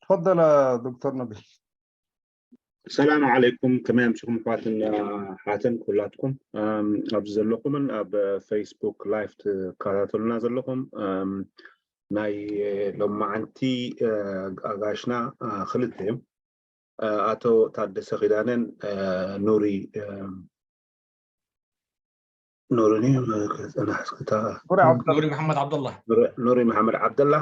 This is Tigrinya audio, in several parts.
تفضل دكتور نبيل. ሰላም ዓለይኩም፣ ከመይ ኣምሲኹም ኣሕዋትን ኣሓትን ኩላትኩም ኣብዚ ዘለኹምን ኣብ ፌስቡክ ላይቭ ትከታተሉና ዘለኹም። ናይ ሎማዓንቲ ኣጋሽና ክልተ እዮም። ኣቶ ታደሰ ኪዳነን ኑሪ ኑሪ ኑሪ መሓመድ ዓብደላ። ኑሪ መሓመድ ዓብደላ።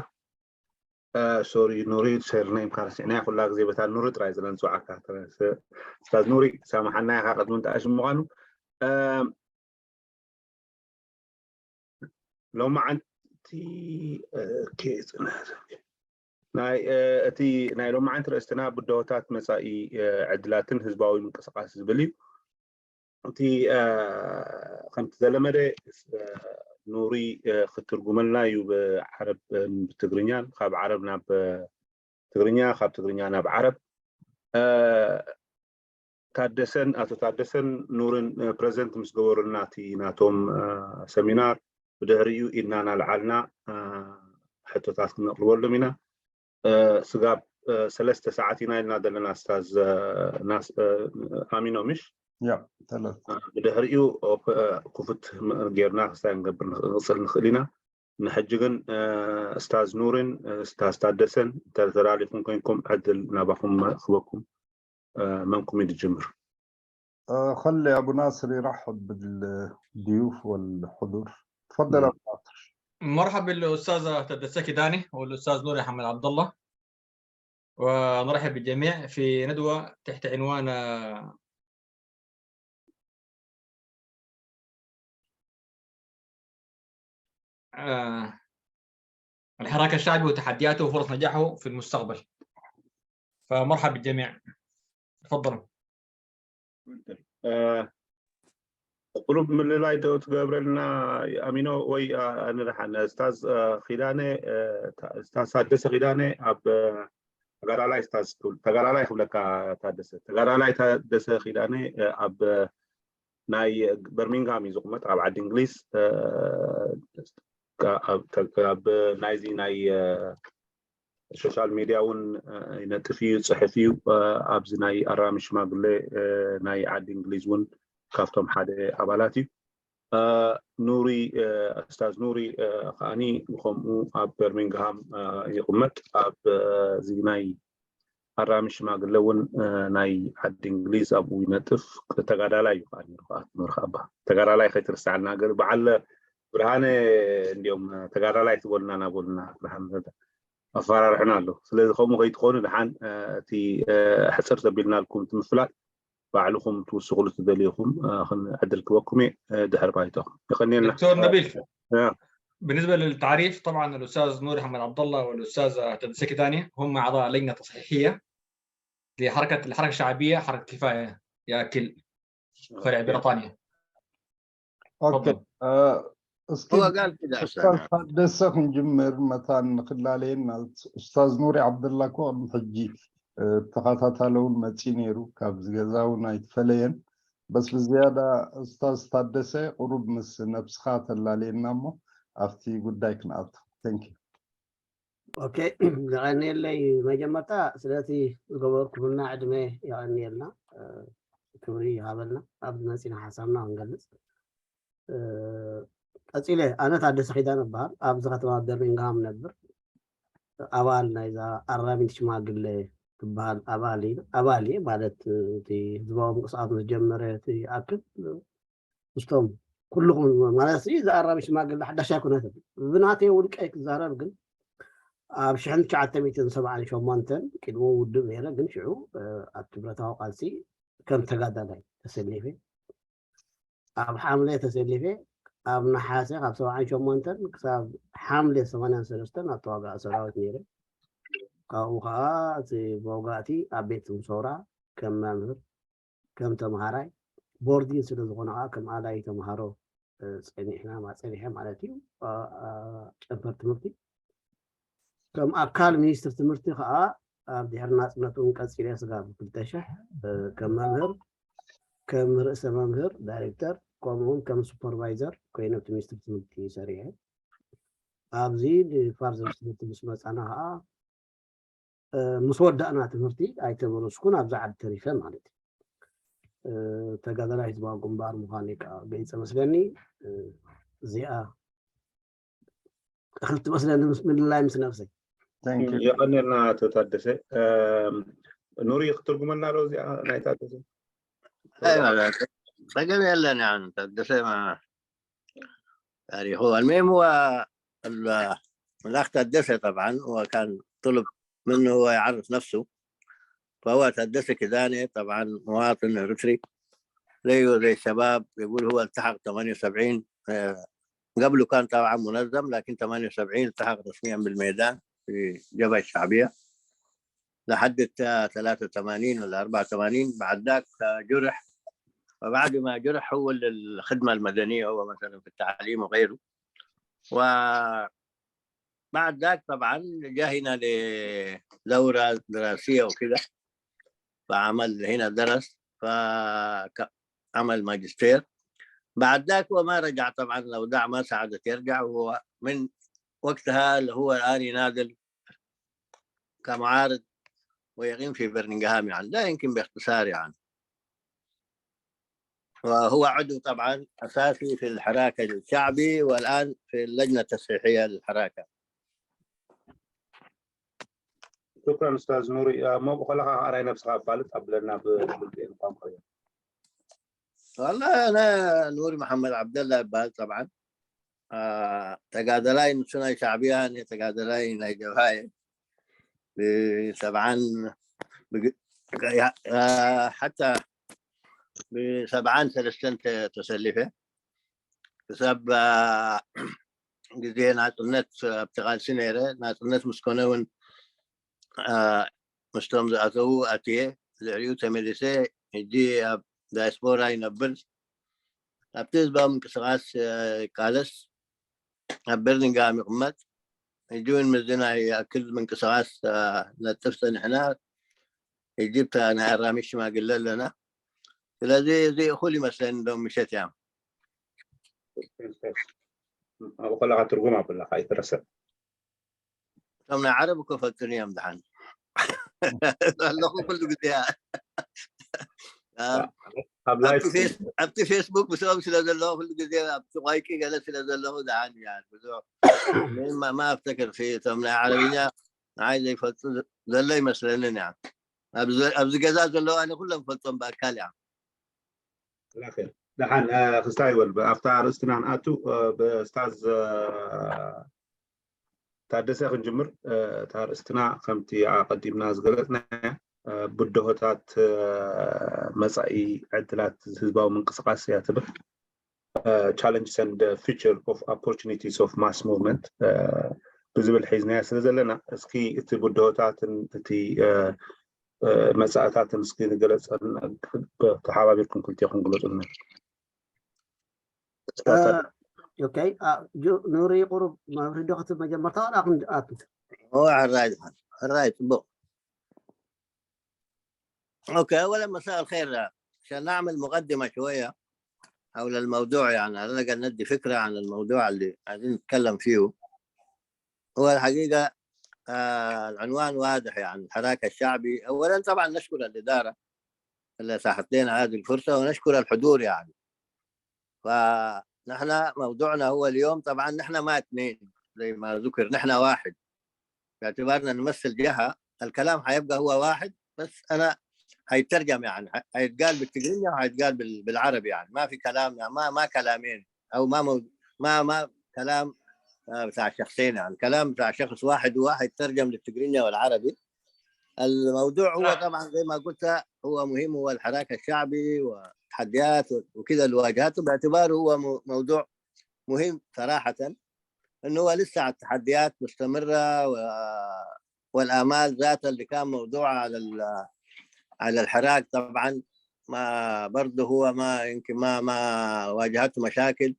ሶሪ፣ ኑሪ ሰርነይም ካርሲዕናያ ኩላ ግዜ በታ ኑሪ ጥራይ ዝለንፅዋዓካ። ኡስታዝ ኑሪ ሳምሓና ኢኻ ቅድሚ እንተኣሽም ምዃኑ። ሎማዓንቲ ናይ እቲ ናይ ሎማዓንቲ ርእስትና ብድሆታት መፃኢ ዕድላትን ህዝባዊ ምንቅስቃስ ዝብል እዩ። እቲ ከምቲ ዘለመደ ኑሪ ክትርጉመልና እዩ ብዓረብ ብትግርኛን ካብ ዓረብ ናብ ትግርኛ ካብ ትግርኛ ናብ ዓረብ። ታደሰን ኣቶ ታደሰን ኑርን ፕረዘንት ምስ ገበሩልና እቲ ናቶም ሰሚናር ብድሕሪኡ ኢድና እናልዓልና ሕቶታት ክነቕርበሎም ኢና። ስጋብ ሰለስተ ሰዓት ኢና ኢልና ዘለና ስታዝ ኣሚኖ ምሽ ብድሕሪኡ ክፉት ጌርና ክስታይ ንገብር ንክእል ንኽእል ኢና። ንሕጂ ግን ስታዝ ኑርን ስታዝ ታደሰን ተተዳሊኹም ኮይንኩም ዕድል ናባኹም ክበኩም። መንኩም እዩ ዝጅምር። خلي أبو ناصر يرحب بالضيوف والحضور. تفضل أبو ناصر. مرحبا بالأستاذة تدسة كيداني والأستاذ نوري حمد عبد الله، ونرحب بالجميع في ندوة تحت عنوان الحراك الشعبي وتحدياته وفرص نجاحه في المستقبل. فمرحبا بالجميع، تفضلوا. ቁሩብ ምልላይ ዶ ትገብረልና ኣሚኖ ወይ ኣነ ደሓን ስታዝ ኪዳነ ስታዝ ታደሰ ኪዳነ ኣብ ተጋዳላይ ስታዝ ተጋዳላይ ክብለካ ታደሰ ተጋዳላይ ታደሰ ኪዳነ ኣብ ናይ በርሚንግሃም እዩ ዝቕመጥ ኣብ ዓዲ እንግሊዝ። ኣብ ናይዚ ናይ ሶሻል ሚድያ እውን ይነጥፍ እዩ፣ ይፅሕፍ እዩ። ኣብዚ ናይ ኣራሚ ሽማግሌ ናይ ዓዲ እንግሊዝ እውን ካብቶም ሓደ ኣባላት እዩ። ኑሪ ስታዝ ኑሪ ከዓኒ ብከምኡ ኣብ በርሚንግሃም ይቕመጥ። ኣብ እዚ ናይ ኣራሚ ሽማግለ እውን ናይ ዓዲ እንግሊዝ ኣብኡ ይነጥፍ። ተጋዳላይ እዩ ከዓ ነሩ ከዓ ኑሪ ከዓ ተጋዳላይ ከይትርስዓልና ገር በዓል ብርሃነ እንዲኦም ተጋዳላይ ትበሉና ናበሉና ብርሃነ ኣፈራርሑና ኣሎ። ስለዚ ከምኡ ከይትኾኑ ድሓን እቲ ሕፅር ዘቢልናልኩም እቲ ምፍላጥ ባዕልኹም ትውስኹሉ ትደልዩኹም ዕድል ክበኩም እየ። ድሕር ባይቶኹም የቐንየልና። دكتور نبيل، بالنسبة للتعريف، طبعا الأستاذ نور أحمد عبد الله والأستاذة تدسكي ثاني هم أعضاء لجنة تصحيحية لحركة الحركة الشعبية، حركة كفاية يا كل فرع بريطانيا. ኦኬ እስኪ ታደሰ ክንጅምር መታን ንክላለየን ማለት ኡስታዝ ኑሪ ዓብደላ እኮ ቅድሚ ሕጂ ተኸታታለውን መፂ ነይሩ ካብዚ ገዛ እውን ኣይትፈለየን። በስ ብዝያዳ ኡስታዝ ታደሰ ቁሩብ ምስ ነብስኻ ተላለየና እሞ ኣብቲ ጉዳይ ክንኣቱ። Thank you። ኦኬ፣ የቐንየለይ። መጀመርታ ስለቲ ዝገበርኩምና ዕድመ የቐንየልና፣ ክብሪ ይሃበልና ኣብዚ መፂና ሓሳብና ክንገልፅ። ቀፂለ ኣነ ታደሰ ኪዳነ እበሃል። ኣብዚ ከተማ በርሚንግሃም ነብር። ኣባል ናይዛ ኣራሚት ሽማግለ ትበሃል ኣባል እየ ማለት እቲ ህዝባዊ ምንቅስቃስ ምስ ጀመረ እቲ ኣክል ምስቶም ኩልኹም ማለት እዚ ኣራሚ ሽማግለ ሓዳሽ ኣይኮነትን። ብናተይ ውልቀይ ክዛረብ ግን ኣብ ሽሕን ትሽዓተ ሚእትን ሰብዓን ሸሞንተን ቅድሚ ውድብ ነይረ፣ ግን ሽዑ ኣብቲ ብረታዊ ቃልሲ ከም ተጋዳላይ ተሰሊፈ። ኣብ ሓምለ ተሰሊፈ። ኣብ ነሓሰ ካብ ሰብዓን ሸሞንተን ክሳብ ሓምለ ሰማንያን ሰለስተን ኣብ ተዋጋኢ ሰራዊት ነይረ። ካብኡ ከዓ እቲ መውጋእቲ ኣብ ቤት ትምህርቲ ሰውራ ከም መምህር ከም ተምሃራይ ቦርዲን ስለ ዝኾነ ከዓ ከም ኣላይ ተምሃሮ ፀኒሕና ማ- ፀኒሐ ማለት እዩ ጨንፈር ትምህርቲ ከም ኣካል ሚኒስትር ትምህርቲ ከዓ ኣብ ድሕሪ ናፅነት እውን ቀፂለ ስጋብ ክልተ ሽሕ ከም መምህር ከም ርእሰ መምህር ዳይሬክተር ከምኡ እውን ከም ሱፐርቫይዘር ኮይነ ኣብቲ ሚኒስትር ትምህርቲ ሰሪሐ ኣብዚ ንፋርዘር ትምህርቲ ምስ መፃና ከዓ ምስ ወዳእና ትምህርቲ ኣይተመለስኩን፣ ኣብዛ ዓዲ ተሪፈ ማለት እዩ። ተጋዳላይ ህዝባዊ ግንባር ምዃን እዩ ከዓ ገይፀ መስለኒ። እዚኣ እኽል ትመስለኒ ምስ ምልላይ ምስ ነብሰይ። የቐንየልና ኣቶ ታደሰ። ኑሪ ክትርጉመልና ዶ እዚኣ ናይ ታደሰ? ጸገም የለን። يعني ታደሰ ታሪኹ المهم هو الأخ ታደሰ طبعا هو كان طلب منه هو يعرف نفسه. فهو ታደሰ ኪዳነ طبعا مواطن إريتري، زيه زي الشباب، يقول هو التحق ثمانية وسبعين. قبله كان طبعا منظم، لكن ثمانية وسبعين التحق رسميا بالميدان في الجبهة الشعبية لحد ثلاثة وثمانين ولا أربعة وثمانين. بعد ذاك جرح، وبعد ما جرح هو للخدمة المدنية، هو مثلا في التعليم وغيره. وبعد ذاك طبعا جا هنا لدورة دراسية وكده، فعمل هنا درس، فعمل ماجستير. بعد ذاك هو ما رجع طبعا، الأوضاع ما ساعدت يرجع، وهو من وقتها اللي هو الآن يناضل كمعارض ويقيم في برمنغهام، يعني ده يمكن باختصار يعني. وهو عضو طبعا أساسي في الحراك الشعبي، والآن في اللجنة التصحيحية للحراك. شكرا أستاذ نوري. مو بخلها أراي نفسها فالت قبلنا بالبين قام خير. والله أنا نوري محمد عبد الله بال طبعا. ተጋዳላይ ንሱ ናይ ሻዕብያ፣ ተጋዳላይ ናይ ጀብሃ። ብሰብዓን፣ ሓታ ብሰብዓን ሰለስተን ተሰሊፈ ክሳብ ግዜ ናፅነት ኣብቲ ቃልሲ ነይረ። ናፅነት ምስ ኮነ እውን ምስቶም ዝኣተዉ ኣትየ፣ ድሕሪኡ ተመሊሰ። ሕጂ ኣብ ዳያስፖራ ይነብር፣ ኣብቲ ህዝባዊ ምንቅስቃስ ይቃለስ። ኣብ በርሚንግሃም ይቕመጥ። ሕጂ እውን ምስዚ ናይ ኣክል ምንቅስቃስ ነጥፍ ፀኒሕና። ሕጂ ናይ ኣራሚሽ ሽማግለ ኣለና። ስለዚ እዚ እኹል ይመስለኒ። እንደውም ምሸት እያ። ኣብኡ ከለካ ትርጉም ኣብለካ ኣይትረስዕ። እቶም ናይ ዓረብ እኮ ፈልጡኒ እዮም ድሓን ዘለኹ ኩሉ ግዜ። ኣብቲ ፌስቡክ ምስኦም ስለ ዘለኹ ኩሉ ግዜ ኣብቲ ቋይቂ ገለ ስለ ዘለኹ ድሓን እያ ብዙሕ። ማ ኣፍተክር እቶም ናይ ዓረብኛ ንዓይ ዘይፈልጡ ዘሎ ይመስለንን እያ። ኣብዚ ገዛ ዘለዉ ኣነ ኩሎም ፈልጦም ብኣካል እያ። ደሓን ክስታይ ይበል። ኣብታ ኣርእስትና ንኣቱ ብስታዝ ታደሰ ክንጅምር። እታ ኣርእስትና ከምቲ ኣቐዲምና ዝገለፅና ብድሆታት መፃኢ ዕድላት ህዝባዊ ምንቅስቃስ እያ ትብል። Challenges and Future of Opportunities of Mass Movement ብዝብል ሒዝናያ ስለ ዘለና፣ እስኪ እቲ ብድሆታትን እቲ መፃእታትን እስኪ ንገለፀን፣ ተሓባቢርኩም ክልቴኹም ግለፁልና። ኦኬ፣ ኑሪ ቁሩብ መብርሂ ዶ ክትብ መጀመርታ ዋላ ክንኣቱ? ሕራይ ሕራይ፣ ፅቡቅ። اوكي، اولا مساء الخير. عشان نعمل مقدمه شويه حول الموضوع، يعني انا قاعد ندي فكره عن الموضوع اللي عايزين نتكلم فيه. هو الحقيقه آه العنوان واضح، يعني الحراك الشعبي. اولا طبعا نشكر الاداره اللي ساحت لنا هذه الفرصه، ونشكر الحضور يعني. فنحن موضوعنا هو اليوم، طبعا نحن ما اثنين زي ما ذكر، نحن واحد. باعتبارنا نمثل جهة، الكلام حيبقى هو واحد، بس أنا حيترجم، يعني حيتقال بالتقرينيا وحيتقال بالعربي، يعني ما في كلام، يعني ما ما كلامين، أو ما مو ما ما كلام آه، بتاع شخصين، يعني كلام بتاع شخص واحد، هو حيترجم للتقرينيا والعربي. الموضوع هو طبعا زي ما قلت، هو مهم، هو الحراك الشعبي والتحديات وكذا اللي واجهته، باعتباره هو موضوع مهم صراحة، انه هو لسه التحديات مستمرة، والآمال ذاتها اللي كان موضوعها على على الحراك طبعا ما برضه هو ما يمكن ما ما واجهته مشاكل،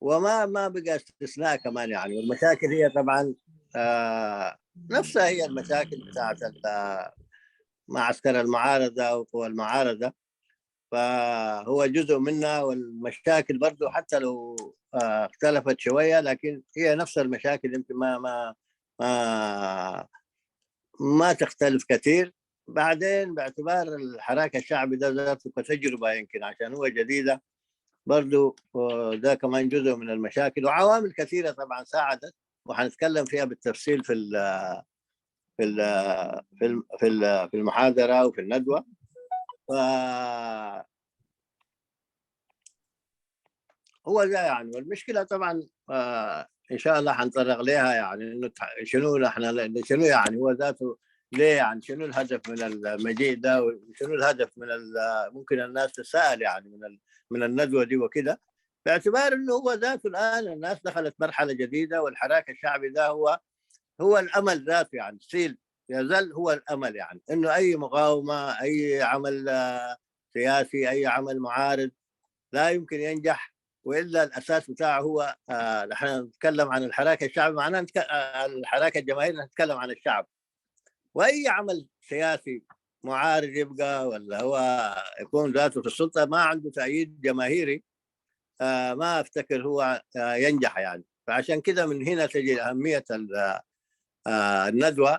وما ما بقى استثناء كمان يعني. والمشاكل هي طبعا آه نفسها هي المشاكل بتاعت معسكر المعارضة وقوى المعارضة، فهو جزء منها. والمشاكل برضو حتى لو آه اختلفت شوية، لكن هي نفس المشاكل، يمكن ما ما ما ما تختلف كثير. بعدين باعتبار الحراك الشعبي ده ذاته كتجربة، يمكن عشان هو جديدة برضو، آه، ده كمان جزء من المشاكل، وعوامل كثيرة طبعا ساعدت، وحنتكلم فيها بالتفصيل في ال في ال في ال في ال- في المحاضرة وفي الندوة. ف هو ده يعني. والمشكلة طبعا، آه، إن شاء الله حنتطرق ليها، يعني إنه تح- شنو نحن، شنو يعني هو ذاته، ليه يعني، شنو الهدف من المجيء ده، وشنو الهدف من ال- ممكن الناس تسأل يعني من ال- من الندوة دي وكده، باعتبار إنه هو ذاته الآن الناس دخلت مرحلة جديدة، والحراك الشعبي ده هو هو الأمل ذاته، يعني ستيل يظل هو الأمل، يعني إنه أي مقاومة، أي عمل آه، سياسي، أي عمل معارض لا يمكن ينجح، وإلا الأساس بتاعه هو آه، نحن نتكلم عن الحراك الشعبي، معناه نتك- آه، الحراك الجماهيري، نتكلم عن الشعب. وأي عمل سياسي معارض يبقى ولا هو يكون ذاته في السلطة ما عنده تأييد جماهيري، آه، ما أفتكر هو آه، ينجح يعني. فعشان كده من هنا تجي أهمية ال- آه، الندوة.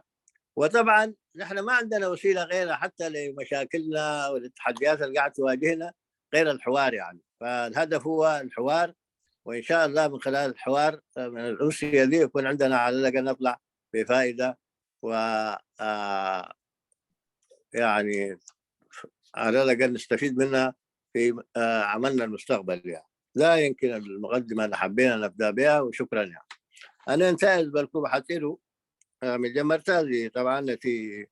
وطبعا نحن ما عندنا وسيلة غيرها حتى لمشاكلنا والتحديات اللي قاعد تواجهنا غير الحوار يعني. فالهدف هو الحوار، وإن شاء الله من خلال الحوار آه، من الأمسية دي يكون عندنا على الأقل نطلع بفائدة و آه، يعني على الأقل نستفيد منها في آه، عملنا المستقبل يعني. ده يمكن المقدمة اللي حبينا نبدأ بها، وشكرا يعني. أنا انتهز بالكو بحتيرو من جمرتازي طبعا في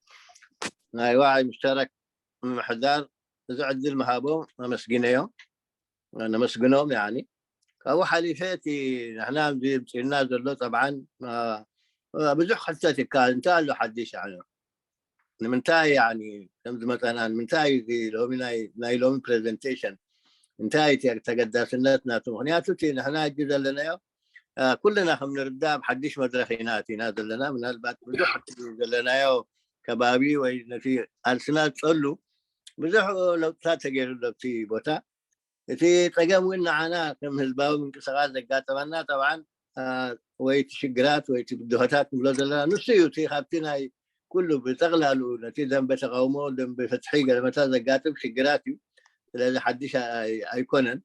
ناي واعي مشترك من محدار زعد المهابو مسجنيو، أنا مسجنهم يعني. أو حليفاتي نحن مزيد سيرنا زلو طبعا آه، آه، بزح حتى تكال انت له حدش يعني. ንምንታይ يعني ከምዚ መጠናን ምንታይ እዚ ሎሚ ናይ ናይ ሎሚ ፕሬዘንቴሽን እንታይ እቲ ተገዳስነት ናቱ? ምክንያቱ እቲ ንሕና ሕጂ ዘለናዮ አ፣ ኩልና ከም ንርዳእ ኣብ ሓድሽ መድረክ ኢና ኣቲና ዘለና። ምናልባት ብዙሕ እቲ ዘለናዮ ከባቢ ወይ ነቲ ቃልስና ዝፀሉ ብዙሕ ለውጥታት ተገይሩ ኣሎ ኣብቲ ቦታ። እቲ ጸገም እውን ንዓና ከም ህዝባዊ ምንቅስቃስ ዘጋጠመና ጠብዓን አ፣ ወይ እቲ ሽግራት ወይ እቲ ብድሆታት ንብሎ ዘለና ንሱ እዩ። እቲ ካብቲ ናይ ኩሉ ብጠቕላሉ ነቲ ደንበ ተቃውሞ ደንበ ፍትሒ ገለመታት ዘጋጥም ሽግራት እዩ። ስለዚ ሓድሽ ኣይ- ኣይኮነን።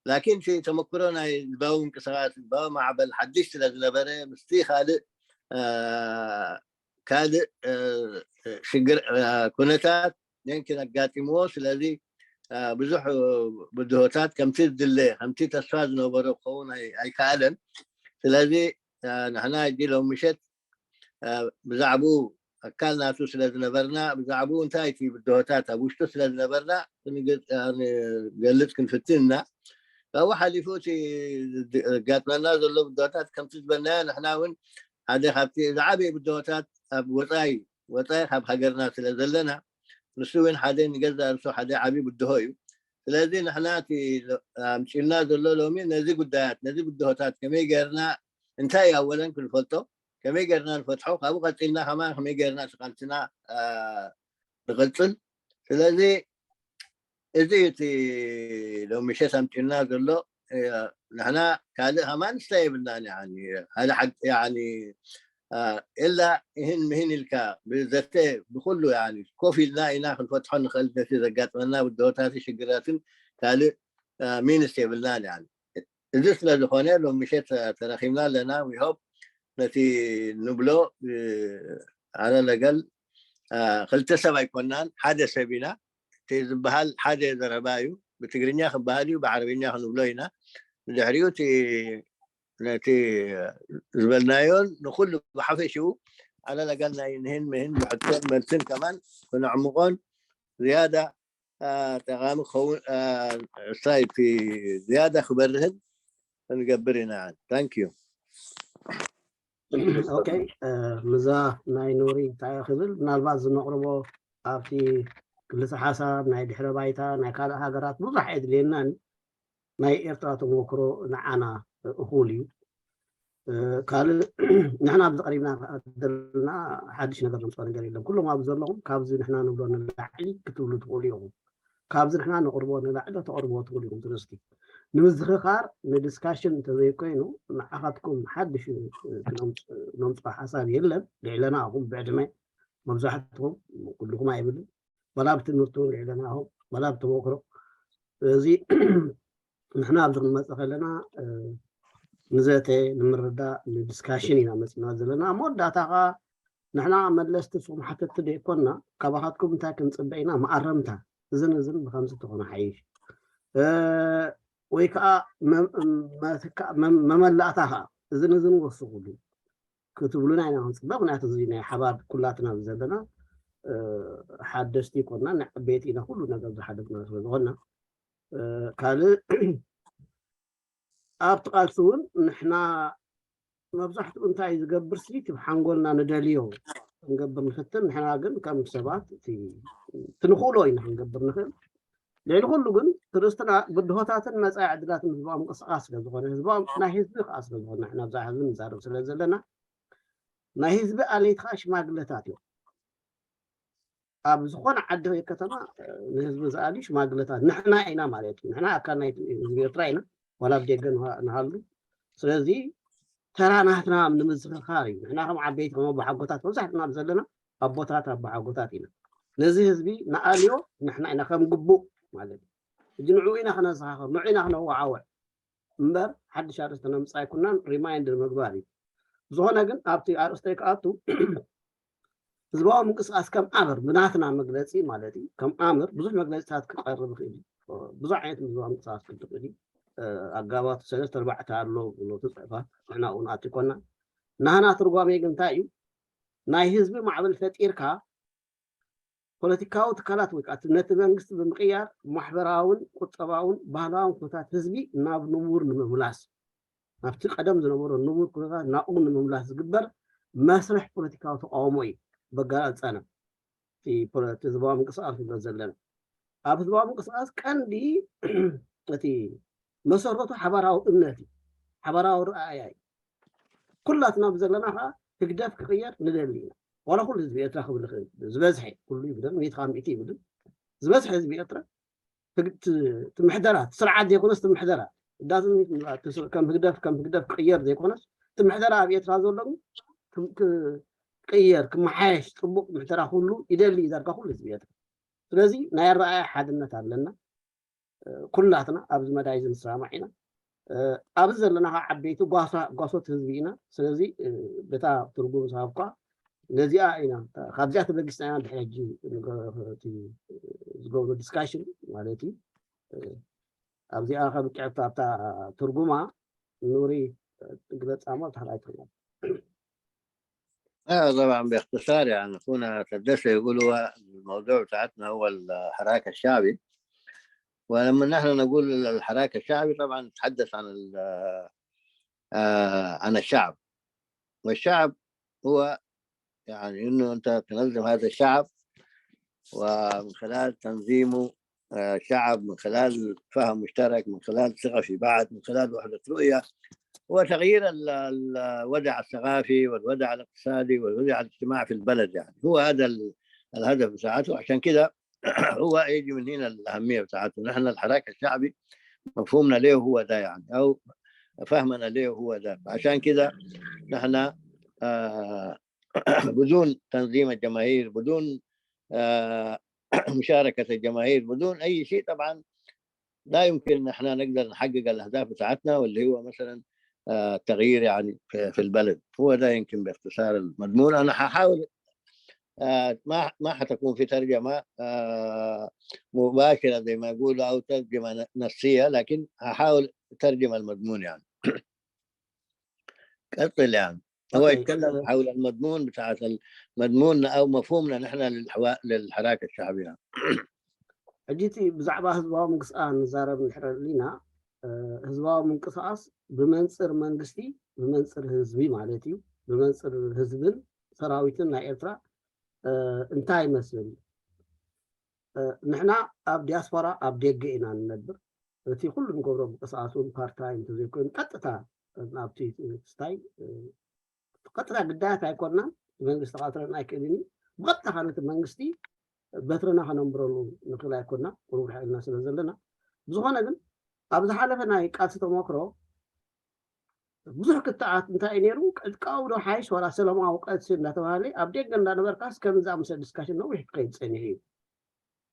ላኪን እቲ ተመክሮ ናይ ህዝባዊ ምንቅስቃስ ህዝባዊ ማዕበል ሓድሽ ስለ ዝነበረ ምስቲ ካልእ አ፣ ካልእ አ፣ ሽግር አ፣ ኩነታት የንኪን ኣጋጢምዎ። ስለዚ አ፣ ብዙሕ ብድሆታት ከምቲ ዝድለ ከምቲ ተስፋ ዝነበሮ ክኸውን ኣይ- ኣይከኣለን። ስለዚ አ፣ ንሕና ሕጂ ሎም ምሸት አ፣ ብዛዕባኡ ኣካል ናቱ ስለ ዝነበርና ብዛዕባኡ እንታይ እቲ ብድሆታት ኣብ ውሽጡ ስለ ዝነበርና ክንገልጽ ክንፍትን ኢና። ካብኡ ሓሊፉ እቲ ዘጋጥመና ዘሎ ብድሆታት ከምቲ ዝበልናዮ ንሕና እውን ሓደ ካብቲ ዝዓበየ ብድሆታት ኣብ ወፃኢ ወፃኢ ካብ ሃገርና ስለ ዘለና ንሱ እውን ሓደ ንገዛ ርሱ ሓደ ዓብዪ ብድሆ እዩ። ስለዚ ንሕና እቲ ኣምፂና ዘሎ ሎሚ ነዚ ጉዳያት ነዚ ብድሆታት ከመይ ገርና እንታይ ኣወለን ክንፈልጦ ከመይ ገርና ንፈትሖ ካብኡ ቀፂልና ከማ ከመይ ገርና ስቃልትና ንቐፅል። ስለዚ እዚ እቲ ሎም ምሸት ኣምፂና ዘሎ ንሕና ካልእ ከማ ንስታ የብልናን። እላ ይህን ምህን ኢልካ ብዘተ ብኩሉ ኮፍ ኢልና ኢና ክንፈትሖ ንኽእል ነቲ ዘጋጥመና ብድሆታት ሽግራትን ካልእ ሚንስ የብልናን። እዚ ስለ ዝኾነ ሎም ምሸት ተረኺብና ኣለና። ዊሆብ ነቲ ንብሎ ኣለለገል ክልተ ሰብ ኣይኮናን ሓደ ሰብ ኢና። እቲ ዝበሃል ሓደ ዘረባ እዩ። ብትግርኛ ክበሃል እዩ ብዓረብኛ ክንብሎ ኢና። ብድሕሪኡ እቲ ነቲ ዝበልናዮን ንኩሉ ብሓፈሽኡ ኣለለገል ናይ ንህን ምህን ብሕቶን መልስን ከማን ክነዕምቆን ዝያዳ ጠቃሚ ክኸውን ሳይቲ ዝያዳ ክበርህን ክንገብር ኢና። ታንክ ዩ። ኦኬ፣ ምዛ ናይ ኑሪ እንታይ ክብል ምናልባት ዝነቕርቦ ኣብቲ ክልተ ሓሳብ ናይ ድሕረ ባይታ ናይ ካልእ ሃገራት ብዙሕ ኣየድልየናን። ናይ ኤርትራ ተመክሮ ንዓና እኹል እዩ። ካልእ ንሕና ኣብዚ ቀሪብና ዘለና ሓድሽ ነገር ዘምፅኦ ነገር የለን። ኩሎም ኣብዚ ዘለኹም ካብዚ ንሕና ንብሎ ንላዕሊ ክትብሉ ትኽእሉ ኢኹም። ካብዚ ንሕና ነቕርቦ ንላዕሊ ተቕርቦ ትኽእሉ ኢኹም። ትንስቲ ንምዝኽኻር ንዲስካሽን እንተዘይኮይኑ ንዓኻትኩም ሓድሽ ነምፅኦ ሓሳብ የለን። ልዕለና ኣኹም ብዕድመ መብዛሕትኹም፣ ኩልኹም ኣይብልን፣ ዋላ ብትምህርቲ እውን ልዕለናኹም፣ ዋላ ብተመክሮ። ስለዚ ንሕና ኣብዚ ክንመፅእ ከለና ንዘተ፣ ንምርዳእ፣ ንዲስካሽን ኢና መፅና ዘለና። ኣብ መወዳእታ ከዓ ንሕና መለስቲ ንስኹም ሓተትቲ ደይኮንና፣ ካባኻትኩም እንታይ ክንፅበ ኢና? መኣረምታ። እዝን እዝን ብከምዚ ተኾነ ሓይሽ ወይ ከዓ መመላእታ ከዓ እዝን እዝን ወስኹሉ ክትብሉና ኢና ክንፅበ። ምክንያቱ እዚ ናይ ሓባር ኩላትና ዘለና ሓደስቲ ይኮና፣ ንዓበይቲ ኢና ኩሉ ነገር ዝሓደግና ስለዝኮና። ካልእ ኣብቲ ቃልሲ እውን ንሕና መብዛሕትኡ እንታይ ዝገብር ሲ እቲ ሓንጎልና ንደልዮ ክንገብር ንፍትን። ንሕና ግን ከም ሰባት እቲ ንኽእሎ ኢና ክንገብር ንኽእል። ልዕሊ ኩሉ ግን ትርእስትና ብድሆታትን መፃኢ ዕድላትን ህዝባዊ ምንቅስቃስ ስለ ዝኾነ፣ ህዝባዊ ናይ ህዝቢ ከዓ ስለ ዝኾነ፣ ንሕና ብዛዕባ ህዝቢ ንዛረብ ስለ ዘለና ናይ ህዝቢ ኣለይቲ ከዓ ሽማግለታት እዮም። ኣብ ዝኾነ ዓዲ ወይ ከተማ ንህዝቢ ዝኣልዩ ሽማግለታት ንሕና ኢና ማለት እዩ። ንሕና ኣካል ናይ ህዝቢ ኤርትራ ኢና፣ ዋላ ኣብ ደገ ንሃሉ። ስለዚ ተራ ናትና ንምዝኽኻር እዩ። ንሕና ከም ዓበይቲ ከም ኣቦሓጎታት መብዛሕትና ዘለና ኣቦታት ኣቦሓጎታት ኢና። ነዚ ህዝቢ ንኣልዮ ንሕና ኢና ከም ግቡእ ማለት እዩ። እጂ ንዕኡ ኢና ክነዘኻኽር፣ ንዕኡ ኢና ክነዋዓውዕ እምበር ሓድሽ ኣርእስቲ ነምፅእ ኣይኮናን፣ ሪማይንድ ንምግባር እዩ። ዝኾነ ግን ኣብቲ ኣርእስተይ ክኣቱ ህዝባዊ ምንቅስቃስ ከም ኣምር ብናትና መግለፂ ማለት እዩ። ከም ኣምር ብዙሕ መግለፂታት ክቀርብ ይኽእል እዩ። ብዙሕ ዓይነት ህዝባዊ ምንቅስቃስ ክብል ይኽእል እዩ። ኣጋባቱ ሰለስተ ኣርባዕተ ኣሎ ብሎ ትፅሕፋ ንሕና እውን ኣትኮና ናህና ትርጓሜ ግን እንታይ እዩ? ናይ ህዝቢ ማዕበል ፈጢርካ ፖለቲካዊ ትካላት ወይ ከዓ ነቲ መንግስቲ ብምቕያር ማሕበራውን ቁጠባውን ባህላውን ኩነታት ህዝቢ ናብ ንቡር ንምምላስ ናብቲ ቀደም ዝነበሮ ንቡር ኩነታት ናብኡ ንምምላስ ዝግበር መስርሕ ፖለቲካዊ ተቃውሞ እዩ በጋላል ጸነ ህዝባዊ ምንቅስቃስ ንብሎ ዘለና። ኣብ ህዝባዊ ምንቅስቃስ ቀንዲ እቲ መሰረቱ ሓባራዊ እምነት እዩ፣ ሓባራዊ ረኣያ እዩ። ኩላትና ብዘለና ከዓ ህግደፍ ክቕየር ንደሊ ኢና። ዋላ ኩሉ ህዝቢ ኤርትራ ክብል ይኽእል ዝበዝሐ ኩሉ ይብልን ሚእቲ ካብ ሚእቲ ይብልን ዝበዝሐ ህዝቢ ኤርትራ ትምሕደራ ስርዓት ዘይኮነስ ትምሕደራ ዳስን ከም ህግደፍ ከም ህግደፍ ክቕየር ዘይኮነስ ትምሕደራ ኣብ ኤርትራ ዘሎ ግን ክቕየር ክመሓየሽ ፅቡቅ ምሕደራ ኩሉ ይደሊ እዩ ዳርጋ ኩሉ ህዝቢ ኤርትራ። ስለዚ ናይ ኣረኣያ ሓድነት ኣለና። ኩላትና ኣብዚ መዳይ እዚ ንሰማማዕ ኢና። ኣብዚ ዘለና ከዓ ዓበይቲ ጓሳ ጓሶት ህዝቢ ኢና። ስለዚ በታ ትርጉም ዝሃብኳ ነዚኣ ኢና ካብዚኣ ተበጊስና ኢና ድሕሪ ሕጂ ዝገብሩ ዲስካሽን ማለት እዩ። ኣብዚኣ ከብቅዐ ኣብታ ትርጉማ ኑሪ ግለፃ እሞ ተሓላይ ትኽእል። آه طبعا باختصار يعني اخونا تدس يقول هو الموضوع بتاعتنا هو الحراك الشعبي. ولما نحن نقول الحراك الشعبي طبعا نتحدث عن آه عن الشعب. والشعب هو يعني انه انت تنظم هذا الشعب ومن خلال تنظيمه شعب من خلال فهم مشترك من خلال ثقة في بعض من خلال وحدة رؤية وتغيير الوضع الثقافي والوضع الاقتصادي والوضع الاجتماعي في البلد يعني هو هذا الهدف بتاعته. عشان كده هو يجي من هنا الأهمية بتاعته. نحن الحراك الشعبي مفهومنا له هو ده يعني أو فهمنا له هو ده. عشان كده نحن آه بدون تنظيم الجماهير بدون آه مشاركة الجماهير بدون أي شيء طبعا لا يمكن ان احنا نقدر نحقق الاهداف بتاعتنا واللي هو مثلا آه التغيير يعني في البلد. هو ده يمكن باختصار المضمون. انا هحاول آه ما ما حتكون في ترجمه آه مباشره زي ما يقولوا او ترجمه نصيه، لكن هحاول اترجم المضمون يعني. ቀጥል يعني هو يتكلم حول المضمون بتاعت المضمون او مفهومنا نحن للحوا... للحراك الشعبي يعني. ሕጂ እቲ ብዛዕባ ህዝባዊ ምንቅስቃስ ንዛረብ እንድሕር ኣለና ህዝባዊ ምንቅስቃስ ብመንፅር መንግስቲ ብመንፅር ህዝቢ ማለት እዩ ብመንፅር ህዝብን ሰራዊትን ናይ ኤርትራ እንታይ ይመስል እዩ? ንሕና ኣብ ዲያስፖራ ኣብ ደገ ኢና ንነብር። እቲ ኩሉ ንገብሮ ምንቅስቃስ እውን ፓርታይ እንተዘይኮይኑ ቀጥታ ናብቲ ስታይ ቀጥታ ግዳያት ኣይኮንና። መንግስቲ ክኣትረና ኣይክእልን እዩ። ብቐጥታ ከዓ ነቲ መንግስቲ በትርና ከነንብረሉ ንክእል ኣይኮንና። ቁሩብ ርሕቅልና ስለ ዘለና ብዝኾነ ግን ኣብ ዝሓለፈ ናይ ቃልሲ ተመክሮ ብዙሕ ክትዓት እንታይ እዩ ነይሩ? ዕጥቃዊ ዶ ሓይሽ ዋላ ሰላማዊ ቃልሲ እንዳተባሃለ ኣብ ደገ እንዳነበርካስ ከምዚ ዝኣመሰለ ዲስካሽን ነዊሕ ክኸይድ ጸኒሑ እዩ።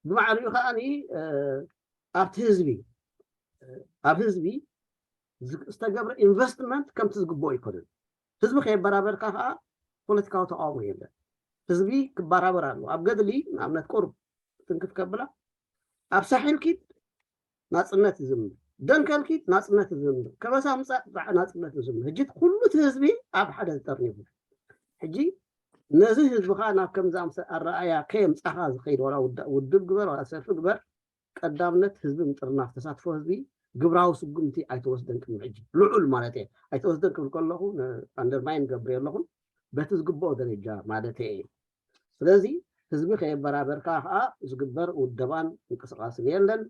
ብማዕሪኡ ከዓኒ ኣብቲ ህዝቢ ኣብ ህዝቢ ዝተገብረ ኢንቨስትመንት ከምቲ ዝግብኦ ኣይኮነን። ህዝቢ ከየበራበርካ ከዓ ፖለቲካዊ ተቃውሞ የለን። ህዝቢ ክበራበር ኣለዎ። ኣብ ገድሊ ንኣብነት ቁሩብ ትንክፍ ከብላ ኣብ ሳሕል ኪድ ናጽነት ይዝምር፣ ደንከል ኪድ ናጽነት ይዝምር፣ ከበሳ ምጻእ ናጽነት ይዝምር። ሕጂ ኩሉ እቲ ህዝቢ ኣብ ሓደ ዝጠርኒፉ ሕጂ ነዚ ህዝብኻ ናብ ከምዚ ኣምሰ ኣረኣያ ከየምጻኻ ዝኸይድ ዋላ ውድብ ግበር ዋላ ሰልፊ ግበር ቀዳምነት ህዝቢ ምጥርናፍ ተሳትፎ ህዝቢ ግብራዊ ስጉምቲ ኣይተወስደን ቅድሚ ሕጂ ልዑል ማለት እየ ኣይተወስደን ክብል ከለኹ ኣንደርማይን ገብር ኣለኹም በቲ ዝግብኦ ደረጃ ማለት እየ። ስለዚ ህዝቢ ከየበራበርካ ከዓ ዝግበር ውደባን ምንቅስቃስን የለን።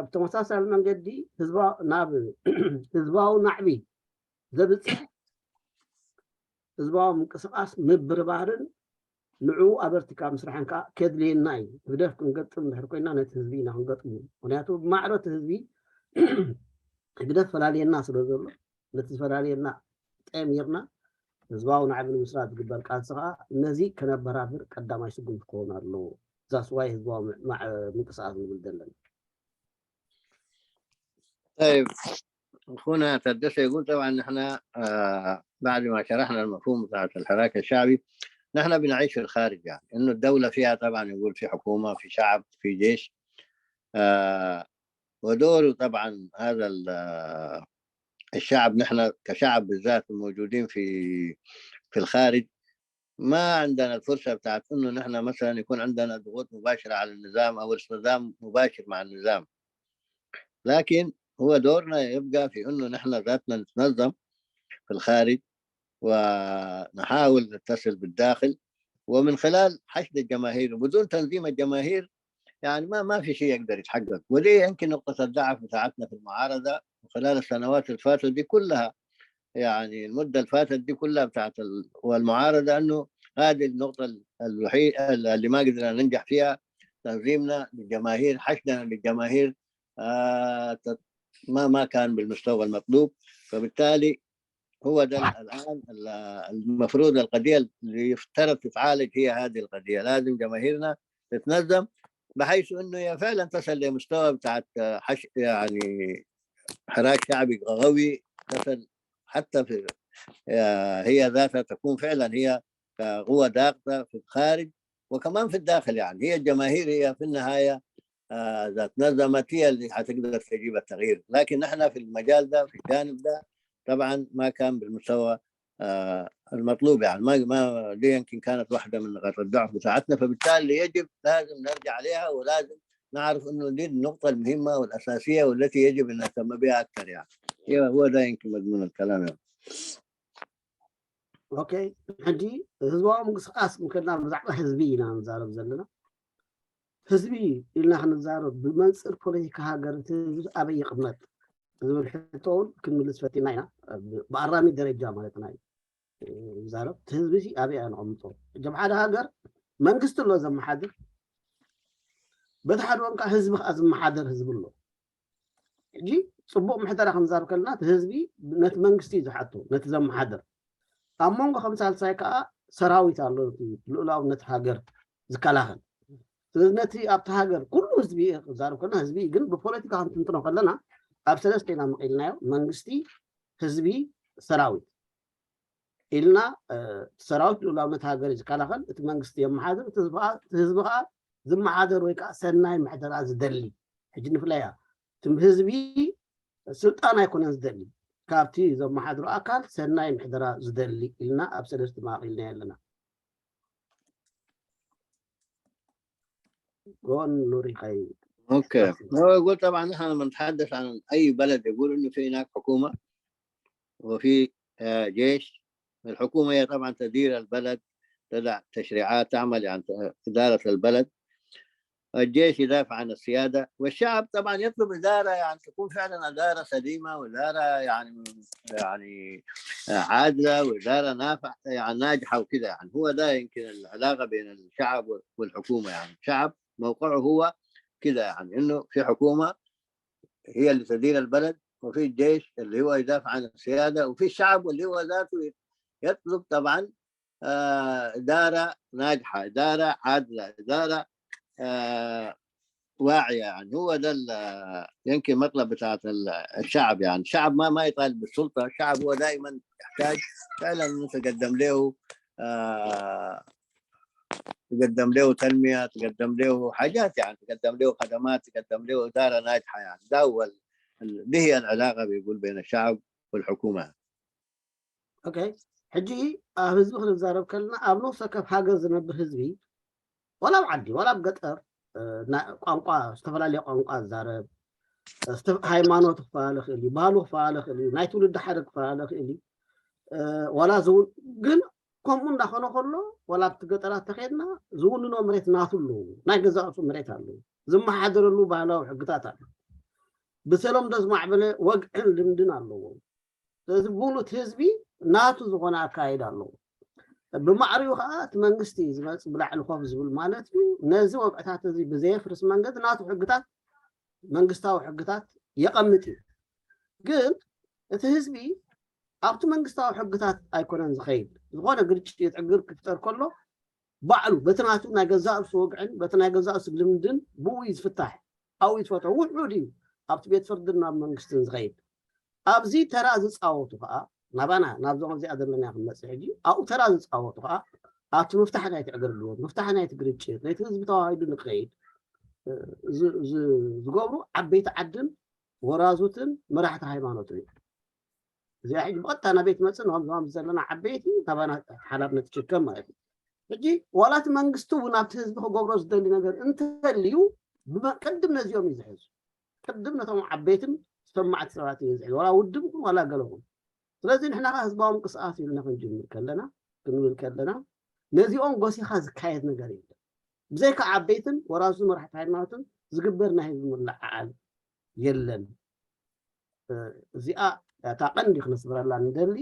ብተመሳሳሊ መንገዲ ናብ ህዝባዊ ናዕቢ ዘብፅሕ ህዝባዊ ምንቅስቃስ ምብርባርን ንዕኡ ኣበርቲካ ምስራሕን ከዓ ከድልየና እዩ። ህግደፍ ክንገጥም ድሕር ኮይና ነቲ ህዝቢ ኢና ክንገጥሙ። ምክንያቱ ብማዕረቲ ህዝቢ ህግደፍ ፈላልየና ስለ ዘሎ ነቲ ዝፈላልየና ጠሚርና ህዝባዊ ናዕቢ ንምስራት ዝግበር ቃልሲ ከዓ ነዚ ከነበራብር ቀዳማይ ስጉምቲ ክኸውን ኣለዎ። ዛስዋይ ህዝባዊ ምንቅስቃስ ንብል ዘለና طيب، أخونا تدس يقول طبعا نحن آه بعد ما شرحنا المفهوم بتاعت الحراك الشعبي، نحن بنعيش في الخارج، يعني إنه الدولة فيها طبعا يقول في حكومة، في شعب، في جيش. آه ودوره طبعا هذا آه، الشعب، نحن كشعب بالذات الموجودين في في الخارج، ما عندنا الفرصة بتاعت إنه نحن مثلا يكون عندنا ضغوط مباشرة على النظام أو الصدام مباشر مع النظام. لكن هو دورنا يبقى في إنه نحن ذاتنا نتنظم في الخارج، ونحاول نتصل بالداخل، ومن خلال حشد الجماهير. وبدون تنظيم الجماهير يعني ما ما في شيء يقدر يتحقق. ودي يمكن نقطة الضعف بتاعتنا في المعارضة خلال السنوات اللي فاتت دي كلها، يعني المدة اللي فاتت دي كلها بتاعت ال... والمعارضة، أنه هذه النقطة الوحيدة اللي ما قدرنا ننجح فيها، تنظيمنا للجماهير، حشدنا للجماهير آه ما ما كان بالمستوى المطلوب. فبالتالي هو ده الآن المفروض القضية اللي يفترض تتعالج هي هذه القضية. لازم جماهيرنا تتنظم بحيث أنه هي فعلا تصل لمستوى بتاعت حش يعني حراك شعبي قوي، تصل حتى في هي ذاتها تكون فعلا هي قوة ضاغطة في الخارج وكمان في الداخل. يعني هي الجماهير هي في النهاية آه، ذات نظمت هي اللي حتقدر تجيب التغيير. لكن نحن في المجال ده، في الجانب ده، طبعا ما كان بالمستوى آه، المطلوب. يعني ما ما دي يمكن كانت واحده من نقاط الضعف بتاعتنا. فبالتالي يجب لازم نرجع عليها، ولازم نعرف انه دي النقطه المهمه والاساسيه والتي يجب ان نهتم بها اكثر. يعني هو ده يمكن مضمون الكلام يعني. ኦኬ፣ ሕጂ ህዝባዊ ምንቅስቃስ ምክልና ብዛዕባ ህዝቢ ኢና ንዛረብ ዘለና። ህዝቢ ኢልና ክንዛረብ ብመንፅር ፖለቲካ ሃገር እቲ ህዝቢ ኣበይ ይቕመጥ ዝብል ሕቶ እውን ክንምልስ ፈቲና ኢና። ብኣራሚ ደረጃ ማለትና እዩ። ንዛረብ እቲ ህዝቢ ኣበይ ኣነቐምጦ። እጆም ሓደ ሃገር መንግስቲ ኣሎ ዘመሓድር፣ በቲ ሓደ ወን ከዓ ህዝቢ ከዓ ዝመሓደር ህዝቢ ኣሎ። ሕጂ ፅቡቅ ምሕደራ ክንዛብ ከለና እቲ ህዝቢ ነቲ መንግስቲ እዩ ዝሓቶ ነቲ ዘመሓደር። ኣብ መንጎ ከም ሳልሳይ ከዓ ሰራዊት ኣሎ ልኡላውነት ሃገር ዝከላኸል። ስለዚ ነቲ ኣብቲ ሃገር ኩሉ ህዝቢ ክዛረብ ከለና ህዝቢ ግን ብፖለቲካ ክንትንትኖ ከለና ኣብ ሰለስተ ኢና መቂልናዮ። መንግስቲ፣ ህዝቢ፣ ሰራዊት ኢልና። ሰራዊት ልኡላውነት ሃገር እዩ ዝከላኸል፣ እቲ መንግስቲ የመሓድር፣ እቲ ህዝቢ ከዓ ዝመሓደር ወይ ከዓ ሰናይ ምሕደራ ዝደሊ። ሕጂ ንፍለያ፣ ህዝቢ ስልጣን ኣይኮነን ዝደሊ፣ ካብቲ ዘመሓድሮ ኣካል ሰናይ ምሕደራ ዝደሊ ኢልና ኣብ ሰለስተ መቓቒልና ኣለና። ጎን ኑሪኻይ اوكي، هو يقول طبعا نحن لما نتحدث عن اي بلد يقول انه في هناك حكومه وفي آه، جيش. الحكومه هي طبعا تدير البلد، تضع تشريعات، تعمل يعني اداره البلد. الجيش يدافع عن السياده، والشعب طبعا يطلب اداره يعني تكون فعلا اداره سليمه واداره يعني يعني عادله واداره نافع يعني ناجحه وكذا. يعني هو ده يمكن العلاقه بين الشعب والحكومه. يعني الشعب موقعه هو كذا، يعني انه في حكومه هي اللي تدير البلد، وفي الجيش اللي هو يدافع عن السيادة، وفي الشعب اللي هو ذاته يطلب طبعا آه، إدارة ناجحة، إدارة عادلة، إدارة آه، واعية. يعني هو ده ال- يمكن مطلب بتاعت ال- الشعب. يعني الشعب ما ما يطالب بالسلطة، الشعب هو دائما يحتاج فعلا إنه تقدم له آه، تقدم له تنمية، تقدم له حاجات، يعني تقدم له خدمات، تقدم له إدارة ناجحة. يعني ده هو ال- ال- دي هي العلاقة بيقول بين الشعب والحكومة. ኦኬ፣ ሕጂ ኣብ ህዝቢ ክንዛረብ ከለና ኣብ ነፍሲ ወከፍ ሃገር ዝነብር ህዝቢ ዋላ ኣብ ዓዲ ዋላ ኣብ ገጠር እ፣ ና- ቋንቋ ዝተፈላለየ ቋንቋ ዝዛረብ እ፣ ስተ- ሃይማኖቱ ክፈላለ ክእል እዩ፣ ባህሉ ክፈላለ ክእል እዩ፣ ናይ ትውልዲ ሓደ ክፈላለ ክእል እዩ። እ፣ ዋላ ዝውን ግን ከምኡ እንዳኾነ ከሎ ዋላ ኣብቲ ገጠራት ተኸድና ዝውንኖ መሬት ናቱ ኣለዎ፣ ናይ ገዛእ ርእሱ መሬት ኣለዎ፣ ዝመሓደረሉ ባህላዊ ሕግታት ኣሎ፣ ብተለምዶ ዝማዕበለ ወግዕን ልምድን ኣለዎ። ስለዚ ብሉት ህዝቢ ናቱ ዝኾነ ኣካይዳ ኣለዎ። ብማዕሪኡ ከዓ እቲ መንግስቲ ዝመፅእ ብላዕሊ ኮፍ ዝብል ማለት እዩ። ነዚ ወግዕታት እዚ ብዘየፍርስ መንገዲ ናቱ ሕግታት መንግስታዊ ሕግታት የቐምጥ እዩ። ግን እቲ ህዝቢ ኣብቲ መንግስታዊ ሕግታት ኣይኮነን ዝኸይድ። ዝኾነ ግርጭት ዕግር ክፍጠር ከሎ ባዕሉ በቲ ናቱ ናይ ገዛእ ርእሱ ወግዕን በቲ ናይ ገዛእ ርእሱ ልምድን ብኡ እዩ ዝፍታሕ። ኣብኡ እዩ ዝፈትሖ። ውሑድ እዩ ኣብቲ ቤት ፍርድን ናብ መንግስትን ዝኸይድ። ኣብዚ ተራ ዝፃወቱ ከዓ ናባና ናብዞም ኣብዚኣ ዘለና ክንመፅእ ሕጂ ኣብኡ ተራ ዝፃወቱ ከዓ ኣብቲ ምፍታሕ ናይቲ ዕግርግሮት፣ ምፍታሕ ናይቲ ግርጭት፣ ነቲ ህዝቢ ተዋሂዱ ንክኸይድ እ፣ ዝ- ዝ- ዝገብሩ ዓበይቲ ዓድን ወራዙትን መራሕቲ ሃይማኖትን እዩ። እዚኣ ሕጂ ብቐጥታ ናበይ ትመፅእ? ንዞም ዘለና ዓበይቲ ናባና ሓላፍነት ትሽከም ማለት እዩ። ሕጂ ዋላ እቲ መንግስቲ እውን ኣብቲ ህዝቢ ክገብሮ ዝደሊ ነገር እንተልዩ ብመ- ቅድም ነዚኦም እዩ ዝሕዝ። ቅድም ነቶም ዓበይትን ሰማዕቲ ሰባት እዩ ዝሕዝ፣ ዋላ ውድብ ይኹን ዋላ ገለ ይኹን። ስለዚ ንሕና ከዓ ህዝባዊ ምንቅስቃስ ኢልና ክንጅምር ከለና ክንብል ከለና ነዚኦም ጎሲኻ ዝካየድ ነገር የለን። ብዘይካ ዓበይትን ወራዙ መራሕቲ ሃይማኖትን ዝግበር ናይ ህዝቢ ምልዓዓል የለን። እ፣ እዚኣ እታ ቀንዲ ክነስምረላ ንደሊ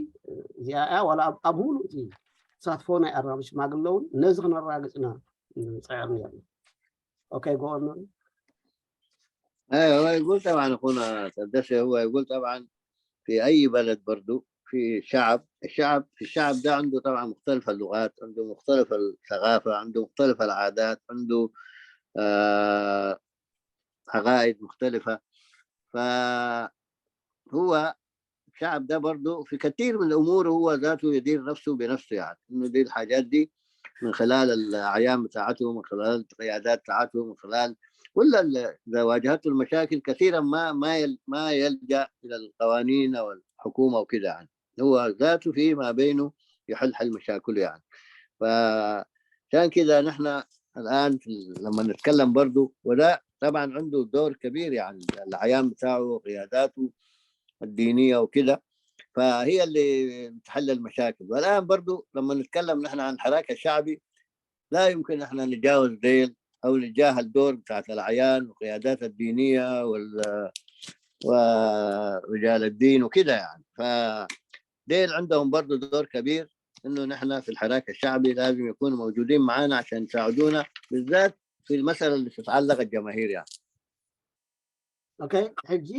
እዚኣ እያ። ዋላ ኣብ- ኣብ ሙሉእ እቲ ተሳትፎ ናይ ኣራሚ ሽማግለ እውን ነዚ ክነራግጽና ንፅዕር ነርና። ኦኬ፣ ጎ ኦን። ايوه، هو يقول طبعا اخونا سدسي، هو يقول طبعا في اي بلد برضو في شعب، الشعب في الشعب ده عنده طبعا مختلف اللغات، عنده مختلف الثقافة، عنده مختلف العادات، عنده آه عقائد مختلفة. فهو الشعب ده برضو في كثير من الأمور هو ذاته يدير نفسه بنفسه، يعني إنه دي الحاجات دي من خلال الأعيان بتاعته، من خلال القيادات بتاعته، من خلال كل ال- إذا واجهته المشاكل كثيرا ما ما يل- ما يلجأ إلى القوانين أو الحكومة وكده، يعني هو ذاته فيما بينه يحل حل مشاكله، يعني. فعشان كده نحن الآن في ال- لما نتكلم برضو، وده طبعا عنده دور كبير، يعني الأعيان بتاعه وقياداته الدينية وكده، فهي اللي بتحل المشاكل. والآن برضو لما نتكلم نحن عن الحراك الشعبي، لا يمكن احنا نتجاوز ديل أو نتجاهل دور بتاعت الأعيان والقيادات الدينية وال ورجال الدين وكده، يعني. فديل عندهم برضو دور كبير، إنه نحن في الحراك الشعبي لازم يكونوا موجودين معانا عشان يساعدونا، بالذات في المسألة اللي تتعلق الجماهير، يعني. ኦኬ፣ ሕጂ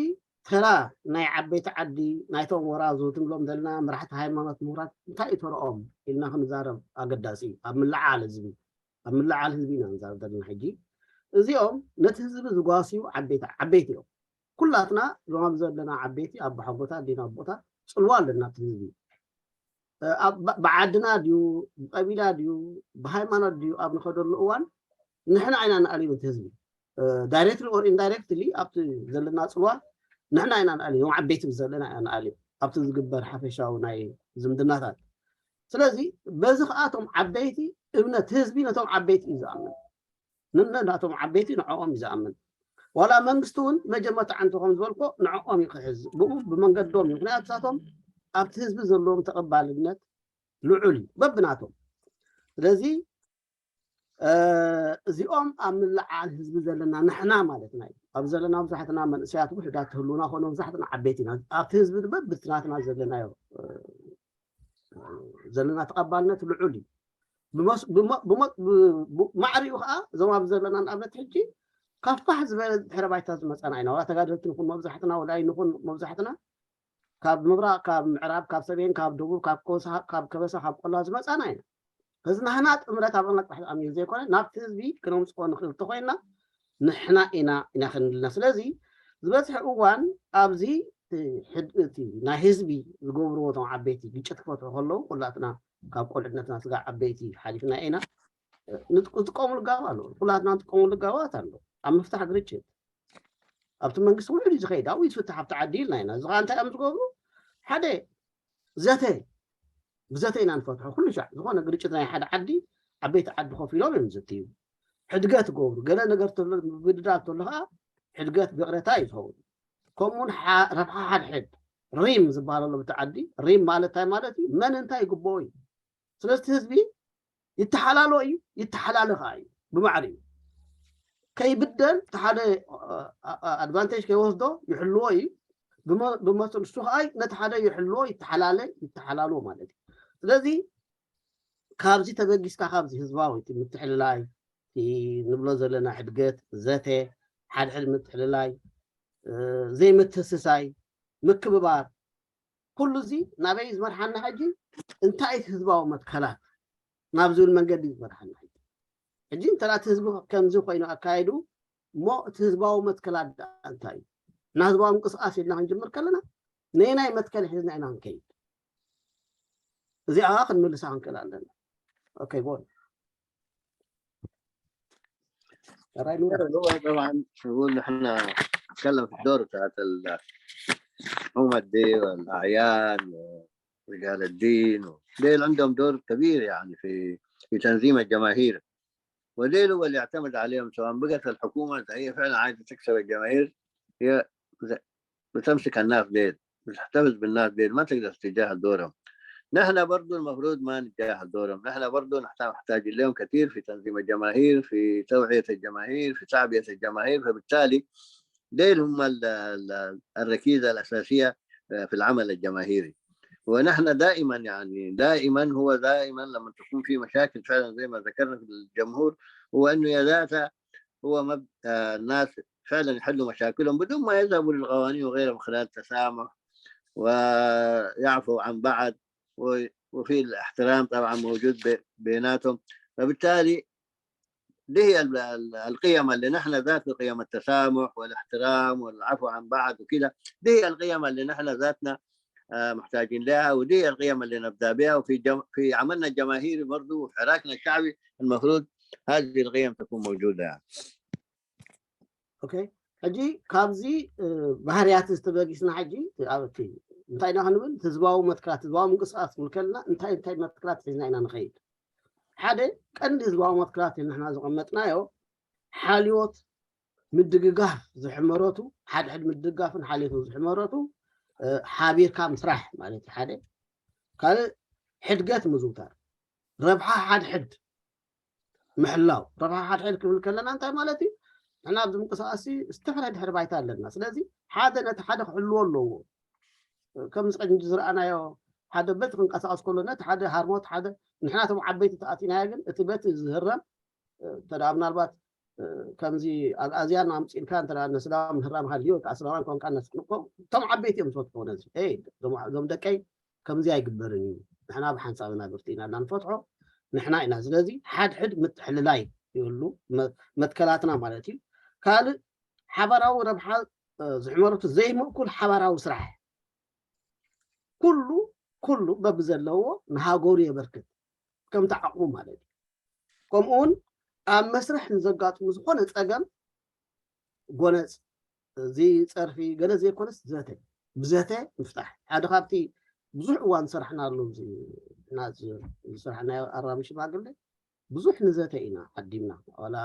ተራ ናይ ዓበይቲ ዓዲ ናይቶም ወራዙ ትንብሎም ዘለና መራሕቲ ሃይማኖት ምሁራት እንታይ እዩ ተረኦም ኢልና ክንዛረብ ኣገዳሲ እዩ። ኣብ ምልዓል ህዝቢ ኣብ ምልዓል ህዝቢ ኢና ንዛረብ ዘለና። ሕጂ እዚኦም ነቲ ህዝቢ ዝጓስዩ ዓበይቲ ዓበይቲ እዮም። ኩላትና እዞም ኣብዚ ዘለና ዓበይቲ ኣቦሓጎታት ዲና ኣቦታት ፅልዋ ኣለና ኣብቲ ህዝቢ። እ፣ ኣብ- ብ- ብዓድና ድዩ ብቀቢላ ድዩ ብሃይማኖት ድዩ ኣብ ንኸደሉ እዋን ንሕና ኢና ንኣልዮም እቲ ህዝቢ። ዳይሬክትሊ ኦር ኢንዳይሬክትሊ ኣብቲ ዘለና ፅልዋ ንሕና ኢና ንኣልዮም፣ ዓበይቲ ዘለና ኢና ንኣልዮም ኣብቲ ዝግበር ሓፈሻዊ ናይ ዝምድናታት። ስለዚ በዚ ከዓ እቶም ዓበይቲ እምነት ህዝቢ ነቶም ዓበይቲ እዩ ዝኣምን፣ ንነ ናቶም ዓበይቲ ንዕኦም እዩ ዝኣምን። ዋላ መንግስቲ እውን መጀመርታ ዓንቶ ከም ዝበልኮ ንዕኦም እዩ ክሕዝ፣ ብኡ ብመንገዶም እዩ። ምክንያቱ ንሳቶም ኣብቲ ህዝቢ ዘለዎም ተቐባልነት ልዑል እዩ በብናቶም። ስለዚ እ፣ እዚኦም ኣብ ምልዓል ህዝቢ ዘለና ንሕና ማለትና እዩ። ኣብ ዘለና ብዙሓትና መንእሰያት ውሕዳት ትህልውና ኮነ ብዙሓትና ዓበይቲ ኢና። ኣብቲ ህዝቢ ድማ ብትናትና ዘለናዮ እ፣ ዘለና ተቐባልነት ልዑል እዩ። ብመስ- ብመ- ብመ- ብ- ብ- ማዕሪኡ ከዓ እዞም ኣብ ዘለና ንኣብነት ሕጂ ካብ ፋሕ ዝበለ ድሕረ ባይታ ዝመፃና ኢና። ዋላ ተጋደልቲ ንኹን መብዛሕትና፣ ወላ ንኹን መብዛሕትና ካብ ምብራቕ፣ ካብ ምዕራብ፣ ካብ ሰሜን፣ ካብ ደቡብ፣ ካብ ከበሳ፣ ካብ ከበሳ፣ ካብ ቆላ ዝመፃና ኢና። እዚ ናህና ጥምረት ኣብ መጥባሕቲ ኣሚር ዘይኮነ ናብቲ ህዝቢ ክነምፅኦ ንኽእል እንተኮይና ንሕና ኢና ኢና ክንልና። ስለዚ ዝበዝሐ እዋን ኣብዚ ናይ ህዝቢ ዝገብርዎ እቶም ዓበይቲ ግጭት ክፈትሑ ከለዉ ኩላትና ካብ ቆልዕነትና ስጋ ዓበይቲ ሓሊፍና ኢና። ንጥቀሙሉ ጋባ ኣሎ፣ ኩላትና ንጥቀሙሉ ጋባት ኣሎ ኣብ ምፍታሕ ግርጭት። ኣብቲ መንግስቲ ውዕል እዩ ዝኸይድ ኣብኡ ይትፍታሕ ኣብቲ ዓዲ ኢልና ኢና። እዚ ከዓ እንታይ እዮም ዝገብሩ? ሓደ ዘተ ብዘተ ኢና ንፈትሖ። ኩሉ ሻዕ ዝኾነ ግርጭት ናይ ሓደ ዓዲ ዓበይቲ ዓዲ ኮፍ ኢሎም እዮም ዝትዩ። ሕድገት ገብሩ ገለ ነገር ምብድዳል ተሎ ከዓ ሕድገት ብቕረታ እዩ ዝኸውን። ከምኡውን ረብሓ ሓድሕድ ሪም ዝበሃል ኣሎ ብቲ ዓዲ። ሪም ማለት እንታይ ማለት እዩ? መን እንታይ ይግብኦ እዩ። ስለዚ ህዝቢ ይተሓላሎ እዩ፣ ይተሓላለ ከዓ እዩ ብማዕሪ እዩ። ከይብደል እቲ ሓደ ኣድቫንቴጅ ከይወስዶ ይሕልዎ እዩ። ብመ- ብመሰሉ እሱ ከዓ ነቲ ሓደ ይሕልዎ፣ ይተሓላለ፣ ይተሓላሎ ማለት እዩ። ስለዚ ካብዚ ተበጊስካ ካብዚ ህዝባዊ እቲ ምትሕልላይ እቲ ንብሎ ዘለና ሕድገት ዘተ ሓድሕድ ምትሕልላይ ዘይምትስሳይ ምክብባር ኩሉ እዚ ናበይ ዝመርሓና ሕጂ እንታይ እቲ ህዝባዊ መትከላት ናብ ዝብል መንገዲ ዝመርሓና ሕጂ ሕጂ እንተ እቲ ህዝቢ ከምዚ ኮይኑ ኣካይዱ እሞ እቲ ህዝባዊ መትከላት እንታይ እዩ እና ህዝባዊ ምንቅስቃስ ኢልና ክንጅምር ከለና ነየናይ መትከል ሒዝና ኢና ክንከይድ እዚኣ ክንምልሳ ክንክእል ኣለና ኦኬ ጎል هو طبعا نقول نحن نتكلم في الدور بتاعت الحكومة دي والأعيان ورجال الدين ديل عندهم دور كبير يعني في في تنظيم الجماهير وديل هو اللي يعتمد عليهم سواء بقت الحكومة إذا هي فعلا عايزة تكسب الجماهير هي بتمسك الناس ديل بتحتفظ بالناس ديل ما تقدر تتجاهل دورهم نحن برضو المفروض ما نتجاهل دورهم نحن برضو نحتاج محتاجين لهم كثير في تنظيم الجماهير في توعية الجماهير في تعبئة الجماهير فبالتالي ديل هم الركيزة الأساسية في العمل الجماهيري ونحن دائما يعني دائما هو دائما لما تكون في مشاكل فعلا زي ما ذكرنا في الجمهور هو انه يا ذاته هو مب... آه الناس فعلا يحلوا مشاكلهم بدون ما يذهبوا للقوانين وغيرها من خلال التسامح ويعفوا عن بعض و... وفي الاحترام طبعا موجود ب... بيناتهم فبالتالي دي هي القيم اللي نحن ذات قيم التسامح والاحترام والعفو عن بعض وكده دي هي القيم اللي نحن ذاتنا محتاجين لها ودي القيم اللي نبدا بها وفي جم... في عملنا الجماهيري برضه وحراكنا الشعبي المفروض هذه القيم تكون موجوده يعني. Okay. ሕጂ ካብዚ ባህርያት ዝተበጊስና ሕጂ ኣብቲ እንታይ ኢና ክንብል ህዝባዊ መትከላት ህዝባዊ ምንቅስቃስ ክንብል ከለና እንታይ እንታይ መትከላት ሒዝና ኢና ንኸይድ ሓደ ቀንዲ ህዝባዊ መትከላት ንሕና ዘቐመጥናዮ ሓልዮት ምድግጋፍ ዝሕመረቱ ሓድሕድ ምድግጋፍን ሓልዮትን ዝሕመረቱ ሓቢርካ ምስራሕ ማለት እዩ ሓደ ካልእ ሕድገት ምዝውታር ረብሓ ሓድሕድ ምሕላው ረብሓ ሓድሕድ ክብል ከለና እንታይ ማለት እዩ ንሕና ኣብዚ ምንቅስቃስ ዝተፈላለዩ ድሕሪ ባይታ ኣለና ስለዚ ሓደ ነቲ ሓደ ክሕልዎ ኣለዎ ከምዚ ቀንጂ ዝረኣናዮ ሓደ በቲ ክንቀሳቀስ ከሎ ነቲ ሓደ ሃርሞት ሓደ ንሕና እቶም ዓበይቲ ተኣቲናዮ ግን እቲ በቲ ዝህረም እንተ ምናልባት ከምዚ ኣልኣዝያን ኣምፂእልካ እንተ ነስላም ምህራም ሃልዮ ወይ ከዓ ስላማን ኮንካ ነስቅንቆ እቶም ዓበይቲ እዮም ዝፈትሕዎ ነዚ እዞም ደቀይ ከምዚ ኣይግበርን እዩ ንሕና ብሓንሳብ ኢና ብርቲ ኢና እና ንፈትሖ ንሕና ኢና ስለዚ ሓድሕድ ምትሕልላይ ይብሉ መትከላትና ማለት እዩ ካልእ ሓባራዊ ረብሓ ዝሕመረቱ ዘይምእኩል ሓባራዊ ስራሕ ኩሉ ኩሉ በብዘለዎ ንሃገሩ የበርክት ከምቲ ዓቕሙ ማለት እዩ ከምኡውን ኣብ መስርሕ ንዘጋጥሙ ዝኾነ ፀገም ጎነፅ እዚ ፀርፊ ገለ ዘይኮነስ ዘተ ብዘተ ምፍታሕ ሓደ ካብቲ ብዙሕ እዋን ዝሰራሕናሉ ዝሰራሕናዮ ኣራሚ ሽማግለ ብዙሕ ንዘተ ኢና ዓዲምና ዋላ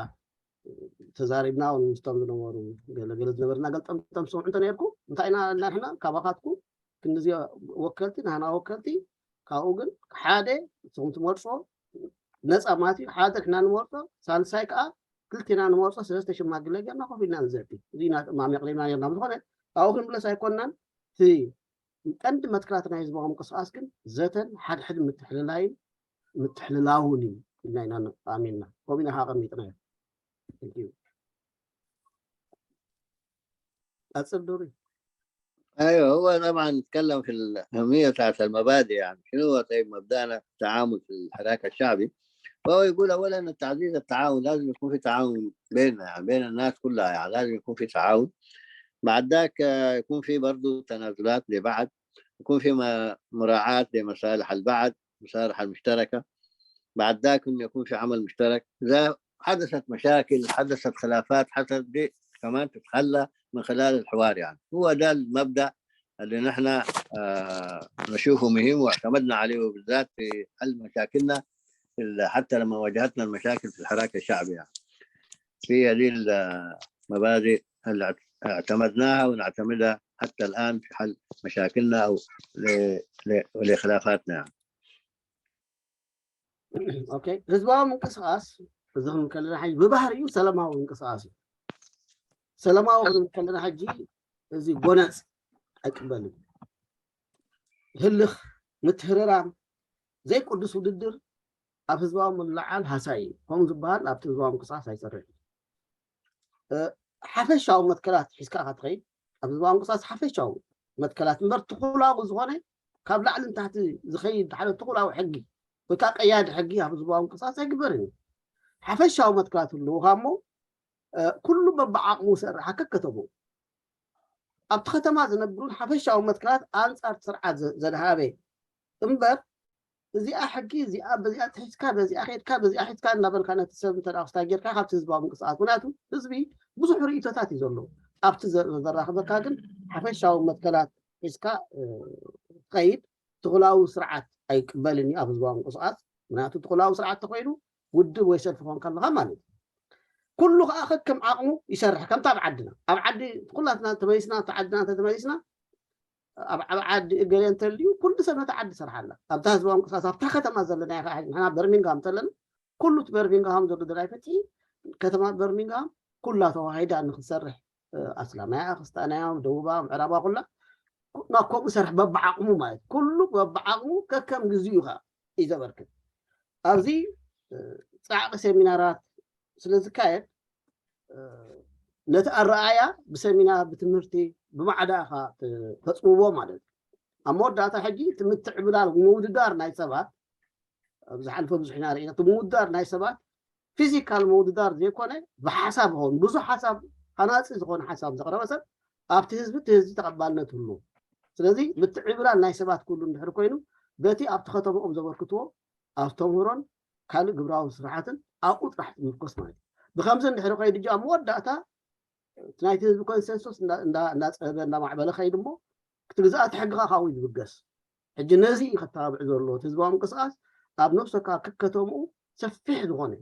ተዛሪብና እውን ምስቶም ዝነበሩ ገለገለ ዝነበርና ገልጠምጠም ዝሰምዑ እንተነርኩ እንታይ ኢና ንሕና ካባኻትኩም ክንዚ ወከልቲ ናህና ወከልቲ ካብኡ ግን ሓደ እቶም ትመርፆ ነፃ ማለት እዩ ሓደ ንሕና ንመርፆ ሳልሳይ ከዓ ክልቴና ንመርፆ ስለስተ ሽማግለ ጌርና ኮፍ ኢልና ንዘቲ እዚ ኢና ጥማም የቕሪብና ነርና ብዝኾነ ኣብኡ ክንምለስ ኣይኮንናን እቲ ቀንዲ መትከላት ናይ ህዝባዊ ምንቅስቃስ ግን ዘተን ሓድሕድ ምትሕልላይን ምትሕልላውን እዩ ኢልና ኢና ኣሚንና ከምኡ ኢና ኣቐሚጥናዮ Thank you. ቀጽል ዱሪ ايوه، هو طبعا نتكلم في الاهميه بتاعت المبادئ، يعني شنو هو طيب مبدانا في التعامل في الحراك الشعبي؟ فهو يقول اولا تعزيز التعاون، لازم يكون في تعاون بيننا، يعني بين الناس كلها، يعني لازم يكون في تعاون. بعد ذاك آه، يكون في برضه تنازلات لبعض، يكون في مراعاة لمصالح البعض، المصالح المشتركة. بعد ذاك انه يكون في عمل مشترك. اذا حدثت مشاكل، حدثت خلافات، حدثت دي كمان تتخلى من خلال الحوار. يعني هو ده المبدا اللي نحن آه نشوفه مهم واعتمدنا عليه بالذات في حل مشاكلنا، حتى لما واجهتنا المشاكل في الحراك الشعبي. يعني هي دي المبادئ اللي اعتمدناها ونعتمدها حتى الان في حل مشاكلنا او لخلافاتنا. يعني ኦኬ፣ ህዝባዊ ምንቅስቃስ እዚ ክንብል ከለና ሕጂ ብባህሪኡ ሰላማዊ ምንቅስቃስ እዩ። ሰላማዊ ክንብል ከለና ሕጂ እዚ ጎነፅ ኣይቅበልን። ህልኽ፣ ምትህርራም፣ ዘይቅዱስ ውድድር ኣብ ህዝባዊ ምልዓል ሃሳይ እዩ። ከምኡ ዝበሃል ኣብቲ ህዝባዊ ምንቅስቃስ ኣይሰርሕን። ሓፈሻዊ መትከላት ሒዝካ ኢኻ ትኸይድ። ኣብ ህዝባዊ ምንቅስቃስ ሓፈሻዊ መትከላት እምበር ትኹላዊ ዝኾነ ካብ ላዕሊ ንታሕቲ ዝኸይድ ሓደ ትኹላዊ ሕጊ ወይ ከዓ ቀያዲ ሕጊ ኣብ ህዝባዊ ምንቅስቃስ ኣይግበርን እዩ። ሓፈሻዊ መትከላት ህልውኻ እሞ ኩሉ በብዓቕሙ ሰርሓ ከከተሙ ኣብቲ ከተማ ዝነብሩን ሓፈሻዊ መትከላት ኣንፃር ስርዓት ዘድሃበ እምበር እዚኣ ሕጊ እዚኣ በዚኣ ትሒዝካ በዚኣ ከድካ በዚኣ ሒዝካ እናበልካ ነቲ ሰብ እንተ ክስታይ ጌርካ ካብቲ ህዝባዊ ምንቅስቃስ ምክንያቱ ህዝቢ ብዙሕ ርእቶታት እዩ ዘለዎ ኣብቲ ዘራኽበካ ግን ሓፈሻዊ መትከላት ሒዝካ ትኸይድ ትኹላዊ ስርዓት ኣይቅበልን እዩ ኣብ ህዝባዊ ምንቅስቃስ ምክንያቱ ትኹላዊ ስርዓት ተኮይኑ ውድብ ወይ ሰልፊ ኮን ከለካ ማለት እዩ ኩሉ ከዓ ከከም ዓቕሙ ይሰርሕ ከምታ ኣብ ዓድና ኣብ ዓዲ ኩላትና ተመሊስና ኣብቲ ዓድና ተመሊስና ኣብ ዓዲ እገሌ እንተልዩ ኩሉ ሰብ ነታ ዓዲ ይሰርሓላ ኣብታ ህዝባዊ ምንቅስቃስ ኣብታ ከተማ ዘለና ንሕና በርሚንግሃም እንተለና ኩሉ እቲ በርሚንግሃም ዘሎ ድራይ ፍትሒ ከተማ በርሚንግሃም ኩላ ተዋሂዳ ንክትሰርሕ ኣስላማያ ክስታናያ ደቡባ ምዕራባ ኩላ ናብ ከምኡ ሰርሕ በብዓቕሙ ማለት ኩሉ በብዓቕሙ ከከም ግዜኡ ከዓ እዩ ዘበርክት ኣብዚ ፃዕቂ ሴሚናራት ስለዝካየድ ነቲ ኣረኣያ ብሰሚናር ብትምህርቲ ብማዕዳ ኢኻ ተፅውቦ ማለት እዩ ኣብ መወዳእታ ሕጂ እቲ ምትዕብላል ምውድዳር ናይ ሰባት ኣብ ዝሓልፈ ብዙሕ ኢና ርኢና እቲ ምውዳር ናይ ሰባት ፊዚካል ምውድዳር ዘይኮነ ብሓሳብ ኸውን ብዙሕ ሓሳብ ሃናፂ ዝኾነ ሓሳብ ዘቕረበ ሰብ ኣብቲ ህዝቢ እቲ ህዝቢ ተቐባልነት ህሉ ስለዚ ምትዕብላል ናይ ሰባት ኩሉ እንድሕር ኮይኑ በቲ ኣብቲ ከተምኦም ዘበርክትዎ ኣስተምህሮን ካልእ ግብራዊ ስራሓትን ኣብኡ ጥራሕ ትምርኮስ ማለት እዩ ብከምዚ እንድሕር ከይዱ ጃ መወዳእታ እቲ ናይቲ ህዝቢ ኮንሰንሱስ እንዳፀበበ እንዳማዕበለ ከይዱ እሞ እቲ ግዝኣት ሕግኻ ካብኡ ዝብገስ ሕጂ ነዚ እዩ ከተባብዕ ዘሎ እቲ ህዝባዊ ምንቅስቃስ ኣብ ነብሰካ ከከተምኡ ሰፊሕ ዝኾነ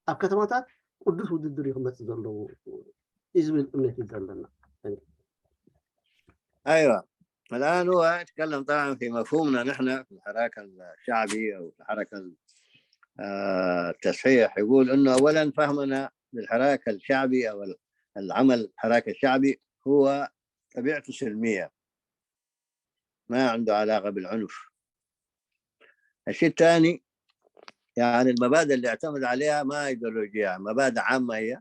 ኣብ ከተማታት ቅዱስ ውድድር እዩ ክመፅእ ዘለዎ እዩ ዝብል እምነት እዩ ዘለና ايوه الان هو يتكلم طبعا في مفهومنا نحن في الحراك الشعبي او في الحركه آه، التصحيح يقول انه اولا فهمنا للحراك الشعبي او العمل الحراك الشعبي هو طبيعته سلميه ما عنده علاقه بالعنف. الشيء الثاني يعني المبادئ اللي اعتمد عليها ما ايديولوجيه مبادئ عامه هي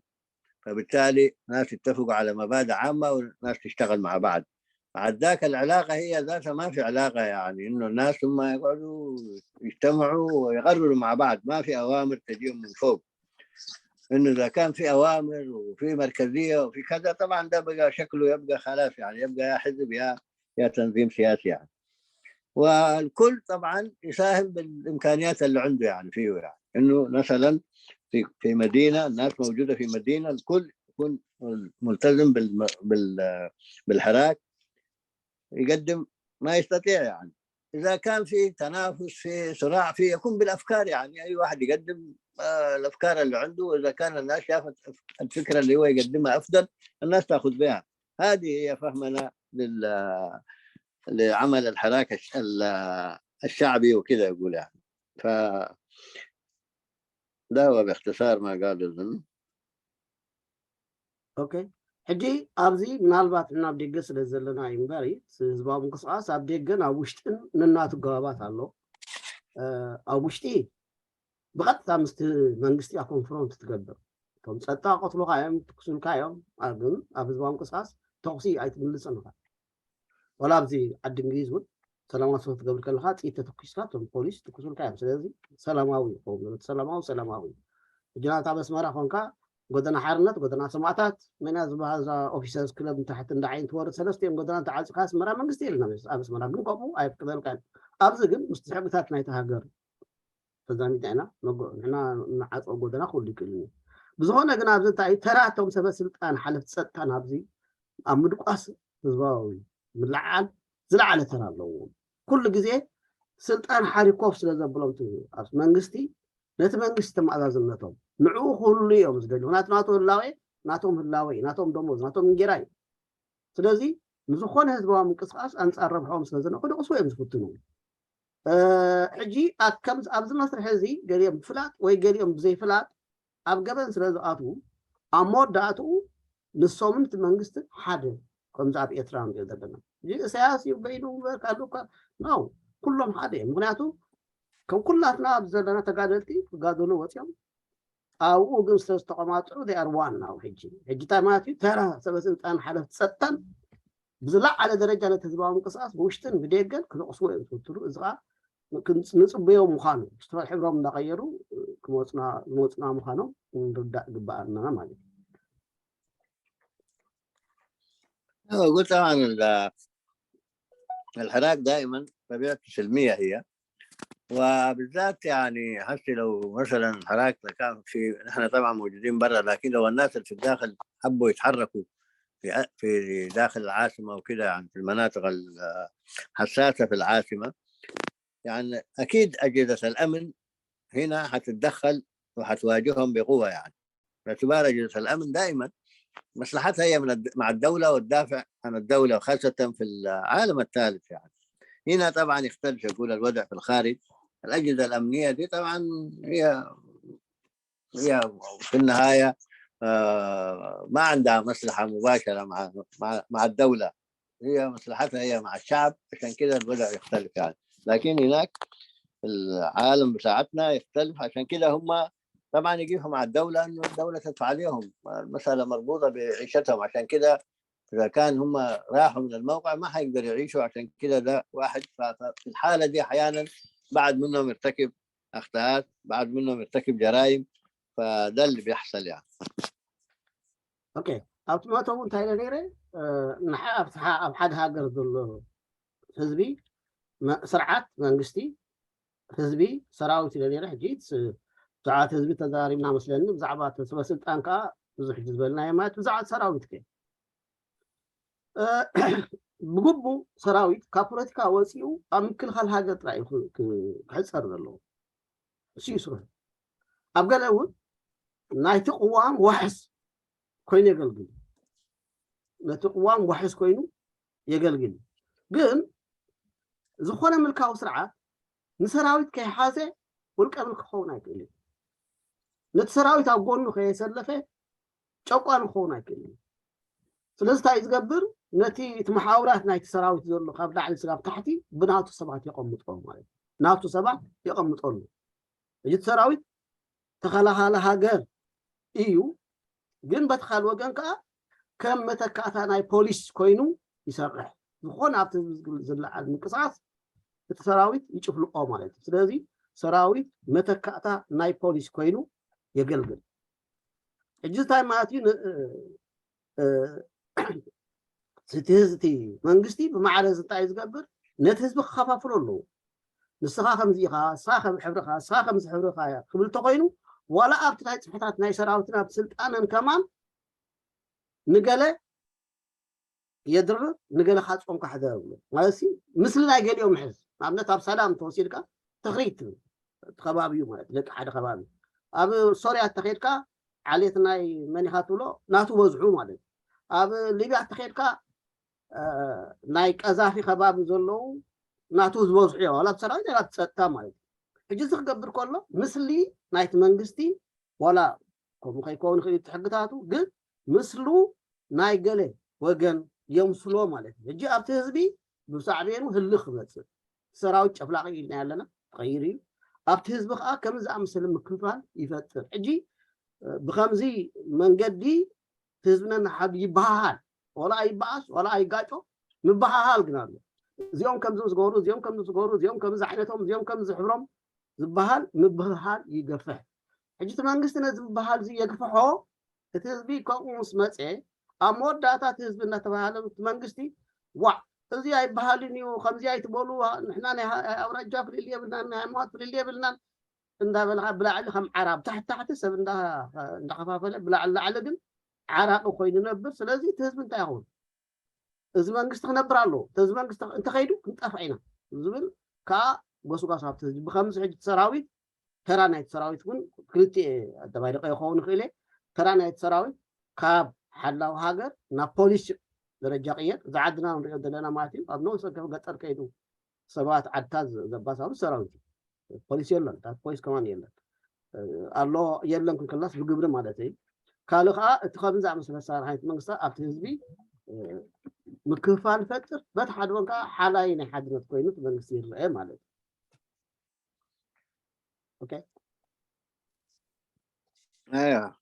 فبالتالي ناس يتفقوا على مبادئ عامه وناس تشتغل مع بعض. بعد ذاك العلاقه هي ذاتها ما في علاقه يعني انه الناس هم يقعدوا يجتمعوا ويقرروا مع بعض ما في اوامر تجيهم من فوق. انه اذا كان في اوامر وفي مركزيه وفي كذا طبعا ده بقى شكله يبقى خلاص يعني يبقى يا حزب يا يا تنظيم سياسي يعني. والكل طبعا يساهم بالامكانيات اللي عنده يعني فيه يعني انه مثلا في في مدينه الناس موجوده في مدينه الكل يكون ملتزم بال بال بالحراك يقدم ما يستطيع يعني. اذا كان في تنافس في صراع في يكون بالافكار يعني اي واحد يقدم الافكار اللي عنده واذا كان الناس شافت الفكره اللي هو يقدمها افضل الناس تاخذ بها. هذه هي فهمنا لل لعمل الحراك الشعبي وكذا يقول يعني. ف ده هو باختصار ما قال اظن. ኦኬ ሕጂ ኣብዚ ምናልባት እና ኣብ ደገ ስለ ዘለና እዩ እምበር ህዝባዊ ምንቅስቃስ ኣብ ደገን ኣብ ውሽጥን ነናቱ ገባባት ኣሎ ኣብ ውሽጢ ብቐጥታ ምስቲ መንግስቲ እያ ኮንፍሮንት ትገብር እቶም ፀጥታ ቀትሉካ እዮም ትክሱልካ እዮም ግን ኣብ ህዝባዊ ምንቅስቃስ ተኹሲ ኣይትምልስን ኢኻ። ዋላ ኣብዚ ዓዲ እንግሊዝ እውን ሰላማዊ ሰልፊ ክትገብር ከለኻ ጥይት ተተኩስካ እቶም ፖሊስ ትኩሱልካ እዮም። ስለዚ ሰላማዊ ይኸውን፣ ሰላማዊ ሰላማዊ እዩ። ሕጂ ንኣብነት ኣብ ኣስመራ ኮንካ ጎደና ሓርነት፣ ጎደና ሰማእታት፣ መን እያ ዝበሃል እዛ ኦፊሰርስ ክለብ ንታሕቲ እንዳ ዓይኒ ትወርድ ሰለስቲኦም ጎደና ተዓፂኻ ኣስመራ መንግስቲ የለን ኣብ ኣስመራ። ግን ከምኡ ኣየፍቅደልካን። ኣብዚ ግን ምስቲ ሕግታት ናይቲ ሃገር ተዛሚድና ኢና። ንሕና ንዓፅኦ ጎደና ክህሉ ይክእል እዩ። ብዝኾነ ግን ኣብዚ እንታይ እዩ ተራ እቶም ሰበ ስልጣን ሓለፍቲ ፀጥታ ናብዚ ኣብ ምድቋስ ህዝባዊ ምልዕዓል ዝለዓለ ተራ ኣለዎም። ኩሉ ግዜ ስልጣን ሓሪኮፍ ስለ ዘብሎም እቲ ኣብ መንግስቲ ነቲ መንግስቲ ተመኣዛዝነቶም ንዕኡ ክህሉ እዮም ዝደልዩ። ምክንያቱ ናቱ ህላዌ ናቶም ህላወ እዩ፣ ናቶም ደሞዝ ናቶም እንጌራ እዩ። ስለዚ ንዝኾነ ህዝባዊ ምንቅስቃስ ኣንጻር ረብሖም ስለ ዘነ ክደቕስዎ እዮም ዝፍትኑ። ሕጂ ኣብዚ መስርሒ እዚ ገሊኦም ብፍላጥ ወይ ገሊኦም ብዘይፍላጥ ኣብ ገበን ስለ ዝኣትዉ ኣብ መወዳእትኡ ንሶምን እቲ መንግስትን ሓደ ከምዚ ኣብ ኤርትራ ንሪኦ ዘለና። እዚ እሳያስ እዩ በይኑ እምበር ካልእ እኳ ነው፣ ኩሎም ሓደ እዮም። ምክንያቱ ከም ኩላትና ኣብዚ ዘለና ተጋደልቲ ክጋደሉ ወፂኦም ኣብኡ ግን ስለ ዝተቆማጥዑ they are one now። ሕጂ ሕጂ እንታይ ማለት እዩ? ተራ ሰበ ስልጣን ሓለፍቲ ፀጥታን ብዝለዓለ ደረጃ ነቲ ህዝባዊ ምንቅስቃስ ብውሽጥን ብደገን ክነቕስዎ እዮም ዝፍትኑ። እዚ ከዓ ንፅበዮ ምዃኑ ሕብሮም እንዳቀየሩ ክመፁና ዝመፁና ምዃኖም ክንርዳእ ግበኣና ማለት እዩ። قلت طبعا الحراك دائما طبيعته سلمية هي، وبالذات يعني حتى لو مثلا الحراك كان في، نحن طبعا موجودين برا، لكن لو الناس اللي في الداخل حبوا يتحركوا في في داخل العاصمة وكده، يعني في المناطق الحساسة في العاصمة، يعني أكيد أجهزة الأمن هنا حتتدخل وحتواجههم بقوة، يعني باعتبار أجهزة الأمن دائما مصلحتها هي من الد... مع الدولة والدافع عن الدولة، وخاصة في العالم الثالث. يعني هنا طبعا يختلف، يقول الوضع في الخارج، الأجهزة الأمنية دي طبعا هي هي في النهاية آه، ما عندها مصلحة مباشرة مع مع, مع الدولة، هي مصلحتها هي مع الشعب، عشان كده الوضع يختلف يعني. لكن هناك في العالم بتاعتنا يختلف، عشان كده هم طبعا يجيهم مع الدولة، إنه الدولة تدفع عليهم، المسألة مربوطة بعيشتهم. عشان كده إذا كان هم راحوا من الموقع ما حيقدروا يعيشوا، عشان كده ده واحد. ففي الحالة دي أحيانا بعض منهم يرتكب أخطاءات، بعض منهم يرتكب جرائم، فده اللي بيحصل يعني. ኦኬ፣ ኣብቲ መእተዊ እንታይ ኢለ ነይረ? ንሓ ኣብ ሓደ ሃገር ዘሎ ህዝቢ ስርዓት መንግስቲ ህዝቢ ሰራዊት ኢለ ነይረ። ሕጂ ብዛዕባ ህዝቢ ተዛሪብና መስለኒ። ብዛዕባ ሰበ ስልጣን ከዓ ብዙሕ ዝበልናዮ ማለት ብዛዕባ ሰራዊት ከ ብግቡእ ሰራዊት ካብ ፖለቲካ ወፂኡ ኣብ ምክልኻል ሃገር ጥራይ ክሕፀር ዘለዎ እሱ እዩ ስርሑ። ኣብ ገለ እውን ናይቲ ቅዋም ዋሕስ ኮይኑ የገልግል፣ ነቲ ቅዋም ዋሕስ ኮይኑ የገልግል። ግን ዝኾነ ምልካዊ ስርዓት ንሰራዊት ከይሓዘ ውልቀ ምልኪ ክኸውን ኣይክእል እዩ። ነቲ ሰራዊት ኣብ ጎኑ ከየሰለፈ ጨቋኒ ክኸውን ኣይክእል እዩ። ስለዚ እንታይ ዝገብር? ነቲ እቲ መሓውራት ናይቲ ሰራዊት ዘሎ ካብ ላዕሊ ስጋብ ታሕቲ ብናቱ ሰባት የቐምጦ ማለት እዩ። ናቱ ሰባት የቐምጠሉ። እዚ ሰራዊት ተኸላኻሊ ሃገር እዩ፣ ግን በቲ ካልእ ወገን ከዓ ከም መተካእታ ናይ ፖሊስ ኮይኑ ይሰርሕ። ዝኾነ ኣብቲ ህዝቢ ዝለዓል ምንቅስቃስ እቲ ሰራዊት ይጭፍልቆ ማለት እዩ። ስለዚ ሰራዊት መተካእታ ናይ ፖሊስ ኮይኑ የገልግል። ሕጂ እንታይ ማለት እዩ? እቲ ህዝቲ መንግስቲ ብማዕረ እንታይ ዝገብር ነቲ ህዝቢ ክኸፋፍሎ ኣለዎ። ንስኻ ከምዚ ኢኻ፣ ንስኻ ከም ሕብርኻ፣ ንስኻ ከምዚ ሕብርኻ እያ ክብል ተኮይኑ ዋላ ኣብቲ ናይ ፅሕታት ናይ ሰራዊትን ኣብ ስልጣንን ከማን ንገለ የድርብ ንገለ ካፅቆም ካሕደ ብሎ ማለት ሲ ምስሊ ናይ ገሊኦም ሕዝ ንኣብነት ኣብ ሰላም ተወሲድካ ተኽሪት ትብል እቲ ከባቢ እዩ ማለት ደቂ ሓደ ከባቢ ኣብ ሶርያ ተኸድካ ዓሌት ናይ መን ኢኻ ትብሎ ናቱ በዝሑ ማለት ኣብ ሊብያ ተኸድካ ናይ ቀዛፊ ከባቢ ዘለዉ ናቱ ዝበዝሑ እዮም ዋላ ሰራዊት ዋላ ፀጥታ ማለት እዩ ሕጂ እዚ ክገብር ከሎ ምስሊ ናይቲ መንግስቲ ዋላ ከምኡ ከይከውን ይኽእል እቲ ሕግታቱ ግን ምስሉ ናይ ገለ ወገን የምስሎ ማለት እዩ ሕጂ ኣብቲ ህዝቢ ብሳዕቤኑ ህልኽ ክመፅእ ሰራዊት ጨፍላቂ ኢልና ያለና ተቐይሩ እዩ ኣብቲ ህዝቢ ከዓ ከምዚ ዝኣመሰለ ምክፍፋል ይፈጥር ሕጂ ብከምዚ መንገዲ ህዝብና ንሓዱ ይበሃሃል ዋላ ኣይበኣስ ዋላ ኣይጋጮ ምበሃሃል ግን ኣሎ። እዚኦም ከምዚ ምስ ገበሩ፣ እዚኦም ከምዚ ምስ ገበሩ፣ እዚኦም ከምዚ ዓይነቶም፣ እዚኦም ከምዚ ሕብሮም ዝበሃል ምብህሃል ይገፍሕ። ሕጂ እቲ መንግስቲ ነዚ ምብህሃል እዚ የግፍሖ። እቲ ህዝቢ ከምኡ ምስ መፀ ኣብ መወዳእታ እቲ ህዝቢ እናተባሃለ እቲ መንግስቲ ዋዕ እዚ ኣይበሃልን እዩ፣ ከምዚ ኣይትበሉ፣ ንሕና ናይ ኣውራጃ ፍልልይ የብልናን፣ ናይ ሃይማኖት ፍልልይ የብልናን እንዳበልካ ብላዕሊ ከም ዓራብ ታሕቲ ታሕቲ ሰብ እንዳኸፋፈለ ብላዕሊ ላዕሊ ግን ዓራቂ ኮይኑ ነብር። ስለዚ እቲ ህዝቢ እንታይ ይኸውን? እዚ መንግስቲ ክነብር ኣለዎ፣ እዚ መንግስቲ እንተኸይዱ ክንጠፍዕ ኢና ዝብል ከዓ ጎስጓስ ኣብቲ ህዝቢ ብከምዚ ሕጂ ሰራዊት ተራ ናይቲ ሰራዊት እውን ክልቲኤ ኣደባይደቀ ይኸውን ይኽእል እየ። ተራ ናይቲ ሰራዊት ካብ ሓላዊ ሃገር ናብ ፖሊስ ደረጃ ቅየር፣ እዚ ዓድና ንሪኦ ዘለና ማለት እዩ። ኣብ ነብሰ ገጠር ከይዱ ሰባት ዓድታት ዘባሳሉ ሰራዊት እዩ። ፖሊስ የለን፣ ፖሊስ ከማን የለን ኣሎ የለን ክንክላስ ብግብሪ ማለት እዩ። ካልእ ከዓ እቲ ከምዚ ዝኣመሰለ ኣሰራርሓ ናይቲ መንግስታት ኣብቲ ህዝቢ ምክፍፋል ይፈጥር፣ በቲ ሓደ ወገን ከዓ ሓላይ ናይ ሓድነት ኮይኑ እቲ መንግስቲ ይረአ ማለት እዩ። ايوه.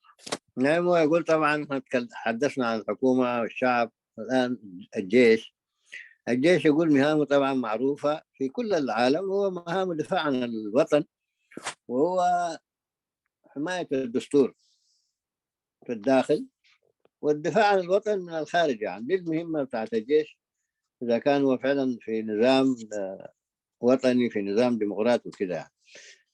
نعم، هو يقول طبعا احنا تكل- تحدثنا عن الحكومة والشعب. الآن الجيش، الجيش يقول مهامه طبعا معروفة في كل العالم، هو مهام الدفاع عن الوطن، وهو حماية الدستور في الداخل، والدفاع عن الوطن من الخارج. يعني دي المهمة بتاعت الجيش إذا كان هو فعلا في نظام آه، وطني، في نظام ديمقراطي وكده يعني.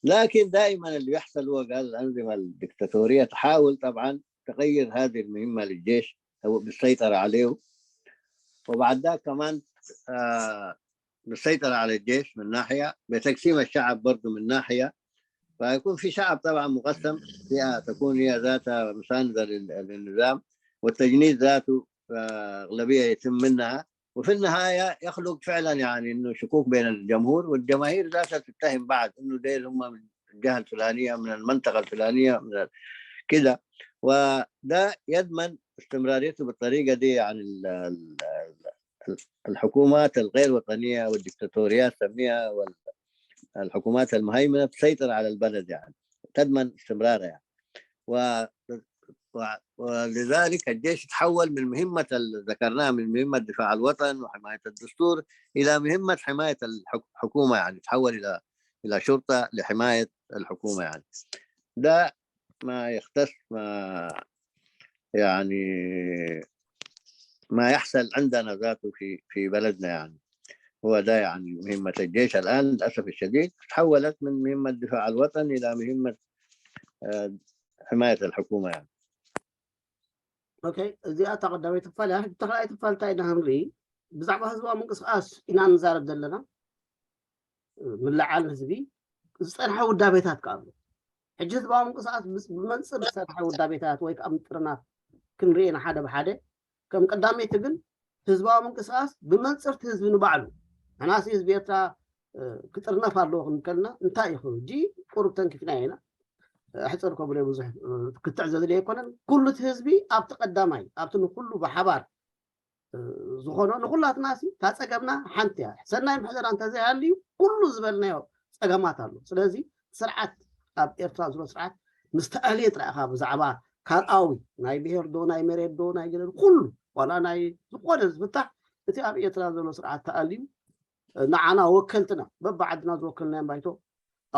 لكن دائما اللي بيحصل هو قال الأنظمة الدكتاتورية تحاول طبعا تغير هذه المهمة للجيش أو بالسيطرة عليه، وبعد ذاك كمان آه بالسيطرة على الجيش من ناحية، بتقسيم الشعب برضو من ناحية، فيكون في شعب طبعا مقسم، فئة تكون هي ذاتها مساندة لل- للنظام، والتجنيد ذاته آه، أغلبية يتم منها، وفي النهاية يخلق فعلا يعني إنه شكوك بين الجمهور، والجماهير ذاتها تتهم بعض إنه ديل هم من الجهة الفلانية، من المنطقة الفلانية، من ال- كده. وده يضمن استمراريته بالطريقة دي. يعني ال- ال- ال- الحكومات الغير وطنية والدكتاتوريات سميها، والحكومات المهيمنة تسيطر على البلد، يعني تضمن استمرارها يعني. و و- ولذلك الجيش تحول من مهمة ال- ذكرناها من مهمة دفاع الوطن وحماية الدستور إلى مهمة حماية الحكومة، يعني تحول إلى إلى شرطة لحماية الحكومة. يعني ده ما يختص ما يعني ما يحصل عندنا ذاته في في بلدنا. يعني هو ده يعني مهمة الجيش الآن للأسف الشديد، تحولت من مهمة دفاع الوطن إلى مهمة آه، حماية الحكومة يعني. ኦኬ፣ እዚኣ እታ ቀዳመይቲ ክፋል እያ። ሕጂ ተኻልኣይቲ ክፋል እንታይ ኢና ክንርኢ? ብዛዕባ ህዝባዊ ምንቅስቃስ ኢና ንዛረብ ዘለና። ምልዓል ህዝቢ ዝፀንሐ ውዳቤታት ከኣ ኣሎ። ሕጂ ህዝባዊ ምንቅስቃስ ምስ- ብመንፅር ዝፀንሐ ውዳቤታት ወይ ከዓ ምጥርናፍ ክንርኢ ኢና ሓደ ብሓደ። ከም ቀዳመይቲ ግን ህዝባዊ ምንቅስቃስ ብመንፅርቲ ህዝቢ ንባዕሉ ንሕናሲ ህዝቢ ኤርትራ እ፣ ክጥርነፍ ኣለዎ ክንከልና እንታይ እዩ ሕጂ ቁሩብ ተንኪፍና ኢና። ኣሕፅር ከብሎ ብዙሕ ክትዕ ዘድልየ ኣይኮነን። ኩሉ እቲ ህዝቢ ኣብቲ ቀዳማይ ኣብቲ ንኩሉ ብሓባር ዝኾኖ ንኩላትና ሲ እታ ፀገምና ሓንቲ እያ። ሰናይ ምሕደራ እንተዘይሃልዩ ኩሉ ዝበልናዮ ፀገማት ኣሎ። ስለዚ ስርዓት ኣብ ኤርትራ ዘሎ ስርዓት ምስ ተኣልየ ጥራይ ኢኻ ብዛዕባ ካልኣዊ ናይ ብሄር ዶ ናይ መሬት ዶ ናይ ገለ ኩሉ ዋላ ናይ ዝኾነ ዝፍታሕ እቲ ኣብ ኤርትራ ዘሎ ስርዓት ተኣልዩ ንዓና ወከልትና በብዓድና ዝወከልናዮም ባይቶ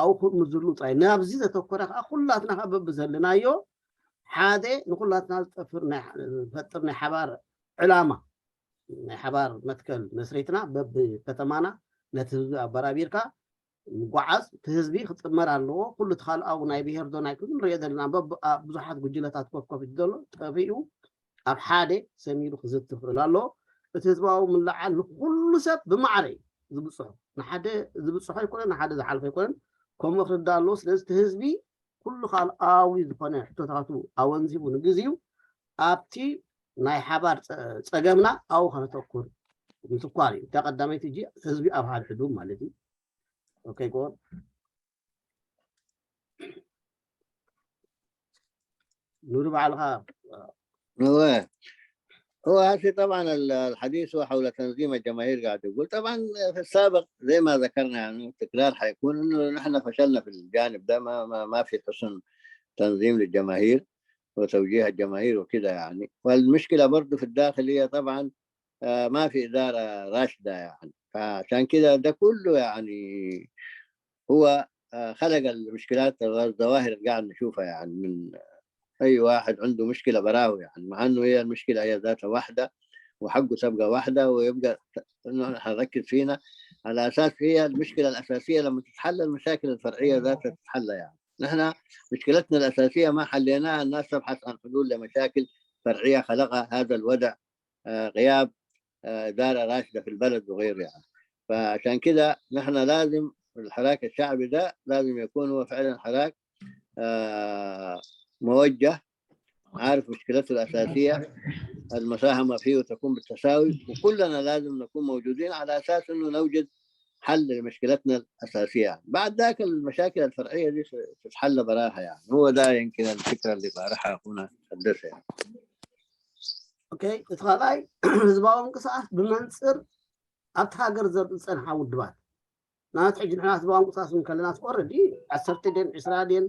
ኣብኡ ክምዝሉ ጥራይ ናብዚ ዘተኮረ ከዓ ኩላትና ከዓ በብዘለናዮ ሓደ ንኩላትና ዝጠፍር ናይ- ዝፈጥር ናይ ሓባር ዕላማ ናይ ሓባር መትከል መስሪትና በብከተማና ነቲ ህዝቢ ኣበራቢርካ ምጓዓዝ እቲ ህዝቢ ክጥመር ኣለዎ። ኩሉ እቲ ካልኣዊ ናይ ብሄር ዶ ናይ ክልል ንሪኦ ዘለና በብ- ኣብ ብዙሓት ጉጅለታት ኮፍ ኮፍ ኢሉ ዘሎ ጠፊኡ ኣብ ሓደ ሰሚሩ ክዝቲ ክኽእል ኣለዎ። እቲ ህዝባዊ ምልዓል ንኩሉ ሰብ ብማዕረ እዩ ዝብፅሖ። ንሓደ ዝብፅሖ ኣይኮነን፣ ንሓደ ዝሓልፎ ኣይኮነን። ከምኡ ክርዳእ ኣለዎ። ስለዚ እቲ ህዝቢ ኩሉ ካልኣዊ ዝኾነ ሕቶታቱ ኣወንዚቡ ንግዚኡ ኣብቲ ናይ ሓባር ፀ- ፀገምና ኣብኡ ከነተኩር ምትኳር እዩ። እታ ቀዳመይቲ እጂ ህዝቢ ኣብ ሓድሕዱ ማለት እዩ። ኦኬ ጎን ኑሪ ባዕልኻ هو هو هسه طبعا ال- الحديث هو حول تنظيم الجماهير قاعد يقول. طبعا في السابق زي ما ذكرنا، يعني تكرار حيكون انه نحن فشلنا في الجانب ده، ما ما, ما في حسن تنظيم للجماهير. وتوجيه الجماهير وكده يعني. والمشكلة برضو في الداخل هي طبعا، آه، ما في إدارة راشدة يعني. فعشان كده ده كله يعني هو، آه، خلق المشكلات والظواهر اللي قاعد نشوفها يعني، من أي واحد عنده مشكلة براه يعني، مع إنه هي المشكلة هي ذاتها واحدة وحقه تبقى واحدة، ويبقى إنه نحن نركز فينا على أساس هي المشكلة الأساسية. لما تتحل المشاكل الفرعية ذاتها تتحل يعني. نحن مشكلتنا الأساسية ما حليناها، الناس تبحث عن حلول لمشاكل فرعية خلقها هذا الوضع، آه، غياب، آه، إدارة راشدة في البلد وغيره يعني. فعشان كده نحن لازم الحراك الشعبي ده لازم يكون هو فعلا حراك، آه، موجه، عارف مشكلته الأساسية، المساهمة فيه تكون بالتساوي، وكلنا لازم نكون موجودين على أساس إنه نوجد حل لمشكلتنا الأساسية. بعد ذاك المشاكل الفرعية دي تتحل براها يعني. هو ده يمكن الفكرة اللي طارحها أخونا الدسة يعني. ኦኬ፣ እቲ ካልኣይ ህዝባዊ ምንቅስቃስ ብመንፅር ኣብቲ ሃገር ዝፀንሓ ውድባት። ንኣብነት ሕጂ ንሕና ህዝባዊ ምንቅስቃስ እንከለና፣ ኦረዲ ዓሰርተ ድየን ዕስራ ድየን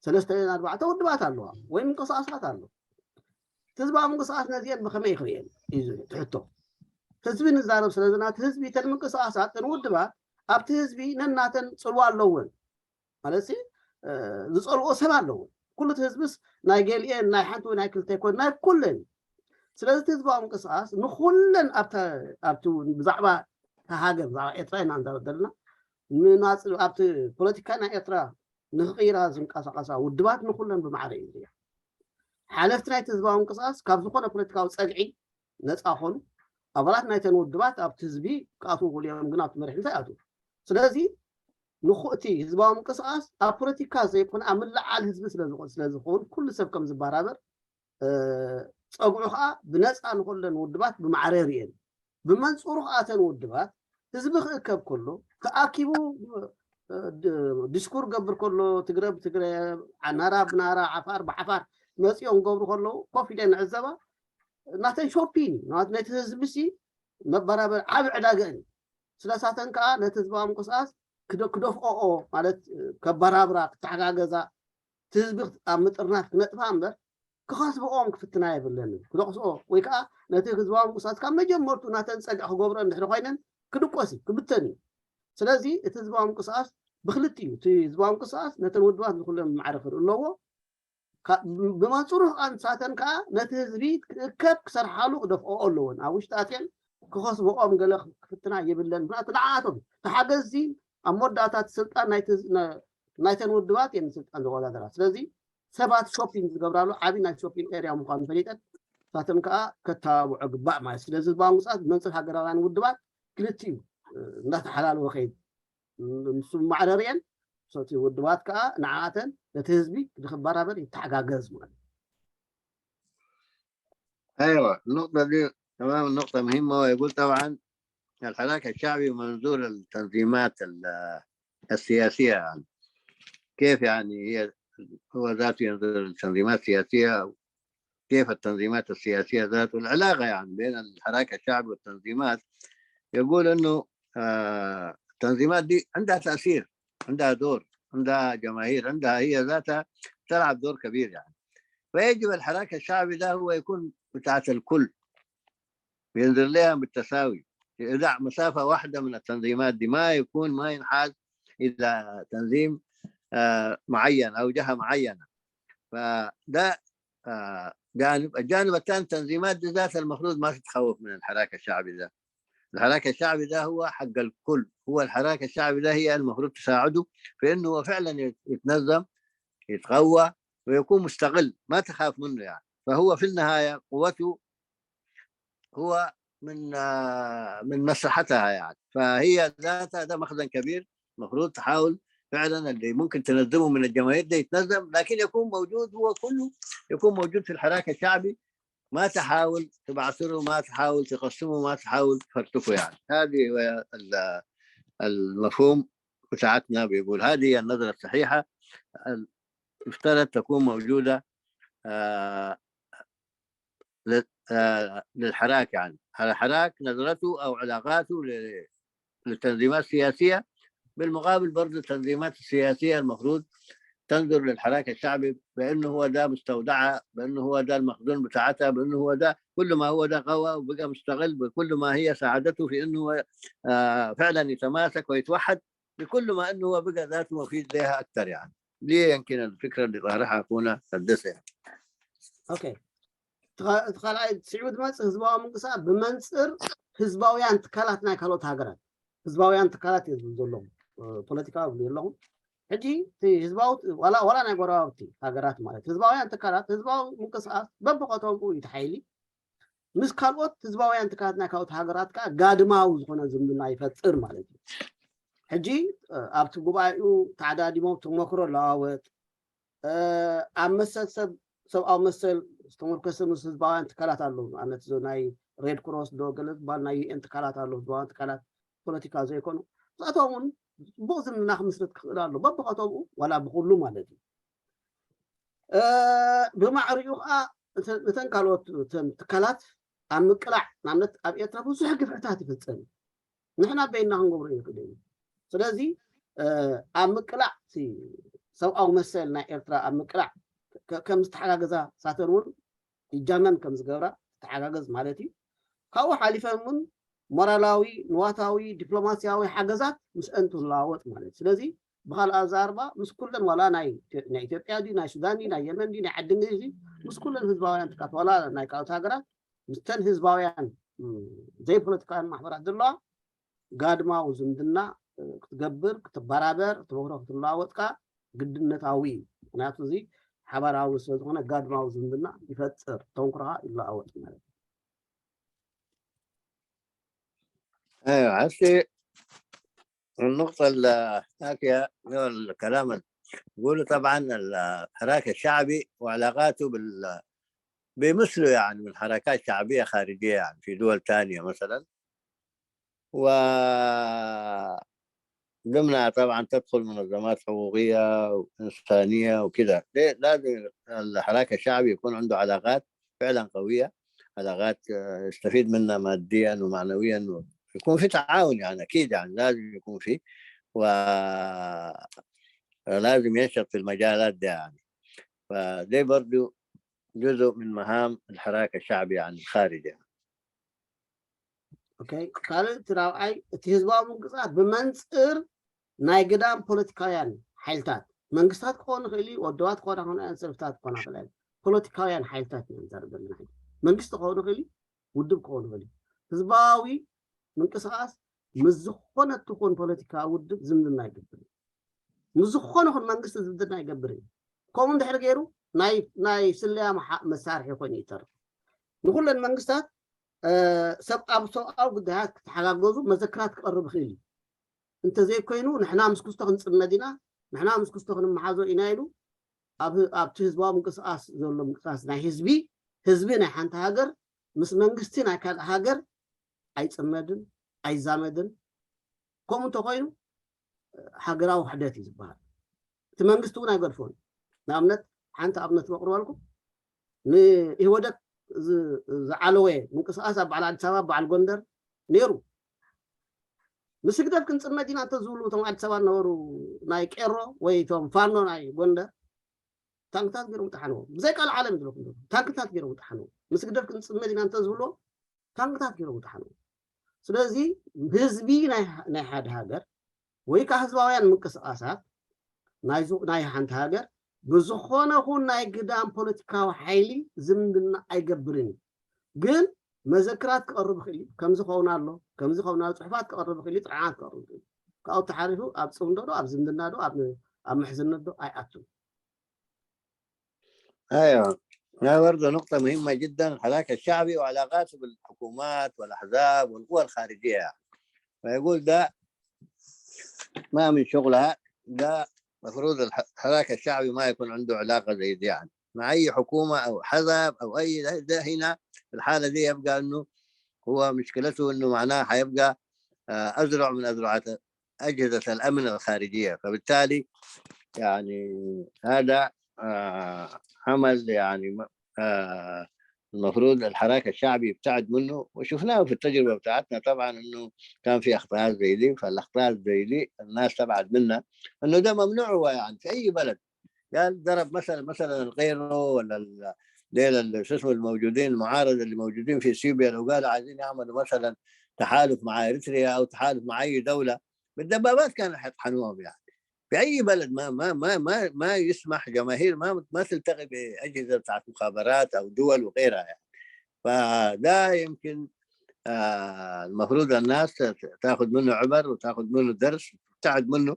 ሰለስተ ድየን ኣርባዕተ ውድባት ኣለዋ ወይ ምንቅስቃሳት ኣሎ። እቲ ህዝባዊ ምንቅስቃስ ነዚአን ብኸመይ ይኽርእየን እዩ ትሕቶ። ህዝቢ ንዛረብ ስለዚ ናቲ ህዝቢ እተን ምንቅስቃሳት እተን ውድባት ኣብቲ ህዝቢ ነናተን ፅልዋ ኣለወን። ማለት ዝፀልኦ ሰብ ኣለዎ። ኩሉ እቲ ህዝብስ ናይ ገሊኤን ናይ ሓንቲ ወይ ናይ ክልተ ይኮን ናይ ኩለን። ስለዚ እቲ ህዝባዊ ምንቅስቃስ ንኩለን ኣብቲ ብዛዕባ ሃገር ብዛዕባ ኤርትራ ኢና ንዛረብ ዘለና። ኣብቲ ፖለቲካ ናይ ኤርትራ ንክቅይራ ዝንቀሳቀሳ ውድባት ንኩለን ብማዕረ እዩ ዝሪኣ። ሓለፍቲ ናይቲ ህዝባዊ ምንቅስቃስ ካብ ዝኮነ ፖለቲካዊ ፀግዒ ነፃ ኮኑ፣ ኣባላት ናይተን ውድባት ኣብቲ ህዝቢ ክኣትዉ ክእሉ እዮም፣ ግን ኣብቲ መሪሕነት ኣይኣትዉ። ስለዚ ንኩእቲ ህዝባዊ ምንቅስቃስ ኣብ ፖለቲካ ዘይኮነ ኣብ ምልዓል ህዝቢ ስለዝኮን ስለዝኸውን ኩሉ ሰብ ከም ዝበራበር፣ ፀግዑ ከዓ ብነፃ ንኩለን ውድባት ብማዕረ ሪኤን። ብመንፅሩ ከዓ እተን ውድባት ህዝቢ ክእከብ ከሎ ተኣኪቡ ዲስኩር ገብር ከሎ፣ ትግረ ብትግረ፣ ናራ ብናራ፣ ዓፋር ብዓፋር መፂኦም ገብሩ ከለዉ ኮፍ ኢለ ንዕዘባ። ናተን ሾፒን ናት ነቲ ህዝቢ ሲ መበራበር ዓብ ዕዳገ እዩ። ስለሳተን ከዓ ነቲ ህዝባዊ ምንቅስቃስ ክደፍኦኦ ማለት ከበራብራ ክተሓጋገዛ፣ እቲ ህዝቢ ኣብ ምጥርናፍ ክነጥፋ እምበር ክኸስብኦም ክፍትና የብለንን። ክደቕስኦ ወይ ከዓ ነቲ ህዝባዊ ምንቅስቃስ ካብ መጀመርቱ ናተን ፀግዒ ክገብሮ እንድሕሪ ኮይነን ክድቆስ እዩ ክብተን እዩ። ስለዚ እቲ ህዝባዊ ምንቅስቃስ ብክልቲ እዩ። እቲ ህዝባዊ ምንቅስቃስ ነተን ውድባት ንኩለን ማዕረ ክርኢ ኣለዎ። ብመንፅሩ ከዓ ንሳተን ከዓ ነቲ ህዝቢ ክእከብ ክሰርሓሉ ክደፍኦ ኣለዎን ኣብ ውሽጢ ኣትየን ክኸስብኦም ገለ ክፍትና የብለን። ምክንያቱ ንዓኣቶም ተሓገዝቲ ኣብ መወዳእታ እቲ ስልጣን ናይተን ውድባት እየን ስልጣን ዝቆፃፀራ። ስለዚ ሰባት ሾፒንግ ዝገብራሉ ዓብዪ ናይ ሾፒንግ ኤርያ ምኳኑ ፈሊጠን ንሳተን ከዓ ከተባብዖ ግባእ ማለት። ስለዚ ህዝባዊ ምንቅስቃስ ብመንፅር ሃገራውያን ውድባት ክልቲኡ እንዳተሓላለወ ከይድ ምስ ማዕረርየን ሰቲ ውድባት ከዓ ንዓኣተን ነቲ ህዝቢ ንክበራበር ይተሓጋገዝ ማለት። ايوه، النقطة دي تمام، نقطة مهمة. ويقول طبعا الحراك الشعبي منظور التنظيمات السياسية يعني. كيف يعني هي هو ذاته ينظر للتنظيمات السياسية، كيف التنظيمات السياسية ذاته العلاقة يعني بين الحراك الشعبي والتنظيمات. يقول انه آه التنظيمات دي عندها تأثير، عندها دور، عندها جماهير، عندها هي ذاتها تلعب دور كبير يعني. فيجب الحراك الشعبي ده هو يكون بتاعت الكل، ينظر لها بالتساوي، يدع مسافة واحدة من التنظيمات دي، ما يكون ما ينحاز إلى تنظيم آه معين أو جهة معينة. فده آه جانب. الجانب الثاني التنظيمات دي ذاتها المفروض ما تتخوف من الحراك الشعبي ده. الحراك الشعبي ده هو حق الكل، هو الحراك الشعبي ده هي المفروض تساعده في انه هو فعلا يتنظم، يتقوى، ويكون مستقل، ما تخاف منه يعني. فهو في النهاية قوته هو من آه من مصلحتها يعني. فهي ذاتها ده مخزن كبير، المفروض تحاول فعلا اللي ممكن تنظمه من الجماهير ده يتنظم، لكن يكون موجود هو كله، يكون موجود في الحراك الشعبي. ما تحاول تبعثره، ما تحاول تقسمه، ما تحاول تفرتكه يعني. هذه هو المفهوم بتاعتنا. بيقول هذه النظرة الصحيحة افترض تكون موجودة آه، آه، للحراك يعني. الحراك نظرته أو علاقاته للتنظيمات السياسية. بالمقابل برضو التنظيمات السياسية المفروض تنظر للحراك الشعبي بأنه هو ده مستودعة، بأنه هو ده المخزون بتاعتها، بأنه هو ده كل ما هو ده قوى وبقى مستغل بكل ما هي ساعدته في أنه هو آه، فعلا يتماسك ويتوحد بكل ما أنه هو بقى ذاته مفيد لها أكثر يعني. دي يمكن الفكرة اللي طرحها أخونا قدسة يعني. ኦኬ እቲ ካልኣይ ስዒቡ ዝመፅእ ህዝባዊ ምንቅስቃስ ብመንፅር ህዝባውያን ትካላት ናይ ካልኦት ሃገራት ህዝባውያን ትካላት እዩ ዝብል ዘለኹም ፖለቲካዊ ዝብል ዘለኹም ሕጂ ህዝባዊ ዋላ ናይ ጎረባብቲ ሃገራት ማለት ህዝባውያን ትካላት ህዝባዊ ምንቅስቃስ በብኸተምኡ እዩ ሓይሊ ምስ ካልኦት ህዝባውያን ትካላት ናይ ካልኦት ሃገራት ከዓ ጋድማዊ ዝኾነ ዝምድና ይፈጥር ማለት እዩ ሕጂ ኣብቲ ጉባኤኡ ተዓዳዲሞም ተመክሮ ለዋወጥ ኣብ መሰል ሰብ ሰብኣዊ መሰል ዝተመርኮሰ ምስ ህዝባውያን ትካላት ኣለዉ ንኣብነት ናይ ሬድ ክሮስ ዶ ገለ ዝበሃል ናይ ዩኤን ትካላት ኣለዉ ህዝባውያን ትካላት ፖለቲካ ዘይኮኑ እሳቶም እውን ፅቡቅ ዝምድና ክምስርት ክኽእል ኣሎ በብኸተምኡ ዋላ ብኩሉ ማለት እዩ ብማዕሪኡ ከዓ እተን ካልኦት ትካላት ኣብ ምቅላዕ ንኣብነት ኣብ ኤርትራ ብዙሕ ግፍዕታት ይፍፀም ንሕና በይና ክንገብሮ ይኽእል እዩ ስለዚ ኣብ ምቅላዕ ሰብኣዊ መሰል ናይ ኤርትራ ኣብ ምቅላዕ ከም ዝተሓጋገዛ ሳተን እውን ይጃመን ከም ዝገብራ ተሓጋገዝ ማለት እዩ ካብኡ ሓሊፈን እውን ሞራላዊ ንዋታዊ ዲፕሎማሲያዊ ሓገዛት ምስአን ትለዋወጥ ማለት እዩ ስለዚ ብካልእ ኣዛርባ ምስ ኩለን ዋላ ናይ ኢትዮጵያ ድዩ ናይ ሱዳን ድዩ ናይ የመን ድዩ ናይ ዓዲ እንግሊዝ ድዩ ምስ ኩለን ህዝባውያን ትካት ዋላ ናይ ካልኦት ሃገራት ምስተን ህዝባውያን ዘይፖለቲካውያን ማሕበራት ዘለዋ ጋድማዊ ዝምድና ክትገብር ክትበራበር ተመክሮ ክትለዋወጥካ ግድነታዊ እዩ ምክንያቱ እዚ ሓባራዊ ስለዝኾነ ጋድማዊ ዝምድና ይፈጥር ተንኩርካ ይለዋወጥ ማለት እዩ ايوه هسه النقطة الآتية هو الكلام يقول طبعا الحراك الشعبي وعلاقاته بال بمثله يعني من حركات شعبية خارجية يعني في دول تانية مثلا و ضمنها طبعا تدخل منظمات حقوقية وإنسانية وكده لازم الحراك الشعبي يكون عنده علاقات فعلا قوية علاقات يستفيد منها ماديا ومعنويا يكون في تعاون يعني أكيد يعني لازم يكون في و لازم ينشط في المجالات دي يعني فده برضو جزء من مهام الحراك الشعبي عن الخارج يعني. ካልእ እቲ ራብዓይ እቲ ህዝባዊ ምንቅስቃስ ብመንፅር ናይ ግዳም ፖለቲካውያን ሓይልታት መንግስታት ክኾኑ ይኽእል እዩ ወደባት ክኾና ክኾና እየን ሰልፍታት ክኾና ይኽእላ እየን ፖለቲካውያን ሓይልታት ኢና ንዛረብ ዘለና መንግስቲ ክኾኑ ይኽእል እዩ ውድብ ክኾኑ ይኽእል እዩ ህዝባዊ ምንቅስቃስ ምስ ዝኾነ ትኹን ፖለቲካዊ ውድብ ዝምድና ይገብር እዩ ምስ ዝኾነ ይኹን መንግስቲ ዝምድና ይገብር እዩ ከምኡ እንድሕር ገይሩ ናይ ስለያ መሳርሒ ኮይኑ ይተርፍ ንኩለን መንግስታት ሰብ ኣብ ሰብኣዊ ጉዳያት ክተሓጋገዙ መዘክራት ክቀርብ ይኽእል እዩ እንተዘይኮይኑ ንሕና ምስ ክስቶ ክንፅመድ ኢና ንሕና ምስ ክስቶ ክንመሓዞ ኢና ኢሉ ኣብቲ ህዝባዊ ምንቅስቃስ ዘሎ ምንቅስቃስ ናይ ህዝቢ ህዝቢ ናይ ሓንቲ ሃገር ምስ መንግስቲ ናይ ካልእ ሃገር ኣይፅመድን ኣይዛመድን ከምኡ እንተኮይኑ ሃገራዊ ውሕደት እዩ ዝበሃል እቲ መንግስቲ እውን ኣይገድፎን ንኣብነት ሓንቲ ኣብነት መቅርበልኩም ንኢህወደግ ዝዓለወ ምንቅስቃስ ኣብ በዓል ኣዲስ ኣበባ በዓል ጎንደር ነይሩ ምስ ህግደፍ ክንፅመድ ኢና እንተዝብሉ እቶም ኣዲስ ኣበባ ዝነበሩ ናይ ቄሮ ወይ እቶም ፋኖ ናይ ጎንደር ታንክታት ገይሮም ጠሓንዎ ብዘይ ቃል ዓለም ዝለኩም ታንክታት ገይሮም ጠሓንዎ ምስ ህግደፍ ክንፅመድ ኢና እንተዝብልዎ ታንክታት ገይሮም ጠሓንዎ ስለዚ ህዝቢ ናይ ሓደ ሃገር ወይ ከዓ ህዝባውያን ምንቅስቃሳት ናይ ሓንቲ ሃገር ብዝኾነ ኹን ናይ ግዳም ፖለቲካዊ ሓይሊ ዝምድና ኣይገብርን እዩ ግን መዘክራት ክቐርብ ይኽእል እዩ ከምዚ ኸውን ኣሎ ከምዚ ኸውን ኣሎ ፅሑፋት ክቐርብ ይኽእል እዩ ጥርዓናት ክቐርብ ይኽእል ካብኡ ተሓሪፉ ኣብ ፅምዶ ዶ ኣብ ዝምድና ዶ ኣብ ምሕዝነት ዶ ኣይኣቱን ايوه هاي برضه نقطة مهمة جدا الحراك الشعبي وعلاقاته بالحكومات والأحزاب والقوى الخارجية يعني. فيقول ده ما من شغلها ده مفروض الحراك الشعبي ما يكون عنده علاقة زي دي يعني مع أي حكومة أو حزب أو أي ده, ده هنا في الحالة دي يبقى إنه هو مشكلته إنه معناه حيبقى أذرع من أذرعة أجهزة الأمن الخارجية فبالتالي يعني هذا عمل يعني المفروض الحراك الشعبي يبتعد منه وشفناه في التجربة بتاعتنا طبعا انه كان في اخطاء زي دي فالاخطاء زي دي الناس تبعد منها انه ده ممنوع هو يعني في اي بلد قال ضرب مثلا، مثلا القيرو ولا ال-، ديل ال-، شو اسمه، الموجودين، المعارضة اللي موجودين في اثيوبيا، لو قالوا عايزين يعملوا مثلا تحالف مع اريتريا او تحالف مع اي دولة، بالدبابات كانوا حيطحنوهم يعني. في اي بلد ما ما ما ما ما يسمح جماهير ما ما تلتقي باجهزه بتاعت مخابرات او دول وغيرها يعني. فده يمكن آه المفروض الناس تاخذ منه عبر وتاخذ منه درس وتبتعد منه.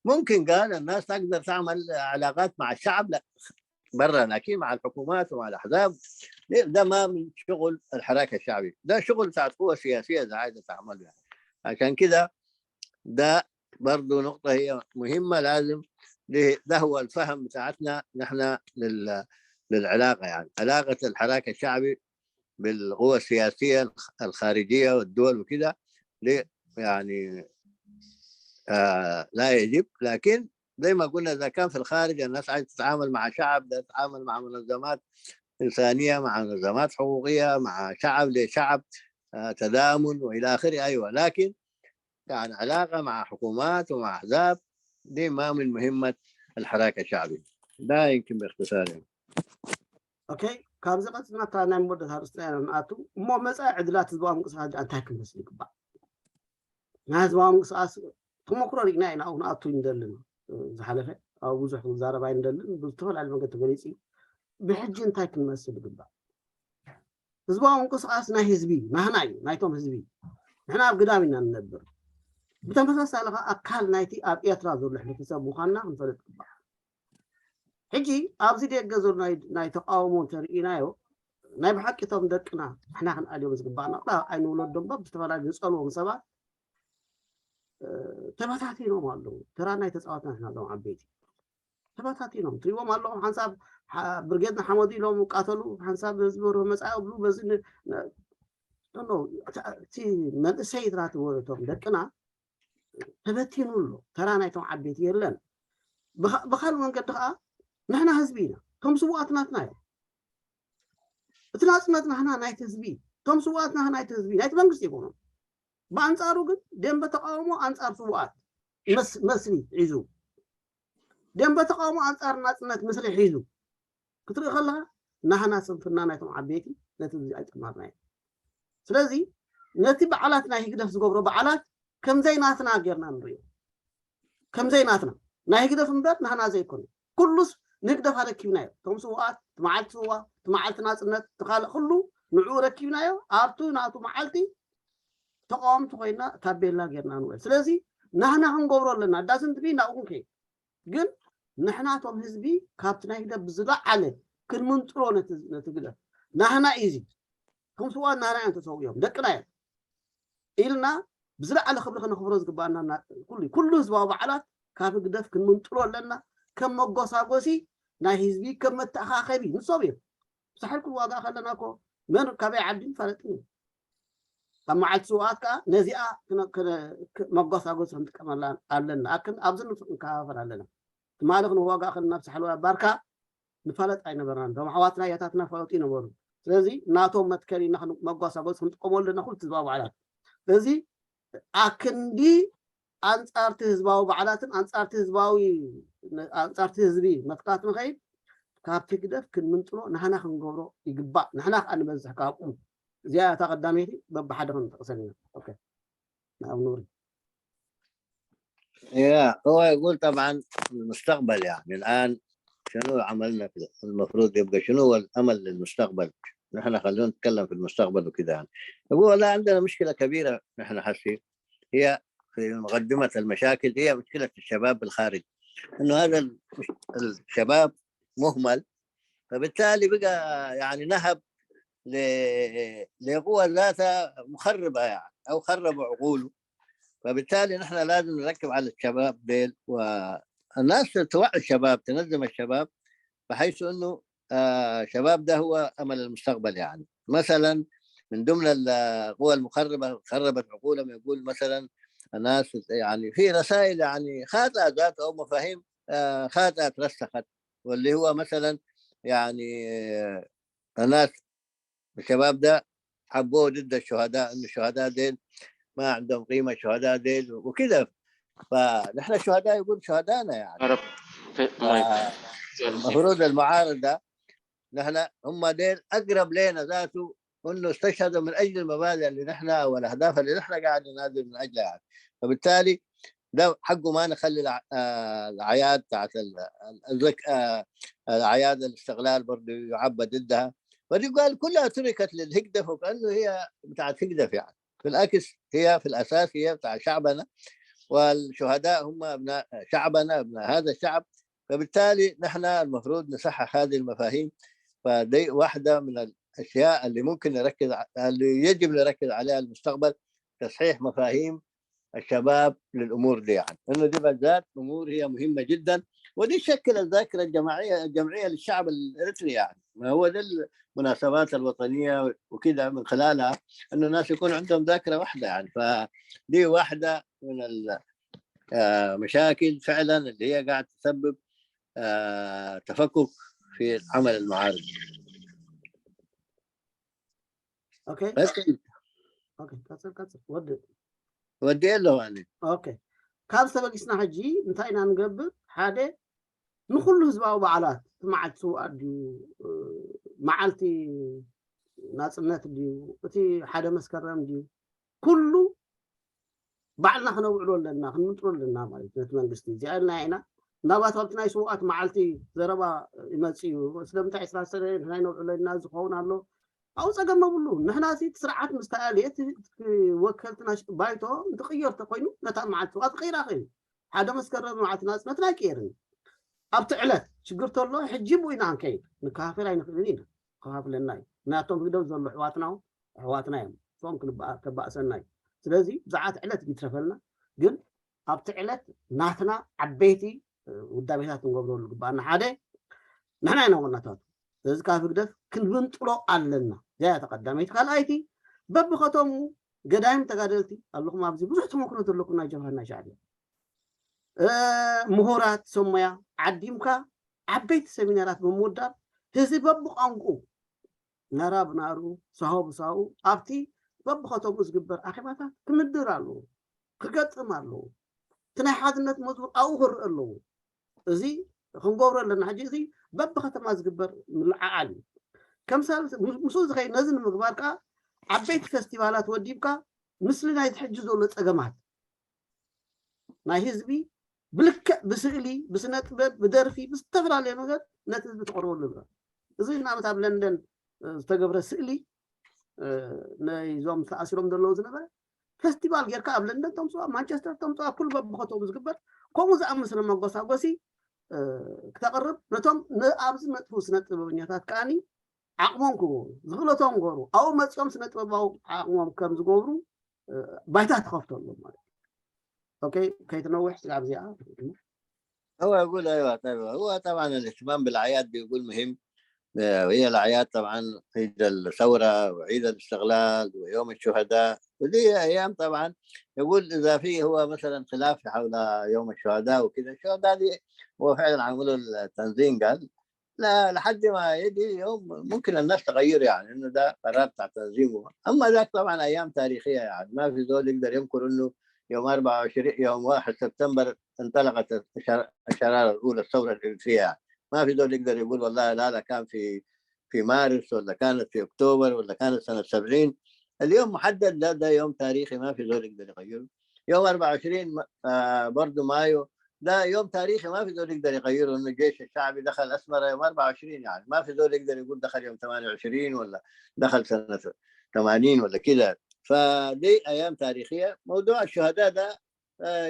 ممكن قال الناس تقدر تعمل علاقات مع الشعب، لا، برا، لكن مع الحكومات ومع الاحزاب، ده ما من شغل الحراك الشعبي، ده شغل بتاعت قوة سياسية اذا عايزة تعمله يعني. عشان كده ده برضو نقطة هي مهمة، لازم ده هو الفهم بتاعتنا نحن لل-، للعلاقة، يعني علاقة الحراك الشعبي بالقوى السياسية الخارجية والدول وكده. يعني آه لا يجب، لكن زي ما قلنا، إذا كان في الخارج الناس عايزة تتعامل مع شعب، تتعامل مع منظمات إنسانية، مع منظمات حقوقية، مع شعب لشعب، آه تدامن وإلى آخره، أيوة. لكن يعني علاقة مع حكومات ومع أحزاب، دي ما من مهمة الحراك الشعبي. ده يمكن باختصار يعني. ኦኬ፣ ካብዚ ቀፂልና እታ ናይ መወዳእታ ኣርእስትና ኢና ንኣቱ። እሞ መፃኢ ዕድላት ህዝባዊ ምንቅስቃስ እንታይ ክመስል ይግባእ? ናይ ህዝባዊ ምንቅስቃስ ተመክሮ ርኢና ኢና፣ ኣብኡ ንኣቱ ኣይንደልን። ዝሓለፈ ኣብ ብዙሕ ክዛረብ ኣይንደልን፣ ብዝተፈላለዩ መገዲ ተገሊፁ እዩ። ብሕጂ እንታይ ክንመስል ይግባእ? ህዝባዊ ምንቅስቃስ ናይ ህዝቢ ናህና እዩ፣ ናይቶም ህዝቢ። ንሕና ኣብ ግዳም ኢና ንነብር። ብተመሳሳሊ ከዓ ኣካል ናይቲ ኣብ ኤርትራ ዘሎ ሕብረተሰብ ምዃንና ክንፈልጥ ይግባእ። ሕጂ ኣብዚ ደገ ዘሎ ናይ ተቃውሞ እንተርኢናዮ፣ ናይ ብሓቂ እቶም ደቅና ንሕና ክንኣልዮም ዝግባእና፣ ኣይንውለዶም እምበር ብዝተፈላለዩ ዝፀልዎም ሰባት ተበታቲኖም ኣለዉ። ተራ ናይ ተፃወትና ንሕና እዞም ዓበይቲ ተበታቲኖም ትሪዎም ኣለኹም። ሓንሳብ ብርጌድ ንሓመዱ ኢሎም ቃተሉ፣ ሓንሳብ ህዝቢ ርህ መፃ ብሉ። በዚ እቲ መንእሰይ ትራትዎ እቶም ደቅና ተበቲኑ ኣሎ። ተራ ናይቶም ዓበይቲ የለን። ብኻልእ መንገዲ ከዓ ንሕና ህዝቢ ኢና። እቶም ስውኣት ናትና እዮም። እቲ ናፅነት ናህና ናይቲ ህዝቢ፣ እቶም ስውኣት ናህና ናይቲ ህዝቢ፣ ናይቲ መንግስቲ ይኮኑ። ብኣንፃሩ ግን ደንበ ተቃውሞ ኣንፃር ስውኣት መስሊ ሒዙ፣ ደንበ ተቃውሞ ኣንፃር ናፅነት ምስሊ ሒዙ ክትርኢ ከለካ፣ ናህና ስንፍና ናይቶም ዓበይቲ ነቲ ህዝቢ ኣይጠማርናዮ። ስለዚ ነቲ በዓላት ናይ ህግደፍ ዝገብሮ በዓላት ከምዘይ ናትና ጌርና ንሪኦ። ከምዘይ ናትና፣ ናይ ህግደፍ እምበር ናህና ዘይኮነ። ኩሉስ ንህግደፍ ኣረኪብናዮ። እቶም ስውኣት፣ እቲ መዓልቲ ስዋ፣ እቲ መዓልቲ ናፅነት፣ እቲ ካልእ ኩሉ ንዕኡ ረኪብናዮ። ኣብቱ ናቱ መዓልቲ ተቃወምቲ ኮይና ታቤላ ጌርና ንውዕል። ስለዚ ናህና ክንገብሮ ኣለና። ዳስንት ቢ ናብኡ ክንከይድ ግን ንሕና እቶም ህዝቢ ካብቲ ናይ ህግደፍ ብዝለዓለ ክንምንጥሎ ነቲ ግደፍ። ናህና እዩ እዚ። ከም ስውኣት ናህና እዮም ተሰዊኦም፣ ደቅና እዮም ኢልና ብዝለዓለ ክብሪ ከነኽብሮ ዝግባኣና ኩሉ ህዝባዊ በዓላት ካብ ህግደፍ ክንምንጥሎ ኣለና። ከም መጎሳጎሲ ናይ ህዝቢ፣ ከም መተኣኻኸቢ ንሶም እዮም። ብሳሕልኩም ዋጋ ከለና እኮ መን ካበይ ዓዲ ንፋለጥን እዩ። ኣብ መዓልቲ ስውኣት ከዓ ነዚኣ መጓሳጎሲ ክንጥቀመላ ኣለና። ኣክን ኣብዚ ንክንከፋፈል ኣለና። ትማሊ ክንዋጋእ ከለና ኣብ ሳሕል ባርካ ንፋለጥ ኣይነበርናን። እቶም ኣሕዋትና ኣያታትና ፋለጡ ይነበሩ። ስለዚ ናቶም መትከል ኢና መጓሳጎሲ ክንጥቀመሉ ኣለና ኩሉ ህዝባዊ በዓላት። ስለዚ ኣክንዲ ኣንጻርቲ ህዝባዊ በዓላትን ኣንጻርቲ ህዝባዊ ኣንጻርቲ ህዝቢ መትካት ንኸይድ ካብቲ ግደፍ ክንምንጥሎ ንሕና ክንገብሮ ይግባእ። ንሕና ከዓ ንበዝሕ ካብኡ። እዚኣ እታ ቀዳመይቲ በብሓደ ክንጠቕሰን ኢና። ኦኬ። ናብ ኑሪ። يا هو يقول طبعا المستقبل، يعني الآن شنو عملنا في، المفروض يبقى شنو هو الأمل للمستقبل؟ نحن خلينا نتكلم في المستقبل وكده يعني. يقول والله عندنا مشكلة كبيرة نحن حسي، هي في مقدمة المشاكل هي مشكلة الشباب بالخارج، إنه هذا ال-، الشباب مهمل، فبالتالي بقى يعني نهب ل-، لقوى ذاتها مخربة يعني، أو خربوا عقوله. فبالتالي نحن لازم نركب على الشباب ديل، والناس توعي الشباب، تنظم الشباب، بحيث إنه آه، شباب ده هو أمل المستقبل. يعني مثلا من ضمن القوى المخربة خربت عقولهم، يقول مثلا الناس يعني في رسائل يعني خاطئة ذات أو مفاهيم آه، خاطئة اترسخت، واللي هو مثلا يعني آه، الناس الشباب ده حبوه ضد الشهداء، إن الشهداء ديل ما عندهم قيمة، الشهداء ديل وكده. فنحن الشهداء يقول شهدائنا يعني. عرب في مايك. آه، المفروض المعارضة، نحن هم ديل أقرب لنا ذاته، إنه استشهدوا من أجل المبادئ اللي نحن والأهداف اللي نحن قاعد نناضل من أجلها يعني. فبالتالي ده حقه ما نخلي الع- آه، الأعياد بتاعت ال- ال- الذك- آه، الأعياد الاستقلال برضو يعبى ضدها. فدي قال كلها تركت للهجدف، وكأنه هي بتاعت هجدف يعني. في العكس، هي في الأساس هي بتاع شعبنا، والشهداء هم أبناء شعبنا، أبناء هذا الشعب. فبالتالي نحن المفروض نصحح هذه المفاهيم. فدي واحدة من الأشياء اللي ممكن نركز ع- اللي يجب نركز عليها المستقبل، تصحيح مفاهيم الشباب للأمور دي يعني، إنه دي بالذات أمور هي مهمة جدا. ودي شكل الذاكرة الجماعية الجمعية للشعب الإريتري يعني، ما هو ده المناسبات الوطنية وكده من خلالها إنه الناس يكون عندهم ذاكرة واحدة يعني. فدي واحدة من المشاكل فعلا اللي هي قاعد تسبب آه، تفكك في عمل المعارض. Okay. بس Okay. ቀጽል ቀጽል ወዲ ወዲ ኣለኹ ኣነ። Okay. ካብ ዝተበጊስና ሕጂ እንታይ ኢና ንገብር? ሓደ ንኩሉ ህዝባዊ በዓላት እቲ መዓልቲ ስውኣት ድዩ፣ መዓልቲ ናፅነት ድዩ፣ እቲ ሓደ መስከረም ድዩ፣ ኩሉ ባዕልና ክነውዕሎ ኣለና፣ ክንምንጥሎ ኣለና ማለት ነቲ መንግስቲ። እዚኣ ኢልና ኢና። እንዳባት ኣብቲ ናይ ስውኣት መዓልቲ ዘረባ ይመፅእ እዩ። ስለምንታይ ዕስራ ሰነ ናይ ነውዕሎ ኢና ዝኸውን ኣሎ? ኣብኡ ፀገም የብሉ። ንሕና ሲ እቲ ስርዓት ምስ ተኣልየ እቲ ወከልትና ባይቶ እንትቕየር ተኮይኑ ነታ መዓልቲ ስውኣት ክቕይራ ክእል። ሓደ መስከረም መዓልቲ ናፅነትና ኣይቅየርን። ኣብቲ ዕለት ሽግር ተሎ ሕጂ ብኡ ኢና ክንከይድ። ንከፋፈል ኣይንኽእልን ኢና። ከፋፍለና እዩ። ናቶም ህግደፍ ዘሎ ኣሕዋትና እውን ኣሕዋትና እዮም። እቶም ክንበኣ- ከባእሰና እዩ። ስለዚ ብዛዕት ዕለት ይትረፈልና፣ ግን ኣብቲ ዕለት ናትና ዓበይቲ ውዳቤታት ክንገብረሉ ግባኣና። ሓደ ንሕና ኢና ዋናታቱ። ስለዚ ካብ ህግደፍ ክንምንጥሎ ኣለና። እዚኣ እያ ተቐዳመይቲ። ካልኣይቲ በብኸተሙ ገዳይም ተጋደልቲ ኣለኹም ኣብዚ ብዙሕ ተመክሮ ዘለኩም ናይ ጀብሃ ናይ ሻዕብያ እ፣ ምሁራት ሰብ ሞያ ዓዲምካ ዓበይቲ ሰሚናራት ብምውዳብ ህዝቢ በብቋንቁ ናራ ብናሩ ሳሆ ብሳሁ ኣብቲ በብኸተሙ ዝግበር ኣኼባታት ክምድር ኣለዎ፣ ክገጥም ኣለዎ። እቲ ናይ ሓድነት መዝሙር ኣብኡ ክርእ ኣለዎ። እዚ ክንገብሮ ኣለና። ሕጂ እዚ በብከተማ ዝግበር ምልዓዓል እዩ። ከምሳል ምስኡ ዝኸይድ ነዚ ንምግባር ከዓ ዓበይቲ ፈስቲቫላት ወዲብካ ምስሊ ናይ ሕጂ ዘሎ ፀገማት ናይ ህዝቢ ብልክዕ ብስእሊ ብስነ ጥበብ ብደርፊ ብዝተፈላለየ ነገር ነቲ ህዝቢ ተቕርበሉ ንብረት። እዚ ንኣብነት ኣብ ለንደን ዝተገብረ ስእሊ ናይዞም ተኣሲሮም ዘለዉ ዝነበረ ፈስቲቫል ጌርካ ኣብ ለንደን ተምፅኦ ኣብ ማንቸስተር ተምፅኦ ኣብ ኩሉ በብኸተኡ ዝግበር ከምኡ ዝኣመስለ መጎሳጎሲ ክተቕርብ ነቶም ንኣብዚ መጥፉ ስነ ጥበበኛታት ከዓኒ ዓቕሞም ክገብሩ ዝኽእለቶም ገሩ ኣብኡ መፂኦም ስነ ጥበባዊ ዓቕሞም ከም ዝገብሩ ባይታ ትኸፍተሎም ማለት እዩ። ከይትነውሕ ስጋብ እዚኣ هو يقول ايوه طيب، هو طبعا الاهتمام بالاعياد بيقول مهم. هي الاعياد طبعا عيد الثوره وعيد الاستقلال ويوم الشهداء، ودي ايام طبعا يقول اذا في هو مثلا خلاف حول يوم الشهداء وكذا، الشهداء دي هو فعلا عملوا التنظيم قال لا، لحد ما يجي يوم ممكن الناس تغير، يعني انه ده قرار بتاع تنظيمه. اما ذاك طبعا ايام تاريخيه، يعني ما في زول يقدر ينكر انه يوم أربعة وعشرين، يوم واحد سبتمبر انطلقت الشراره الاولى، الثوره الاريتريه، يعني ما في زول يقدر يقول والله لا لا كان في في مارس ولا كانت في اكتوبر ولا كانت سنه سبعين. اليوم محدد، لا ده يوم تاريخي ما في زول يقدر يغيره. يوم أربعة وعشرين برضه مايو ده يوم تاريخي ما في زول يقدر يغيره، انه الجيش الشعبي دخل اسمره يوم أربعة وعشرين، يعني ما في زول يقدر يقول دخل يوم ثمانية وعشرين ولا دخل سنه ثمانين ولا كده. فدي ايام تاريخيه. موضوع الشهداء ده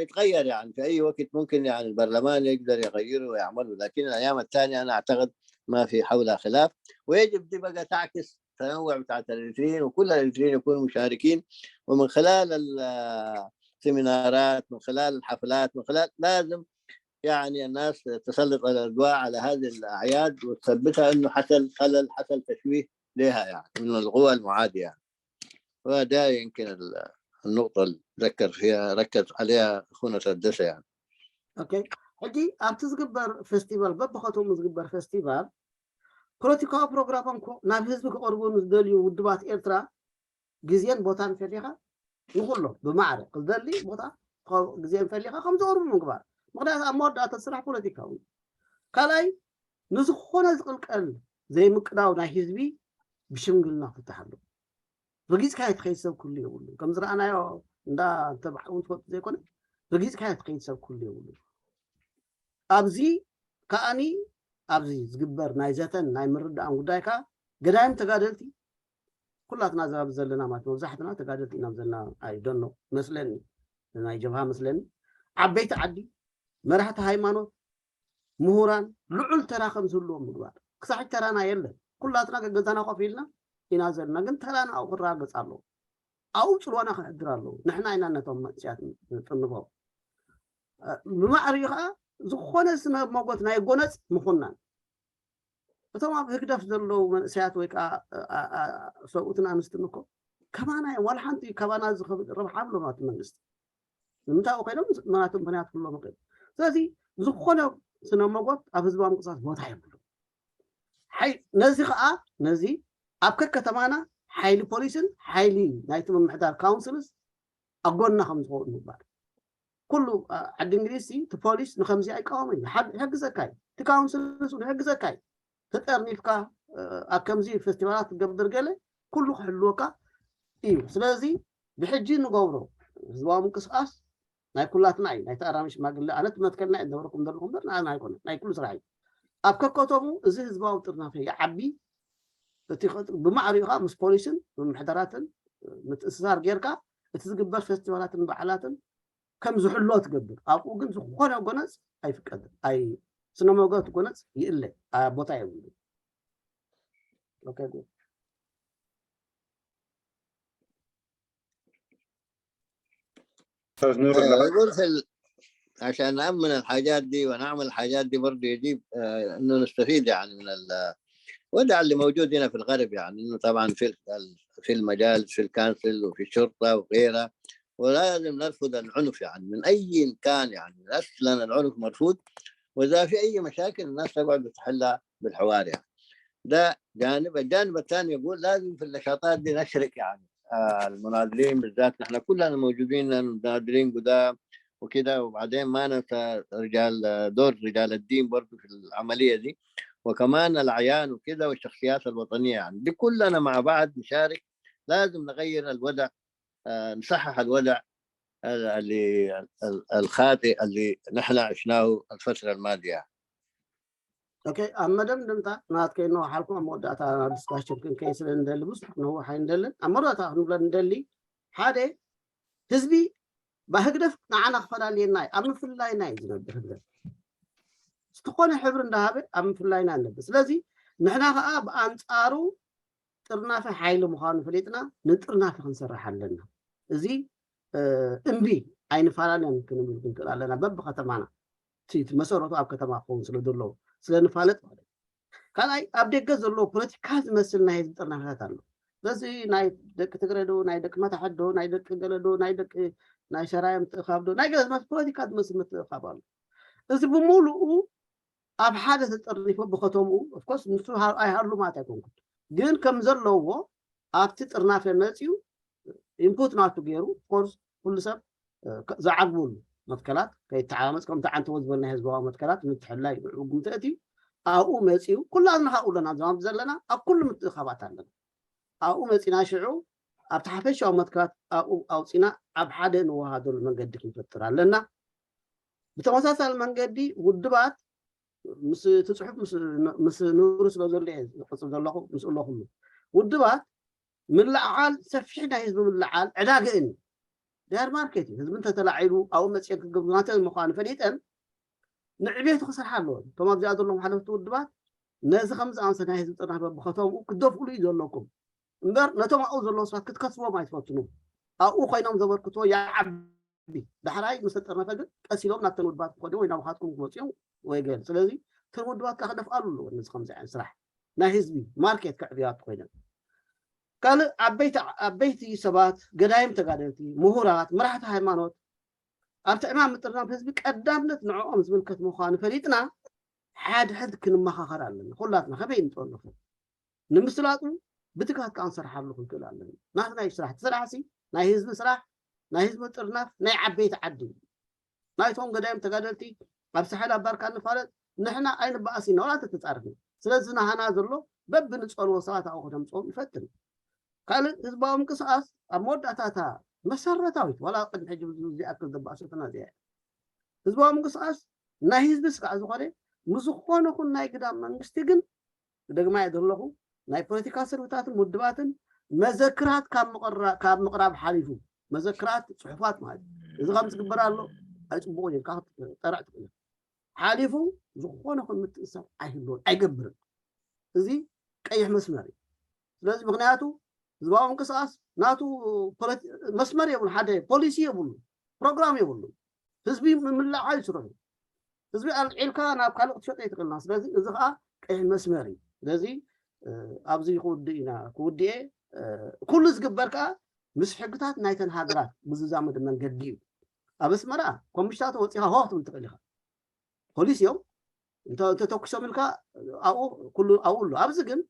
يتغير، يعني في اي وقت ممكن يعني البرلمان يقدر يغيره ويعمله، لكن الايام الثانيه انا اعتقد ما في حولها خلاف، ويجب دي بقى تعكس التنوع بتاعت الاريتريين، وكل الاريتريين يكونوا مشاركين، ومن خلال السيمينارات، من خلال الحفلات، من خلال لازم يعني الناس تسلط الاضواء على هذه الاعياد وتثبتها انه حصل خلل، حصل تشويه لها يعني من القوى المعاديه. وده يمكن النقطه اللي ذكر فيها ركز عليها اخونا تدسه يعني. Okay. ሕጂ ኣብቲ ዝግበር ፈስቲቫል በብኸተሙ ዝግበር ፈስቲቫል ፖለቲካዊ ፕሮግራሞም ናብ ህዝቢ ክቐርቡ ንዝደልዩ ውድባት ኤርትራ ግዜን ቦታን ፈሊኻ ንኩሎም ብማዕረ ክደሊ ቦታ ግዜን ፈሊኻ ከም ዘቕርቡ ምግባር። ምክንያቱ ኣብ መወዳእታ ስራሕ ፖለቲካዊ ካልኣይ ንዝኾነ ዝቕልቀል ዘይምቅዳው ናይ ህዝቢ ብሽምግልና ክፍታሕ ኣለዎ። ረጊጽካዮ ትኸይድ ሰብ ክህሉ የብሉ። ከም ዝረኣናዮ እንዳ ተባዕውን ትፈልጡ ዘይኮነ፣ ረጊጽካዮ ትኸይድ ሰብ ክህሉ የብሉ። ኣብዚ ከኣኒ ኣብዚ ዝግበር ናይ ዘተን ናይ ምርዳእን ጉዳይ ከኣ ገዳይም ተጋደልቲ ኩላትና ዘባብ ዘለና ማለት መብዛሕትና ተጋደልቲ ኢና ዘለና ኣይደኖ መስለኒ ናይ ጀብሃ መስለኒ ዓበይቲ ዓዲ መራሕቲ ሃይማኖት ምሁራን ልዑል ተራ ከም ዝህልዎም ምግባር ክሳዕ ተራና የለን ኩላትና ገገዛና ኮፍ ኢልና ኢና ዘለና ግን ተራና ኣብኡ ክረጋገጽ ኣለዎ ኣብኡ ጽልዋና ክሕድር ኣለዎ ንሕና ኢና ነቶም መንእሰያት ንጥንቦም ብማዕሪኡ ከዓ ዝኾነ ስነ ሞጎት ናይ ጎነፅ ምኹናን እቶም ኣብ ህግደፍ ዘለዉ መንእሰያት ወይ ከዓ ሰብኡትን ኣንስትን እኮ ከማና እዮም ዋላ ሓንቲ ካባና ዝኸብል ረብሓ ብሎም ኣብቲ መንግስቲ ንምንታይ ኮይኖም ምክንያቱ ምክንያት ክብሎም ይኽእል ስለዚ ዝኾነ ስነ ሞጎት ኣብ ህዝባዊ ምንቅስቃስ ቦታ የብሉ ነዚ ከዓ ነዚ ኣብ ከከተማና ሓይሊ ፖሊስን ሓይሊ ናይቲ ምምሕዳር ካውንስልስ ኣብ ጎንና ከም ዝኸውን ምግባር ኩሉ ዓዲ እንግሊዝ እቲ ፖሊስ ንከምዚ ኣይቃወም እዩ ይሕግዘካ እዩ እቲ ካውንስል ንሱ ይሕግዘካ እዩ ተጠርኒፍካ ኣብ ከምዚ ፌስቲቫላት ትገብር ገለ ኩሉ ክሕልወካ እዩ ስለዚ ብሕጂ ንገብሮ ህዝባዊ ምንቅስቃስ ናይ ኩላትና እዩ ናይ ተኣራሚ ሽማግለ ኣነ ትመትከልና እየ ነበርኩም ዘለኹም በር ንኣና ኣይኮነ ናይ ኩሉ ስራሕ እዩ ኣብ ከከተሙ እዚ ህዝባዊ ጥርናፈ ይዓቢ እቲ ብማዕሪኡ ከዓ ምስ ፖሊስን ምምሕዳራትን ምትእስሳር ጌርካ እቲ ዝግበር ፌስቲቫላትን በዓላትን ከም ዝሕሎ ትገብር ኣብኡ ግን ዝኾነ ጎነፅ ኣይፍቀድን ኣይ ስነመጎት ጎነፅ ይእለ ቦታ የብሉ يقول في ال... عشان نأمن الحاجات دي ونعمل الحاجات دي برضه يجب آه، انه نستفيد يعني من الوضع اللي موجود هنا في الغرب يعني انه طبعا في في المجال في الكانسل وفي الشرطه وغيرها ولازم نرفض العنف يعني من اي كان يعني اصلا العنف مرفوض واذا في اي مشاكل الناس تقعد تحلها بالحوار يعني ده جانب الجانب الثاني يقول لازم في النشاطات دي نشرك يعني آه، المناضلين بالذات نحن كلنا موجودين مناضلين قدام وكده وبعدين ما ننسى رجال دور رجال الدين برضو في العملية دي وكمان الأعيان وكده والشخصيات الوطنية يعني دي كلنا مع بعض نشارك لازم نغير الوضع آه، نصحح الوضع اللي الخاطئ اللي نحن عشناه الفترة الماضية ኦኬ ኣብ መደምደምታ ናትከይ ነዋሓልኩም ኣብ መወዳእታ ዲስካሽን ክንከይ ስለ ንደሊ ብዙሕ ነዋሕ ኣይንደልን ኣብ መወዳእታ ክንብሎ ንደሊ ሓደ ህዝቢ ብህግደፍ ንዓና ክፈላልየና እዩ ኣብ ምፍላይና እዩ ዝነብር ህግደፍ ዝተኾነ ሕብሪ እንዳሃበ ኣብ ምፍላይና ንነብር ስለዚ ንሕና ከዓ ብኣንፃሩ ጥርናፈ ሓይሊ ምዃኑ ፈሊጥና ንጥርናፈ ክንሰርሕ ኣለና እዚ እምቢ ኣይንፈላለን ክንብል ክንክእል ኣለና በብከተማና እቲ መሰረቱ ኣብ ከተማ ክኸውን ስለ ዘለዎ ስለ ንፋለጥ ማለት ካልኣይ ኣብ ደገ ዘለዎ ፖለቲካ ዝመስል ናይ ህዝቢ ጥርናፈታት ኣሎ በዚ ናይ ደቂ ትግረ ዶ ናይ ደቂ መታሕት ዶ ናይ ደቂ ገለ ዶ ናይ ደቂ ናይ ሰራየ ምትእኻብ ዶ ናይ ገለ ፖለቲካ ዝመስል ምትእኻብ ኣሎ እዚ ብምሉኡ ኣብ ሓደ ተጠርኒፎ ብከተምኡ ኦፍኮርስ ንሱ ኣይሃሉ ማለት ኣይኮንኩን ግን ከም ዘለዎ ኣብቲ ጥርናፈ መፅኡ ኢንፑት ናቱ ገይሩ ኦፍኮርስ ኩሉ ሰብ ዝዓግበሉ መትከላት ከይተሓማመፅ ከምቲ ዓንተዎ ዝበልና ህዝባዊ መትከላት ምትሕላይ ብዕጉም ተእትዩ ኣብኡ መፂኡ ኩላትና ካብኡ ኣለና ዛማብ ዘለና ኣብ ኩሉ ምትእኻባት ኣለና ኣብኡ መፂና ሽዑ ኣብቲ ሓፈሻዊ መትከላት ኣብኡ ኣውፂና ኣብ ሓደ ንወሃደሉ መንገዲ ክንፈጥር ኣለና ብተመሳሳሊ መንገዲ ውድባት ምስ እቲ ፅሑፍ ምስ ንብሩ ስለ ዘሎ ዝቅፅል ዘለኹ ምስ ኣለኹሉ ውድባት ምልዓል ሰፊሕ ናይ ህዝቢ ምልዓል ዕዳገ እኒ ዳር ማርኬት እዩ ህዝቢ እንተተላዒሉ ኣብኡ መፅአን ክገብሩ ናተን ምኳኑ ፈሊጠን ንዕቤቱ ክሰርሓ ኣለዎ እቶም ኣብዚኣ ዘለዎም ሓለፍቲ ውድባት ነዚ ከም ዝኣመሰ ናይ ህዝቢ ጥርናፈ ብከተምኡ ክደፍእሉ እዩ ዘለኩም እምበር ነቶም ኣብኡ ዘለዉ ሰባት ክትከስቦም ኣይትፈትኑ ኣብኡ ኮይኖም ዘበርክቶ ይዓቢ ዳሕራይ ምስ ተጠርነፈ ግን ቀስ ኢሎም ናብተን ውድባት ክኸዱ ወይ ናባኻትኩም ክመፅኦም ወይ ገል ስለዚ እተን ውድባት ከክደፍኣሉ ኣለዎ ነዚ ከምዚ ዓይነት ስራሕ ናይ ህዝቢ ማርኬት ከዕብያቱ ኮይነን ካልእ ዓበይቲ ዓበይቲ ሰባት ገዳይም ተጋደልቲ ምሁራት መራሕቲ ሃይማኖት ኣብቲ ዕማም ምጥርናፍ ህዝቢ ቀዳምነት ንዕኦም ዝምልከት ምዃኑ ፈሊጥና ሓድሕድ ክንመኻኸር ኣለና ኩላትና ከመይ ንጥበብ ንኽእል ንምስላጡ ብትግሃት ከዓ ንሰርሓሉ ክንክእል ኣለና ናትና እዩ ስራሕ እቲ ስራሕ ሲ ናይ ህዝቢ ስራሕ ናይ ህዝቢ ጥርናፍ ናይ ዓበይቲ ዓዲ እዩ ናይቶም ገዳይም ተጋደልቲ ኣብ ሳሕል ኣባርካ ንፋለጥ ንሕና ኣይንበኣስ ኢና ዋላ እንተተፃረፍና። ስለዚ ናህና ዘሎ በብንፀልዎ ሰባት ኣብኡ ክነምፅኦም ይፈትን። ካልእ ህዝባዊ ምንቅስቃስ ኣብ መወዳእታታ መሰረታዊት ዋላ ቅድሚ ሕጂ ዝኣክል ዘባእሰትና እዚኣ እያ። ህዝባዊ ምንቅስቃስ ናይ ህዝቢ ስጋዕ ዝኾነ ምስ ዝኾነ ኹን ናይ ግዳም መንግስቲ ግን ክደግማ እየ ዘለኹ ናይ ፖለቲካ ስርብታትን ውድባትን መዘክራት ካብ ምቕራብ ሓሊፉ መዘክራት ፅሑፋት ማለት እዚ ከም ዝግበር ኣሎ ኣይፅቡቕን ኢልካ ጠርዕ ትኽእል ሓሊፉ ዝኾነ ኹን ምትእሳር ኣይህልዎን ኣይገብርን። እዚ ቀይሕ መስመር እዩ። ስለዚ ምክንያቱ ህዝባዊ ምንቅስቃስ ናቱ መስመር የብሉ ሓደ ፖሊሲ የብሉ ፕሮግራም የብሉ ህዝቢ ምምላዓ ይስርሑ ህዝቢ ኣልዒልካ ናብ ካልእ ክትሸጦ ይትኽእልና ስለዚ እዚ ከዓ ቀይሕ መስመር እዩ ስለዚ ኣብዚ ክውድእ ኢና ክውድኤ ኩሉ ዝግበር ከዓ ምስ ሕግታት ናይተን ሃገራት ብዝዛመድ መንገዲ እዩ ኣብ ኣስመራ ኮሚሽታት ወፂኻ ሆ ትብል ትኽእል ኢኻ ፖሊስ እዮም እንተተኩሶም ኢልካ ኣብኡ ኩሉ ኣብኡ ኣሎ ኣብዚ ግን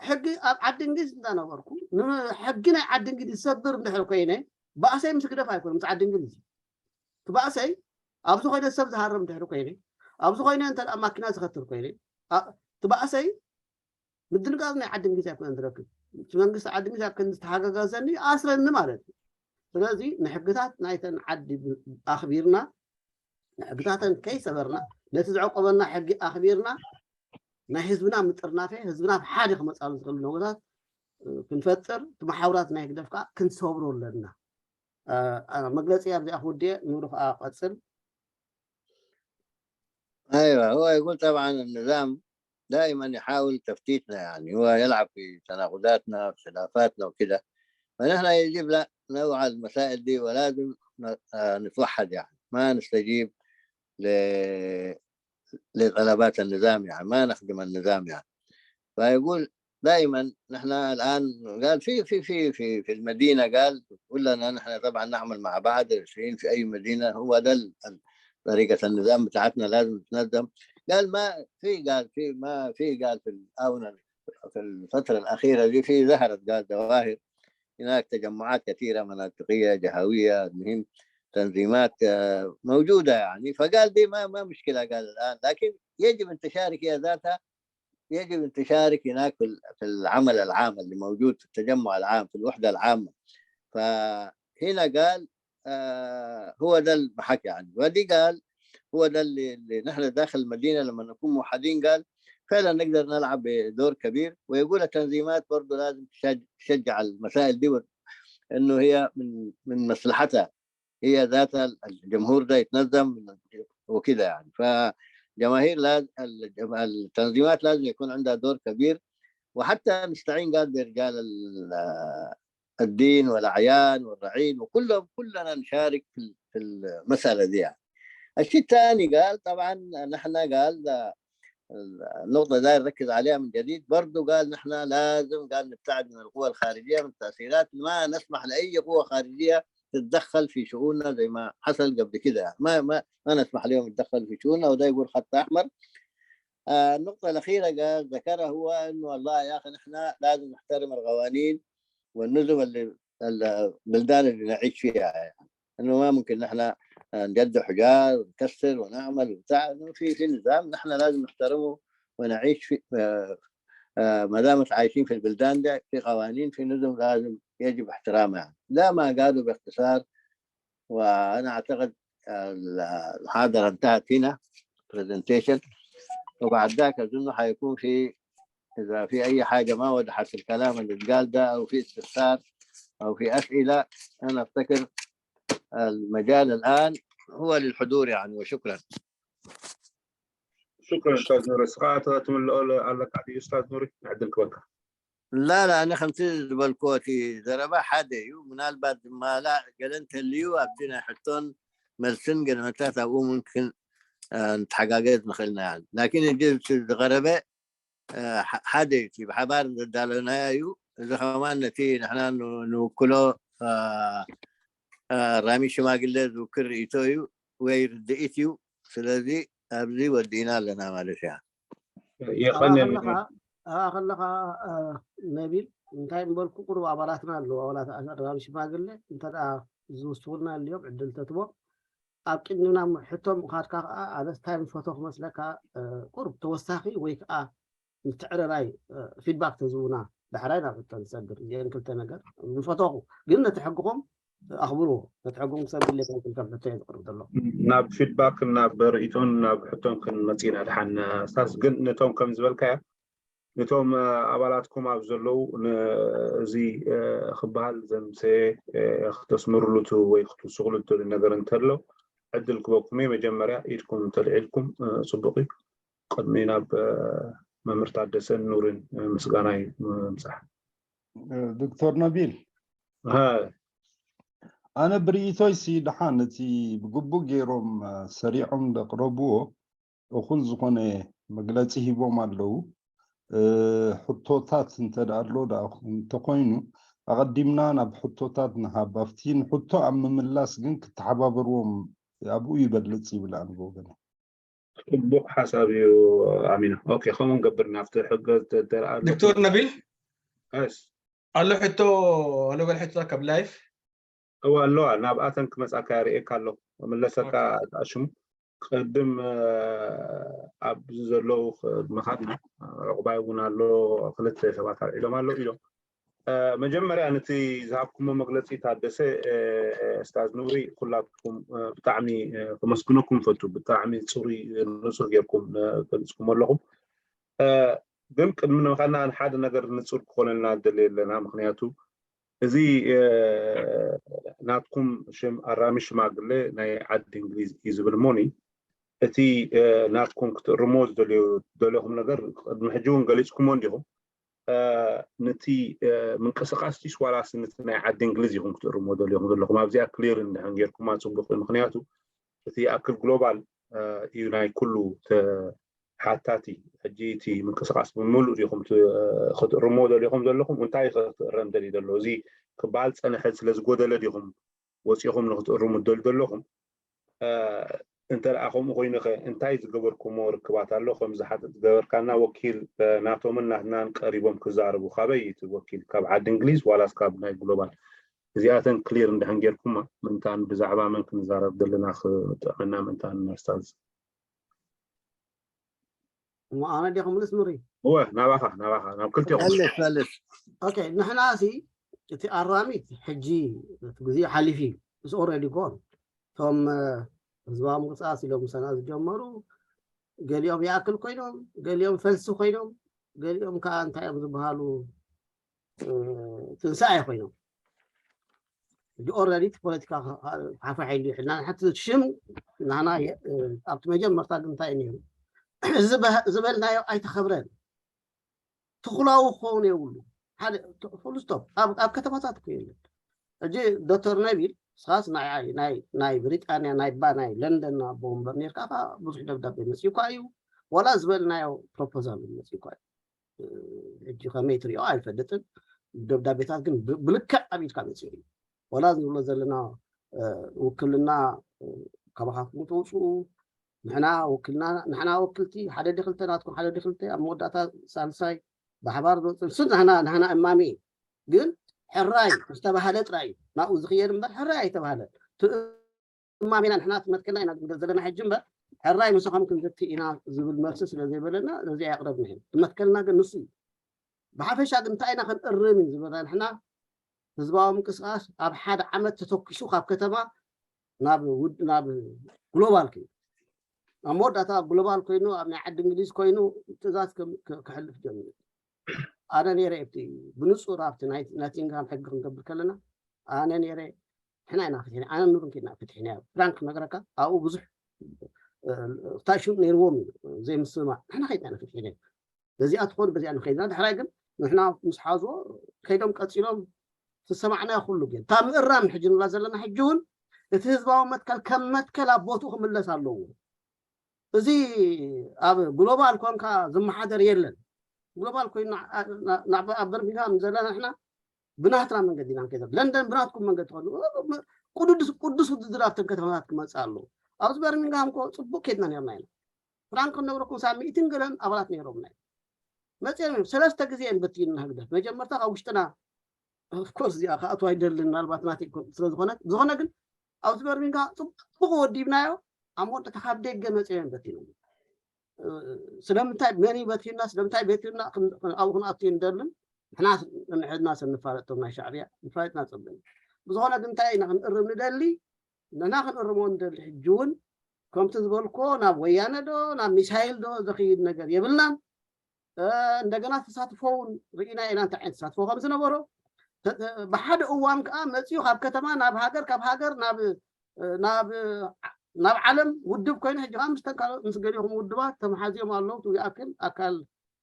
ሕጊ ኣብ ዓዲ እንግሊዝ እንዳነበርኩ ሕጊ ናይ ዓዲ እንግሊዝ ዝሰብር እንድሕር ኮይነ ባእሰይ ምስ ግደፍ ኣይኮነ ምስ ዓዲ እንግሊዝ ትባእሰይ ኣብዚ ኮይነ ሰብ ዝሃርም እንድሕር ኮይነ ኣብዚ ኮይነ እንተ ማኪና ዝኸትር ኮይነ ትባእሰይ ምድንጋር ናይ ዓዲ እንግሊዝ ኣይኮነ ዝረክብ እቲ መንግስቲ ዓዲ እንግሊዝ ኣብ ክንዲ ዝተሓጋጋዘኒ ኣስረኒ ማለት እዩ ስለዚ ንሕግታት ናይተን ዓዲ ኣኽቢርና ንሕግታተን ከይሰበርና ነቲ ዘዕቆበና ሕጊ ኣኽቢርና ናይ ህዝብና ምጥርናፈ ህዝብና ሓደ ክመፃሉ ዝኽእል ነጎታት ክንፈጥር እቲ መሓውራት ናይ ህግደፍ ከዓ ክንሰብሮ ኣለና መግለፂ ኣብዚኣ ክውድየ ንብሩ ከዓ ቀፅል ايوه هو يقول طبعا النظام دائما يحاول تفتيتنا يعني هو يلعب في تناقضاتنا في خلافاتنا وكده فنحن يجب لا نوعى المسائل دي ولازم نتوحد يعني ما نستجيب لطلبات النظام يعني ما نخدم النظام يعني فيقول دائما نحن الان قال في في في في في المدينه قال كلنا نحن طبعا نعمل مع بعض عشرين في اي مدينه هو ده طريقه النظام بتاعتنا لازم تنظم قال ما في قال في ما في قال في الاونه في الفتره الاخيره دي في ظهرت قال ظواهر هناك تجمعات كثيره مناطقيه جهويه المهم تنظيمات موجوده يعني فقال دي ما ما مشكله قال الان لكن يجب ان تشارك هي ذاتها يجب ان تشارك هناك في في العمل العام اللي موجود في التجمع العام في الوحده العامه فهنا قال آه هو ده المحك يعني ودي قال هو ده اللي, اللي نحن داخل المدينه لما نكون موحدين قال فعلا نقدر نلعب بدور كبير ويقول التنظيمات برضه لازم تشجع المسائل دي انه هي من من مصلحتها هي ذاتها الجمهور ده يتنظم وكده يعني فجماهير لازم التنظيمات لازم يكون عندها دور كبير وحتى نستعين قال برجال الدين والاعيان والرعيل وكلهم كلنا نشارك في المساله دي يعني. الشيء الثاني قال طبعا نحن قال النقطة دي نركز عليها من جديد برضو قال نحن لازم قال نبتعد من القوى الخارجية من التأثيرات ما نسمح لأي قوة خارجية تتدخل في شؤوننا زي ما حصل قبل كده ما ما ما نسمح لهم يتدخلوا في شؤوننا وده يقول خط أحمر. آه النقطة الأخيرة قال ذكرها هو إنه والله يا أخي نحن لازم نحترم القوانين والنظم اللي البلدان اللي نعيش فيها يعني. انه ما ممكن نحن نقدح حجار ونكسر ونعمل وبتاع انه في في نظام نحن لازم نحترمه ونعيش في آه، آه، ما دامت عايشين في البلدان ده في قوانين في نظم لازم يجب احترامها يعني. ده ما قالوا باختصار وانا اعتقد المحاضره انتهت هنا presentation وبعد ذاك اظن حيكون في اذا في اي حاجه ما وضحت في الكلام اللي اتقال ده او في استفسار او في اسئله انا افتكر المجال الان هو للحضور يعني وشكرا. شكرا استاذ نوري سقاط تملؤ على قاعد استاذ نوري نعدل كبكه. لا لا انا خمسين بالكوتي زربا حدا يو من البعد ما لا قال انت الليو ابتنا حتون مرسن قال متاتا وممكن ንተሓጋገዝ ንኽእልና ያን ላኪን እጅ ዝቐረበ ሓደ እዩ ብሓባር ዘዳለናዮ እዩ እዚ ከማን ነቲ ንሕና ንውክሎ ራሚ ሽማግለ ዝውክል ርእቶ እዩ ወይ ርድኢት እዩ ስለዚ ኣብዚ ወዲእና ኣለና ማለት እያ ከለኻ ነቢል እንታይ ምበልኩ ቁሩብ ኣባላትና ኣለዉ ኣባላት ራሚ ሽማግለ እንተ ዝውስውና ኣለዮም ዕድል ተትቦ ኣብ ቅድሚና ሕቶ ምኻድካ ከዓ ኣነስታይ ንፈቶ ክመስለካ ቁርብ ተወሳኺ ወይ ከዓ ምትዕረራይ ፊድባክ ተዝቡና ዳሕራይ ናብ ሕቶ ንሰግር። እዚአን ክልተ ነገር ንፈተኹ ግን ነቲ ሕግኹም ኣኽብርዎ። ነቲ ሕግኹም ክሰግር ኢለ ከም ሕቶ እየ ዝቕርብ ዘሎ። ናብ ፊድባክ ናብ ርእይቶን ናብ ሕቶን ክንመፅእ ኢና ድሓን። ስታዝ ግን ነቶም ከም ዝበልካዮ ነቶም ኣባላትኩም ኣብ ዘለዉ እዚ ክበሃል ዘምሰ ክተስምርሉ ወይ ክትውስኽሉ ትደልዩ ነገር እንተሎ ዕድል ክበኩም እየ። መጀመርያ ኢድኩም እንተልዒልኩም ፅቡቕ እዩ። ቅድሚ ናብ መምህር ታደሰን ኑርን ምስጋናይ ምብፃሕ። ዶክተር ነቢል፣ ኣነ ብርእይቶይሲ ደሓን እቲ ብግቡእ ገይሮም ሰሪዖም ዘቕረብዎ እኹል ዝኾነ መግለፂ ሂቦም ኣለዉ። ሕቶታት እንተ ኣሎ እንተኮይኑ ኣቐዲምና ናብ ሕቶታት ንሃብ። ኣብቲ ንሕቶ ኣብ ምምላስ ግን ክተሓባበርዎም ኣብኡ ይበልፅ ይብል ኣነ ብወገነ። ፅቡቕ ሓሳብ እዩ ኣሚና። ኦኬ፣ ከምኡ ንገብር። ናብቲ ሕገ ተደርኣ ዶክተር ነቢል ስ ኣሎ ሕቶ ኣሎ ገለ ሕቶ ካብ ላይፍ እዋ ኣለዋ። ናብኣተን ክመፃካ ርእየካ ኣለኹ። መለሰካ ኣሽሙ ቅድም ኣብዚ ዘለዉ ምኻድና ዕቑባይ እውን ኣሎ። ክልተ ሰባት ኣልዒሎም ኣሎ ኢሎም። መጀመርያ ነቲ ዝሃብኩሞ መግለፂ ታደሰ፣ ስታዝ ኑሪ፣ ኩላትኩም ብጣዕሚ ከመስግነኩም ፈቱ። ብጣዕሚ ፅሩይ ንፁር ጌርኩም ገሊፅኩም ኣለኹም። ግን ቅድሚ ንምኻድና ሓደ ነገር ንፁር ክኾነልና ደሊ ኣለና። ምክንያቱ እዚ ናትኩም ሽም ኣራሚ ሽማግሌ ናይ ዓዲ እንግሊዝ እዩ ዝብል እሞኒ እቲ ናትኩም ክትእርሞ ዝደለኹም ነገር ቅድሚ ሕጂ እውን ገሊፅኩሞ እንዲኹም። ነቲ ምንቅስቃስ ቲስ ዋላስ ነቲ ናይ ዓዲ እንግሊዝ ኢኹም ክትእርሞ ደሊኹም ዘለኹም? ኣብዚኣ ክሊር እንድሕን ጌርኩማ ፅቡቅ እዩ። ምክንያቱ እቲ ኣክል ግሎባል እዩ ናይ ኩሉ ሓታቲ። ሕጂ እቲ ምንቅስቃስ ብምሉእ ዲኹም ክትእርሞ ደሊኹም ዘለኹም? እንታይ ክትእረም ደልዩ ዘሎ? እዚ ክበሃል ፀንሐ ስለ ዝጎደለ ዲኹም ወፂኹም ንክትእርሙ ደል ዘለኹም? እንተ ደኣ ከምኡ ኮይኑኸ እንታይ ዝገበርኩሞ ርክባት ኣሎ? ከም ዝሓተት ዝገበርካና ወኪል ናቶምን ናትናን ቀሪቦም ክዛረቡ። ካበይ እቲ ወኪል? ካብ ዓዲ እንግሊዝ ዋላስ ካብ ናይ ግሎባል? እዚኣተን ክሊር እንድሕን ጌርኩማ ምእንታን ብዛዕባ መን ክንዛረብ ዘለና ክጥዕመና ምእንታን ነስታዝ። እሞ ኣነ ዲኹም ልስምሪ እወ ናባኻ ናባኻ ናብ ክልቲኹም ሕልፍ ሕልፍ ኦኬ ንሕና ሲ እቲ ኣራሚት ሕጂ እቲ ግዜ ሓሊፉ እዩ is already gone እቶም ህዝባዊ ምንቅስቃስ ኢሎም ምሰና ዝጀመሩ ገሊኦም ይኣክል ኮይኖም ገሊኦም ፈልሲ ኮይኖም ገሊኦም ከዓ እንታይ እዮም ዝበሃሉ ትንሳኤ ኮይኖም ሕጂ already እቲ ፖለቲካ ሓፋሕ ኢሉ ይሕልና ሕቲ ሽም ናና ኣብቲ መጀመርታ ግን እንታይ ነይሩ ዝበልናዮ ኣይተኸብረን ትኹላዊ ክኸውን የብሉ ሓደ full stop ኣብ ከተማታት እኮ የለን ሕጂ ዶክተር ነቢል ንስኻስ ናይ ብሪጣንያ ናይ ባ ናይ ለንደን ኣቦ ወንበር ነርካ ብዙሕ ደብዳቤ መፅእኳ እዩ ዋላ ዝበልናዮ proposal መፅእኳ እዩ ሕጂ ከመይ ትሪኦ ኣይፈልጥን ደብዳቤታት ግን ብልክዕ ኣብ ኢድካ መፅኡ እዩ ዋላ ንብሎ ዘለና ውክልና ካባኻትኩም ተውፅኡ ንሕና ወክልና ንሕና ወክልቲ ሓደ ዲ ክልተ ናትኩም ሓደ ዲ ክልተ ኣብ መወዳእታ ሳልሳይ ብሓባር ዝወፅእ ንሱ ናህና እማሚ ግን ሕራይ ዝተባሃለ ጥራይ እዩ ናብኡ ዝኽየድ እምበር ሕራይ ኣይተባሃለን እማሚና ንሕና ትመትከልና ኢና ዘለና ሕጂ እምበር ሕራይ ምሳኹም ክንዝቲ ኢና ዝብል መልሲ ስለ ዘይበለና ነዚ ኣየቕረብና ትመትከልና ግን ንሱ እዩ ብሓፈሻ ግን እንታይ ኢና ክንእርም እዩ ዝበልና ንሕና ህዝባዊ ምንቅስቃስ ኣብ ሓደ ዓመት ተተኪሱ ካብ ከተማ ናብ ናብ ግሎባል ኮይኑ ኣብ መወዳእታ ግሎባል ኮይኑ ኣብ ናይ ዓዲ እንግሊዝ ኮይኑ ትእዛዝ ክሕልፍ ጀሚሩ ኣነ ነይረ ብቲ ብንፁር ኣብቲ ናይ ኖቲንግሃም ሕጊ ክንገብር ከለና ኣነ ነይረ ንሕና ኢና ፍትሒና ኣነ ኑርን ከድና ፍትሒና ፍራንክ ክነግረካ ኣብኡ ብዙሕ ታሽም ነይርዎም እዩ ዘይምስማዕ ንሕና ከይድና ፍትሒና በዚኣ ትኾን በዚኣ ንኸይድና ድሕራይ ግን ንሕና ምስ ሓዝዎ ከይዶም ቀፂሎም ዝሰማዕናዮ ኩሉ ግን እታ ምእራም ሕጂ ንብላ ዘለና ሕጂ እውን እቲ ህዝባዊ መትከል ከም መትከል ኣብ ቦትኡ ክምለስ ኣለዎ እዚ ኣብ ግሎባል ኮንካ ዝመሓደር የለን ግሎባል ኮይኑ ኣብ በርሚንግሃም ዘለና ንሕና ብናትና መንገዲ ኢና ንከይድ ለንደን ብናትኩም መንገዲ ትኸዱ ቅዱስ ቅዱስ ውድድር ኣብተን ከተማታት ክመፅእ ኣለዎ ኣብዚ በርሚንግሃም ኮ ፅቡቅ ከይድና ነርና ኢና ፍራንክ ክነግረኩም ሳብ ሚእትን ገለን ኣባላት ነይሮምና እዮም መፅኦም እዮም ሰለስተ ግዜ እዮም በትዩና ህግደፍ መጀመርታ ካብ ውሽጥና ኦፍኮርስ እዚኣ ክኣትዋ ይደልን ምናልባት ናተይ ስለዝኾነ ዝኾነ ግን ኣብዚ በርሚንግሃም ጽቡቕ ወዲብናዮ። ኣብ መወዳእታ ካብ ደገ መጺኦም በቲኖም። ስለምንታይ መን በቲና ስለምንታይ በቲና ኣብኡ ክንኣቱ እንደልን ንሕና ንሕና ስንፋለጥ እቶም ናይ ሻዕብያ ንፋለጥና ጽቡቅ። ብዝኾነ ግን እንታይ ኢና ክንእርም ንደሊ? ንሕና ክንእርሞ ንደሊ ሕጂ እውን ከምቲ ዝበልኮ ናብ ወያነ ዶ ናብ ሚሳይል ዶ ዘኽይድ ነገር የብልናን። እንደገና ተሳትፎ እውን ርኢና ኢና እንታይ ዓይነት ተሳትፎ ከም ዝነበሮ። ብሓደ እዋን ከዓ መፅዩ ካብ ከተማ ናብ ሃገር ካብ ሃገር ናብ ናብ ናብ ዓለም ውድብ ኮይኑ ሕጂ ከዓ ምስ ካልኦት ምስ ገሊኹም ውድባት ተመሓዝዮም ኣለዉ። ይኣክል ኣካል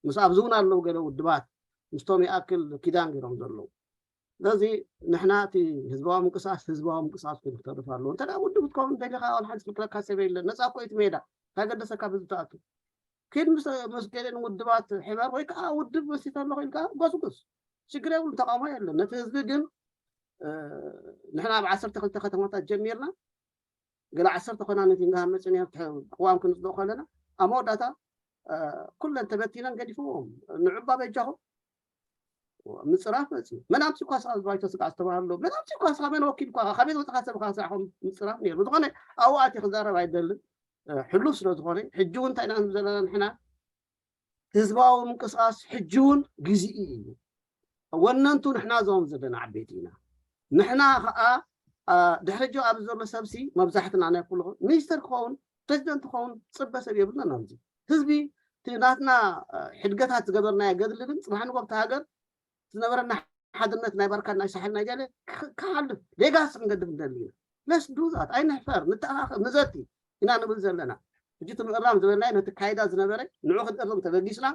ምስ ኣብዚ እውን ኣለዉ ገለ ውድባት ምስቶም ይኣክል ኪዳን ገይሮም ዘለዉ። ስለዚ ንሕና እቲ ህዝባዊ ምንቅስቃስ ህዝባዊ ምንቅስቃስ ኮይኑ ክተርፍ ኣለዎ። እንተ ውድብ ክትከውን ደሊኻ ዋላ ሓንቲ ዝክልክለካ ሰብ የለን። ነፃ እኮ እቲ ሜዳ እንታይ ገደሰካ ብዚ ትኣቱ? ኪድ ምስ ምስ ገለን ውድባት ሕበር ወይ ከዓ ውድብ መስሪተ ኣለኹ ኢልካ ጎስጉስ፣ ሽግር የብሉን፣ ተቃውሞ የለን። ነቲ ህዝቢ ግን ንሕና ኣብ ዓሰርተ ክልተ ከተማታት ጀሚርና ገለ ዓሰርተ ኮይና ነቲ እንዳ መፅን ቅዋም ክንፅድቕ ከለና ኣብ መወዳእታ ኩለን ተበቲነን ገዲፍዎም። ንዑባ በጃኹም ምፅራፍ መፅዩ። መን ኣምፂእኳ ስኻ ባይቶ ስጋዕ ዝተባሃሉ መን ኣምፂእኳ ስኻ መን ወኪልኳ ካበይ ዝወፅኻ ሰብ ካ ስራሕኩም ምፅራፍ ነይሩ። ዝኾነ ኣብኡ ኣትየ ክዛረብ ኣይደልን። ሕሉፍ ስለ ዝኾነ ሕጂ እውን እንታይ ኢና ንብል ዘለና ንሕና ህዝባዊ ምንቅስቃስ ሕጂ እውን ግዜኡ እዩ። ወነንቱ ንሕና እዞም ዘለና ዓበይቲ ኢና። ንሕና ከዓ ድሕሪ ጆ ኣብዚ ዘሎ ሰብሲ መብዛሕትና ናይ ኩሉ ሚኒስተር ክኸውን ፕሬዚደንት ክኸውን ዝፅበ ሰብ የብልናን። ኣብዚ ህዝቢ እቲ ናትና ሕድገታት ዝገበርናዮ ገድሊ ግን ፅባሕ ንጎ ኣብቲ ሃገር ዝነበረና ሓድነት ናይ ባርካን ናይ ሳሕል ናይ ገለ ክሓልፍ ሌጋሲ ክንገድፍ ንደሊ ኢና። ለስ ዱዛት ኣይንሕፈር፣ ንተኣኻኸብ፣ ንዘቲ ኢና ንብል ዘለና። ሕጂ እቲ ምእራም ዝበልናዮ ነቲ ካይዳ ዝነበረ ንዑ ክንእርም ተበጊስና።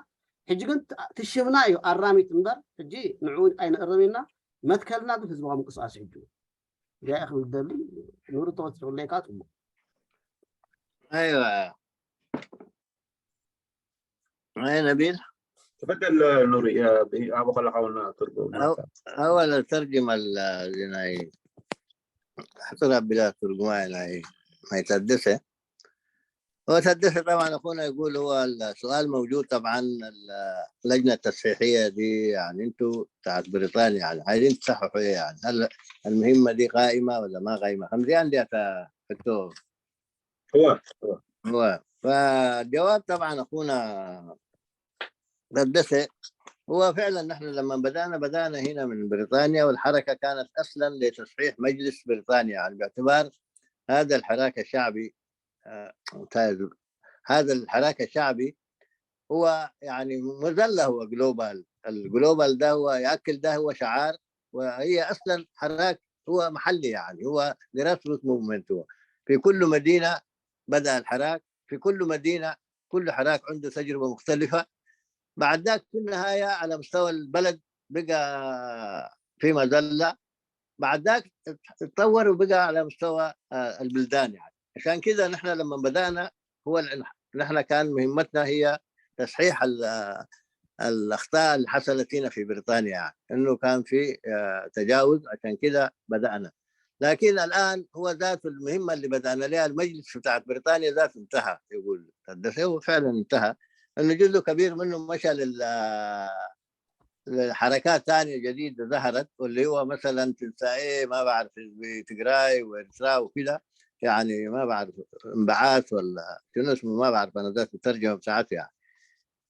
ሕጂ ግን ትሽብና እዩ ኣራሚት እምበር ሕጂ ንዑ ኣይንእርም ኢና። መትከልና ግን ህዝባዊ ምንቅስቃስ ሕጂ እዚኣ ክብል ደሊ ኑሩ ተወሲኹለይካ ጽቡቅ። ኣይዋ ኣይ ነቢል ተፈደል ኑሪ ኣቡ ከላኻውና ትርጉም أول ترجمة لناي حسن بلا ترجمة ناي ما يتدسه هو تدسه طبعا أخونا يقول هو السؤال موجود طبعا اللجنة التصحيحية دي يعني انتوا بتاعت بريطانيا يعني عايزين تصححوا ايه يعني هل المهمة دي قائمة ولا ما قائمة خمسين دي حتى هو هو فالجواب طبعا اخونا قدسه هو فعلا نحن لما بدانا بدانا هنا من بريطانيا والحركه كانت اصلا لتصحيح مجلس بريطانيا يعني باعتبار هذا الحراك الشعبي آه، هذا الحراك الشعبي هو يعني مظله هو جلوبال الجلوبال ده هو ياكل ده هو شعار وهي اصلا حراك هو محلي يعني هو grassroots movement هو في كل مدينه بدا الحراك في كل مدينه كل حراك عنده تجربه مختلفه بعد ذاك في النهايه على مستوى البلد بقى في مظله بعد ذاك تطور وبقى على مستوى البلدان يعني عشان كذا نحن لما بدانا هو نحن كان مهمتنا هي تصحيح الاخطاء اللي حصلت هنا في بريطانيا يعني انه كان في تجاوز عشان كذا بدانا لكن الان هو ذاته المهمه اللي بدانا لها المجلس بتاعت بريطانيا ذاته انتهى يقول هو فعلا انتهى انه جزء كبير منه مشى لل لحركات ثانية جديدة ظهرت واللي هو مثلا تلسائيه ما بعرف بتجراي وإرتراء وكده يعني ما بعرف انبعاث ولا شنو اسمه ما بعرف انا ذات الترجمه بتاعته يعني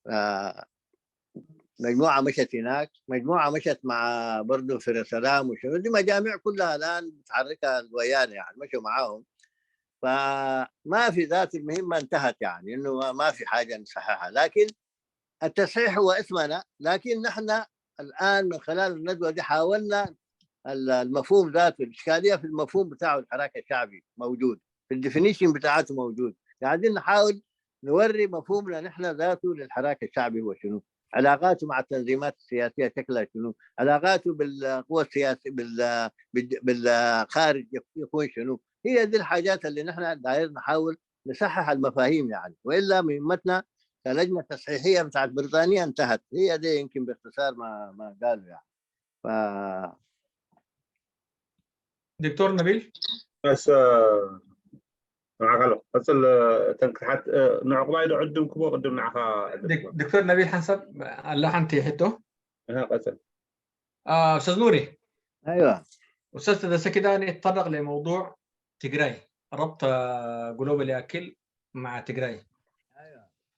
آه مجموعه مشت هناك مجموعه مشت مع برضه في سلام وشنو دي مجاميع كلها الان بتحركها الويان يعني مشوا معاهم فما في ذات المهمه انتهت يعني انه ما في حاجه نصححها لكن التصحيح هو اسمنا لكن نحن الان من خلال الندوه دي حاولنا المفهوم ذاته الاشكاليه في المفهوم بتاعه الحراك الشعبي موجود في ال definition بتاعته موجود قاعدين نحاول نوري مفهومنا نحن ذاته للحراك الشعبي هو شنو علاقاته مع التنظيمات السياسيه شكلها شنو علاقاته بالقوى السياسيه بال بالخارج يكون شنو هي دي الحاجات اللي نحن داير نحاول نصحح المفاهيم يعني والا مهمتنا كلجنه تصحيحيه بتاعت بريطانيا انتهت هي دي يمكن باختصار ما ما قالوا يعني ف دكتور نبيل بس معقل اصل تنكحت نعقباي دو عدم كبو قدم نعخا دكتور نبيل حسب الله حنتي حتو ها قصد آه استاذ نوري ايوه استاذ تدسكي ده نتطرق لموضوع ትግራይ ረብጣ ግሎባል ያክል مع ትግራይ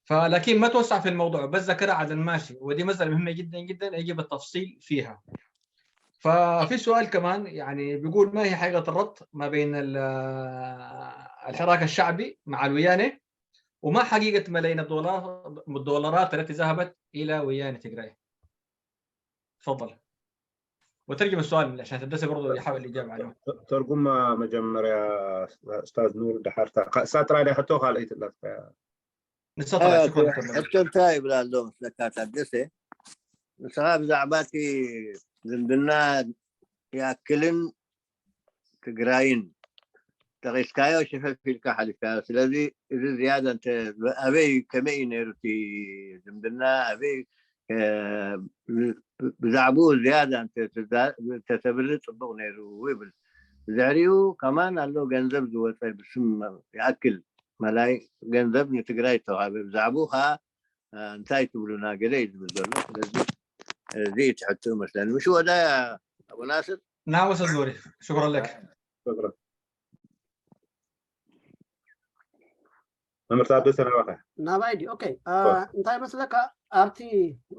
فلكن ما توسع في الموضوع بس ذكرها على الماشي ودي مسألة مهمة جدا جدا يجب التفصيل فيها ففي سؤال كمان يعني بيقول ما هي حقيقة الربط ما بين الحراك الشعبي مع الويانة وما حقيقة ملايين الدولار الدولارات التي ذهبت إلى ويانة تجراي تفضل وترجم السؤال عشان تدسي برضو يحاول الإجابة عليه ተርጉማ መጀመርያ ኡስታዝ ኑር ድሓር ሳጥራ ዳሕቶ ካልኣይቲ ላትካ ንሳጥራ شكرا ሕቶ እንታይ ይብል ኣሎ መስለካ ታደሰ ንስኻ ብዛዕባ እቲ ዝምድና ይኣክልን ትግራይን ጠቂስካዮ ሸፈፍ ኢልካ ሓሊፍካዮ ስለዚ እዚ ዝያዳ ኣበይ ከመይ እዩ ነይሩ እቲ ዝምድና ኣበይ ብዛዕባኡ ዝያዳ እንተተብሪ ፅቡቅ ነይሩ ይብል ድሕሪኡ ከማን ኣሎ ገንዘብ ዝወፀ ብስም ይኣክል መላይ ገንዘብ ንትግራይ ዝተዋሃበ ብዛዕባኡ ከዓ እንታይ ትብሉና ገለ እዩ ዝብል ዘሎ ስለዚ እዚ ትሕቱ መስለኒ ምሽ ወዳ ኣቡ ናስር نعم أستاذ نوري شكرا لك መምህር ታደሰ ናባኻ ናባይ ድዩ ኦኬ እንታይ መስለካ ኣብቲ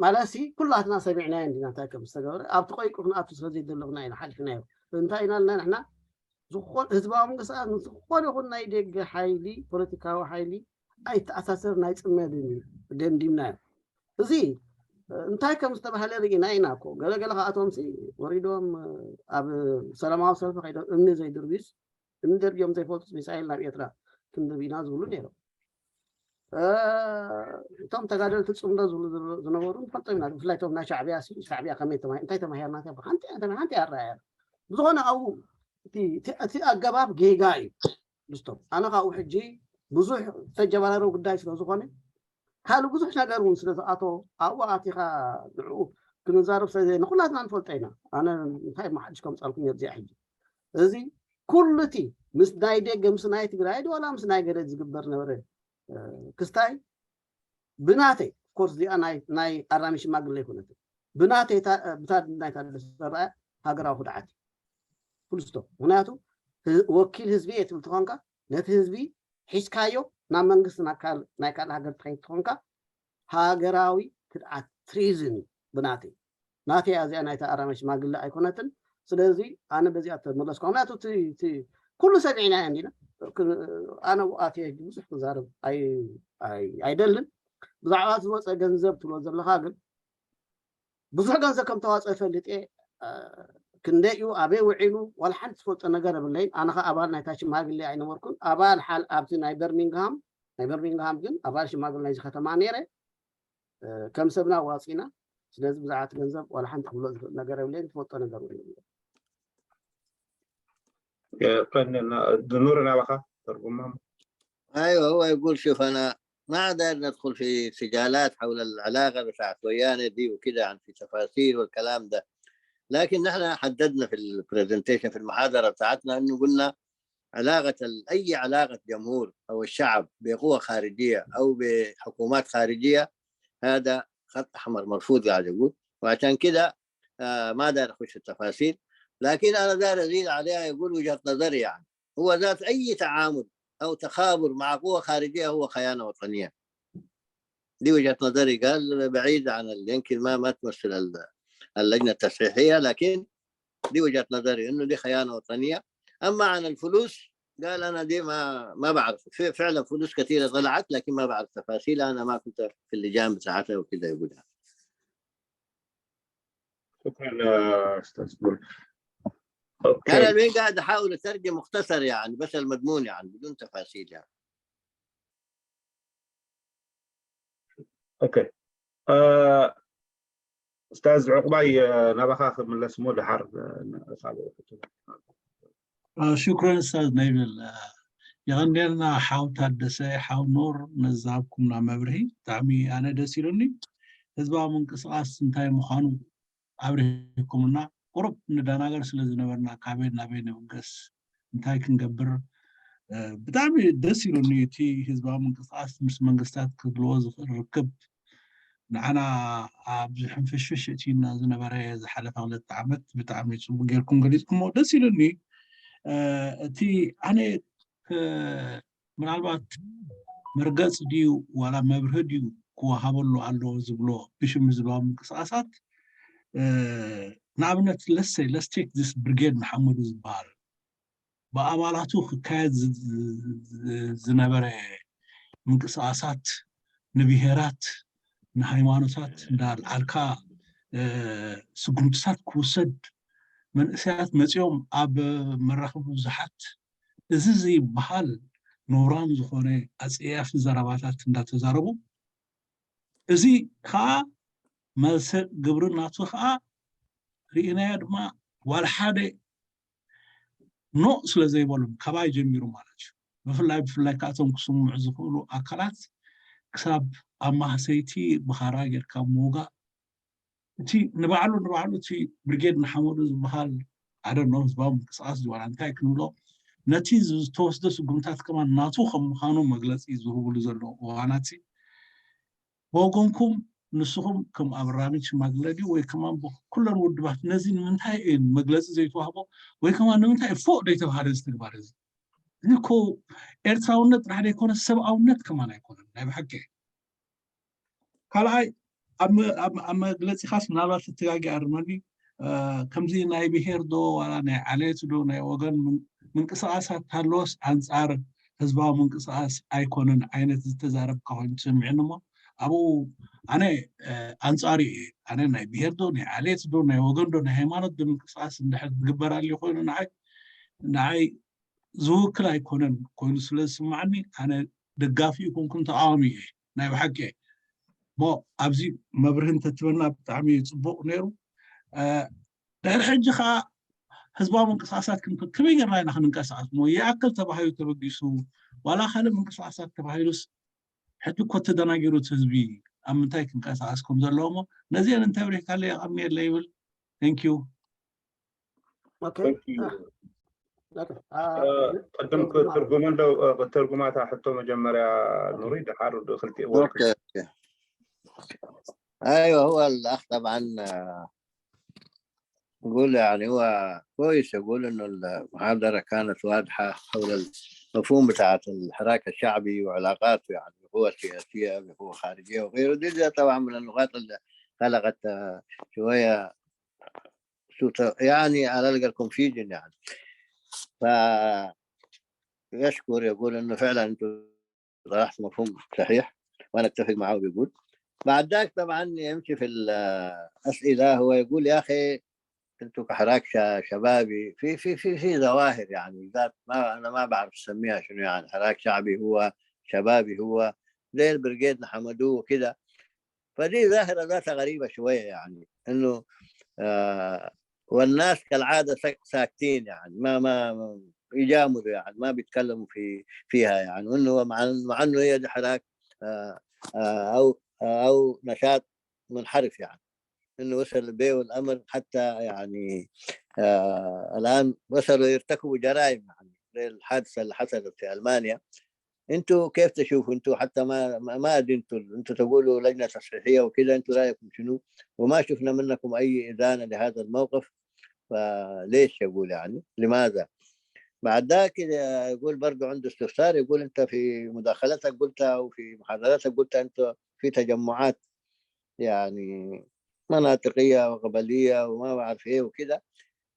ማለት ሲ ኩላትና ሰሚዕናዮ እንዲና እንታይ ከም ዝተገበረ ኣብቲ ቆይቁ ክንኣቱ ስለ ዘይደለኹና ኢና ሓሊፍናዮ እንታይ ኢና ልና ንሕና ዝኾን ህዝባዊ ምንቅስቃስ ምስ ዝኾነ ይኹን ናይ ደገ ሓይሊ ፖለቲካዊ ሓይሊ ኣይተኣሳሰር ናይ ፅመድን እዩ ደምዲምናዮ እዚ እንታይ ከም ዝተባሃለ ርኢና ኢና እኮ ገለገለ ካብኣቶም ሲ ወሪዶም ኣብ ሰላማዊ ሰልፊ ከይዶም እምኒ ዘይድርቢስ እምኒ ደርቢዮም ዘይፈልጡስ ሚሳኤል ናብ ኤርትራ ክንድርብ ኢና ዝብሉ ነይሮም እቶም ተጋደልቲ ፅምዶ ዝብሉ ዝነበሩ ንፈልጦም ኢና ብፍላይ ቶም ናይ ሻዕብያ ሲ ሻዕብያ ከመይ እንታይ ተማሂርና ሓንቲ ሓንቲ ኣረኣያ ብዝኾነ ኣብኡ እቲ ኣገባብ ጌጋ እዩ ብስቶም ኣነ ካብኡ ሕጂ ብዙሕ ተጀባራረው ጉዳይ ስለ ዝኾነ ካልእ ብዙሕ ነገር እውን ስለ ዝኣቶ ኣብኡ ኣቲኻ ንዕኡ ክንዛረብ ስለ ንኩላትና ንፈልጦ ኢና ኣነ እንታይ መሓድሽ ከምፃልኩም እዚኣ ሕጂ እዚ ኩሉ እቲ ምስ ናይ ደገ ምስ ናይ ትግራይ ድዋላ ምስ ናይ ገለ ዝግበር ነበረ ክስታይ ብናተይ ኮርስ እዚኣ ናይ ኣራሚ ሽማግለ ይኮነት ብናተይ ብታ ናይ ታደሰ ዝረኣያ ሃገራዊ ክድዓት እዩ ፉልስቶ ምክንያቱ ወኪል ህዝቢ እየ ትብል ትኾንካ ነቲ ህዝቢ ሒዝካዮ ናብ መንግስቲ ናይ ካልእ ሃገር ትኸይድ ትኾንካ ሃገራዊ ክድዓት ትሪዝን እዩ ብናተይ ናተይ ኣዚኣ ናይታ ኣራማይ ሽማግለ ኣይኮነትን ስለዚ ኣነ በዚኣ ተመለስካ ምክንያቱ ኩሉ ሰሚዕና እንዲና ኣነ ኣትየ ብዙሕ ክዛረብ ኣይደልን ብዛዕባ ዝወፀ ገንዘብ ትብሎ ዘለካ ግን ብዙሕ ገንዘብ ከም ተዋፀ ፈልጥ እየ ክንደይ እዩ ኣበይ ውዒሉ ዋላ ሓንቲ ዝፈልጦ ነገር የብለይን ኣነ ከ ኣባል ናይታ ሽማግሌ ኣይነበርኩን ኣባል ሓል ኣብቲ ናይ በርሚንግሃም ናይ በርሚንግሃም ግን ኣባል ሽማግሌ ናይዚ ከተማ ነይረ ከም ሰብና ዋፂና ስለዚ ብዛዕባ እቲ ገንዘብ ዋላ ሓንቲ ክብሎ ዝኽእል ነገር የብለይን ዝፈልጦ ነገር እውን የብለይን ኑር ናባኻ ተርጉማ ايوه هو يقول شوف انا ما داير ندخل في سجالات حول العلاقه بتاعت ويانا دي وكده عن في تفاصيل والكلام ده لكن نحن حددنا في ال presentation في المحاضره بتاعتنا انه قلنا علاقه اي علاقه جمهور او الشعب بقوه خارجيه او بحكومات خارجيه هذا خط احمر مرفوض قاعد يقول وعشان كده آه ما داير اخش في التفاصيل لكن انا داير ازيد عليها يقول وجهه نظري يعني هو ذات اي تعامل او تخابر مع قوه خارجيه هو خيانه وطنيه دي وجهه نظري قال بعيد عن يمكن ما ما تمثل اللجنه التصحيحيه لكن دي وجهه نظري انه دي خيانه وطنيه اما عن الفلوس قال انا دي ما ما بعرف فعلا فلوس كثيره طلعت لكن ما بعرف تفاصيل انا ما كنت في اللجان بتاعتها وكذا يقولها شكرا استاذ انا الحين قاعد احاول اترجم مختصر يعني بس المضمون يعني بدون تفاصيل يعني اوكي استاذ عقباي ናባኻ ክምለስ ሞ ድሓር ካልእ ሽኩረን ስታዝ ነይብል የቐንየልና ሓው ታደሰ ሓው ኑር ነዛብኩምና መብርሂ ብጣዕሚ ኣነ ደስ ኢሉኒ ህዝባዊ ምንቅስቃስ እንታይ ምዃኑ ኣብሪህኩምና ቁሩብ ንዳናገር ስለ ዝነበርና ካበይ ናበይ ንብገስ እንታይ ክንገብር ብጣዕሚ ደስ ኢሉኒ እቲ ህዝባዊ ምንቅስቃስ ምስ መንግስታት ክህልዎ ዝኽእል ርክብ ንዓና ኣብዚ ሕንፍሽፍሽ እቲና ዝነበረ ዝሓለፈ ክልተ ዓመት ብጣዕሚ ፅቡቅ ጌርኩም ገሊፅኩሞ ደስ ኢሉኒ እቲ ኣነ ምናልባት መርገፂ ድዩ ዋላ መብርሂ ድዩ ክወሃበሉ ኣለዎ ዝብሎ ብሽም ህዝባዊ ምንቅስቃሳት፣ ንኣብነት ለሰይ ለስቴክ ስ ብርጌድ ንሓመዱ ዝበሃል ብኣባላቱ ክካየድ ዝነበረ ምንቅስቃሳት ንብሄራት ንሃይማኖታት እንዳልዓልካ ስጉምትታት ክውሰድ መንእሰያት መፂኦም ኣብ መራኸቢ ብዙሓት እዚ ዘይበሃል ነውራም ዝኾነ ኣፀያፊ ዘረባታት እንዳተዛረቡ፣ እዚ ከዓ መልሰ ግብሪ ናቱ ከዓ ርኢናዮ ድማ ዋላ ሓደ ኖ ስለ ዘይበሎም ካባይ ጀሚሩ ማለት እዩ። ብፍላይ ብፍላይ ካብቶም ክስምዑ ዝኽእሉ ኣካላት ክሳብ ኣብ ማህሰይቲ ብኻራ ጌርካ ምውጋእ እቲ ንባዕሉ ንባዕሉ እቲ ብርጌድ ንሓመዱ ዝበሃል ሓደ ኖ ህዝባዊ ምንቅስቃስ ዝዋላ እንታይ ክንብሎ ነቲ ዝተወስደ ስጉምታት ከማን ናቱ ከም ምዃኑ መግለፂ ዝህብሉ ዘለዉ እዋናት ብወገንኩም ንስኹም ከም ኣብራሚት ሽማግለ ድዩ ወይ ከማን ኩለን ውድባት ነዚ ንምንታይ እየን መግለፂ ዘይተዋህቦ ወይ ከማን ንምንታይ ፎቅ ዘይተባሃለ እዚ ተግባር እዚ እዚ እኮ ኤርትራውነት ጥራሕ ዘይኮነ ሰብኣውነት ከማን ኣይኮነን ናይ ብሓቂ ካልኣይ ኣብ መግለፂኻስ ምናልባት ተተጋጊ ኣርመኒ ከምዚ ናይ ብሄር ዶ ዋላ ናይ ዓሌት ዶ ናይ ወገን ምንቅስቃሳት ሃለወስ ኣንፃር ህዝባዊ ምንቅስቃስ ኣይኮነን ዓይነት ዝተዛረብካ ኮይኑ ትስምዕኒ እሞ ኣብኡ ኣነ ኣንፃሪ እየ ኣነ ናይ ብሄር ዶ ናይ ዓሌት ዶ ናይ ወገን ዶ ናይ ሃይማኖት ዶ ምንቅስቃስ እንድሕር ዝግበር ኣልዩ ኮይኑ ንዓይ ንዓይ ዝውክል ኣይኮነን ኮይኑ ስለ ዝስማዓኒ ኣነ ደጋፊ ይኮንኩን ተቃዋሚ እየ ናይ ብሓቂ እየ እሞ ኣብዚ መብርህ እንተትበና ብጣዕሚ እዩ ፅቡቅ ነይሩ ድሕሪ ሕጂ ከዓ ህዝባዊ ምንቅስቃሳት ከመይ ገርና ኢና ክንንቀሳቀስ ሞ ይኣክል ተባሂሉ ተበጊሱ ዋላ ካልእ ምንቅስቃሳት ተባሂሉስ ሕጂ እኮ ተደናጊሩ እቲ ህዝቢ ኣብ ምንታይ ክንቀሳቀስ ከም ዘለዎ ሞ ነዚአን እንተብሪህካለይ የቀንየለይ ይብል thank you ቅድም ክትርጉመ ዶ ክትርጉማታ ሕቶ መጀመርያ ኑሪ ድሓር ክልቲኡ ايوه هو الاخ طبعا يقول يعني هو كويس يقول انه المحاضره كانت واضحه حول المفهوم بتاعت الحراك الشعبي وعلاقاته يعني هو سياسيه هو خارجيه وغيره دي, دي طبعا من النقاط اللي خلقت شويه يعني على الاقل confusion يعني ف يشكر يقول انه فعلا انتم طرحت مفهوم صحيح وانا اتفق معه بيقول بعد ذاك طبعا يمشي في الاسئله هو يقول يا اخي انتم كحراك شبابي في في في في ظواهر يعني ذات ما انا ما بعرف اسميها شنو يعني حراك شعبي هو شبابي هو زي البرقيد حمدوه وكده فدي ظاهره ذاتها غريبه شويه يعني انه آه والناس كالعاده ساكتين يعني ما ما يجاملوا يعني ما بيتكلموا في فيها يعني وانه مع مع انه هي دي حراك آه آه او او نشاط منحرف يعني انه وصل به الامر حتى يعني آه الان وصلوا يرتكبوا جرائم يعني زي الحادثه اللي حصلت في المانيا انتوا كيف تشوفوا انتوا حتى ما ما ادري انتوا انتوا تقولوا لجنه تصحيحيه وكذا انتوا رايكم شنو؟ وما شفنا منكم اي ادانه لهذا الموقف فليش يقول يعني لماذا؟ بعد ذاك يقول برضو عنده استفسار يقول انت في مداخلتك قلتها وفي محاضرتك قلتها انت في تجمعات يعني مناطقيه وقبليه وما بعرف ايه وكذا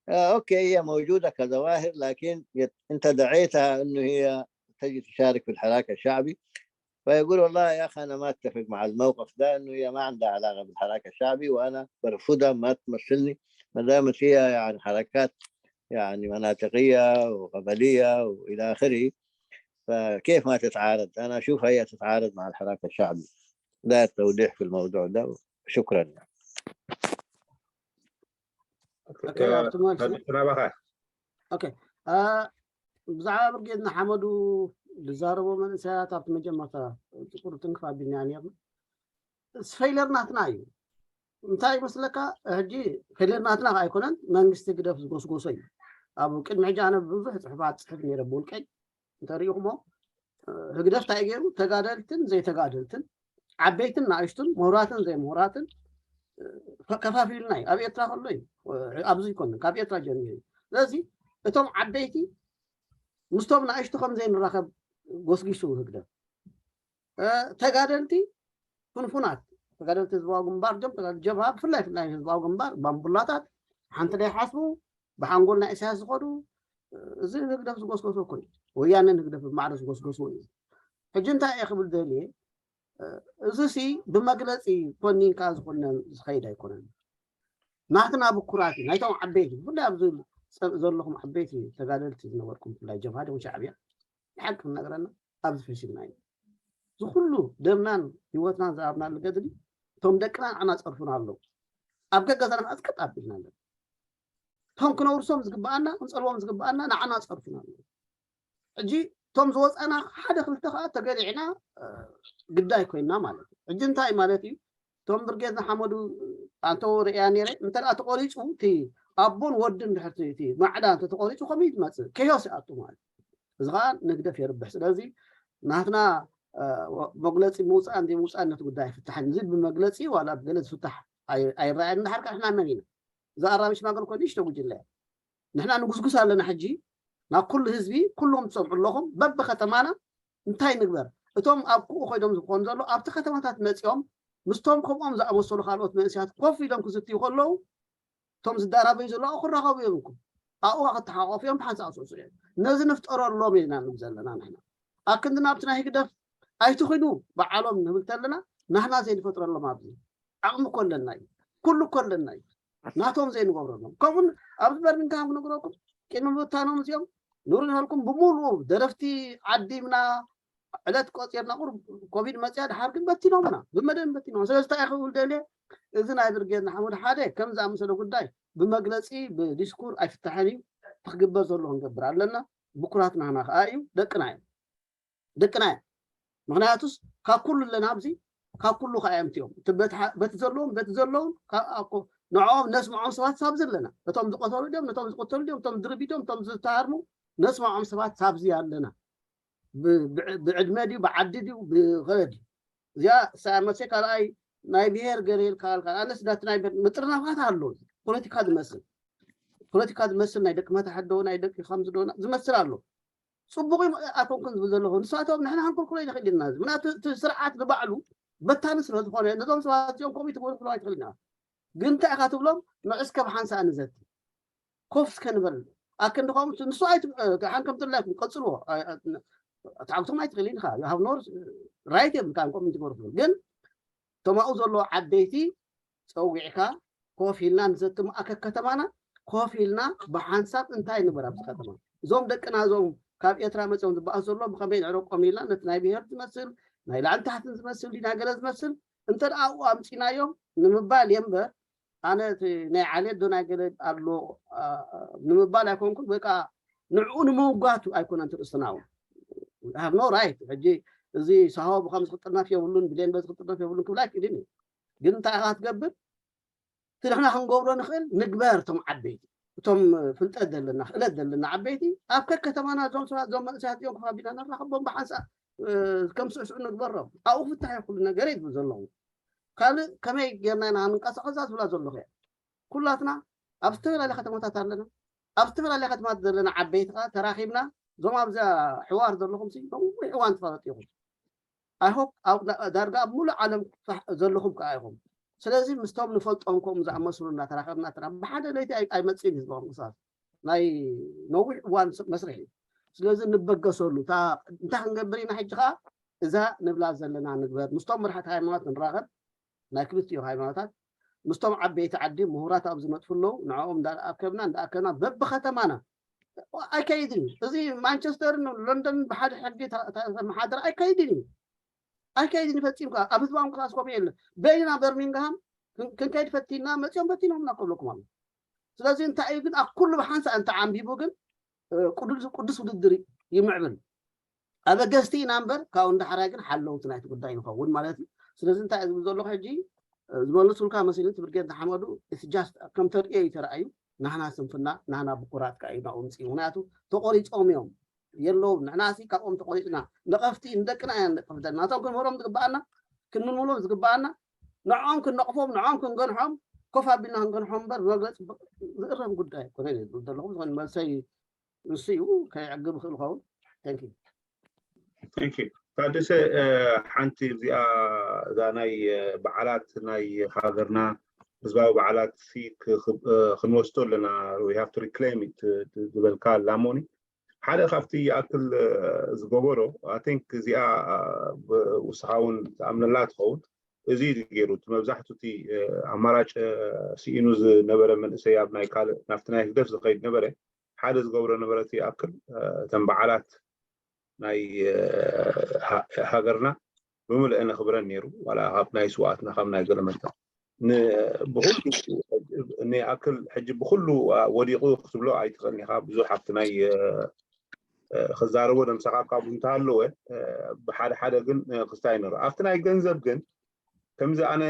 آه اوكي هي موجوده كظواهر لكن انت دعيتها انه هي تجي تشارك في الحراك الشعبي فيقول والله يا اخي انا ما اتفق مع الموقف ده انه هي ما عندها علاقه بالحراك الشعبي وانا برفضها ما تمثلني ما دامت هي يعني حركات يعني مناطقيه وقبليه والى اخره فكيف ما تتعارض؟ انا اشوفها هي تتعارض مع الحراك الشعبي. ده التوضيح في الموضوع ده شكرا. ኦኬ ብዛዕባ ብርጌድ ንሓመዱ ዝዛረቦ መንእሰያት ኣብቲ መጀመርታ ቁርጥን ክፋቢልና ነርና ስፈይለር ናትና እዩ እንታይ ይመስለካ ሕጂ ፌለር ናትና ኣይኮነን መንግስቲ ግደፍ ዝጎስጎሶ እዩ ኣብ ቅድሚ ሕጂ ኣነ ብዙሕ ፅሑፋት ፅሕፍ ነረ ብውልቀይ እንተሪኢኹሞ ህግደፍ እንታይ ገይሩ ተጋደልትን ዘይተጋደልትን ዓበይትን ንኣሽቱን ምሁራትን ዘይምሁራትን ከፋፊሉና እዩ ኣብ ኤርትራ ከሎ እዩ ኣብዚ ይኮነ ካብ ኤርትራ ጀሚሩ እዩ ስለዚ እቶም ዓበይቲ ምስቶም ንኣሽቱ ከም ዘይንራኸብ ጎስጊሱ ህግደፍ። ተጋደልቲ ፍንፉናት፣ ተጋደልቲ ህዝባዊ ግንባር፣ ጆም ተጋደልቲ ጀብሃ፣ ብፍላይ ፍላይ ህዝባዊ ግንባር ባምቡላታት ሓንቲ ዘይሓስቡ፣ ብሓንጎል ናይ ኢሳያስ ዝኸዱ፣ እዚ ህግደፍ ዝጎስጎሶ እኮ እዩ። ወያነን ህግደፍ ብማዕረ ዝጎስጎስዎ እዩ። ሕጂ እንታይ እየ ክብል ደልየ፣ እዚ ሲ ብመግለፂ ኮኒንካ ዝኾነ ዝኸይድ ኣይኮነን። ናትና ብኩራት እዩ፣ ናይቶም ዓበይቲ፣ ብፍላይ ኣብዚ ዘለኹም ዓበይቲ ተጋደልቲ ዝነበርኩም፣ ብፍላይ ጀብሃ ዲኹም ሻዕብያ፣ ንሓቂ ክነግረና ኣብዚ ፈሲልና እዩ። እዚ ኩሉ ደምናን ህይወትናን ዝሃብናሉ ገድሊ እቶም ደቅና ንዓና ፀርፉና ኣለዉ። ኣብ ገገዛና ከዓ ዝቀጥ ኣቢልና ኣለና። እቶም ክነውርሶም ዝግብኣና፣ ክንፀልዎም ዝግብኣና ንዓና ፀርፉና ኣለዉ። ሕጂ እቶም ዝወፃና ሓደ ክልተ ከዓ ተገሊዕና ግዳይ ኮይና ማለት እዩ። ሕጂ እንታይ ማለት እዩ? እቶም ብርጌድ ንሓመዱ ኣንተ ርእያ ነይረ፣ እንተ ደኣ ተቆሪፁ፣ እቲ ኣቦን ወድን ድሕርቲ እቲ ማዕዳ እንተ ተቆሪፁ ከመይ ትመፅእ? ከዮስ ይኣቱ ማለት እዩ። እዚ ከዓ ንግደፍ የርብሕ። ስለዚ ናትና መግለፂ ምውፃእ እንዲ ምውፃእ ነቲ ጉዳይ ኣይፍታሕን። እዚ ብመግለፂ ዋላ ብገለ ዝፍታሕ ኣይረኣየን። እንድሓር ከዓ ንሕና መን ኢና? እዛ ኣራሚ ሽማግል ኮ ንእሽቶ ጉጅለ እያ። ንሕና ንጉስጉስ ኣለና። ሕጂ ናብ ኩሉ ህዝቢ፣ ኩልኹም ትሰምዑ ኣለኹም፣ በብከተማና እንታይ ንግበር? እቶም ኣብ ኩኡ ኮይዶም ዝኾኑ ዘሎ ኣብቲ ከተማታት መፂኦም ምስቶም ከምኦም ዝኣመሰሉ ካልኦት መንእሰያት ኮፍ ኢሎም ክዝትዩ ከለዉ እቶም ዝዳራበዩ ዘለዉ ክራኸቡ እዮም እኮ። ኣብኡ ክተሓቆፉ እዮም፣ ብሓንሳእ ክስዕስዑ እዮም። ነዚ ንፍጠረሎም ኢና ንብል ዘለና ንሕና። ኣክንዲ ናብቲ ናይ ህግደፍ ኣይትኺዱ በዓሎም ንብል ተለና ናህና ዘይንፈጥረሎም ኣብዚ ዓቕሚ እኮ ኣለና እዩ። ኩሉ እኮ ኣለና እዩ። ናቶም ዘይንገብረሎም። ከምኡን ኣብዚ በርሚንግሃም ክነግረኩም ቅድሚ ምብታኖም እዚኦም ኑሩ ንሃልኩም ብምሉኡ ደረፍቲ ዓዲምና ዕለት ቆፂርና ቁሩብ ኮቪድ መፅያ ድሓር ግን በቲኖምና ብመደብ በቲኖም። ስለዚ እንታይ ክብል ደልየ እዚ ናይ ብርጌድ ንሓመዱ ሓደ ከም ዝኣመሰለ ጉዳይ ብመግለፂ ብዲስኩር ኣይፍታሕን እዩ። ክግበር ዘሎ ክንገብር ኣለና። ብኩራት ናህና ከዓ እዩ። ደቅና እዮም። ደቅና እዮም። ምክንያቱስ ካብ ኩሉ ኣለና ኣብዚ ካብ ኩሉ ከዓ እዮም እቲኦም። በቲ ዘለውን በቲ ዘለውን ንዕኦም ነስምዖም ሰባት ሳብዚ ኣለና። እቶም ዝቆተሉ ድዮም፣ ነቶም ዝቆተሉ ድዮም፣ እቶም ዝድርቢ ድዮም፣ እቶም ዝተሃርሙ ነስምዖም ሰባት ሳብዚ ኣለና። ብዕድመ ድዩ ብዓዲ ድዩ ብኸለ ድዩ እዚኣ ሳመሴ ካልኣይ ናይ ብሄር ገለ ኢልካ ኣልካ ኣነስ ዳቲ ናይ ምጥርናፋት ኣሎ። ፖለቲካ ዝመስል ፖለቲካ ዝመስል ናይ ደቂ መታሕት ዶ ናይ ደቂ ከምዚ ዶ ዝመስል ኣሎ። ፅቡቅ ኣይኮንኩን ዝብል ዘለኹ ንሳቶም ንሕና ክንኮልኩሎ ይንኽእል ኢና። ምክንያቱ እቲ ስርዓት ንባዕሉ በታኒ ስለ ዝኾነ ነዞም ሰባት እዚኦም ከምኡ ትበሉ ክሎ ኣይትኽእል ኢና። ግን እንታይ ኢኻ ትብሎም ንዕስከ ብሓንሳእ ንዘቲ ኮፍ እስከ ንበል ኣክንዲ ከምኡ ንሱ ኣይሓን ከም ትላይኩም ቀፅልዎ። ተዓግቶም ኣይትኽእል ኢኻ ሃብ ኖር ራይት እዮም ከም ከምኡ ትገብሩ ግን እቶም ኣብኡ ዘለዉ ዓበይቲ ፀዊዕካ ኮፍ ኢልና ንዘቲ ማእከል ከተማና ኮፍ ኢልና ብሓንሳብ እንታይ ንበር ኣብዚ ከተማ እዞም ደቅና እዞም ካብ ኤርትራ መፅኦም ዝበኣሱ ዘሎ ብከመይ ንዕረቆም ኢልና ነቲ ናይ ብሄር ዝመስል ናይ ላዕሊ ታሕትን ዝመስል ድዩ ናይ ገለ ዝመስል እንተ ደኣ ኣብኡ ኣምፂናዮም ንምባል እየ እምበር ኣነ እቲ ናይ ዓሌት ዶ ናይ ገለ ኣሎ ንምባል ኣይኮንኩን ወይ ከዓ ንዕኡ ንምውጋቱ ኣይኮነን ትርእስትና እውን have no right ሕጂ እዚ ሳሆ ብከምዚ ክጥርነፍ የብሉን ብሌን በዚ ክጥርነፍ የብሉን ክብል ኣይክእልን እዩ ግን እንታይ ኢኻ ክትገብር እቲ ንሕና ክንገብሮ ንኽእል ንግበር እቶም ዓበይቲ እቶም ፍልጠት ዘለና ክእለት ዘለና ዓበይቲ ኣብ ከከተማና እዞም ሰባት እዞም መንእሰያት እዮም ኮፍ ኣቢልና ነራኽቦም ብሓንሳእ ከም ስዕስዑ ንግበሮም ኣብኡ ክፍታሕ እዩ ኩሉ ነገር እዩ ዝብል ዘለኹ ካልእ ከመይ ጌርና ኢና ክንቀሳቐሳ ዝብላ ዘለኹ እየ ኩላትና ኣብ ዝተፈላለየ ከተማታት ኣለና ኣብ ዝተፈላለየ ከተማታት ዘለና ዓበይቲ ከዓ ተራኺብና እዞም ኣብዛ ሕዋር ዘለኹም ነዊሕ እዋን ትፈለጡ ኢኹም ኣይሆፕ ዳርጋ ኣብ ሙሉእ ዓለም ዘለኹም ከዓ ኢኹም ስለዚ ምስቶም ንፈልጦም ከምኡ ዝኣመስሉ እናተራኸብና ተራ ብሓደ ለይቲ ኣይመፅእን ህዝባዊ ምንቅስቃስ ናይ ነዊሕ እዋን መስርሕ እዩ ስለዚ ንበገሰሉ እንታይ ክንገብር ኢና ሕጂ ከዓ እዛ ንብላ ዘለና ንግበር ምስቶም መራሕቲ ሃይማኖት ንራኸብ ናይ ክልቲኡ ሃይማኖታት ምስቶም ዓበይቲ ዓዲ ምሁራት ኣብ ዝመጥፉ ኣለዉ ንዕኦም እንዳኣከብና እንዳኣከብና በብከተማና ኣይከይድን እዩ እዚ ማንቸስተርን ሎንደንን ብሓደ ሕጊ ተመሓደር ኣይከይድን እዩ ኣይከይድን ፈፂምካ ኣብ ህዝባዊ ምንቅስቃስ ኮሚኡ የለ በይና በርሚንግሃም ክንከይድ ፈቲና መፂኦም ፈቲኖምና ክብለኩም ኣሎ ስለዚ እንታይ እዩ ግን ኣብ ኩሉ ብሓንሳእ እንተ ዓንቢቡ ግን ቅዱስ ውድድር ይምዕብል ኣበገዝቲ ኢና እምበር ካብኡ እንዳሓራይ ግን ሓለውቲ ናይቲ ጉዳይ ንኸውን ማለት እዩ ስለዚ እንታይ ዝብል ዘለኹ ሕጂ ዝመልሱልካ መሲሉ እቲ ብርጌድ ንሓመዱ እቲ ጃስት ከም ተርእዮ እዩ ተረኣዩ ናህና ስንፍና ናህና ብኩራት ከዓ እዩ ናብኡ ምፅኡ ምክንያቱ ተቆሪፆም እዮም የለውም ንሕና ሲ ካብኦም ተቆሪፅና ነቐፍቲ ንደቅና ኢና ንነቅፍ ዘለና ናቶም ክንምህሮም ዝግበኣና ክንምልምሎም ዝግበኣና ንዕኦም ክንነቕፎም ንዕኦም ክንገንሖም ኮፍ ኣቢልና ክንገንሖም እምበር ብመግለፂ ዝእረም ጉዳይ ኣይኮነን ዝብል ዘለኹ ዝኾነ መልሰይ ንሱ እዩ ከይዕግብ ይኽእል ይኸውን። Thank you. Thank you. ታደሰ፣ ሓንቲ እዚኣ እዛ ናይ በዓላት ናይ ሃገርና፣ ህዝባዊ በዓላት ክንወስዶ ኣለና። We have to reclaim it ዝበልካ ኣላሞኒ ሓደ ካብቲ ይኣክል ዝገበሮ፣ I think እዚኣ ውስኻ እውን ትኣምነላ ትኸውን። እዚ እዩ ገይሩ እቲ መብዛሕቱ እቲ ኣማራጭ ስኢኑ ዝነበረ መንእሰይ ኣብ ናይ ካልእ ናብቲ ናይ ህግደፍ ዝኸይድ ነበረ። ሓደ ዝገብሮ ነበረ እቲ ይኣክል እተን በዓላት ናይ ሃገርና ብምልእ ነኽብረን ነይሩ። ዋላ ካብ ናይ ስውኣትና ካብ ናይ ገለመንታ ብኩሉ ንኣክል ሕጂ ብኩሉ ወዲቑ ክትብሎ ኣይትኽእልን ኢኻ። ብዙሕ ኣብቲ ናይ ክዛረቦ ነምሳኻ ካብኡ እንተሃለወ ብሓደ ሓደ ግን ክስታይ ነሩ ኣብቲ ናይ ገንዘብ ግን ከምዚ ኣነ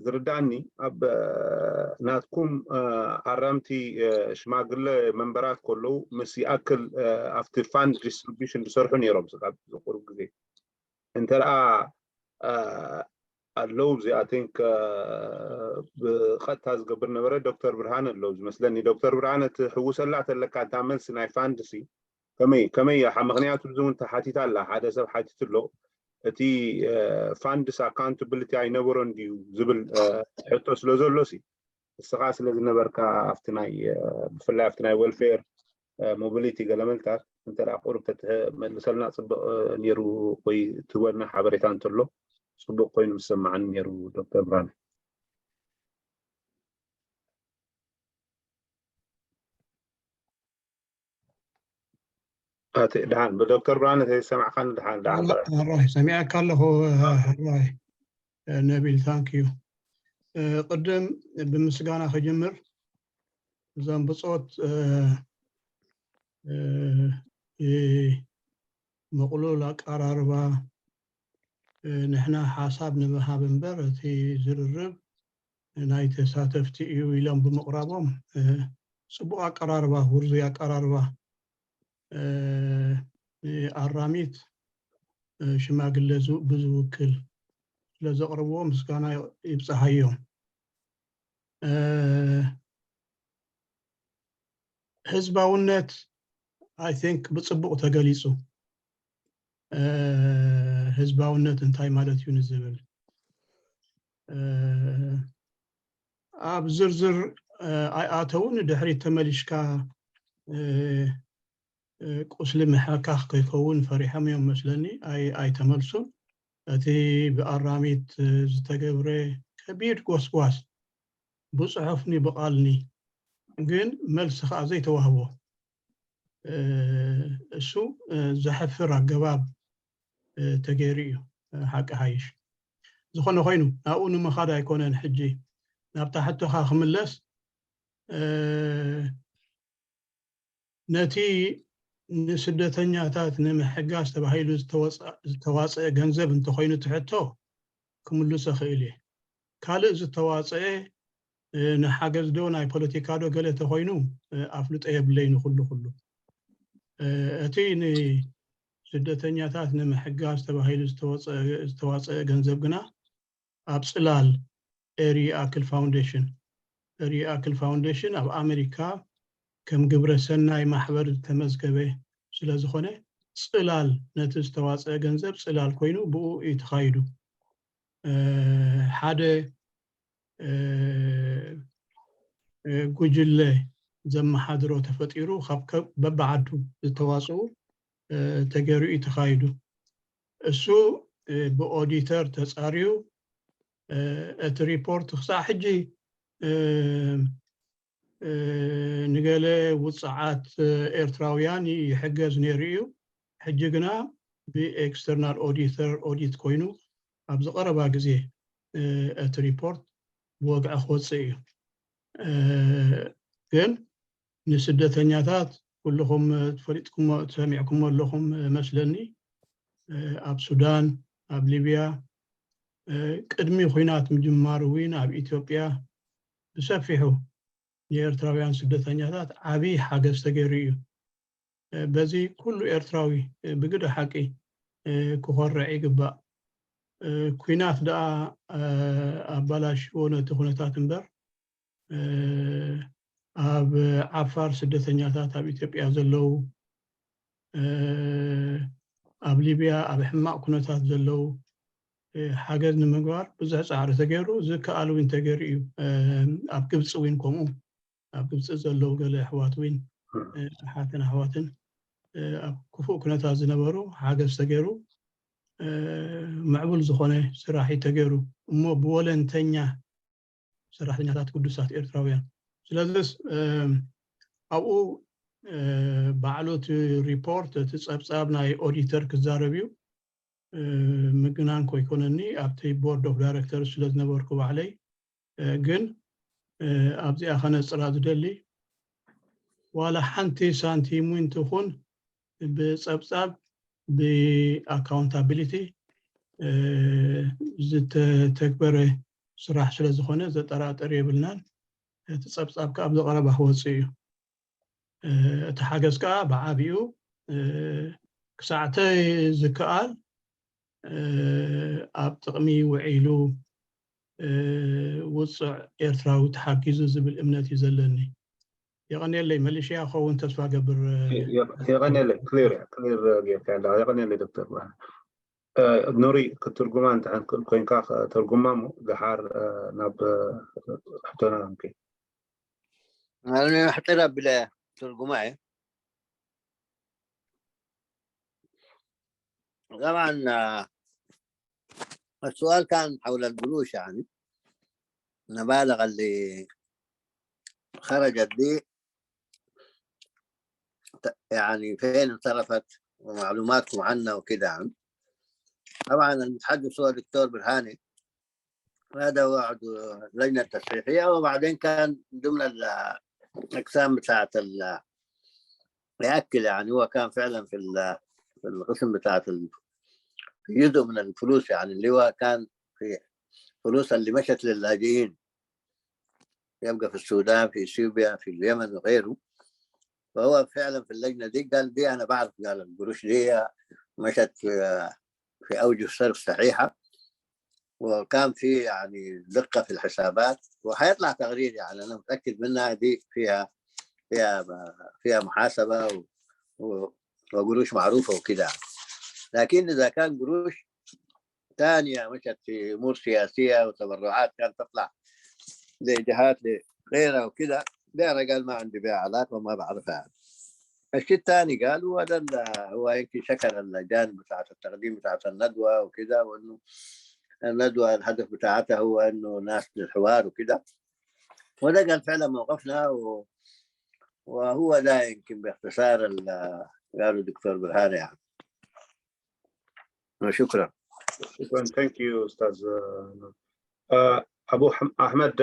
ዝርዳእኒ ኣብ ናትኩም ኣራምቲ ሽማግለ መንበራት ከለዉ ምስ ይኣክል ኣብቲ fund distribution ዝሰርሑ ነይሮም ስጋብ ዝቁሩብ ግዜ እንተ ደኣ ኣለዉ እዚ I think ብቐጥታ ዝገብር ነበረ ዶክተር ብርሃነ ኣለዉ ዝመስለኒ። ዶክተር ብርሃነ ትሕውሰላ ተለካ እታ መልሲ ናይ fund ሲ ከመይ ከመይ ምክንያቱ እዚ እውን ተሓቲታ ኣላ ሓደ ሰብ ሓቲቱ ኣሎ እቲ fund ስ accountability ኣይነበሮን ድዩ ዝብል ሕቶ ስለ ዘሎ ሲ እስኻ ስለ ዝነበርካ ኣብቲ ናይ ብፍላይ ኣብቲ ናይ welfare mobility ገለመልታት እንተ ቁሩብ ተትመልሰልና ፅብቅ ነይሩ ወይ ትበልና ሓበሬታ እንተሎ ፅቡቅ ኮይኑ ምሰማዓኒ ነይሩ ዶክተር ብርሃነ። ኣቲ ድሓን ብዶክተር ብርሃነ ተይሰማዕካኒ ድሓን ድሓን ሕራይ ሰሚዐካ ኣለኹ። ሕራይ ነቢል thank you። ቅድም ብምስጋና ክጅምር እዞም ብፆት ምቕሉል ኣቀራርባ ንሕና ሓሳብ ንምሃብ እምበር እቲ ዝርርብ ናይ ተሳተፍቲ እዩ ኢሎም ብምቕራቦም ፅቡቕ ኣቀራርባ ውርዙይ ኣቀራርባ ኣራሚት ሽማግለ ብዝውክል ስለዘቕርብዎ ምስጋና ይብፅሓዮም። ህዝባውነት I think ብፅቡቕ ተገሊፁ። ህዝባውነት እንታይ ማለት እዩ ንዝብል ኣብ ዝርዝር ኣይኣተውን። ድሕሪት ተመሊሽካ ቁስሊ ምሕካኽ ከይከውን ፈሪሖም እዮም መስለኒ ኣይተመልሱን። እቲ ብኣራሚት ዝተገብረ ከቢድ ጎስጓስ ብፅሑፍኒ ብቓልኒ ግን መልሲ ከዓ ዘይተዋህቦ እሱ ዘሕፍር ኣገባብ ተገይሩ እዩ። ሓቂ ሓይሽ ዝኾነ ኮይኑ ናብኡ ንምኻድ ኣይኮነን። ሕጂ ናብታ ሕቶኻ ክምለስ ነቲ ንስደተኛታት ንምሕጋዝ ተባሂሉ ዝተዋፀአ ገንዘብ እንተኮይኑ ትሕቶ ክምልሶ ክእል እየ። ካልእ ዝተዋፀአ ንሓገዝ ዶ ናይ ፖለቲካ ዶ ገለ ተኮይኑ ኣፍልጦ የብለይ ንኩሉ ኩሉ እቲ ንስደተኛታት ንምሕጋዝ ተባሂሉ ዝተዋፀአ ገንዘብ ግና ኣብ ፅላል ኤሪ ኣክል ፋውንዴሽን ኤሪ ኣክል ፋውንዴሽን ኣብ ኣሜሪካ ከም ግብረ ሰናይ ማሕበር ዝተመዝገበ ስለዝኾነ ፅላል ነቲ ዝተዋፀአ ገንዘብ ፅላል ኮይኑ ብኡ እዩ ተኻይዱ ሓደ ጉጅለ ዘመሓድሮ ተፈጢሩ ካብ በብዓዱ ዝተዋፅኡ ተገይሩ እዩ ተኻይዱ እሱ ብኦዲተር ተፃርዩ እቲ ሪፖርት ክሳዕ ሕጂ ንገለ ውፅዓት ኤርትራውያን ይሕገዝ ነይሩ እዩ። ሕጂ ግና ብኤክስተርናል ኦዲተር ኦዲት ኮይኑ ኣብ ዝቐረባ ግዜ እቲ ሪፖርት ብወግዒ ክወፅእ እዩ። ግን ንስደተኛታት ኩልኹም ትፈሊጥኩሞ ትሰሚዕኩሞ ኣለኹም መስለኒ ኣብ ሱዳን ኣብ ሊብያ ቅድሚ ኩናት ምጅማር እውን ኣብ ኢትዮጵያ ብሰፊሑ ንኤርትራውያን ስደተኛታት ዓብዪ ሓገዝ ተገይሩ እዩ። በዚ ኩሉ ኤርትራዊ ብግደ ሓቂ ክኾርዕ ይግባእ። ኩናት ደኣ ኣባላሽዎ ነቲ ኩነታት እምበር ኣብ ዓፋር ስደተኛታት ኣብ ኢትዮጵያ ዘለዉ ኣብ ሊብያ ኣብ ሕማቕ ኩነታት ዘለዉ ሓገዝ ንምግባር ብዙሕ ፃዕሪ ተገይሩ፣ ዝከኣል እውን ተገይሩ እዩ። ኣብ ግብፂ እውን ከምኡ፣ ኣብ ግብፂ ዘለዉ ገለ ኣሕዋት እውን ኣሓትን ኣሕዋትን ኣብ ክፉእ ኩነታት ዝነበሩ ሓገዝ ተገይሩ፣ ምዕቡል ዝኾነ ስራሕ እዩ ተገይሩ። እሞ ብወለንተኛ ሰራሕተኛታት ቅዱሳት ኤርትራውያን። ስለዚስ ኣብኡ ባዕሉ እቲ ሪፖርት፣ እቲ ፀብፃብ ናይ ኦዲተር ክዛረብ እዩ። ምግናን ኮይኮነኒ ኣብቲ ቦርድ ኦፍ ዳይሬክተር ስለ ዝነበርኩ ባዕለይ፣ ግን ኣብዚኣ ከነፅራ ዝደሊ ዋላ ሓንቲ ሳንቲም እውን ትኹን ብፀብፃብ ብኣካውንታቢሊቲ ዝተተግበረ ስራሕ ስለ ዝኾነ ዘጠራጥር የብልናን። እቲ ፀብፃብ ከዓ ኣብዚ ቀረባ ክወፅእ እዩ። እቲ ሓገዝ ከዓ ብዓብኡ ክሳዕተ ዝከኣል ኣብ ጥቕሚ ውዒሉ ውፅዕ ኤርትራዊ ተሓጊዙ ዝብል እምነት እዩ ዘለኒ። የቐንየለይ። መሊሽያ ክኸውን ተስፋ ገብር። የቐንየለይ። ክሊር ክሊር ጌርካ ኣለካ። የቐንየለይ ዶክተር ብርሃን። ኑሪ ክትርጉማ እንተኾይንካ ተርጉማ፣ ደሓር ናብ ሕቶና ንከይድ። ኣነ ሕጥር ኣቢለ ትርጉማ እየ። طبعا السؤال كان حول القروش، يعني المبالغ اللي خرجت دي يعني فين انصرفت ومعلوماتكم عنها وكده، يعني. طبعا المتحدث هو الدكتور برهاني، هذا هو عضو اللجنة التصحيحية، وبعدين كان ضمن الأقسام بتاعة ال يأكل، يعني هو كان فعلا في في القسم بتاعة ال... جزء من الفلوس، يعني اللي هو كان في فلوس اللي مشت للاجئين، يبقى في السودان، في اثيوبيا، في اليمن وغيره. فهو فعلا في اللجنه دي قال: دي انا بعرف، قال: القروش دي مشت في في اوجه صرف صحيحه، وكان في يعني دقه في الحسابات، وحيطلع تقرير، يعني انا متاكد منها، دي فيها فيها فيها محاسبه و... و... وقروش معروفه وكده. لكن اذا كان قروش ثانيه مشت في امور سياسيه وتبرعات كانت تطلع لجهات لغيرها وكده، ده انا قال ما عندي بها علاقه وما بعرفها. الشيء الثاني قال هو ده هو يمكن شكر الجانب بتاعت التقديم بتاعت الندوه وكده، وانه الندوه الهدف بتاعتها هو انه ناس للحوار وكده، وده قال فعلا موقفنا و... وهو ده يمكن باختصار اللي قاله الدكتور برهان، يعني. وشكرا. شكرا. Thank you استاذ. ኣቡ ኣሕመድ፣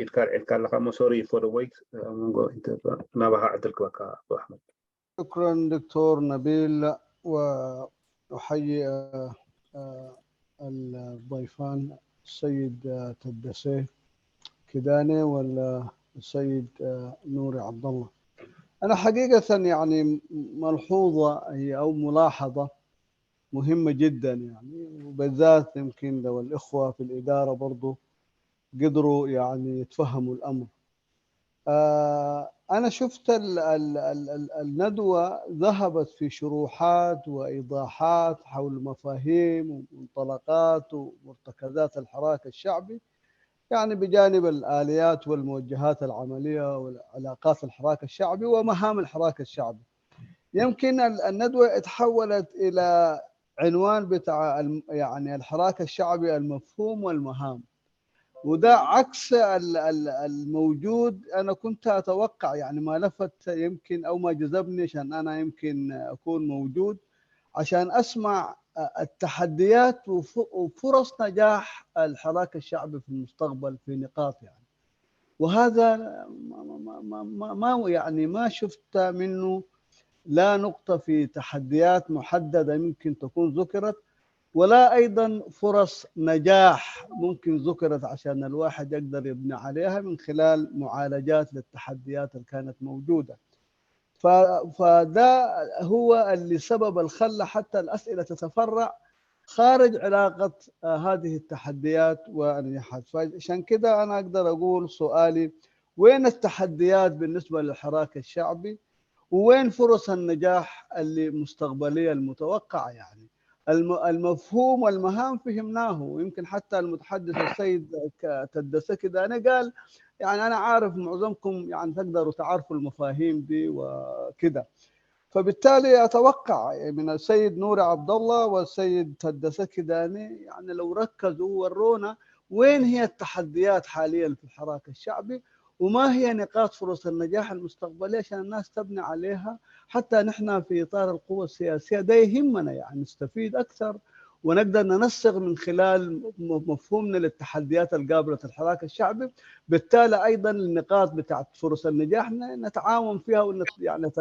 ኢድካ ኣልዒልካ ኣለካ። ሞ ሶሪ ፎር ወይት፣ ኣብ መንጎ ናባኻ ዕድል ክበካ ኣቡ ኣሕመድ። شكرا دكتور نبيل، وأحيي الضيفان السيد تدسي كيداني والسيد نوري عبد الله. أنا حقيقة يعني ملحوظة هي أو ملاحظة مهمة جدا، يعني، وبالذات يمكن لو الإخوة في الإدارة برضو قدروا يعني يتفهموا الأمر. آه، أنا شفت ال ال ال ال الندوة ذهبت في شروحات وإيضاحات حول مفاهيم ومنطلقات ومرتكزات الحراك الشعبي، يعني بجانب الآليات والموجهات العملية والعلاقات الحراك الشعبي ومهام الحراك الشعبي. يمكن الندوة اتحولت إلى عنوان بتاع يعني الحراك الشعبي، المفهوم والمهام، وده عكس الموجود. أنا كنت أتوقع، يعني، ما لفت يمكن أو ما جذبني عشان أنا يمكن أكون موجود عشان أسمع التحديات وفرص نجاح الحراك الشعبي في المستقبل في نقاط، يعني. وهذا ما يعني ما شفت منه لا نقطة في تحديات محددة ممكن تكون ذكرت، ولا أيضا فرص نجاح ممكن ذكرت عشان الواحد يقدر يبني عليها من خلال معالجات للتحديات اللي كانت موجودة. فده هو اللي سبب الخلى حتى الأسئلة تتفرع خارج علاقة هذه التحديات والنجاحات. فعشان كده أنا أقدر أقول سؤالي: وين التحديات بالنسبة للحراك الشعبي؟ ووين فرص النجاح اللي مستقبلية المتوقعة؟ يعني المفهوم والمهام فهمناه، ويمكن حتى المتحدث السيد تدسكي داني قال، يعني أنا عارف معظمكم يعني تقدروا تعرفوا المفاهيم دي وكده. فبالتالي أتوقع من السيد نور عبد الله والسيد تدسكي داني، يعني لو ركزوا ورونا وين هي التحديات حاليا في الحراك الشعبي، وما هي نقاط فرص النجاح المستقبلية عشان الناس تبني عليها، حتى نحن في إطار القوى السياسية ده يهمنا يعني نستفيد أكثر، ونقدر ننسق من خلال مفهومنا للتحديات القابلة الحراك الشعبي، بالتالي أيضا النقاط بتاعت فرص النجاح نتعاون فيها ونت يعني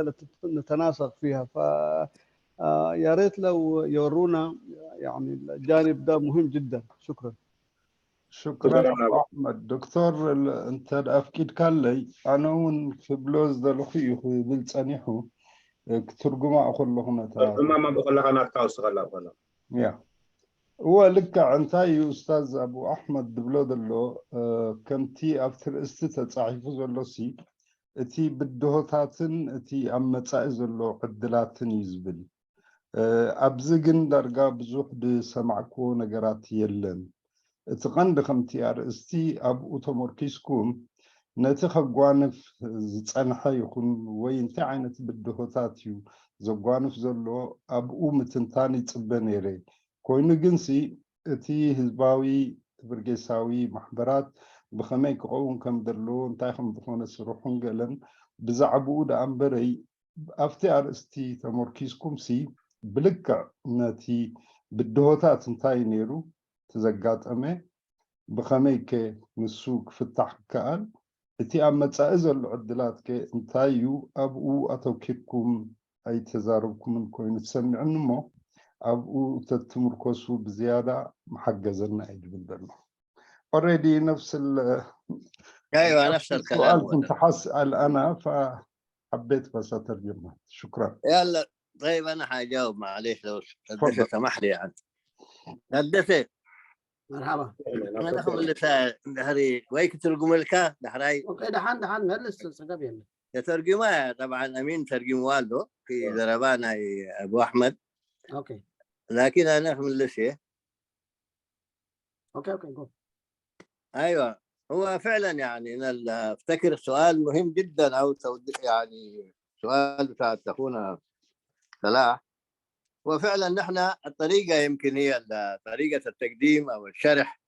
نتناسق فيها. ف آه، يا ريت لو يورونا يعني الجانب ده مهم جدا. شكرا. شكرا أحمد. دكتور، أنت أفكيد كالي أنا ون في بلوز ده لخي يخبل تانيحو كترجمة أخذ لهم ما ما بقول لك أنا أتكاوس غلا غلا يا هو لك أنت أستاذ أبو أحمد دبلو دلو ከምቲ ኣብቲ ርእስቲ ተጻሒፉ ዘሎ ሲ እቲ ብድሆታትን እቲ ኣብ መጻኢ ዘሎ ዕድላትን እዩ ዝብል። ኣብዚ ግን ዳርጋ ብዙሕ ዝሰማዕክዎ ነገራት የለን። እቲ ቀንዲ ከምቲ ኣርእስቲ ኣብኡ ተመርኪስኩም ነቲ ከጓንፍ ዝጸንሐ ይኹን ወይ እንታይ ዓይነት ብድሆታት እዩ ዘጓንፍ ዘሎ ኣብኡ ምትንታን ይጽበ ነይረ። ኮይኑ ግንሲ እቲ ህዝባዊ ብርጌሳዊ ማሕበራት ብኸመይ ክኸውን ከም ዘለዎ እንታይ ከም ዝኾነ ስርሑን ገለን ብዛዕባኡ ደኣ እምበረይ ኣብቲ ኣርእስቲ ተመርኪዝኩም ሲ ብልክዕ ነቲ ብድሆታት እንታይ ነይሩ እቲ ዘጋጠመ ብኸመይ ከ ንሱ ክፍታሕ ክከኣል እቲ ኣብ መጻኢ ዘሎ ዕድላት ከ እንታይ እዩ ኣብኡ ኣተኪርኩም ኣይተዛረብኩምን ኮይኑ ትሰምዕኒ እሞ ኣብኡ ተትምርኮሱ ብዝያዳ መሓገዘና እዩ ድብል ዘሎ already ነፍስ ايوه نفس الكلام كنت حاسال انا فحبيت بس اترجمها شكرا يلا طيب انا حاجاوب معليش لو تفضل. سمح لي يعني هدفه مرحبا انا اخذ اللي دهري ويك ترجم لك دحراي اوكي دحان دحان ملس سقب يلا يترجمها طبعا امين ترجم والده في زربان ابو احمد اوكي لكن انا اخذ اللي شيء اوكي اوكي جو ايوه هو فعلا يعني انا افتكر سؤال مهم جدا او يعني سؤال بتاع اخونا صلاح. وفعلا نحن الطريقه يمكن هي طريقه التقديم او الشرح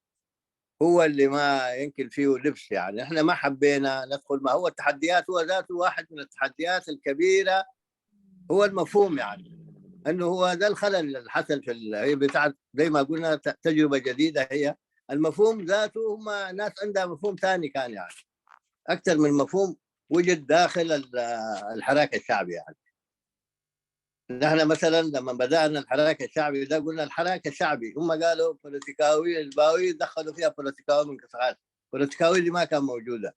هو اللي ما يمكن فيه لبس يعني احنا ما حبينا ندخل ما هو التحديات هو ذاته واحد من التحديات الكبيره هو المفهوم يعني انه هو ده الخلل اللي حصل في هي بتاعت زي ما قلنا تجربه جديده هي المفهوم ذاته هم ناس عندها مفهوم ثاني كان يعني اكثر من مفهوم وجد داخل الحراك الشعبي يعني. نحن مثلا لما بدانا الحراك الشعبي ده قلنا الحراك الشعبي هم قالوا بوليتيكاوي الباوي دخلوا فيها بوليتيكاوي من كسرات بوليتيكاوي دي ما كان موجوده.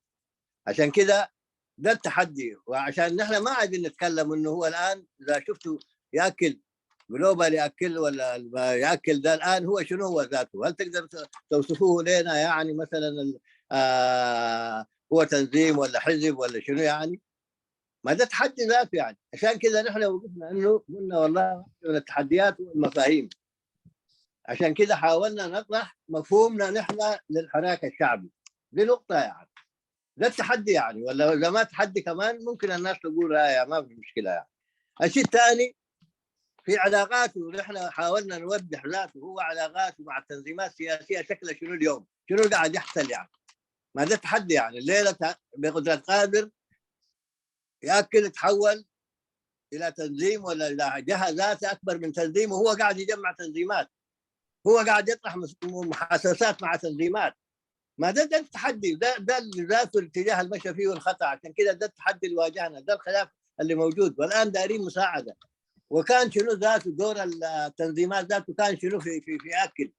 عشان كده ده التحدي وعشان نحن ما عايزين نتكلم انه هو الان اذا شفتوا ياكل جلوبال ياكل ولا ياكل ده الان هو شنو هو ذاته؟ هل تقدر توصفوه لنا يعني مثلا آه هو تنظيم ولا حزب ولا شنو يعني؟ ما ده تحدي ذاته يعني. عشان كده نحن وقفنا انه قلنا والله من التحديات والمفاهيم. عشان كده حاولنا نطرح مفهومنا نحن للحراك الشعبي. دي نقطه يعني. ده التحدي يعني ولا اذا ما تحدي كمان ممكن الناس تقول لا يا ما في مشكله يعني. الشيء الثاني في علاقاته نحن حاولنا نوضح ذاته هو علاقاته مع التنظيمات السياسيه شكلها شنو اليوم؟ شنو قاعد يحصل يعني؟ ما ده تحدي يعني الليله بقدره قادر ياكل تحول الى تنظيم ولا الى جهه ذاتها اكبر من تنظيم وهو قاعد يجمع تنظيمات. هو قاعد يطرح محاسسات مع تنظيمات. ما ده ده التحدي ده ده ذاته الاتجاه اللي مشى فيه الخطا. عشان كده ده التحدي اللي واجهنا ده الخلاف اللي موجود والان دارين مساعده. وكان شنو ذاته دور التنظيمات ذاته كان شنو في في في اكل؟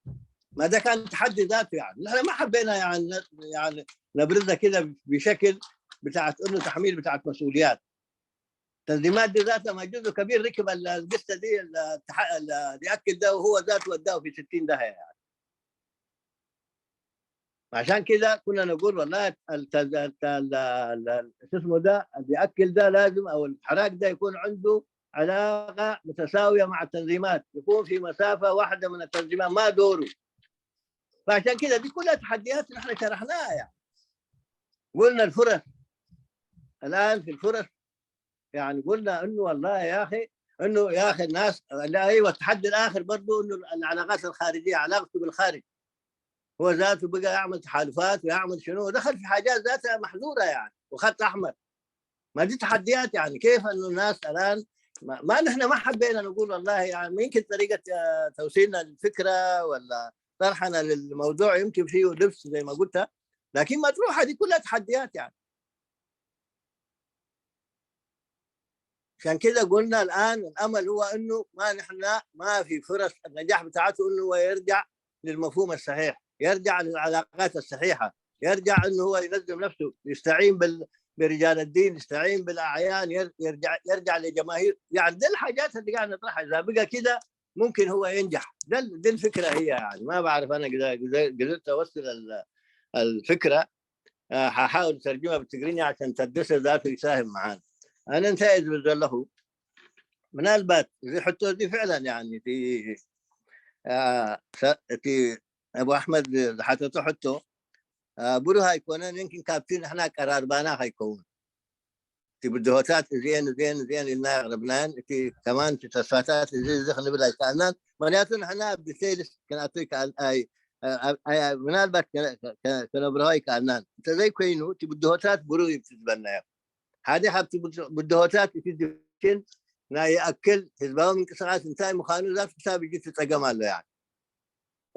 ما ده كان تحدي ذاته يعني. نحن ما حبينا يعني يعني نبرزها كده بشكل بتاعت انه تحميل بتاعت مسؤوليات. التنظيمات دي ذاتها ما جزء كبير ركب القصه دي ياكل ده وهو ذاته وداه في ستين داهيه يعني. عشان كده كنا نقول والله الت- الت- الت- ال- ال- ال- شو اسمه ده اللي بيأكل ده لازم، او الحراك ده يكون عنده علاقه متساويه مع التنظيمات، يكون في مسافه واحده من التنظيمات، ما دوره. فعشان كده دي كلها تحديات نحن شرحناها يعني. قلنا الفرص، الان في الفرص يعني قلنا انه والله يا اخي، انه يا اخي الناس، لا، ايوه، التحدي الاخر برضو انه العلاقات الخارجيه، علاقته بالخارج، هو ذاته بقى يعمل تحالفات ويعمل شنو، ودخل في حاجات ذاتها محظوره يعني، وخط احمر. ما دي تحديات يعني. كيف انه الناس الان ما, ما نحن ما حبينا نقول والله يعني، يمكن طريقه آه، توصيلنا للفكره ولا طرحنا للموضوع يمكن فيه لبس زي ما قلت، لكن مطروحه دي كلها تحديات يعني. عشان كده قلنا الان الامل هو انه ما نحن ما في فرص النجاح بتاعته انه هو يرجع للمفهوم الصحيح، يرجع للعلاقات الصحيحه، يرجع انه هو ينظم نفسه، يستعين بال... برجال الدين، يستعين بالاعيان، ير- يرجع يرجع لجماهير. يعني دي الحاجات اللي قاعد نطرحها، اذا بقى كده ممكن هو ينجح. ده ال- دي الفكره هي يعني. ما بعرف انا قدرت قدرت اوصل ال- الفكره. آه، هحاول اترجمها بالتقريني عشان تدرس ذاته يساهم معانا. انا انتهز بالذات له من البات زي حتى دي فعلا يعني في آه في ابو احمد حتى حتى آه برو هاي كونان يمكن كابتن احنا قرار بانا هاي كون تبدوهوتات زين زين زين لنا غربنان في كمان في تصفاتات زي زخن بلا كانان معناته احنا بسيلس كان اعطيك اي من البات كان برو هاي كانان انت زي كوينو تبدوهوتات برو يبتزبنا ሓደ ካብቲ ብድሆታት እቲ ድሽን ናይ ይኣክል ህዝባዊ ምንቅስቃስ እንታይ ምዃኑ ዛ ክሳብ እጅ ትፀገም ኣሎ ያ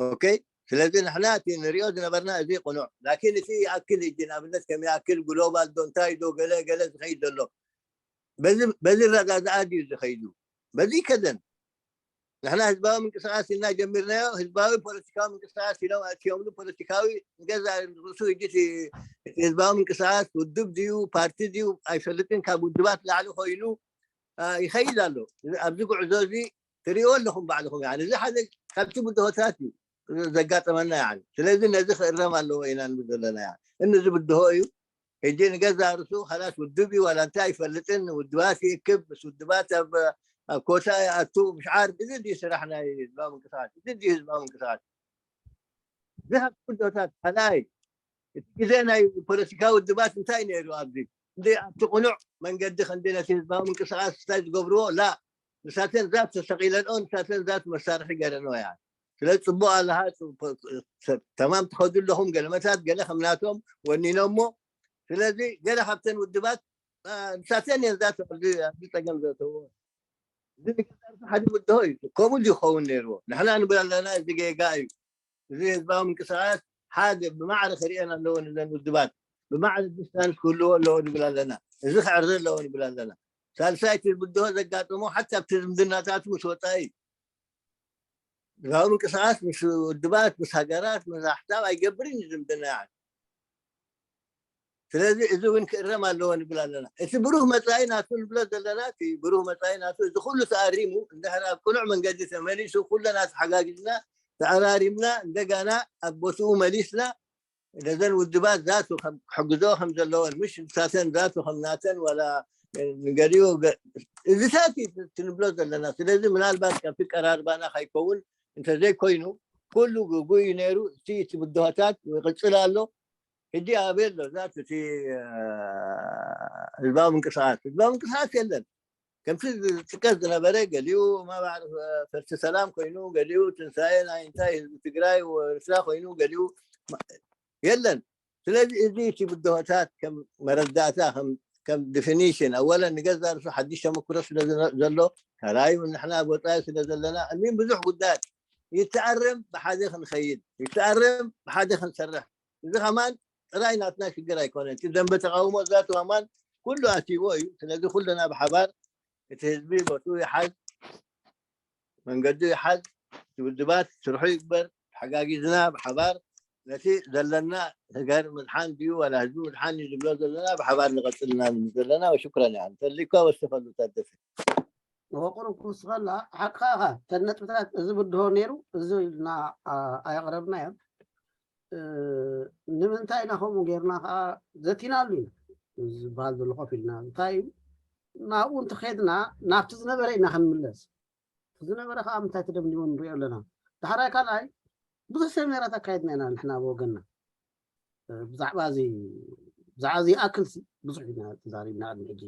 ኦኬ ስለዚ ንሕና እቲ ንሪኦ ዝነበርና እዚ ቁኑዕ ላኪን እቲ ይኣክል እጅ ንኣብነት ከም ይኣክል ግሎባል ዶ እንታይ ዶ ገለ ገለ ዝኸይድ ዘሎ በዚ ረጋግኣ ድዩ ዝኸይዱ በዚ ከደን ንሕና ህዝባዊ ምንቅስቃስ ኢልና ጀሚርናዮ ህዝባዊ ፖለቲካዊ ምንቅስቃስ ኢሎም ኣእትዮምሉ ፖለቲካዊ ንገዛ ርእሱ ሕጂ ህዝባዊ ምንቅስቃስ ውድብ ድዩ ፓርቲ ድዩ ኣይፈልጥን ካብ ውድባት ላዕሊ ኮይኑ ይኸይድ ኣሎ ኣብዚ ጉዕዞ እዚ ትሪእዎ ኣለኹም ባዕልኹም እዚ ሓደ ካብቲ ብድሆታት እዩ ዘጋጠመና ያ ስለዚ ነዚ ክእረም ኣለዎ ኢና ንብል ዘለና ያ እነዚ ብድሆ እዩ ሕጂ ንገዛ ርሱ ኸላስ ውድብ እዩ ዋላ እንታይ ኣይፈልጥን ውድባት ይእክብ ምስ ውድባት ኣብ ኣብ ኮታ ይኣቱ ምሽ ዓርፍ እዚ ድዩ ስራሕ ናይ ህዝባዊ ምንቅስቃስ እዚ ድዩ ህዝባዊ ምንቅስቃስ እዚ ካብ ኩዶታት ካልኣይ እቲ ግዜ ናይ ፖለቲካዊ ውድባት እንታይ ነይሩ ኣብዚ እንደ ኣብቲ ቁኑዕ መንገዲ ክንዲ ነቲ ህዝባዊ ምንቅስቃስ እንታይ ዝገብርዎ ላ ንሳተን ዛት ተሰቂለንኦ ንሳተን ዛት መሳርሒ ገይረንኦ ያ ስለዚ ፅቡቅ ኣለሃ ተማም ትኸዱ ኣለኹም ገለመታት ገለ ከምናቶም ወኒኖሞ ስለዚ ገለ ካብተን ውድባት ንሳተን እየን ዛት ኣብዚ ፀገም ዘእተዎ እዚ ንገዛርሱ ሓደ ምድሆ እዩ ከምኡ ዝኸውን ነይርዎ ንሕና ንብል ኣለና እዚ ጌጋ እዩ እዚ ህዝባዊ ምንቅስቃስ ሓደ ብማዕረ ክሪአን ኣለዎ ንዘን ውድባት ብማዕረ ዲስታንስ ክህልዎ ኣለዎ ንብል ኣለና እዚ ክዕርዘ ኣለዎ ንብል ኣለና ሳልሳይቲ ብድሆ ዘጋጠሞ ሓታ ኣብቲ ዝምድናታቱ ምስ ወፃኢ ህዝባዊ ምንቅስቃስ ምስ ውድባት ምስ ሃገራት ምስ ኣሕዛብ ኣይገብርን እዩ ዝምድና ስለዚ እዚ እውን ክእረም ኣለዎ ንብል ኣለና እቲ ብሩህ መፃኢ ናቱ ንብሎ ዘለና እቲ ብሩህ መፃኢ ናቱ እዚ ኩሉ ተኣሪሙ እንድሕር ኣብ ቅኑዕ መንገዲ ተመሊሱ ኩለና ተሓጋጊዝና ተኣራሪምና እንደጋና ኣብ ቦትኡ መሊስና ነዘን ውድባት ዛቱ ክሕግዞ ከም ዘለዎን ምሽ ንሳተን ዛቱ ከም ናተን ዋላ ንገሊኡ እዚታት ትንብሎ ዘለና ስለዚ ምናልባት ካብቲ ቀራርባና ከይከውን እንተዘይኮይኑ ኩሉ ግጉይ ነይሩ እቲ እቲ ብድሆታት ይቅፅል ኣሎ ሕጂ ኣበይ ኣሎ ዛት እቲ ህዝባዊ ምንቅስቃስ ህዝባዊ ምንቅስቃስ የለን ከምቲ ዝጥቀስ ዝነበረ ገሊኡ ማባዕሪ ፈርቲ ሰላም ኮይኑ ገሊኡ ትንሳኤ ናይ እንታይ ህዝቢ ትግራይ ወርስራ ኮይኑ ገሊኡ የለን ስለዚ እዚ እቲ ብድሆታት ከም መረዳእታ ከም ዲፊኒሽን ኣወለን ንገዛ ርሱ ሓድሽ ተመክሮ ስለ ዘሎ ካልኣዩ ንሕና ኣብ ወፃኢ ስለ ዘለና እሚን ብዙሕ ጉዳያት ይተኣረም ብሓደ ክንኸይድ ይተኣረም ብሓደ ክንሰርሕ እዚ ከማን ጥራይ ናትና ሽግር ኣይኮነን እቲ ደንበ ተቃውሞ ዛቱ ከማን ኩሉ ኣትዎ እዩ ስለዚ ኩልና ብሓባር እቲ ህዝቢ ቦትኡ ይሓዝ መንገዱ ይሓዝ ውድባት ስርሑ ይግበር ተሓጋጊዝና ብሓባር ነቲ ዘለና ህገር ምድሓን ድዩ ዋላ ህዝቢ ምድሓን እዩ ዝብሎ ዘለና ብሓባር ንቐፅልና ዘለና ወሽኩረን እያ እንተሊኳ ወስፈሉ ታደሰ ወቅሩ ክውስኸላ ሓቅኻ ኢኻ ተን ነጥብታት እዚ ብድሆ ነይሩ እዚ ኢልና ኣየቕረብናዮ እ፣ ንምንታይ ኢና ከምኡ ጌርና ከዓ ዘቲናሉ ኢና ዝበሃል ዘሎ ኮፍ ኢልና። እንታይ እዩ? ናብኡ እንተኸድና ናብቲ ዝነበረ ኢና ክንምለስ። እቲ ዝነበረ ከዓ ምንታይ ተደምዲሙ ንሪኦ ኣለና። ዳሕራይ ካልኣይ ብዙሕ ሴሚናራት ኣካይድና ኢና ንሕና ብወገንና። እ፣ ብዛዕባ እዚ፣ ብዛዕባ እዚ ይኣክል ሲ ብዙሕ ኢና ተዛሪብና ቅድሚ ሕጂ።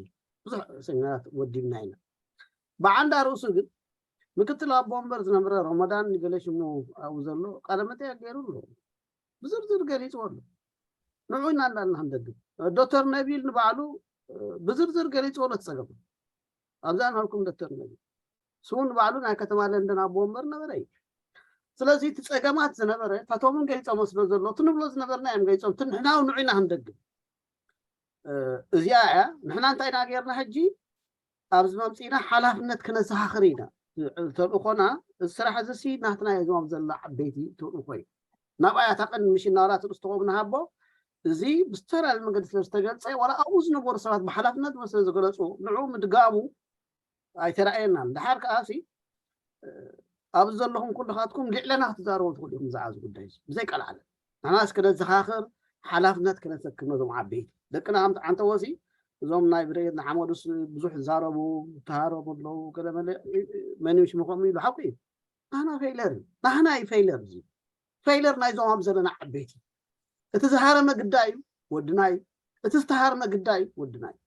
ብዙሕ ሴሚናራት ወዲብና ኢና። ብዓንዳ ርእሱ ግን ምክትል ኣቦ ወንበር ዝነበረ ረመዳን ንገለ ሽሙ ኣብኡ ዘሎ ቃለ መጠይቅ ገይሩ ኣሎ። ብዝርዝር ገሊፅዎ ኣሎ። ንዑ ኢና እንዳልና ክንደግም። ዶክተር ነቢል ንባዕሉ፣ እ፣ ብዝርዝር ገሊፅዎ ኣሎ እቲ ፀገም። ኣብዛ ንሃልኩም ዶክተር ነቢል። ስሙ ንባዕሉ ናይ ከተማ ለንደን ኣቦ ወንበር ነበረ እዩ። ስለዚ እቲ ፀገማት ዝነበረ፣ ታቶም እውን ገሊፆሞ ስለ ዘሎ፣ እቲ ንብሎ ዝነበርና እዮም ገሊፆም። እቲ ንሕና እውን ንዑ ኢና ክንደግም። እ፣ እዚኣ እያ። ንሕና እንታይ ኢና ጌርና ሕጂ? ኣብዚ መምፂእና ሓላፍነት ክነዘኻኽር ኢና። ተልእኾና፣ እዚ ስራሕ እዚ ሲ ናትና እዩ፣ እዞም ኣብ ዘላ ዓበይቲ ተልእኾ እዩ። ናብኣ እያ እታ ቀንዲ ሚሽን ናብላ ትርእስቶ ንሃቦ። እዚ ብዝተፈላለየ መንገዲ ስለ ዝተገልጸ፣ ዋላ ኣብኡ ዝነበሩ ሰባት ብሓላፍነት ስለ ዝገለጹ፣ ንዕኡ ምድጋሙ ኣይተራእየናን። ደሓር ከኣ ሲ፣ እ፣ ኣብዚ ዘለኹም ኩልኻትኩም ልዕለና ክትዛረቡ ትኽእሉ ኢኹም ብዛዕባ እዚ ጉዳይ እዚ፣ ብዘይ ቀልዓለም። ንሕና እስከ ነዘኻኽር፣ ሓላፍነት ከነሰክም ነዞም ዓበይቲ። ደቅና ከም ትዓንተዎ ሲ፣ እዞም ናይ ብደየት ንሓመዱስ ብዙሕ ዝዛረቡ፣ ዝተሃረሙ ኣለዉ፣ ገለ መለ፣ እ፣ እ፣ መን እዩ ሽምኹም ኢሉ ሓቁ እዩ። ናህና ፌይለር እዩ። ናህና እዩ ፌይለር እዚ። ፌይለር ናይዞም ኣብ ዘለና ዓበይቲ። እቲ ዝሃረመ ግዳ እዩ፣ ወድና እዩ። እቲ ዝተሃርመ ግዳ እዩ፣ ወድና እዩ።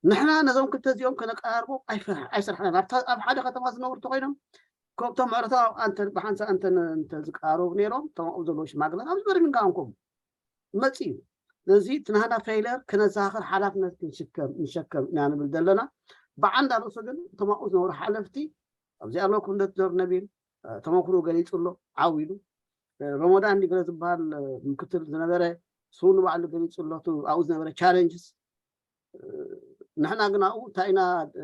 ንሕና ነዞም ክልተ እዚኦም ከነቀራርቦም ኣይፈ-፣ ኣይሰርሕናን። ኣብታ፣ ኣብ ሓደ ከተማ ዝነብሩ እንተኾይኖም፣ ከምቶም ምዕረታዊ ኣንተ-፣ ብሓንሳእ እንተ-፣ እንተዝቀራረቡ ነይሮም፣ እቶም ኣብኡ ዘለዉ ሽማግለታት ኣብዚ በርሚንግሃም ከምኡ መጺኡ። ስለዚ እቲ ናህና ፌይለር ክነዘኻኽር ሓላፍነት ክንሽከም፣ ንሸከም ኢና ንብል ዘለና። ብዓንዳ ርእሱ ግን እቶም ኣብኡ ዝነበሩ ሓለፍቲ፣ ኣብዚ ኣለኩም ዶክተር ነቢል፣ እ፣ ተመክሮ ገሊጹ ኣሎ፣ ዓው ኢሉ። እ፣ ረመዳን ዲግረ ዝበሃል፣ እ፣ ምክትል ዝነበረ፣ ስሙ ንባዕሉ ገሊጹ ኣሎ፣ እቲ ኣብኡ ዝነበረ ቻለንጅስ። እ፣ ንሕና ግን ኣብኡ እንታይ ኢና፣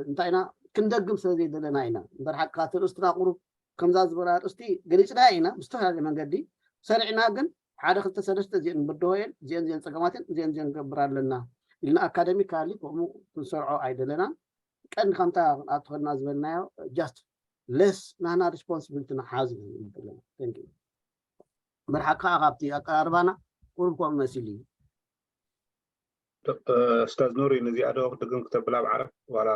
እንታይ ኢና ክንደግም ስለ ዘይደለና ኢና። እምበር ሓቅኻ እቲ ርእስትና ቁሩብ ከምዛ ዝበላ ኣርእስቲ ገሊጽና ኢና ብዝተፈላለየ መንገዲ። ሰሪዕና ግን ሓደ ክልተ ሰለስተ እዚአን ንብድሆ እየን፣ እዚአን እዚአን ጸገማትን እዚአን እዚአን ንገብር ኣለና ኢልና ኣካደሚካሊ ከምኡ ክንሰርዖ ኣይደለናን። ቀንዲ ከምታ ኣብቲ ከድና ዝበልናዮ just less ናህና ሪስፖንሲቢሊቲ ንሓዝ ኢና ንብል ዘለና። Thank you። መርሓቅ ከዓ ካብቲ ኣቀራርባና ቁሩብ ከምኡ መሲሉ እዩ። ኡስታዝ ኑሪ፣ ነዚኣ ዶ ክትድግም ክተብላ ብዓረብ ዋላ?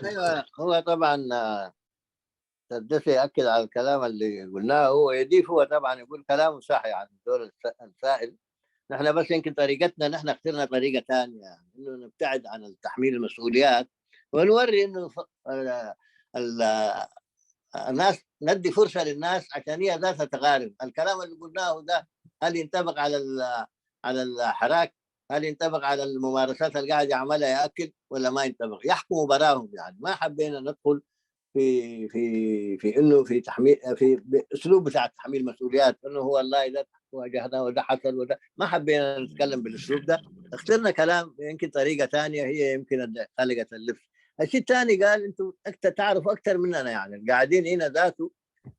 أيوة، هو طبعا، آه، السادس يأكد على الكلام اللي قلناه، هو يضيف، هو طبعا يقول كلامه صح، يعني، دول الس-، السائل. نحن بس يمكن طريقتنا، نحن اخترنا طريقة ثانية، يعني، إنه نبتعد عن التحميل المسؤوليات ونوري إنه ف-، ال-، ال-، الناس، ندي فرصة للناس عشان هي ذاتها تقارن. الكلام اللي قلناه ده، هل ينطبق على ال-، على الحراك؟ هل ينطبق على الممارسات اللي قاعد يعملها يأكل ولا ما ينطبق؟ يحكموا براهم، يعني. ما حبينا ندخل في، في، في إنه في تحميل، في بأسلوب بتاع تحميل مسؤوليات، إنه هو والله ده واجهنا وده حصل وده، ما حبينا نتكلم بالأسلوب ده. اخترنا كلام يمكن طريقة تانية، هي يمكن اللي خلقت اللبس. الشيء الثاني قال: "أنتوا أكتر، تعرفوا أكتر مننا، يعني، القاعدين هنا ذاته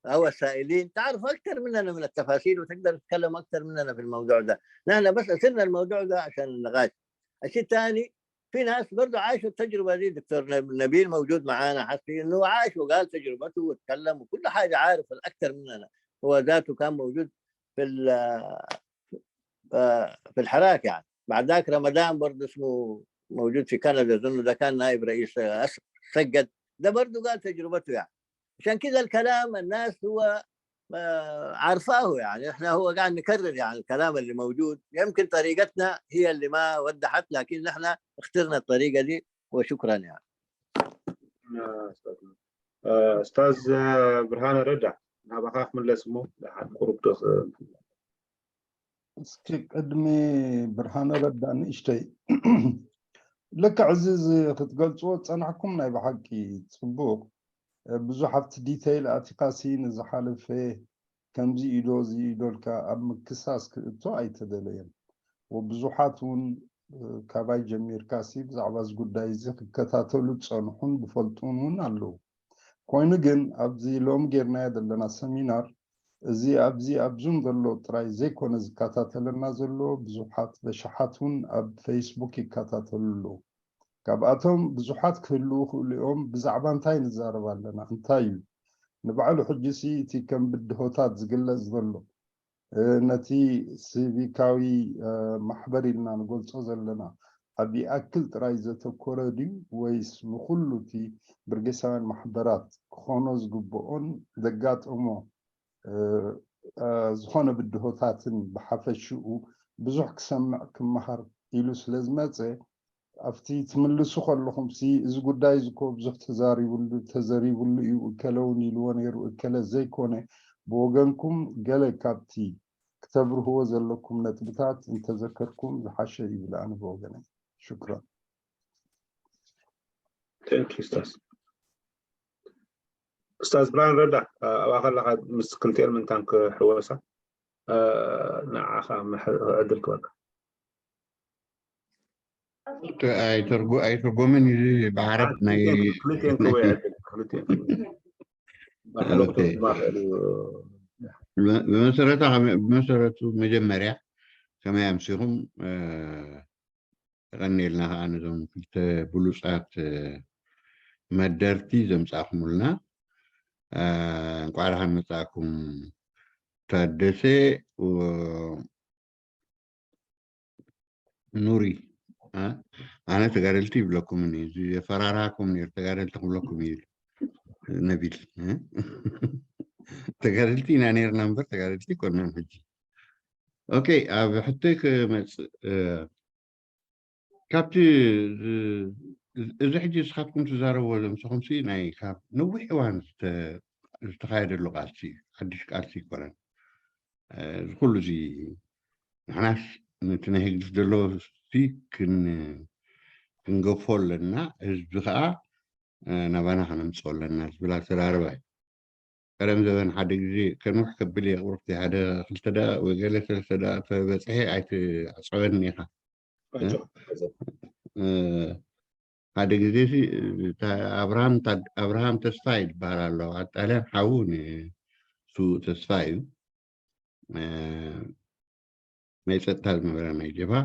أو السائلين تعرفوا أكتر مننا من التفاصيل، وتقدروا تتكلموا أكتر مننا في الموضوع ده. نحن بس أثرنا الموضوع ده عشان النقاش." الشيء الثاني، في ناس برضو عاشوا التجربة دي. دكتور نب-، نبيل موجود معانا حسي، إنه عاش وقال تجربته واتكلم وكل حاجة، عارف الأكثر مننا. هو ذاته كان موجود في ال-، آه، في الحراك، يعني. بعد ذاك رمضان برضو اسمه موجود في كندا، أظن ده كان نائب رئيس، آه، أس-، سجد. ده برضو قال تجربته، يعني. عشان كده الكلام الناس هو، آه، عارفاه، يعني. إحنا هو قاعد نكرر، يعني، الكلام اللي موجود. يمكن طريقتنا هي اللي ما وضحت، لكن نحن اخترنا الطريقة دي، وشكرًا، يعني. ኡስታዝ ብርሃነ ረዳ፣ ናባኻ ክምለስ እሞ፣ ደሓን ቁሩብ ዶ-፣ እስኪ ቅድሚ ብርሃነ ረዳ ንእሽተይ፣ ልክዕ እዚ፣ እዚ ክትገልጽዎ ዝጸናሕኩም ናይ ብሓቂ ጽቡቕ። ብዙሕ ኣብቲ ዲተይል ኣቲኻሲ ንዝሓለፈ ከምዚ ኢዶ እዚ ኢዶ ኢልካ ኣብ ምክሳስ ክእቶ ኣይተደለየን። ወብዙሓት እውን፣ እ፣ ካባይ ጀሚርካሲ ብዛዕባ እዚ ጉዳይ እዚ ክከታተሉ ዝጸንሑን ዝፈልጡን እውን ኣለዉ። ኮይኑ ግን ኣብዚ ሎሚ ጌርናዮ ዘለና ሰሚናር፣ እዚ ኣብዚ ኣብ ዙም ዘሎ ጥራይ ዘይኮነ ዝከታተለና ዘሎ፣ ብዙሓት በሽሓት እውን ኣብ ፌስቡክ ይከታተሉ ኣለዉ። ካብኣቶም ብዙሓት ክህልዉ ይኽእሉ እዮም። ብዛዕባ እንታይ ንዛረብ ኣለና? እንታይ እዩ? ንባዕሉ ሕጂሲ እቲ ከም ብድሆታት ዝግለጽ ዘሎ፣ ነቲ ሲቪካዊ ማሕበር ኢልና ንገልጾ ዘለና ኣብ ይኣክል ጥራይ ዘተኮረ ድዩ ወይስ ንኹሉ እቲ ብርጌሳውያን ማሕበራት ክኾኖ ዝግብኦን ዘጋጠሞ ዝኾነ ብድሆታትን ብሓፈሽኡ ብዙሕ ክሰምዕ ክመሃር ኢሉ ስለ ዝመፀ ኣብቲ ትምልሱ ከለኹም ሲ እዚ ጉዳይ እዚ ኮ ብዙሕ ተዛሪብሉ ተዘሪብሉ እዩ እከለ እውን ኢልዎ ነይሩ እከለ ዘይኮነ ብወገንኩም ገለ ካብቲ ክተብርህዎ ዘለኩም ነጥብታት እንተዘከርኩም ዝሓሸ ይብል ኣነ ብወገነይ። ሽክራን። Thank you, ኡስታዝ። ኡስታዝ ብርሃን ረዳ፣ ኣባኻ ኣለኻ፣ ምስ ክልቲኤን ምንታን ክሕወሳ፣ ንዓኻ ዕድል ክበካ። ኣይትርጎምን እዩ ብዓረብ ናይ ክልቲኤን ክወ ዕድል ክልቲኤን ክወ ብመሰረቱ ብመሰረቱ መጀመርያ ከመይ ኣምሲኹም የቐንየልና ከዓ ነዞም ክልተ ብሉፃት መደርቲ ዘምፃእኩምልና። እንቋዕ ደሓን መፃእኩም። ታደሰ ኑሪ፣ ኣነ ተጋደልቲ ይብለኩም፣ እዚ የፈራርሃኩም ነይሩ፣ ተጋደልቲ ክብለኩም እዩ ነቢል። ተጋደልቲ ኢና ነይርና እምበር ተጋደልቲ ይኮናን ሕጂ። ኦኬ፣ ኣብ ሕቶይ ክመፅእ፣ ካብቲ እዚ ሕጂ ንስኻትኩም ትዛረብዎ ዘምሰኹምሲ ናይ ካብ ነዊሕ እዋን ዝተኻየደሉ ቃልሲ፣ ሓድሽ ቃልሲ ይኮነን። እዚ ኩሉ እዚ ንሕናስ ነቲ ናይ ህግድፍ ዘሎ ክንገፎ ኣለና፣ ህዝቢ ከዓ ናባና ከነምፅኦ ኣለና ዝብል ኣዘራርባ እዩ። ቀደም ዘበን ሓደ ግዜ ከንውሕ ከብል እየ ቁሩብ ሓደ ክልተ ደቂቕ ወይ ገለ ሰለስተ ደቂቕ ተበፅሐ ኣይትዕፀወኒ ኢኻ። ሓደ ግዜ ሲ ኣብርሃም ኣብርሃም ተስፋ ይበሃል ኣሎ ኣብ ጣልያን ሓዉ ንሱ ተስፋ እዩ ናይ ፀጥታ ዝነበረ ናይ ጀብሃ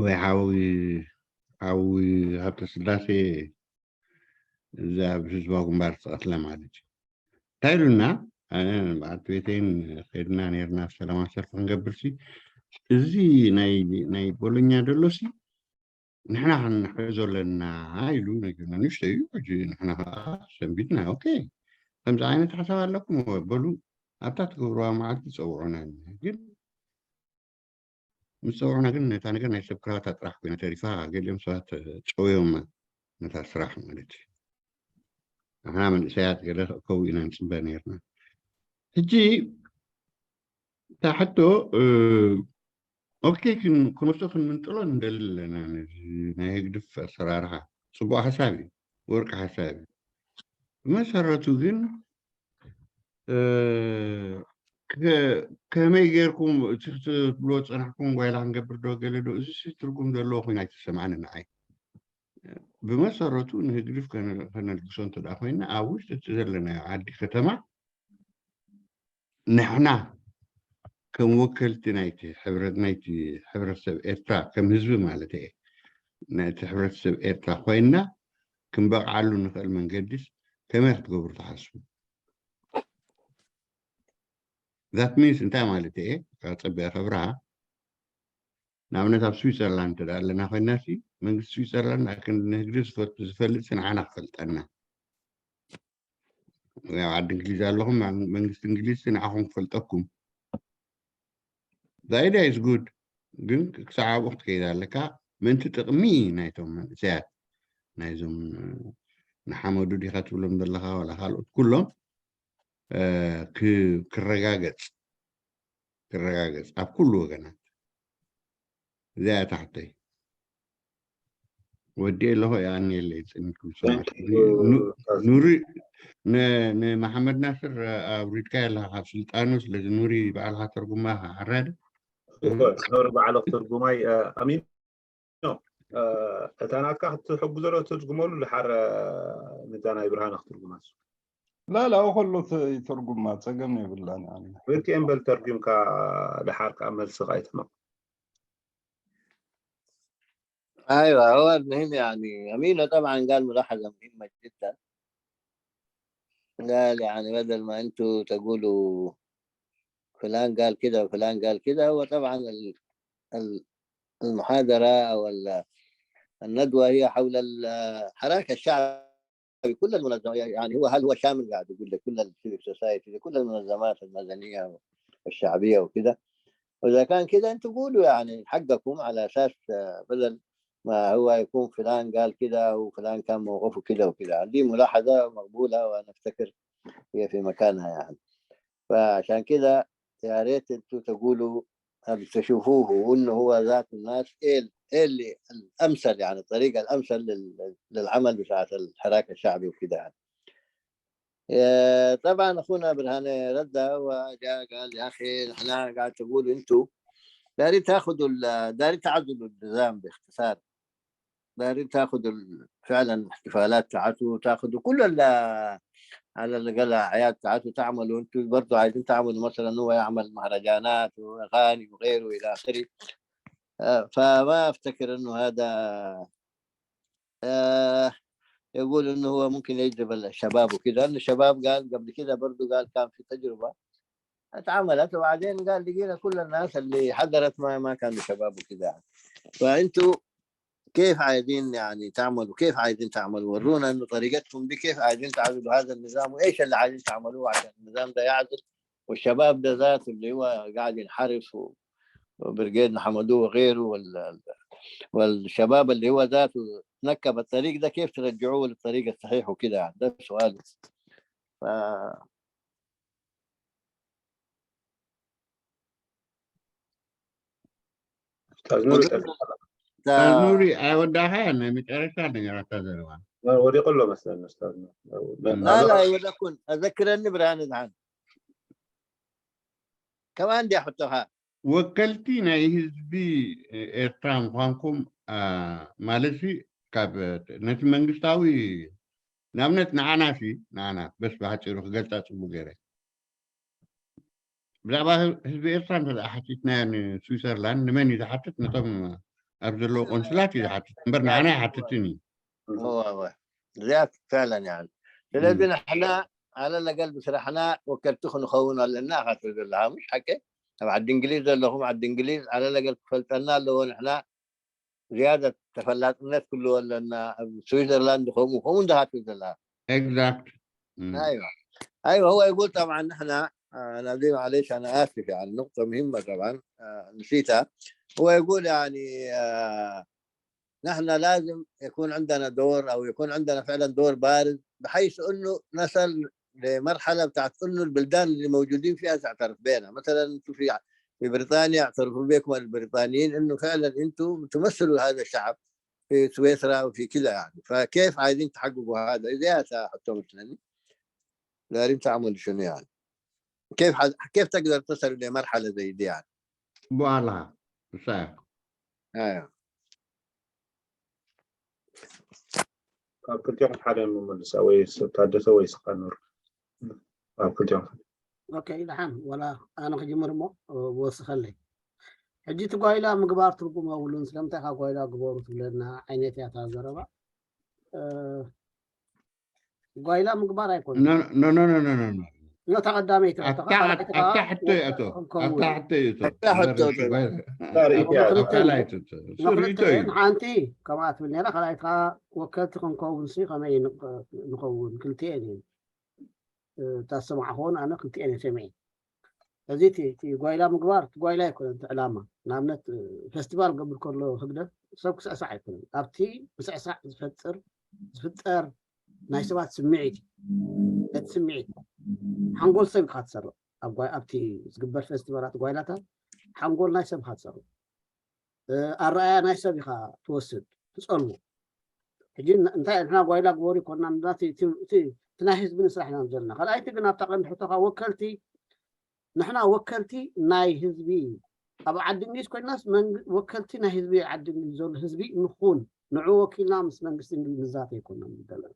ወይ ሓዊ ሓዊ ሃብተ ስላሴ እዚ ኣብ ህዝባዊ ግንባር ዝተቐትለ ማለት እዩ እንታይ ኢሉና ኣነ በዓልቲ ቤተይን ከይድና ነርና ሰላማዊ ሰልፊ ክንገብር ሲ እዚ ናይ ቦሎኛ ደሎ ሲ ንሕና ክንሕዞ ኣለና ኢሉ ነጊሩና ንእሽተይ እዩ ሕጂ ንሕና ከዓ ሰንቢድና ኦኬ ከምዚ ዓይነት ሓሳብ ኣለኩም በሉ ኣብታ ትገብርዋ መዓልቲ ፀውዑና ግን ምስ ፀውዑና ግን ነታ ነገር ናይ ሰብ ክራባት ጥራሕ ኮይና ተሪፋ ገሊኦም ሰባት ጨውዮም ነታ ስራሕ ማለት እዩ ንሕና መንእሰያት ገለ ከእከቡ ኢና ንፅበ ነርና ሕጂ እታ ሕቶ ኦኬ ክንወስዶ ክንምንጥሎ ንደሊ ኣለና ናይ ህግድፍ ኣሰራርሓ ፅቡቅ ሓሳብ እዩ ወርቂ ሓሳብ እዩ ብመሰረቱ ግን ከመይ ገይርኩም እቲ ክትብልዎ ዝፀናሕኩም ጓይላ ክንገብር ዶ ገለ ዶ እዚ ትርጉም ዘለዎ ኮይኑ ኣይተሰማዕኒ ንዓይ ብመሰረቱ ንህግድፍ ከነልግሶ እንተ ኮይና ኣብ ውሽጢ እቲ ዘለናዮ ዓዲ ከተማ ንሕና ከም ወከልቲ ናይቲ ናይቲ ሕብረተሰብ ኤርትራ ከም ህዝቢ ማለት እየ ናይቲ ሕብረተሰብ ኤርትራ ኮይና ክንበቕዓሉ ንኽእል መንገዲስ ከመይ ክትገብሩ ትሓስቡ that means እንታይ ማለት እየ ፀቢቐ ከብርሃ ንኣብነት ኣብ ስዊዘርላንድ እንተ ኣለና ኮይና መንግስቲ ስዊዘርላንድ ኣክንዲ ንህግዲ ዝፈልጥ ንዓና ክፈልጠና ኣብ ዓዲ እንግሊዝ ኣለኹም መንግስቲ እንግሊዝ ንዓኹም ክፈልጠኩም the idea is good ግን ክሳዕ ኣብኡ ክትከይድ ኣለካ ምእንቲ ጥቕሚ ናይቶም መንእሰያት ናይዞም ንሓመዱ ዲኻ ትብሎም ዘለኻ ዋላ ካልኦት ኩሎም ክረጋገፅ ክረጋገፅ ኣብ ኩሉ ወገናት እዚኣ ታሕተይ ወዲ ኣለኹ የኣኒ የለይ ፅንኩም ሰባት ኑሪ ንመሓመድ ናስር ኣውሪድካ ኣለካ ካብ ስልጣኑ ስለዚ ኑሪ ባዕልካ ተርጉማ ዓራዲ ኑሪ ባዕልክ ትርጉማይ ኣሚን እታ ናትካ ክትሕጉ ዘሎ ትርጉመሉ ድሓር ንዛ ናይ ብርሃነ ክትርጉማ لا لا هو كله يترجم ما تسجم يبلان يعني ብርኪ እምበል ተርጉምካ ድሓር ከዓ መልስኻ ይትመቕ ايوه هو المهم يعني امينه طبعا قال ملاحظه مهمه جدا قال يعني بدل ما انتوا تقولوا فلان قال كده وفلان قال كده، هو طبعا ال- ال- المحاضرة أو ال- الندوة هي حول الحراك الشعبي. كل المنظمات، يعني هو، هل هو شامل؟ قاعد يقول لك كل ال civil society، كل المنظمات المدنية والشعبية وكده. وإذا كان كده، أنتوا قولوا يعني حقكم على أساس، آه، بدل ما هو يكون فلان قال كده وفلان كان موقفه كده وكده. دي ملاحظة مقبولة، وأنا أفتكر هي في مكانها يعني. فعشان كده يا ريت أنتوا تقولوا اللي تشوفوه، وإنه هو ذات الناس إيه ال- إيه اللي الأمثل، يعني الطريقة الأمثل لل- للعمل بتاعت الحراك الشعبي وكده يعني. آه، طبعا أخونا برهان رد وجاء قال: يا أخي، إحنا قاعد تقول أنتوا دارين تاخذوا ال- دارين تعزلوا النظام باختصار، دارين تاخذوا ال- فعلا الاحتفالات تاعته، تاخذوا كل ال- على الأقل الأعياد تاعته تعملوا، أنتوا برضو عايزين تعملوا، مثلا هو يعمل مهرجانات وأغاني وغيره إلى آخره. آه، فما أفتكر إنه هذا، آه، يقول إنه هو ممكن يجذب الشباب وكده، لأن الشباب قال قبل كده برضو، قال كان في تجربة اتعملت، وبعدين قال لقينا كل الناس اللي حضرت ما ما كانوا شباب وكده يعني. فأنتوا كيف عايزين يعني تعملوا؟ كيف عايزين تعملوا؟ ورونا إنه طريقتكم دي كيف عايزين تعزلوا هذا النظام، وإيش اللي عايزين تعملوه عشان النظام ده يعزل، والشباب ده ذاته اللي هو قاعد ينحرف و- وبرقيد محمدو وغيره وال- والشباب اللي هو ذاته نكب الطريق ده، كيف ترجعوه للطريق الصحيح وكده يعني. ده سؤال. ف أستاذ نوري، وقلنا ኡስታዝ ኑሪ ኣይወዳእኻያ፣ ናይ መጨረሻ ነገራት እታ ዘለዋ። ወዲቑ ኣሎ መስለኒ ኡስታዝ ኑሪ። لا لا، ኣይወደኩን። أذكرني برهان ذهان كمان دي أحطها. ወከልቲ ናይ ህዝቢ ኤርትራ ምዃንኩም፣ አ፣ ማለት ሲ ካብ ነቲ መንግስታዊ፣ ንኣብነት ንዓና ሲ ንዓና በስ ብሓፂሩ ክገልፃ ፅቡቅ ገይረ፣ ብዛዕባ ህዝቢ ኤርትራ እንተ ደኣ ሓቲትናዮ ንስዊዘርላንድ ንመን እዩ ዝሓትት? ነቶም ኣብ ዘለዉ ቆንስላት እዩ ዝሓትት እምበር ንዓና ኣይሓትትን እዩ። እወ እወ፣ እዚኣ فعلا يعني። ስለዚ ንሕና على الأقل ብስራሕና ወከልቲ ክንኸውን ኣለና ኢኻ ትብል ዘለኻ፣ ምሽ ሓቂ? ኣብ ዓዲ እንግሊዝ ዘለኹም፣ ዓዲ እንግሊዝ على الأقل ክፈልጠና ኣለዎ። ንሕና ዝያዳ ተፈላጥነት ክህልዎ ኣለና። ኣብ ስዊዘርላንድ ከምኡ ከምኡ እንዲኻ ትብል ዘለኻ። Exact. ايوه ايوه، هو يقول طبعا نحن، آه، انا دي معلش انا اسف يعني، نقطه مهمه طبعا، آه، نسيتها. هو يقول يعني، آه، نحن لازم يكون عندنا دور، او يكون عندنا فعلا دور بارز، بحيث انه نصل لمرحله بتاعت انه البلدان اللي موجودين فيها تعترف بنا. مثلا انتم في في بريطانيا اعترفوا بكم البريطانيين انه فعلا انتم تمثلوا هذا الشعب في سويسرا وفي كذا يعني. فكيف عايزين تحققوا هذا؟ اذا حطوا مثلا، دارين تعمل شنو يعني؟ كيف ح... كيف تقدر تصل لمرحله زي دي يعني؟ በኋላ ንሳ ايوه ካብ ክልቲኦም ሓደ ንምልሳ፣ ወይ ታደሰ ወይ ስቃ ኑር። ካብ ክልቲኦም ሓደ። ኦኬ፣ ደሓን፣ ወላ ኣነ ክጅምር እሞ፣ እ፣ ወስኸለይ። ሕጂ እቲ ጓይላ ምግባር ትርጉም የብሉን፣ ስለምንታይ ካብ ጓይላ ግበሩ ትብለና ዓይነት እያ እታ ዘረባ። እ፣ ጓይላ ምግባር ኣይኮነን። ኖ ኖ ኖ ኖ ኖ ኖ። እታ ቀዳመይቲ ሕቶ፣ ኣብታ ካልኣይቲ ኣብታ ከዓ ሕቶ እያ እቶ ክኸውን ኣብታ እዩ። ሕቶ እዩ እቶ ኣብታ ሕቶ እቶ። ዳር ኢትያ ኣብ ካልኣይቲ እቶ እሱ ርእቶ እዩ። ንክልቲኤን ሓንቲ ከምኣ ትብል ነራ፣ ካልኣይቲ ከዓ ወከልቲ ክንከውን ሲ ከመይ ንኸ- ንኸውን? ክልቲኤን እዩ። እ፣ እታ ዝሰማዕኽዎን ኣነ ክልቲኤን እየ ሰሚዐ። እዚ እቲ እቲ ጓይላ ምግባር፣ እቲ ጓይላ ኣይኮነን እቲ ዕላማ። ንኣብነት፣ እ፣ ፌስቲቫል ገብር ከሎ ህግደፍ ሰብ ክስዕሳዕ ኣይኮነን። ኣብቲ ምስዕሳዕ ዝፈጥር ዝፍጠር ናይ ሰባት ስምዒት እዩ። ነቲ ስምዒት ሓንጎል ሰብ ኢኻ ትሰርቕ። ኣብ ጓይ ኣብቲ ዝግበር ፌስቲቫላት ጓይላታት ሓንጎል ናይ ሰብ ኢኻ ትሰርቕ። እ፣ ኣረኣያ ናይ ሰብ ኢኻ ትወስድ፣ ትጸልዎ። ሕጂ ን- እንታይ ንሕና ጓይላ ግበሩ ይኮንና፣ ንሕና እቲ እቲ- እቲ- እቲ ናይ ህዝቢ ንስራሕ ኢና ዘለና። ካልኣይቲ ግን ኣብታ ቀንዲ ሕቶኻ ወከልቲ፣ ንሕና ወከልቲ ናይ ህዝቢ፣ ኣብ ዓዲ እንግሊዝ ኮይናስ መንግ- ወከልቲ ናይ ህዝቢ፣ ዓዲ እንግሊዝ ዘሎ ህዝቢ ንኹን፣ ንዑ ወኪልና ምስ መንግስቲ እንግሊዝ ንዛተ ይኮንና ንብል ዘለና።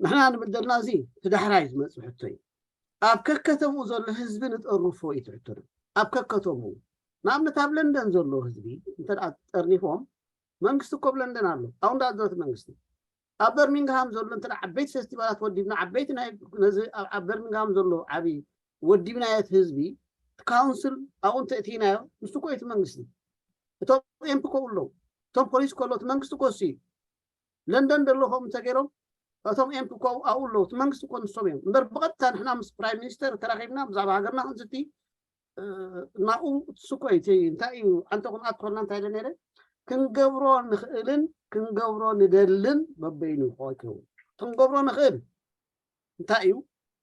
ንሕና ንብል ዘለና እዚ እቲ ዳሕራይ ዝመጽእ ሕቶ እዩ። ኣብ ከከተምኡ ዘሎ ህዝቢ ንጠርንፎ እዩ እቲ ሕቶ። ኣብ ከከተምኡ፣ ንኣብነት ኣብ ለንደን ዘሎ ህዝቢ እንተ ደኣ ጠርኒፎም፣ መንግስቲ እኮ ኣብ ለንደን ኣሎ፣ ኣብኡ እንዳኣዘዘ እቲ መንግስቲ። ኣብ በርሚንግሃም ዘሎ እንተ ደኣ ዓበይቲ ፌስቲቫላት ወዲብና፣ ዓበይቲ ናይ ነዚ ኣብ ኣብ በርሚንግሃም ዘሎ ዓቢ ወዲብናዮ እቲ ህዝቢ ካውንስል ኣብኡ እንተእትይናዮ ንሱ እኮ እቲ መንግስቲ እቶም ኤምፒ ኮ ኣለዉ እቶም ፖሊስ ከሎ እቲ መንግስቲ እኮ እሱ እዩ። ለንደን ደሎ ከምኡ እንተገይሮም እቶም ኤምፒ ኮ ኣብኡ ኣለዉ እቲ መንግስቲ እኮ ንሶም እዮም እምበር ብቐጥታ ንሕና ምስ ፕራይም ሚኒስተር ተራኺብና ብዛዕባ ሃገርና ክንዝቲ ናብኡ ትስኮ እዩ እንታይ እዩ ኣንተ ኩን ኣትኮልና እንታይ ኢለ ነይረ ክንገብሮ ንኽእልን ክንገብሮ ንደልን በበይኑ ይኸውን ክንገብሮ ንኽእል እንታይ እዩ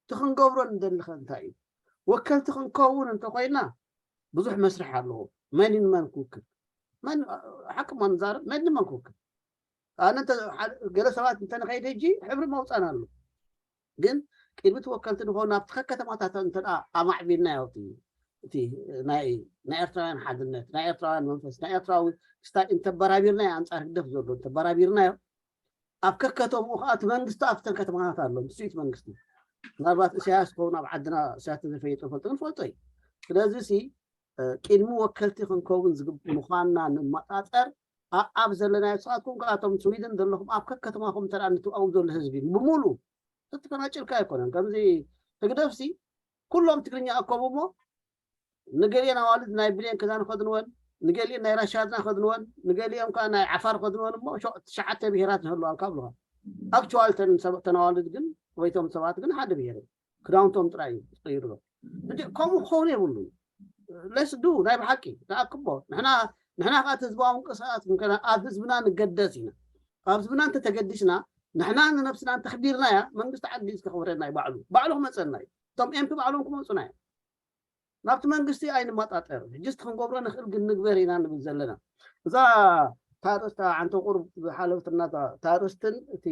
እቲ ክንገብሮ ንደሊ ኸ እንታይ እዩ ወከልቲ ክንከውን እንተኮይና ብዙሕ መስርሕ ኣለዎ መን ንመን ክውክል ሓቂ ማ ንዛረብ መን ንመን ክውክል ኣነ ገለ ሰባት እንተንኸይድ ሕጂ ሕብሪ መውፃን ኣሎ ግን ቅድሚ ተወከልቲ ንኾኑ ኣብቲ ከከተማታት እንተ ኣማዕቢልናዮ እቲ ናይ ናይ ኤርትራውያን ሓድነት ናይ ኤርትራውያን መንፈስ ናይ ኤርትራዊ ስታይ እንተበራቢርናዮ ኣንፃር ህግደፍ ዘሎ እንተበራቢርናዮ ኣብ ከከተምኡ ከዓ እቲ መንግስቲ ኣብተን ከተማታት ኣሎ ንሱ እቲ መንግስቲ ምናልባት እሳያስ ከውን ኣብ ዓድና እሳያስ ተዘፈይጡ ፈልጦ ንፈልጦ እዩ ስለዚ ሲ ቅድሚ ወከልቲ ክንከውን ምዃንና ንመጣጠር ኣብ ዘለናዮ ንስኻትኩም ከኣቶም ስዊድን ዘለኹም ኣብ ከከተማኹም እንተ ንትብኣው ዘሎ ህዝቢ ብምሉ ተተፈናጭልካ ኣይኮነን ከምዚ ህግደፍሲ ኩሎም ትግርኛ ኣከቡ እሞ ንገሊአን ኣዋልድ ናይ ብሌን ክዳን ከድንወን ንገሊአን ናይ ራሻድና ከድንወን ንገሊኦም ከዓ ናይ ዓፋር ከድንወን እሞ ትሽዓተ ብሄራት ንህልዋልካ ብልኻ ኣክቹዋል ተን ኣዋልድ ግን ወይቶም ሰባት ግን ሓደ ብሄር ክዳውንቶም ጥራይ እዩ ዝቀይርሎ ከምኡ ክኸውን የብሉ ለስዱ ናይ ብሓቂ ተኣክቦ ንሕና ንሕና ከዓ ህዝባዊ ምንቅስቃስ ኣብ ህዝብና ንገደስ ኢና ካብ ህዝብና እንተተገዲስና ንሕና ንነብስና እንተኽቢርናያ መንግስቲ ዓዲ ዝከኽብረና እዩ ባዕሉ ባዕሉ ክመፀና እዩ እቶም ኤምፒ ባዕሎም ክመፁና እዮም ናብቲ መንግስቲ ኣይንመጣጠር ሕጅስ ክንገብሮ ንኽእል ግን ንግበር ኢና ንብል ዘለና እዛ ታርእስታ ዓንተ ቁሩብ ዝሓለፍትና ታርእስትን እቲ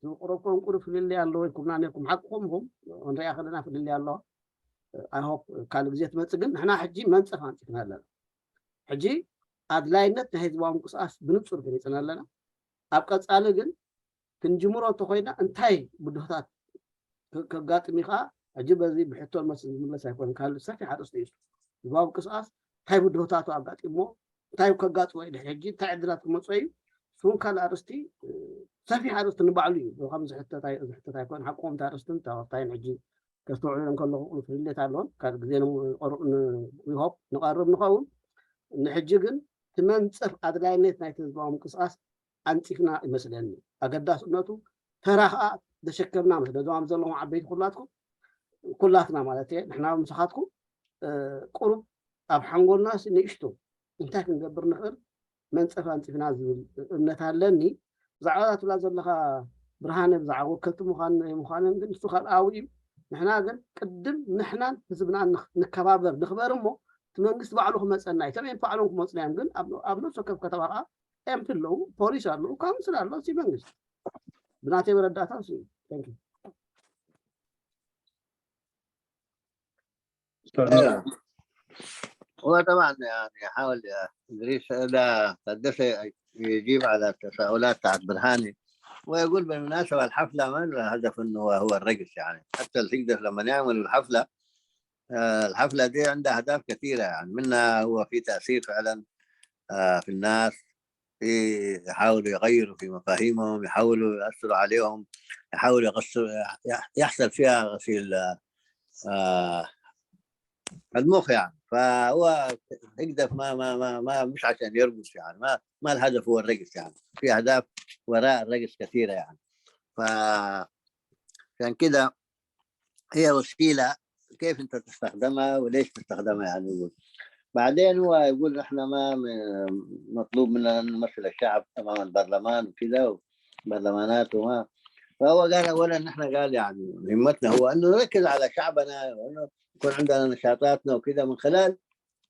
ዝቅረብኮም ቁሩብ ፍልልይ ኣለዎ ኢልኩምና ነርኩም ሓቅኹም ኢኹም ክንሪኣ ከለና ፍልልይ ኣለዋ ኣይሆፕ ካልእ ግዜ ትመፅእ ግን ንሕና ሕጂ መንፀፍ ኣምፂትና ኣለና ሕጂ ኣድላይነት ናይ ህዝባዊ ምንቅስቃስ ብንፁር ገሊፅና ኣለና ኣብ ቀፃሊ ግን ክንጅምሮ እንተኮይና እንታይ ብድሆታት ከጋጥም እዩ ከዓ ሕጂ በዚ ብሕቶ መልሲ ዝምለስ ኣይኮን ካልእ ሰፊሕ ኣርእስቲ እዩ ህዝባዊ ምንቅስቃስ እንታይ ብድሆታቱ ኣጋጢሞ እንታይ ከጋጥሞ እዩ ድሕሪ ሕጂ እንታይ ዕድላት ክመፅኦ እዩ እሱን ካልእ ኣርእስቲ ሰፊሕ ኣርእስቲ ንባዕሉ እዩ ከም ዝሕተት ኣይኮን ሓቆም እንታይ ኣርእስትን ተባብታይን ሕጂ ከስተውዕሉ ከለኹ ፍልልየት ኣለዎን ካብ ግዜ ንቆርብ ንሆፕ ንቐርብ ንኸውን ንሕጂ ግን እቲ መንፀፍ ኣድላይነት ናይቲ ህዝባዊ ምንቅስቃስ ኣንፂፍና ይመስለኒ ኣገዳስነቱ ተራ ከዓ ዘሸከምና ምስ ነዞም ዘለኹም ዓበይቲ ኩላትኩም ኩላትና ማለት እየ ንሕና ምሳኻትኩም ቁሩብ ኣብ ሓንጎልና ንእሽቶ እንታይ ክንገብር ንኽእል መንፀፍ ኣንፂፍና ዝብል እምነት ኣለኒ ብዛዕባ ትብላ ዘለኻ ብርሃነ ብዛዕባ ወከልቲ ምዃን ምዃንን ግን እሱ ካልኣዊ እዩ ንሕና ግን ቅድም ንሕናን ህዝብና ንከባበር ንኽበር እሞ እቲ መንግስቲ ባዕሉ ክመፀና እዩ ተመን ባዕሎም ክመፁና እዮም ግን ኣብ ነብሲ ወከፍ ከተማ ከዓ ኤምፒ ኣለዉ ፖሊስ ኣለዉ ካውንስል ኣሎ እቲ መንግስቲ ብናተይ መረዳእታ እሱ እዩ أيوة. هو طبعا يعني حاول ادريس ده قدس يجيب على التساؤلات بتاعت برهاني ويقول بالمناسبه الحفله ما لها هدف انه هو الرقص يعني حتى الهجدف لما يعملوا الحفله آه، الحفله دي عندها اهداف كثيره يعني منها هو في تاثير فعلا آه، في الناس في يحاولوا يغيروا في مفاهيمهم يحاولوا ياثروا عليهم يحاولوا يغسلوا يحصل فيها غسيل آه، المخ يعني فهو هدف ما ما ما ما مش عشان يرقص يعني ما ما الهدف هو الرقص يعني في اهداف وراء الرقص كثيره يعني ف عشان كده هي وسيله كيف انت تستخدمها وليش تستخدمها يعني يقول بعدين هو يقول احنا ما مطلوب مننا ان نمثل الشعب امام البرلمان وكذا برلمانات وما فهو قال اولا نحن قال يعني مهمتنا هو انه نركز على شعبنا وانه يكون عندنا نشاطاتنا وكذا من خلال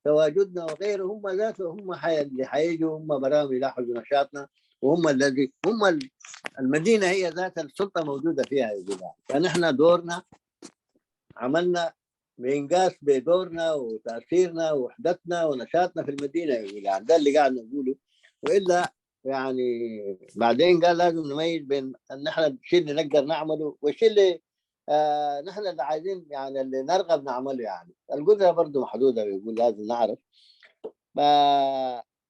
تواجدنا وغيره هم ذاته هم حي... اللي حيجوا هم براهم يلاحظوا نشاطنا وهم الذي هم ال... المدينه هي ذات السلطه موجوده فيها يقول فنحن دورنا عملنا بإنقاذ بدورنا وتأثيرنا ووحدتنا ونشاطنا في المدينة يقول يعني ده اللي قاعد نقوله وإلا يعني بعدين قال لازم نميز بين ان احنا الشيء اللي نقدر نعمله والشيء اللي آه نحن اللي عايزين يعني اللي نرغب نعمله يعني القدره برضه محدوده بيقول لازم نعرف ف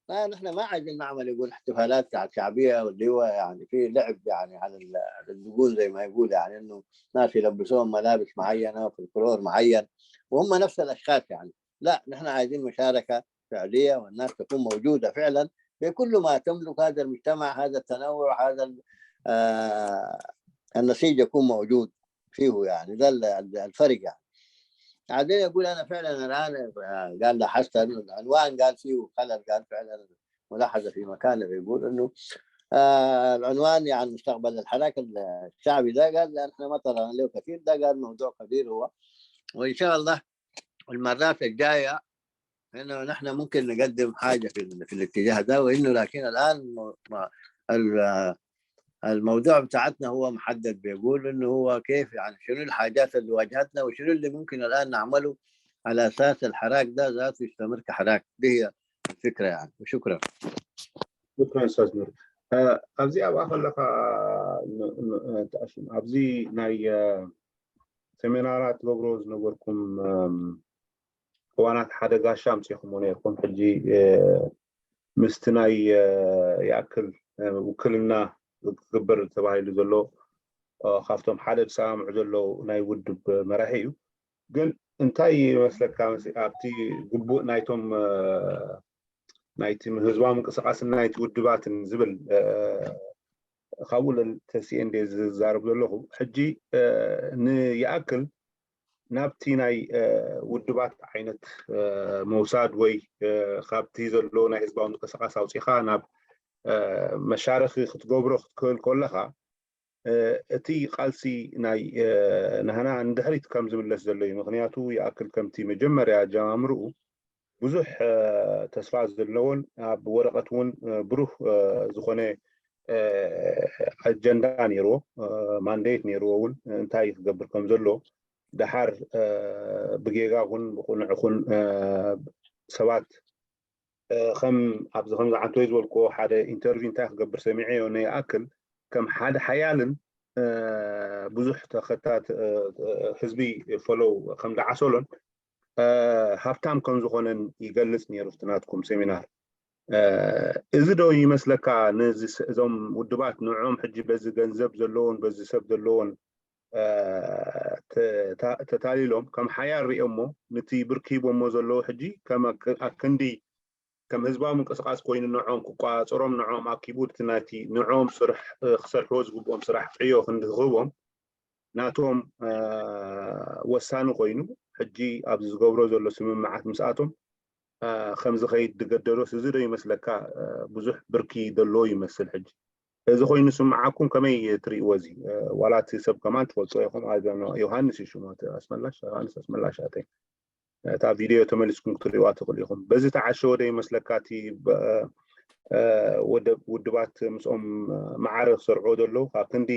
لا، نحن ما عايزين نعمل، يقول، احتفالات بتاعت شعبية واللي هو يعني في لعب يعني على ال-، على الدقون زي ما يقول، يعني إنه ناس يلبسوهم ملابس معينة وفلكلور معين وهم نفس الأشخاص يعني. لا، نحن عايزين مشاركة فعلية والناس تكون موجودة فعلًا بكل ما تملك هذا المجتمع، هذا التنوع، هذا ال-، آه، النسيج يكون موجود فيه يعني. ده ال-، ال-، الفرق يعني. بعدين يقول: "أنا فعلًا الآن"، آه، قال: "لاحظت إنه العنوان"، قال: "فيه خلل"، قال: "فعلًا ملاحظة في مكانه"، بيقول إنه، آه، العنوان يعني مستقبل الحراك الشعبي ده، قال: "لأن إحنا ما طلعنا له كثير". ده قال موضوع كبير هو، وإن شاء الله المرات الجاية إنه نحن ممكن نقدم حاجة في ال-، في الاتجاه ده، وإنه لكن الآن م-، م-، ال-، الموضوع بتاعتنا هو محدد، بيقول إنه هو كيف، يعني، شنو الحاجات اللي واجهتنا وشنو اللي ممكن الآن نعمله على أساس الحراك ده ذاته يستمر كحراك. دي هي الفكرة يعني، وشكرًا. شكرا استاذ نور. ኣብዚ ኣብኣ ከለካ ኣብዚ ናይ ሰሚናራት ትገብሮ ዝነበርኩም እዋናት ሓደ ጋሻ ኣምፂኹምዎ ነርኩም። ሕጂ ምስቲ ናይ ይኣክል ውክልና ክግበር ተባሂሉ ዘሎ ካብቶም ሓደ ዝሰማምዑ ዘለዉ ናይ ውድብ መራሒ እዩ። ግን እንታይ ይመስለካ፣ ኣብቲ ግቡእ ናይቶም ናይቲ ህዝባዊ ምንቅስቃስን ናይቲ ውድባትን ዝብል ካብኡ ተሲኤ እንደ ዝዛረብ ዘለኹ ሕጂ ንይኣክል ናብቲ ናይ ውድባት ዓይነት መውሳድ ወይ ካብቲ ዘሎ ናይ ህዝባዊ ምንቅስቃስ ኣውፂኻ ናብ መሻርኺ ክትገብሮ ክትክእል ከለኻ እቲ ቃልሲ ናይ ናህና ንድሕሪት ከም ዝምለስ ዘሎ እዩ። ምክንያቱ ይኣክል ከምቲ መጀመርያ ኣጀማምርኡ ብዙሕ ተስፋ ዘለዎን ኣብ ወረቀት እውን ብሩህ ዝኾነ ኣጀንዳ ነይርዎ፣ ማንዴት ነይርዎ እውን እንታይ ክገብር ከም ዘሎ። ደሓር ብጌጋ ኹን ብቁኑዕ ኹን ሰባት ከም ኣብዚ ከም ዝዓንቶይ ዝበልክዎ ሓደ ኢንተርቪው እንታይ ክገብር ሰሚዐዮ ነይኣክል ከም ሓደ ሓያልን ብዙሕ ተኸታት ህዝቢ ፈሎው ከም ዝዓሰሎን ሃብታም ከም ዝኾነን ይገልጽ ነይሩ እቲ ናትኩም ሴሚናር። እዚ ዶ ይመስለካ ነዚ እዞም ውድባት ንዕኦም ሕጂ በዚ ገንዘብ ዘለዎን በዚ ሰብ ዘለዎን ተታሊሎም ከም ሓያል ሪኦሞ ነቲ ብርኪ ሂቦሞ ዘለዉ ሕጂ ከም ኣክንዲ ከም ህዝባዊ ምንቅስቃስ ኮይኑ ንዕኦም ክቋፀሮም ንዕኦም ኣኪቡ እቲ ናይቲ ንዕኦም ስራሕ ክሰርሕዎ ዝግብኦም ስራሕ ዕዮ ክንዲ ክህቦም ናቶም ወሳኒ ኮይኑ ሕጂ ኣብዚ ዝገብሮ ዘሎ ስምምዓት ምስኣቶም ከም ዝኸይድ ዝገደዶስ እዚ ዶ ይመስለካ? ብዙሕ ብርኪ ዘለዎ ይመስል። ሕጂ እዚ ኮይኑ ስምዓኩም ከመይ ትርእይዎ? እዚ ዋላ እቲ ሰብ ከማን ትፈልጦ ኢኹም። ዮሃንስ እዩ ሽሙ፣ ኣስመላሽ ዮሃንስ ኣስመላሽ ኣተይ እታ ቪድዮ ተመሊስኩም ክትሪእዋ ትኽእሉ ኢኹም። በዚ ተዓሸወ ዶ ይመስለካ እቲ ውድባት ምስኦም ማዕረ ክሰርዕዎ ዘለዉ ካብ ክንዲ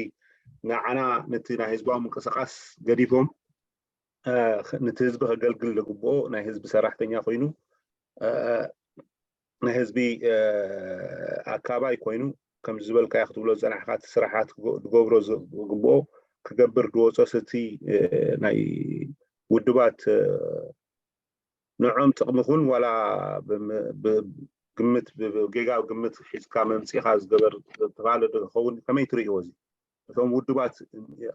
ንዓና ነቲ ናይ ህዝባዊ ምንቅስቃስ ገዲፎም ነቲ ህዝቢ ከገልግል ዝግብኦ ናይ ህዝቢ ሰራሕተኛ ኮይኑ ናይ ህዝቢ ኣካባይ ኮይኑ ከም ዝበልካዮ ክትብሎ ዝፀናሕካ እቲ ስራሓት ዝገብሮ ዝግብኦ ክገብር ዝወፀስ እቲ ናይ ውድባት ንዕኦም ጥቕሚ ኹን ዋላ ግምት ጌጋ ግምት ሒዝካ መምፂኻ ዝገበር ተባለ ዶ ዝኸውን ከመይ ትርእይዎ? እዚ እቶም ውድባት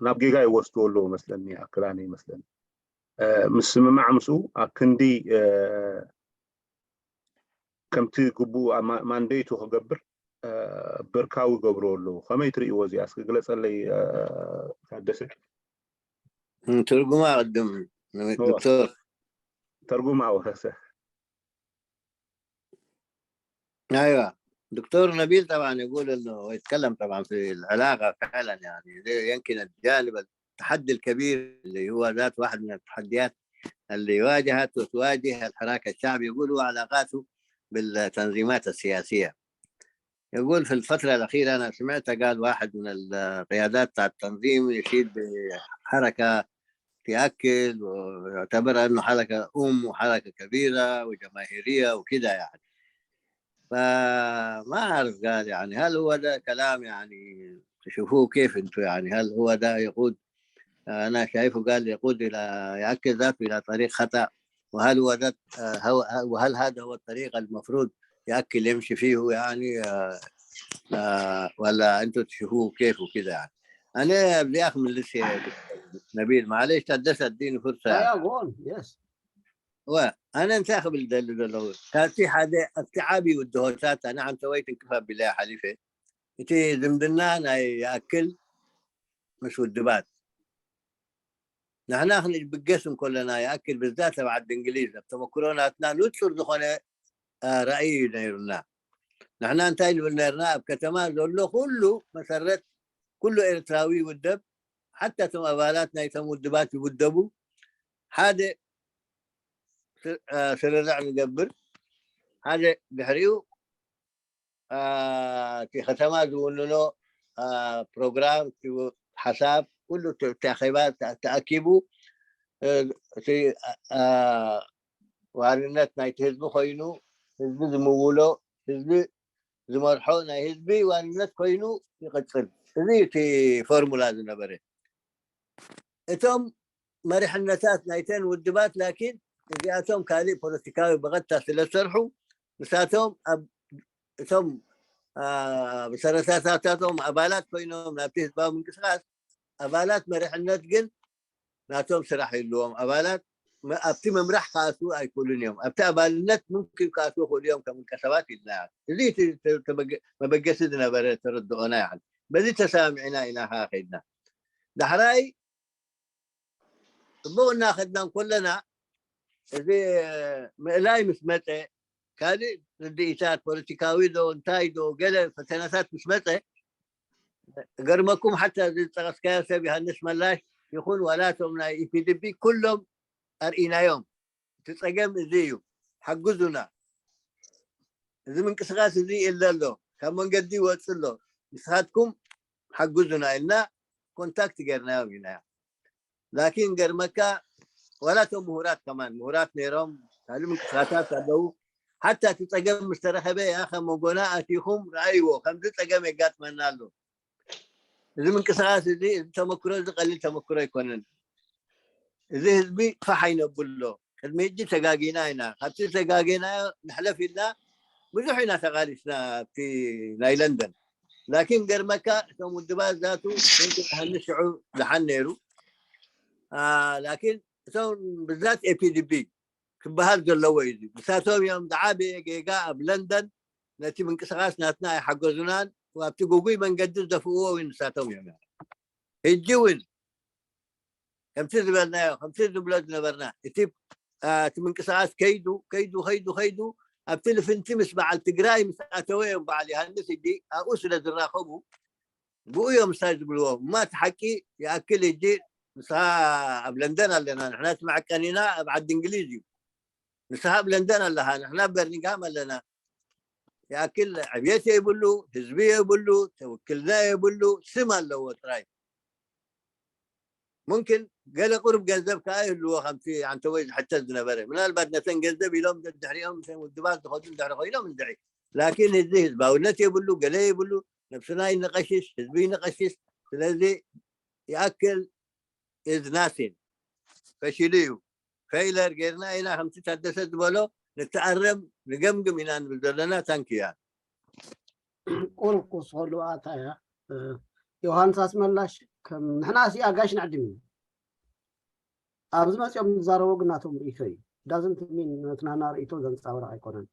ናብ ጌጋ ይወስድዎ ኣለዉ መስለኒ። ኣክላኒ ይመስለኒ ምስምማዕ ምስኡ ኣብ ክንዲ ከምቲ ግቡእ ማንዴቱ ክገብር ብርካዊ ይገብርዎ ኣለዉ። ከመይ ትርእይዎ? እዚኣ እስኪ ግለፀለይ ታደሰ። ትርጉማ ቅድም ዶክተር ተርጉማ ወሰ ايوه. دكتور نبيل طبعا يقول انه يتكلم طبعا في العلاقه فعلا، يعني يمكن الجانب التحدي الكبير اللي هو ذات واحد من التحديات اللي واجهت وتواجه الحراك الشعبي، يقول هو علاقاته بالتنظيمات السياسيه. يقول في الفتره الاخيره انا سمعت قال واحد من القيادات بتاع التنظيم يشيد بحركه تأكل ويعتبرها انه حركه ام وحركه كبيره وجماهيريه وكده يعني. فما اعرف قال يعني هل هو ده كلام يعني تشوفوه كيف انتم؟ يعني هل هو ده يقود؟ انا شايفه قال يقود الى يأكل ذاته الى طريق خطأ. وهل هو ده وهل هذا هو الطريق المفروض يأكل يمشي فيه، يعني، آه، آه، ولا أنتوا تشوفوه كيف وكذا، يعني. أنا بدي أخ من لسه نبيل، معلش، تدس الدين فرصة. Yeah, go on. Yes. و أنا أنت أخ بالدل دلو. تاتي حدا اكتئابي والدهوتات، أنا عم سويت انكفاء بالله حليفة. إتي زمدنا ناي يأكل مش ودبات. ንሕና ክንብገስ እንከለና ይኣክል ብዛት ኣብ ዓዲ እንግሊዝ ኣብ ተመክሮ ናትና ንጹር ዝኾነ ራእይ እዩ ነይሩና። ንሕና እንታይ ንብል ነርና? ኣብ ከተማ ዘሎ ኩሉ መሰረት ኩሉ ኤርትራዊ ውደብ፣ ሓታ እቶም ኣባላት ናይቶም ውድባት ይውደቡ፣ ሓደ ስርርዕ ንገብር፣ ሓደ ድሕሪኡ እቲ ከተማ ዝውንኖ ፕሮግራም፣ ሓሳብ፣ ኩሉ እቲ ኣኼባ ተኣኪቡ እቲ ዋንነት ናይቲ ህዝቢ ኮይኑ፣ ህዝቢ ዝምውሎ፣ ህዝቢ ዝመርሖ፣ ናይ ህዝቢ ዋንነት ኮይኑ ይቕጽል። እዚ እቲ ፎርሙላ ዝነበረ። እቶም መሪሕነታት ናይተን ውድባት ላኪን እዚኣቶም ካልእ ፖለቲካዊ ብቐጥታ ስለ ዝሰርሑ ንሳቶም እቶም መሰረታታቶም ኣባላት ኮይኖም ናብቲ ህዝባዊ ምንቅስቃስ ኣባላት መሪሕነት ግን ናቶም ስራሕ ይህልዎም። ኣባላት ኣብቲ መምራሕ ክኣትዉ ኣይክእሉን እዮም። ኣብቲ ኣባልነት ምምክን ክኣትዉ ይኽእሉ እዮም ከም ውልቀ ሰባት ኢልና። እዚ መበገሲ ዝነበረ ተረድኦና ይዓል። በዚ ተሰማሚዕና ኢና ከይድና። ዳሕራይ ጽቡቕ እናኸድና እንከለና እዚ ምእላይ ምስ መጸ ካልእ ርድኢታት ፖለቲካዊ ዶ እንታይ ዶ ገለ ፈተናታት ምስ መጸ ገርመኩም ሓታ እዚ ዝጠቐስካዮ ሰብ ዮሃንስ መላሽ ይኹን ዋላ እቶም ናይ ኢፒዲቢ ኩሎም ኣርኢናዮም። እቲ ጸገም እዚ እዩ። ሓግዙና። እዚ ምንቅስቃስ እዚ የለ ኣሎ፣ ካብ መንገዲ ይወጽእ ኣሎ፣ ንስኻትኩም ሓግዙና ኢልና ኮንታክት ጌርናዮም ኢና። ላኪን ገርመካ ዋላ እቶም ምሁራት ከማን ምሁራት ነይሮም ካልእ ምንቅስቃሳት ኣለዉ። ሓታ እቲ ጸገም ምስ ተረኸበ ያ ከም ወጎና ኣቲኹም ረኣይዎ ከምዚ ጸገም የጋጥመና ኣሎ። እዚ ምንቅስቃስ እዚ እዚ ተመክሮ እዚ ቀሊል ተመክሮ ኣይኮነን። እዚ ህዝቢ ፋሕ ኣይነብሎ። ቅድሚ ሕጂ ተጋጊና ኢና። ካብቲ ተጋጊና ንሕለፍ ኢልና ብዙሕ ኢና ተቓሊስና ኣብቲ ናይ ለንደን። ላኪን ገርመካ እቶም ውድባት ዛቱ ሰንቲ ሃኒ ሽዑ ደሓን ነይሩ። ላኪን እቶም ብዛት ኤፒዲቢ ክበሃል ዘለዎ እዩ። ንሳቶም እዮም ዝዓበየ ጌጋ ኣብ ለንደን ነቲ ምንቅስቃስ ናትና ኣይሓገዙናን ኣብቲ ጉጉይ መንገዲ ዝደፍእዎ እውን ንሳቶም እዮም። ሕጂ እውን ከምቲ ዝበልናዮ ከምቲ ንብሎ ዝነበርና እቲ እቲ ምንቅስቃስ ከይዱ ከይዱ ከይዱ ከይዱ ኣብቲ ልፍንቲ ምስ በዓል ትግራይ ምስ ኣተወ እዮም በዓል ዮሃንስ ሕጂ ኣብኡ ስለ ዝራኸቡ ብኡ እዮም ምሳይ ዝብልዎ እማ እቲ ሓቂ ይኣክል ሕጂ ንስኻ ኣብ ለንደን ኣለና ንሕና እቲ መዕቀኒና ኣብ ዓዲ እንግሊዝ እዩ ንስኻ ኣብ ለንደን ኣለኻ ንሕና ኣብ በርኒንግሃም ኣለና ይኣክል ዕብየት የብሉ ህዝቢ የብሉ ተውክልና የብሉ ስም ኣለዎ ጥራይ ሙምክን ገለ ቁሩብ ገንዘብ ከዓ ይህልዎ ከምቲ ኣንተወይ ዝሕተት ዝነበረ ምናልባት ነተን ገንዘብ ኢሎም ድሕሪኦም ምሰን ውድባት ዝኸዱ እንድሕሪ ኮይኖም እንድዒ ላኪን እዚ ህዝባውነት የብሉ ገለ የብሉ ነብስና ይንቐሽሽ ህዝቢ ይንቐሽሽ ስለዚ ይኣክል is nothing ፈሺሉ እዩ failure ጌርና ኢና ከምቲ ታደሰ ዝበሎ ንተኣረም ንገምግም ኢና ንብል ዘለና ታንኪ ያ ቁሩብ ክውስኸሉ ኣታ እያ ዮሃንስ ኣስመላሽ ከም ንሕና ሲ ኣጋሽ ንዕድም እዩ ኣብዚ መፂኦም ዝዛረቦ ግን ናቶም ርእይቶ እዩ doesn't mean ነትናና ርእይቶ ዘንፃብርቕ ኣይኮነን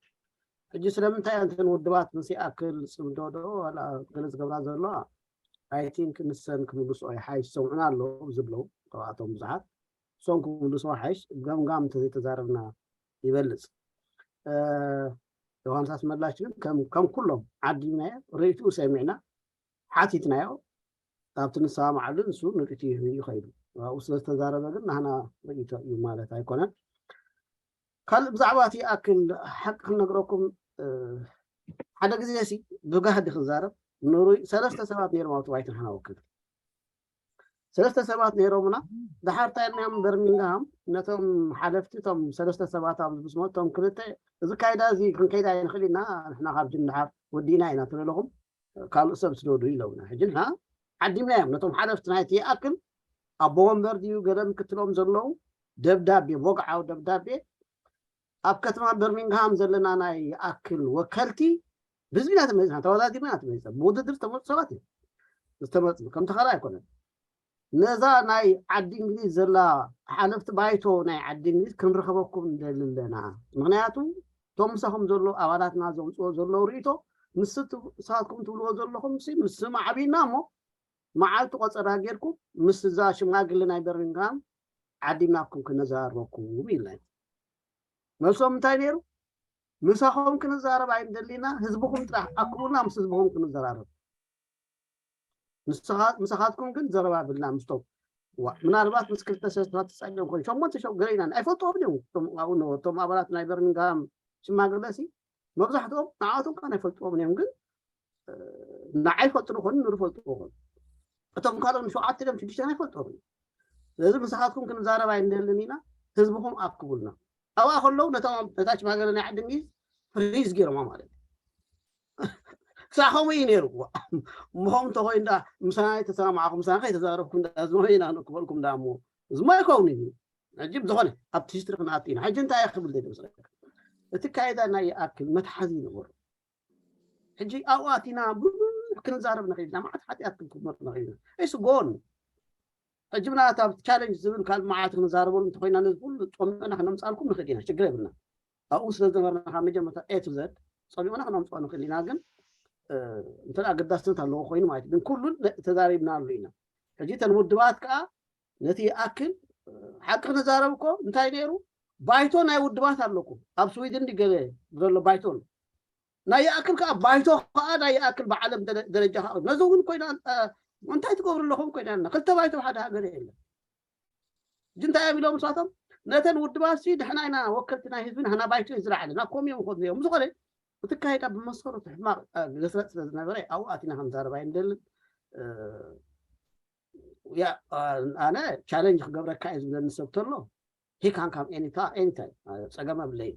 ሕጂ ስለምንታይ እያ እንትን ውድባት ምስ ይኣክል ፅምዶ ዶ ዋላ ገለ ዝገብራ ዘለዋ I think ንሰን ክምልስኦ ይሓይሽ ዝሰምዑና ኣለዉ ዝብለው ካብኣቶም ብዙሓት እሶም ክምልስዎ ሓይሽ ገምጋም እንተዘይተዛረብና ይበልፅ ዮሃንስ ኣስመላሽ ግን ከም ኩሎም ዓዲምናዮ ርእይትኡ ሰሚዕና ሓቲትናዮ ኣብቲ ንሰማማዓሉ ንሱ ንርእይቱ ይኸይዱ ኣብኡ ስለዝተዛረበ ግን ናህና ርእይቶ እዩ ማለት ኣይኮነን ካልእ ብዛዕባ እቲ ኣክል ሓቂ ክነግረኩም ሓደ ግዜ ሲ ብጋህዲ ክዛረብ ንሩይ ሰለስተ ሰባት ነይሮም ኣብቲ ዋይት ንሕና ወክል ሰለስተ ሰባት ነይሮምና ድሓር እንታይ ኢልናዮም በርሚንግሃም ነቶም ሓለፍቲ እቶም ሰለስተ ሰባት ኣብ ዝብስሞ እቶም ክልተ እዚ ካይዳ እዚ ክንከይዳ ይንኽእል ኢና ንሕና ካብዚ ንድሓር ወዲእና ኢና ትብለለኹም ካልእ ሰብ ስደዱ ኢለውና ሕጂ ንሕና ዓዲምናዮም ነቶም ሓለፍቲ ናይቲ ይኣክል ኣቦ ወንበር ድዩ ገለ ምክትሎም ዘለዉ ደብዳቤ ወግዓዊ ደብዳቤ ኣብ ከተማ በርሚንግሃም ዘለና ናይ ይኣክል ወከልቲ ብህዝቢ ኢና ተመሪፅና፣ ተወዳዲርና ኢና ተመሪፅና። ብውድድር ዝተመርፁ ሰባት እዮም ዝተመርፁ፣ ከምቲ ካልእ ኣይኮነን። ነዛ ናይ ዓዲ እንግሊዝ ዘላ ሓለፍቲ ባይቶ ናይ ዓዲ እንግሊዝ ክንረኸበኩም ንደሊ ኣለና። ምክንያቱ እቶም ምሳኹም ዘለዉ ኣባላትና ዘምፅኦ ዘለዉ ርእይቶ ምስ ንስኻትኩም ትብልዎ ዘለኹም ምስ ስማዕ ዓብና እሞ መዓልቲ ቆፀራ ጌርኩም ምስ እዛ ሽማግለ ናይ በርሚንግሃም ዓዲምናኩም ክነዘራርበኩም ኢልና። መልሶም እንታይ ነይሩ? ምሳኹም ክንዛረብ ኣይንደሊና፣ ህዝብኹም ጥራሕ ኣክቡልና፣ ምስ ህዝብኹም ክንዘራረብ። ምሳኻትኩም ግን ዘረባ ብልና ምስቶም ምናልባት ምስ ክልተ ሰስታት ተፀሊኦም ኮይኑ ሸሞንተ ሸው ገለኢና ኣይፈልጥዎም እዮም። እቶም ኣባላት ናይ በርሚንግሃም ሽማግለሲ መብዛሕትኦም ንዓቶም ከዓ ኣይፈልጥዎም እዮም፣ ግን ንዓይ ይፈልጡ ንኾኑ ንርፈልጥዎ ኾኑ እቶም ካልኦም ሸውዓተ እዮም ሽዱሽተ ኣይፈልጥዎም እዮም። ስለዚ ምሳኻትኩም ክንዛረብ ኣይንደልን ኢና፣ ህዝብኹም ኣክቡልና። ኣብኣ ከለዉ ነታ ሽማግለ ናይ ዓዲ እንግሊዝ ፍሪዝ ገይሮማ ማለት እዩ። ክሳዕ ከምኡ እዩ ነይሩ። ምኸም እንተኾይኑ ዳ ምሳና ተሰማማዕኹም ምሳና ከይተዛረብኩም ዳ ዝሞ ኢና ንክበልኩም ዳ እሞ ዝሞ ኣይከውን እዩ። ሕጂ ብዝኾነ ኣብቲ ሂስትሪ ክንኣቱ ኢና። ሕጂ እንታይ ክብል ደሊ መስለካ? እቲ ካይዳ ናይ ይኣክል መትሓዚ ይነበሩ። ሕጂ ኣብኡ ኣቲና ብዙሕ ክንዛረብ ንኽእል ኢና። መዓት ሓጢኣት ክንክምር ንኽእል ኢና። እሱ ጎን ሕጂ ምናልባት ኣብ ቻለንጅ ዝብል ካልእ መዓት ክንዛረበሉ እንተኮይና ነዚ ኩሉ ጾምና ክነምፃልኩም ንኽእል ኢና፣ ችግር የብልና። ኣብኡ ስለ ዝነበርና ካብ መጀመርታ ኤ ቱ ዘድ ጸሚቕና ክነምፅኦ ንኽእል ኢና። ግን እንተ ኣገዳስነት ኣለዎ ኮይኑ ማለት ግን ኩሉን ተዛሪብናሉ ኢና። ሕጂ እተን ውድባት ከዓ ነቲ ይኣክል ሓቂ ክነዛረብ እኮ እንታይ ነይሩ ባይቶ ናይ ውድባት ኣለኩ ኣብ ስዊድን ድገለ ዘሎ ባይቶ ኣሎ። ናይ ይኣክል ከዓ ባይቶ ከዓ ናይ ይኣክል ብዓለም ደረጃ ከዓ ነዚ እውን ኮይና እንታይ ትገብሩ ኣለኹም ኮይና ኣለና ክልተ ባይቶ ሓደ ሃገር የለን። እንታይ እዮም ኢሎም ንሳቶም ነተን ውድባት ሲ ንሕና ኢና ወከልቲ ናይ ህዝቢ ንሕና ባይቶ እዩ ዝለዓለ ናብ ኮም እዮም ከ እዮም ዝኾነ እቲ ካይዳ ብመሰረቱ ሕማቕ ግስረጥ ስለ ዝነበረ ኣብኡ ኣቲና ክንዛረብ ኣይንደልን። ኣነ ቻለንጅ ክገብረካ እዩ ዝብለኒ ሰብ ተሎ ሂካን ካም ኤኒታ ኤኒታይም ጸገም ኣብለይ።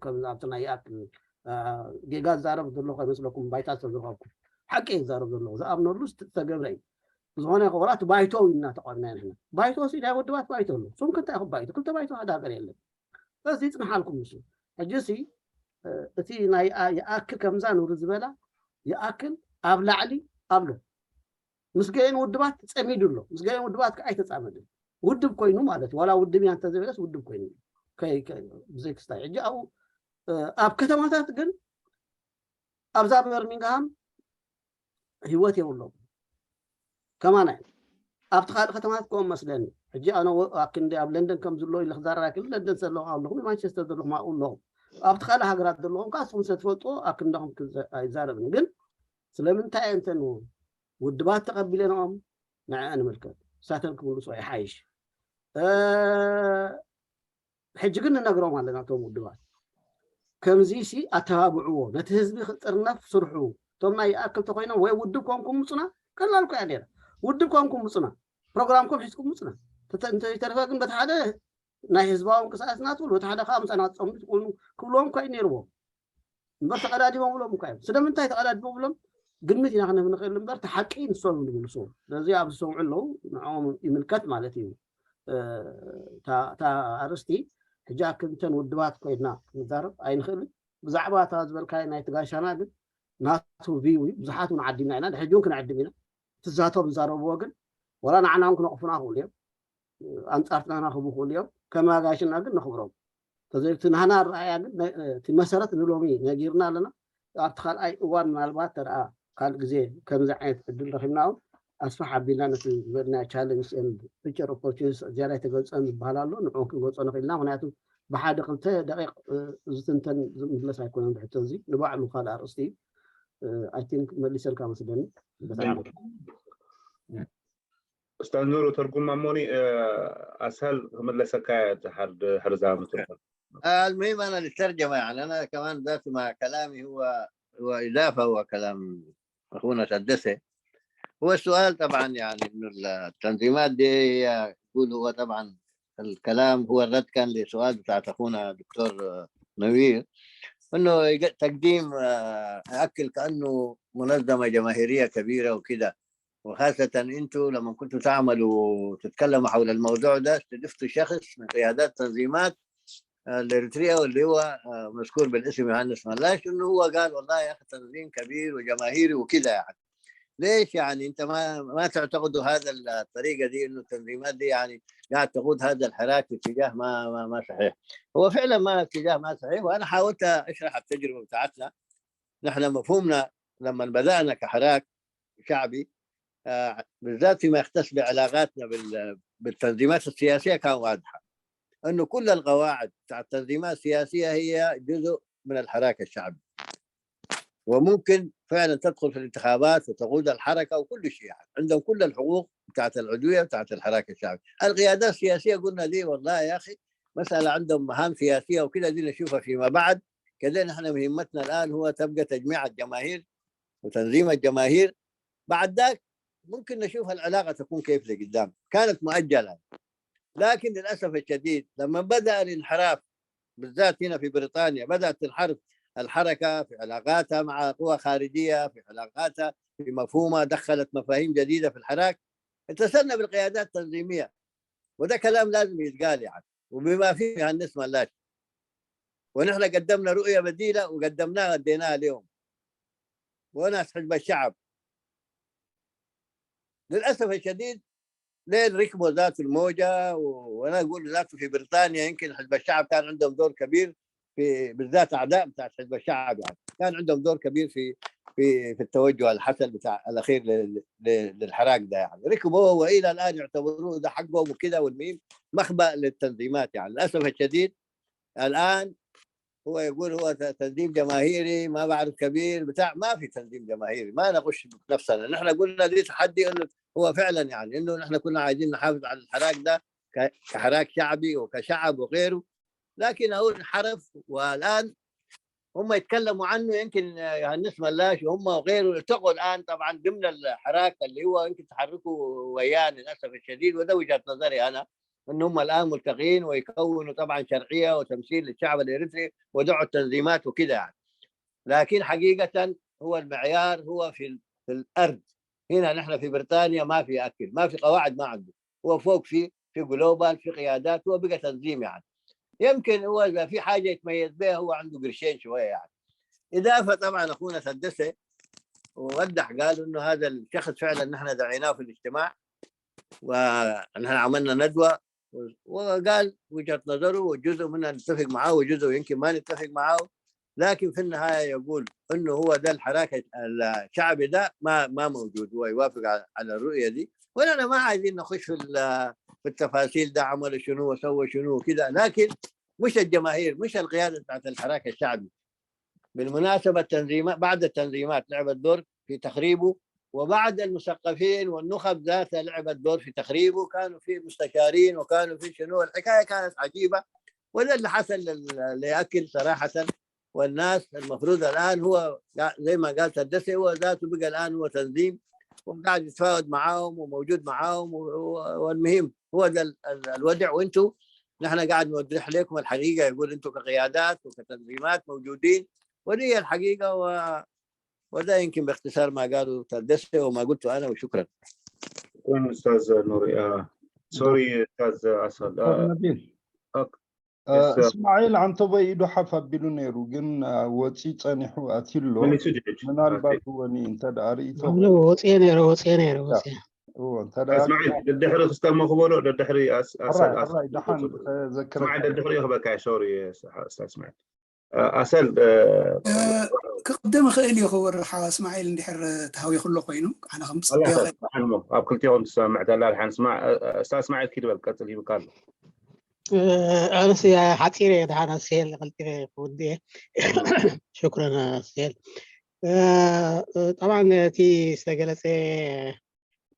ከምዚ ኣብቲ ናይ ይኣክል ጌጋ ዝዛረብ ዘሎ ከይመስለኩም ባይታ ዝተዝረከብኩ ሓቂ እዩ ዝዛረብ ዘለኹ ዝኣምነሉ ዝተገብረ እዩ። ዝኾነ ይኸውን እቲ ባይቶ ኢና ተቋምና ንሕና ባይቶ ሲ ናይ ውድባት ባይቶ ኣሎ። ስም ክንታይ ይኹን ባይቶ ክልተ ባይቶ ሓደ ሃገር የለን። በዚ ይጽንሓልኩም ንሱ። ሕጂ ሲ እቲ ናይ ይኣክል ከምዛ ንብሪ ዝበላ ይኣክል ኣብ ላዕሊ ኣሎ ምስ ገየን ውድባት ጸሚዱ ኣሎ ምስ ገየን ውድባት ከዓ ኣይተጻመድን። ውድብ ኮይኑ ማለት ዋላ ውድብ እያ እንተዘበለስ ውድብ ኮይኑ ብዘይ ክስታይ ሕጂ ኣብኡ ኣብ ከተማታት ግን ኣብዛ በርሚንግሃም ህይወት የብሎም። ከማና ኣብቲ ካልእ ከተማታት ከምኡ መስለኒ። ሕጂ ኣነ ክንዲ ኣብ ለንደን ከም ዝሎ ኢለ ክዛረብ ኣይክእል። ለንደን ዘለኹ ኣለኹ ማንቸስተር ዘለኹ ኣብኡ ኣለኹ። ኣብቲ ካልእ ሃገራት ዘለኹም ከዓ ንስኹም ስለ ትፈልጥዎ ኣብ ክንዳኹም ኣይዛረብን። ግን ስለምንታይ እንተን ውድባት ተቐቢለንኦም ንዕኣ ንምልከት ንሳተን ክምልሶ ይሓይሽ። ሕጂ ግን ንነግሮም ኣለና እቶም ውድባት ከምዚ ሲ ኣተባብዕዎ ነቲ ህዝቢ ክጥርነፍ ስርሑ። እቶም ናይ ይኣክል ተኮይኖም ወይ ውድብ ኮንኩም ምፁና ቀላል እኮ እያ ነይራ። ውድብ ኮንኩም ምፁና ፕሮግራምኩም ሒዝኩም ምፁና። እንተይተረፈ ግን በቲ ሓደ ናይ ህዝባዊ ምንቅስቃስና ትብሉ በቲ ሓደ ከዓ ምሳና ትፀምዱ ትኮኑ ክብልዎም እኳ እዩ ነይርዎም። እምበር ተቐዳዲሞም ብሎም እኳ እዮም። ስለምንታይ ተቐዳዲሞም ብሎም ግምት ኢና ክንህብ ንኽእል እምበር እቲ ሓቂ ንሶም ዝምልሱ። ስለዚ ኣብ ዝሰምዑ ኣለዉ ንዕኦም ይምልከት ማለት እዩ። እታ ኣርእስቲ ሕጂ ኣክንተን ውድባት ኮይና ክንዛረብ ኣይንኽእልን። ብዛዕባ እታ ዝበልካዮ ናይ ትጋሻና ግን ናቱ ቪው እዩ። ብዙሓት እውን ዓዲምና ኢና፣ ሕጂ እውን ክንዕድም ኢና። ትዛቶም ዝዛረብዎ ግን ወላ ንዓና እውን ክነቕፉና ክእሉ እዮም። ኣንጻርትና ክቡ ክእሉ እዮም። ከም ኣጋይሽና ግን ነኽብሮም። ተዘይብቲ ናህና ኣረኣያ ግን እቲ መሰረት ንሎሚ ነጊርና ኣለና። ኣብቲ ካልኣይ እዋን ምናልባት ተረኣ ካልእ ግዜ ከምዚ ዓይነት ዕድል ረኺብና እውን ኣስፋሕ ኣቢልና ነቲ ዝበልና ቻለንጅ ፊቸር ኦፖርቹኒቲ ዝያዳ ኣይተገልፀን ዝበሃል ኣሎ ንዕኡ ክንገልፆ ንኽእልና ምክንያቱ ብሓደ ክልተ ደቂቕ ዝትንተን ዝምለስ ኣይኮነን ብሕቶ እዚ ንባዕሉ ካልእ ኣርእስቲ እዩ። ኣይ ቲንክ መሊሰልካ መስለኒ። استاذ نور ترجم ماموني اسهل ملسكاية حرزام المهم انا للترجمه يعني انا كمان ذات ما كلامي هو هو اضافه هو كلام اخونا تدسه. هو السؤال طبعا يعني انه التنظيمات دي هي يقول هو طبعا الكلام هو الرد كان لسؤال بتاعت اخونا دكتور نوير انه تقديم اكل كانه منظمه جماهيريه كبيره وكده. وخاصة انتوا لما كنتوا تعملوا تتكلموا حول الموضوع ده استضفتوا شخص من قيادات تنظيمات الاريتريا، واللي هو آه، مذكور بالاسم يوهانس ملاش، انه هو قال: والله يا اخي، تنظيم كبير وجماهيري وكذا يعني. ليش يعني انت ما ما تعتقدوا هذا الطريقه دي، انه التنظيمات دي يعني قاعد تقود هذا الحراك في اتجاه ما ما, ما صحيح؟ هو فعلا ما اتجاه ما صحيح. وانا حاولت اشرح التجربه بتاعتنا. نحن مفهومنا لما بدانا كحراك شعبي، آه، بالذات فيما يختص بعلاقاتنا بالتنظيمات السياسيه، كان واضحه انه كل القواعد بتاع التنظيمات السياسيه هي جزء من الحراك الشعبي، وممكن فعلا تدخل في الانتخابات وتقود الحركه وكل شيء، يعني عندهم كل الحقوق بتاعت العضويه بتاعت الحراك الشعبي. القيادات السياسيه قلنا دي والله يا اخي مساله عندهم مهام سياسيه وكده، دي نشوفها فيما بعد. كده نحن مهمتنا الان هو تبقى تجميع الجماهير وتنظيم الجماهير. بعد ذاك ممكن نشوف العلاقه تكون كيف لقدام. كانت مؤجله، لكن للاسف الشديد لما بدا الانحراف بالذات هنا في بريطانيا، بدات تنحرف الحركه في علاقاتها مع قوى خارجيه، في علاقاتها، في مفهومها، دخلت مفاهيم جديده في الحراك. اتصلنا بالقيادات التنظيميه، وده كلام لازم يتقال يعني، وبما فيه يوهانس ملاش. ونحن قدمنا رؤيه بديله وقدمناها، اديناها لهم. وناس حزب الشعب للاسف الشديد ليه ركبوا ذات الموجه و- وانا اقول ذاته في بريطانيا يمكن حزب الشعب كان عندهم دور كبير في، بالذات اعداء بتاع حزب الشعب يعني، كان عندهم دور كبير في في في التوجه الحسن بتاع الاخير ل- ل- للحراك ده يعني. ركبوه والى الان يعتبروه ده حقهم وكده، والمهم مخبأ للتنظيمات يعني. للاسف الشديد الان هو يقول هو ت- تنظيم جماهيري، ما بعرف، كبير بتاع، ما في تنظيم جماهيري، ما نغش نفسنا. نحن قلنا دي تحدي انه هو فعلا يعني انه نحن كنا عايزين نحافظ على الحراك ده ك- كحراك شعبي وكشعب وغيره، لكن هو انحرف. والان هم يتكلموا عنه يمكن يوهانس ملاش وهم وغيره التقوا الان طبعا ضمن الحراك اللي هو يمكن تحركوا وياه للاسف الشديد، وده وجهه نظري انا، ان هم الان ملتقين ويكونوا طبعا شرعيه وتمثيل للشعب الاريتري ودعوا التنظيمات وكده يعني. لكن حقيقه هو المعيار هو في ال- في الارض. هنا نحن في بريطانيا ما في اكل، ما في قواعد، ما عنده. هو فوق في في جلوبال، في قيادات، هو بقى تنظيم يعني. يمكن هو اذا في حاجه يتميز بها هو عنده قرشين شويه يعني. اضافه طبعا اخونا سدسه ووضح قال انه هذا الشخص فعلا نحن دعيناه في الاجتماع ونحن عملنا ندوه، وقال وجهه نظره، وجزء منها نتفق معاه وجزء يمكن ما نتفق معاه، لكن في النهايه يقول انه هو ده الحراك الشعبي ده ما ما موجود، هو يوافق على على الرؤيه دي. ونحن ما عايزين نخش في ال- في التفاصيل ده عمل شنو وسوى شنو وكده، لكن مش الجماهير، مش القياده بتاعت الحراك الشعبي. بالمناسبه التنظيمات، بعض التنظيمات لعبت دور في تخريبه، وبعض المثقفين والنخب ذاتها لعبت دور في تخريبه، كانوا في مستشارين وكانوا في شنو، الحكايه كانت عجيبه. وده اللي حصل لل- لاكل صراحه. والناس المفروض الان هو قا- زي ما قال سدسي، هو ذاته بقى الان هو تنظيم وقاعد يتفاوض معاهم وموجود معاهم و- و- والمهم هو ده ال- ال- الوضع. وانتم، نحن قاعد نوضح لكم الحقيقه، يقول انتم كقيادات وكتنظيمات موجودين، ودي هي الحقيقه و... وده يمكن باختصار ما قاله سدسي وما قلته انا، وشكرا. شكرا استاذ نوري. آه. سوري استاذ اسد. دكتور آه. نبيل أوك. آه، يس، آه. እስማዒል ዓንቶቦይ ኢዱ ሓፍ ኣቢሉ ነይሩ፣ ግን፣ አ፣ ወፂኡ ጸኒሑ ኣትዩ ኣሎ። መሊሱ ጅዕጅ። ምናልባት ኦኬ። እውን እንተ ደኣ ርእይቶ ኣብሎ ወፅኤ ነይረ፣ ወፅኤ ነይረ፣ ያ። ወፅኤ። እዎ፣ እንተ ደኣ እስማዒል፣ ደድሕሪ ክስተመኹ በሎ፣ ደድሕሪ ኣስ-፣ ኣሰል ሕራይ፣ ኣስ-፣ ሕራይ፣ ደሓን እስማዒል፣ ከዘክረካ። ደድሕሪ ክበካ፣ ሶሪ፣ ኣስታ እስማዒል። እ፣ ኣሰል፣ እ፣ እ፣ ክቕድም እኽእል እየ፣ ክወርሓ እስማዒል እንድሕር ተሃዊኹ ኣሎ ኮይኑ፣ ኣነ ከም ኣላ ጽበዮ ኣሰል፣ ከ- ደሓን እሞ፣ ኣብ ክልቲኹም ትሰማምዕ ተላ፣ ደሓን ስማ-፣ እ፣ እ፣ ኣስታ እስማዒል ኪድ በል፣ ቀጽል ሂብካ ኣሎ። እ፣ ኣነስ ሓፂር እየ፣ ደሓን ኣስሄል ቀልጢፈ ክውድእ እየ። ሽክረን ኣስሄል። እ፣ እ፣ ጠብዓን እቲ ዝተገለጸ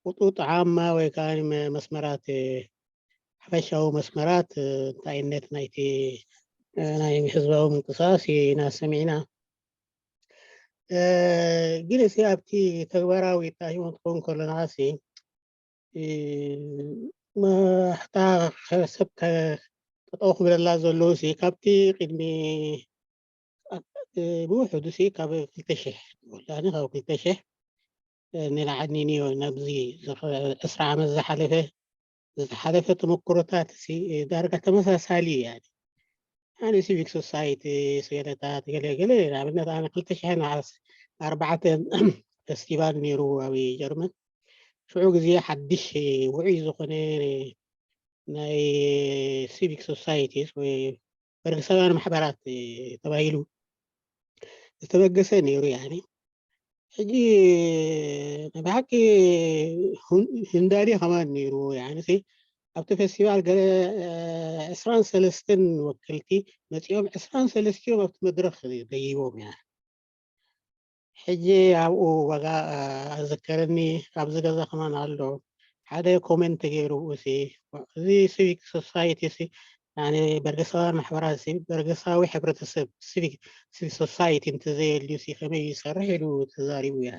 ውጡጥ ዓማ ወይ ከዓ መ-፣ መስመራት፣ እ፣ ሓፈሻዊ መስመራት፣ እ፣ እንታይነት ናይቲ፣ እ፣ ናይ ህዝባዊ ምንቅስቃስ ኢና ሰሚዕና። እ፣ ግን እዚ ኣብቲ ተግባራዊ እታይሞ እንትኸውን ከሎ ንዓሲ፣ እ፣ መ-፣ ሕታ ከ-፣ ሰብ ከ-፣ ጠጠው ክብለላ ዘለዉ ሲ ካብቲ ቅድሚ፣ እ፣ ብውሕዱ ሲ ካብ ክልተ ሽሕ ወላኒ ካብ ክልተ ሽሕ፣ እ፣ ንላዕሊ ንዮ ናብዚ ዝኸ-፣ ዕስራ ዓመት ዝሓለፈ፣ ዝተሓለፈ ተመክሮታት ሲ ዳርጋ ተመሳሳሊ እዩ። ያኒ ኣነ ሲቪክ ሶሳይቲ ስገለታት ገለ ገለ ንኣብነት ኣነ ክልተ ሽሕን ኣርባዕተን ፈስቲቫል ነይሩ ኣብ ጀርመን። ሽዑ ግዜ ሓድሽ ውዑይ ዝኾነ ናይ ሲቪክ ሶሳይቲስ ወይ በርግሳውያን ማሕበራት ተባሂሉ ዝተበገሰ ነይሩ። ያኒ ሕጂ ብሓቂ ህንዳዲ ከማን ነይሩ። ያኒ ኣብቲ ፈስቲቫል ገለ ዕስራን ሰለስተን ወክልቲ መፂኦም ዕስራን ሰለስቲኦም ኣብቲ መድረክ ደይቦም እያ። ሕጂ ኣብኡ ዋጋ ኣዘከረኒ። ኣብዚ ገዛ ከማን ኣሎ ሓደ ኮመንት ተገይሩ፣ እዚ ሲቪክ ሶሳይቲ ሲ በርገሳውያን ማሕበራት ሲ በርገሳዊ ሕብረተሰብ ሲቪክ ሶሳይቲ እንተዘየልዩ ሲ ከመይ ይሰርሕ ኢሉ ተዛሪቡ። ያ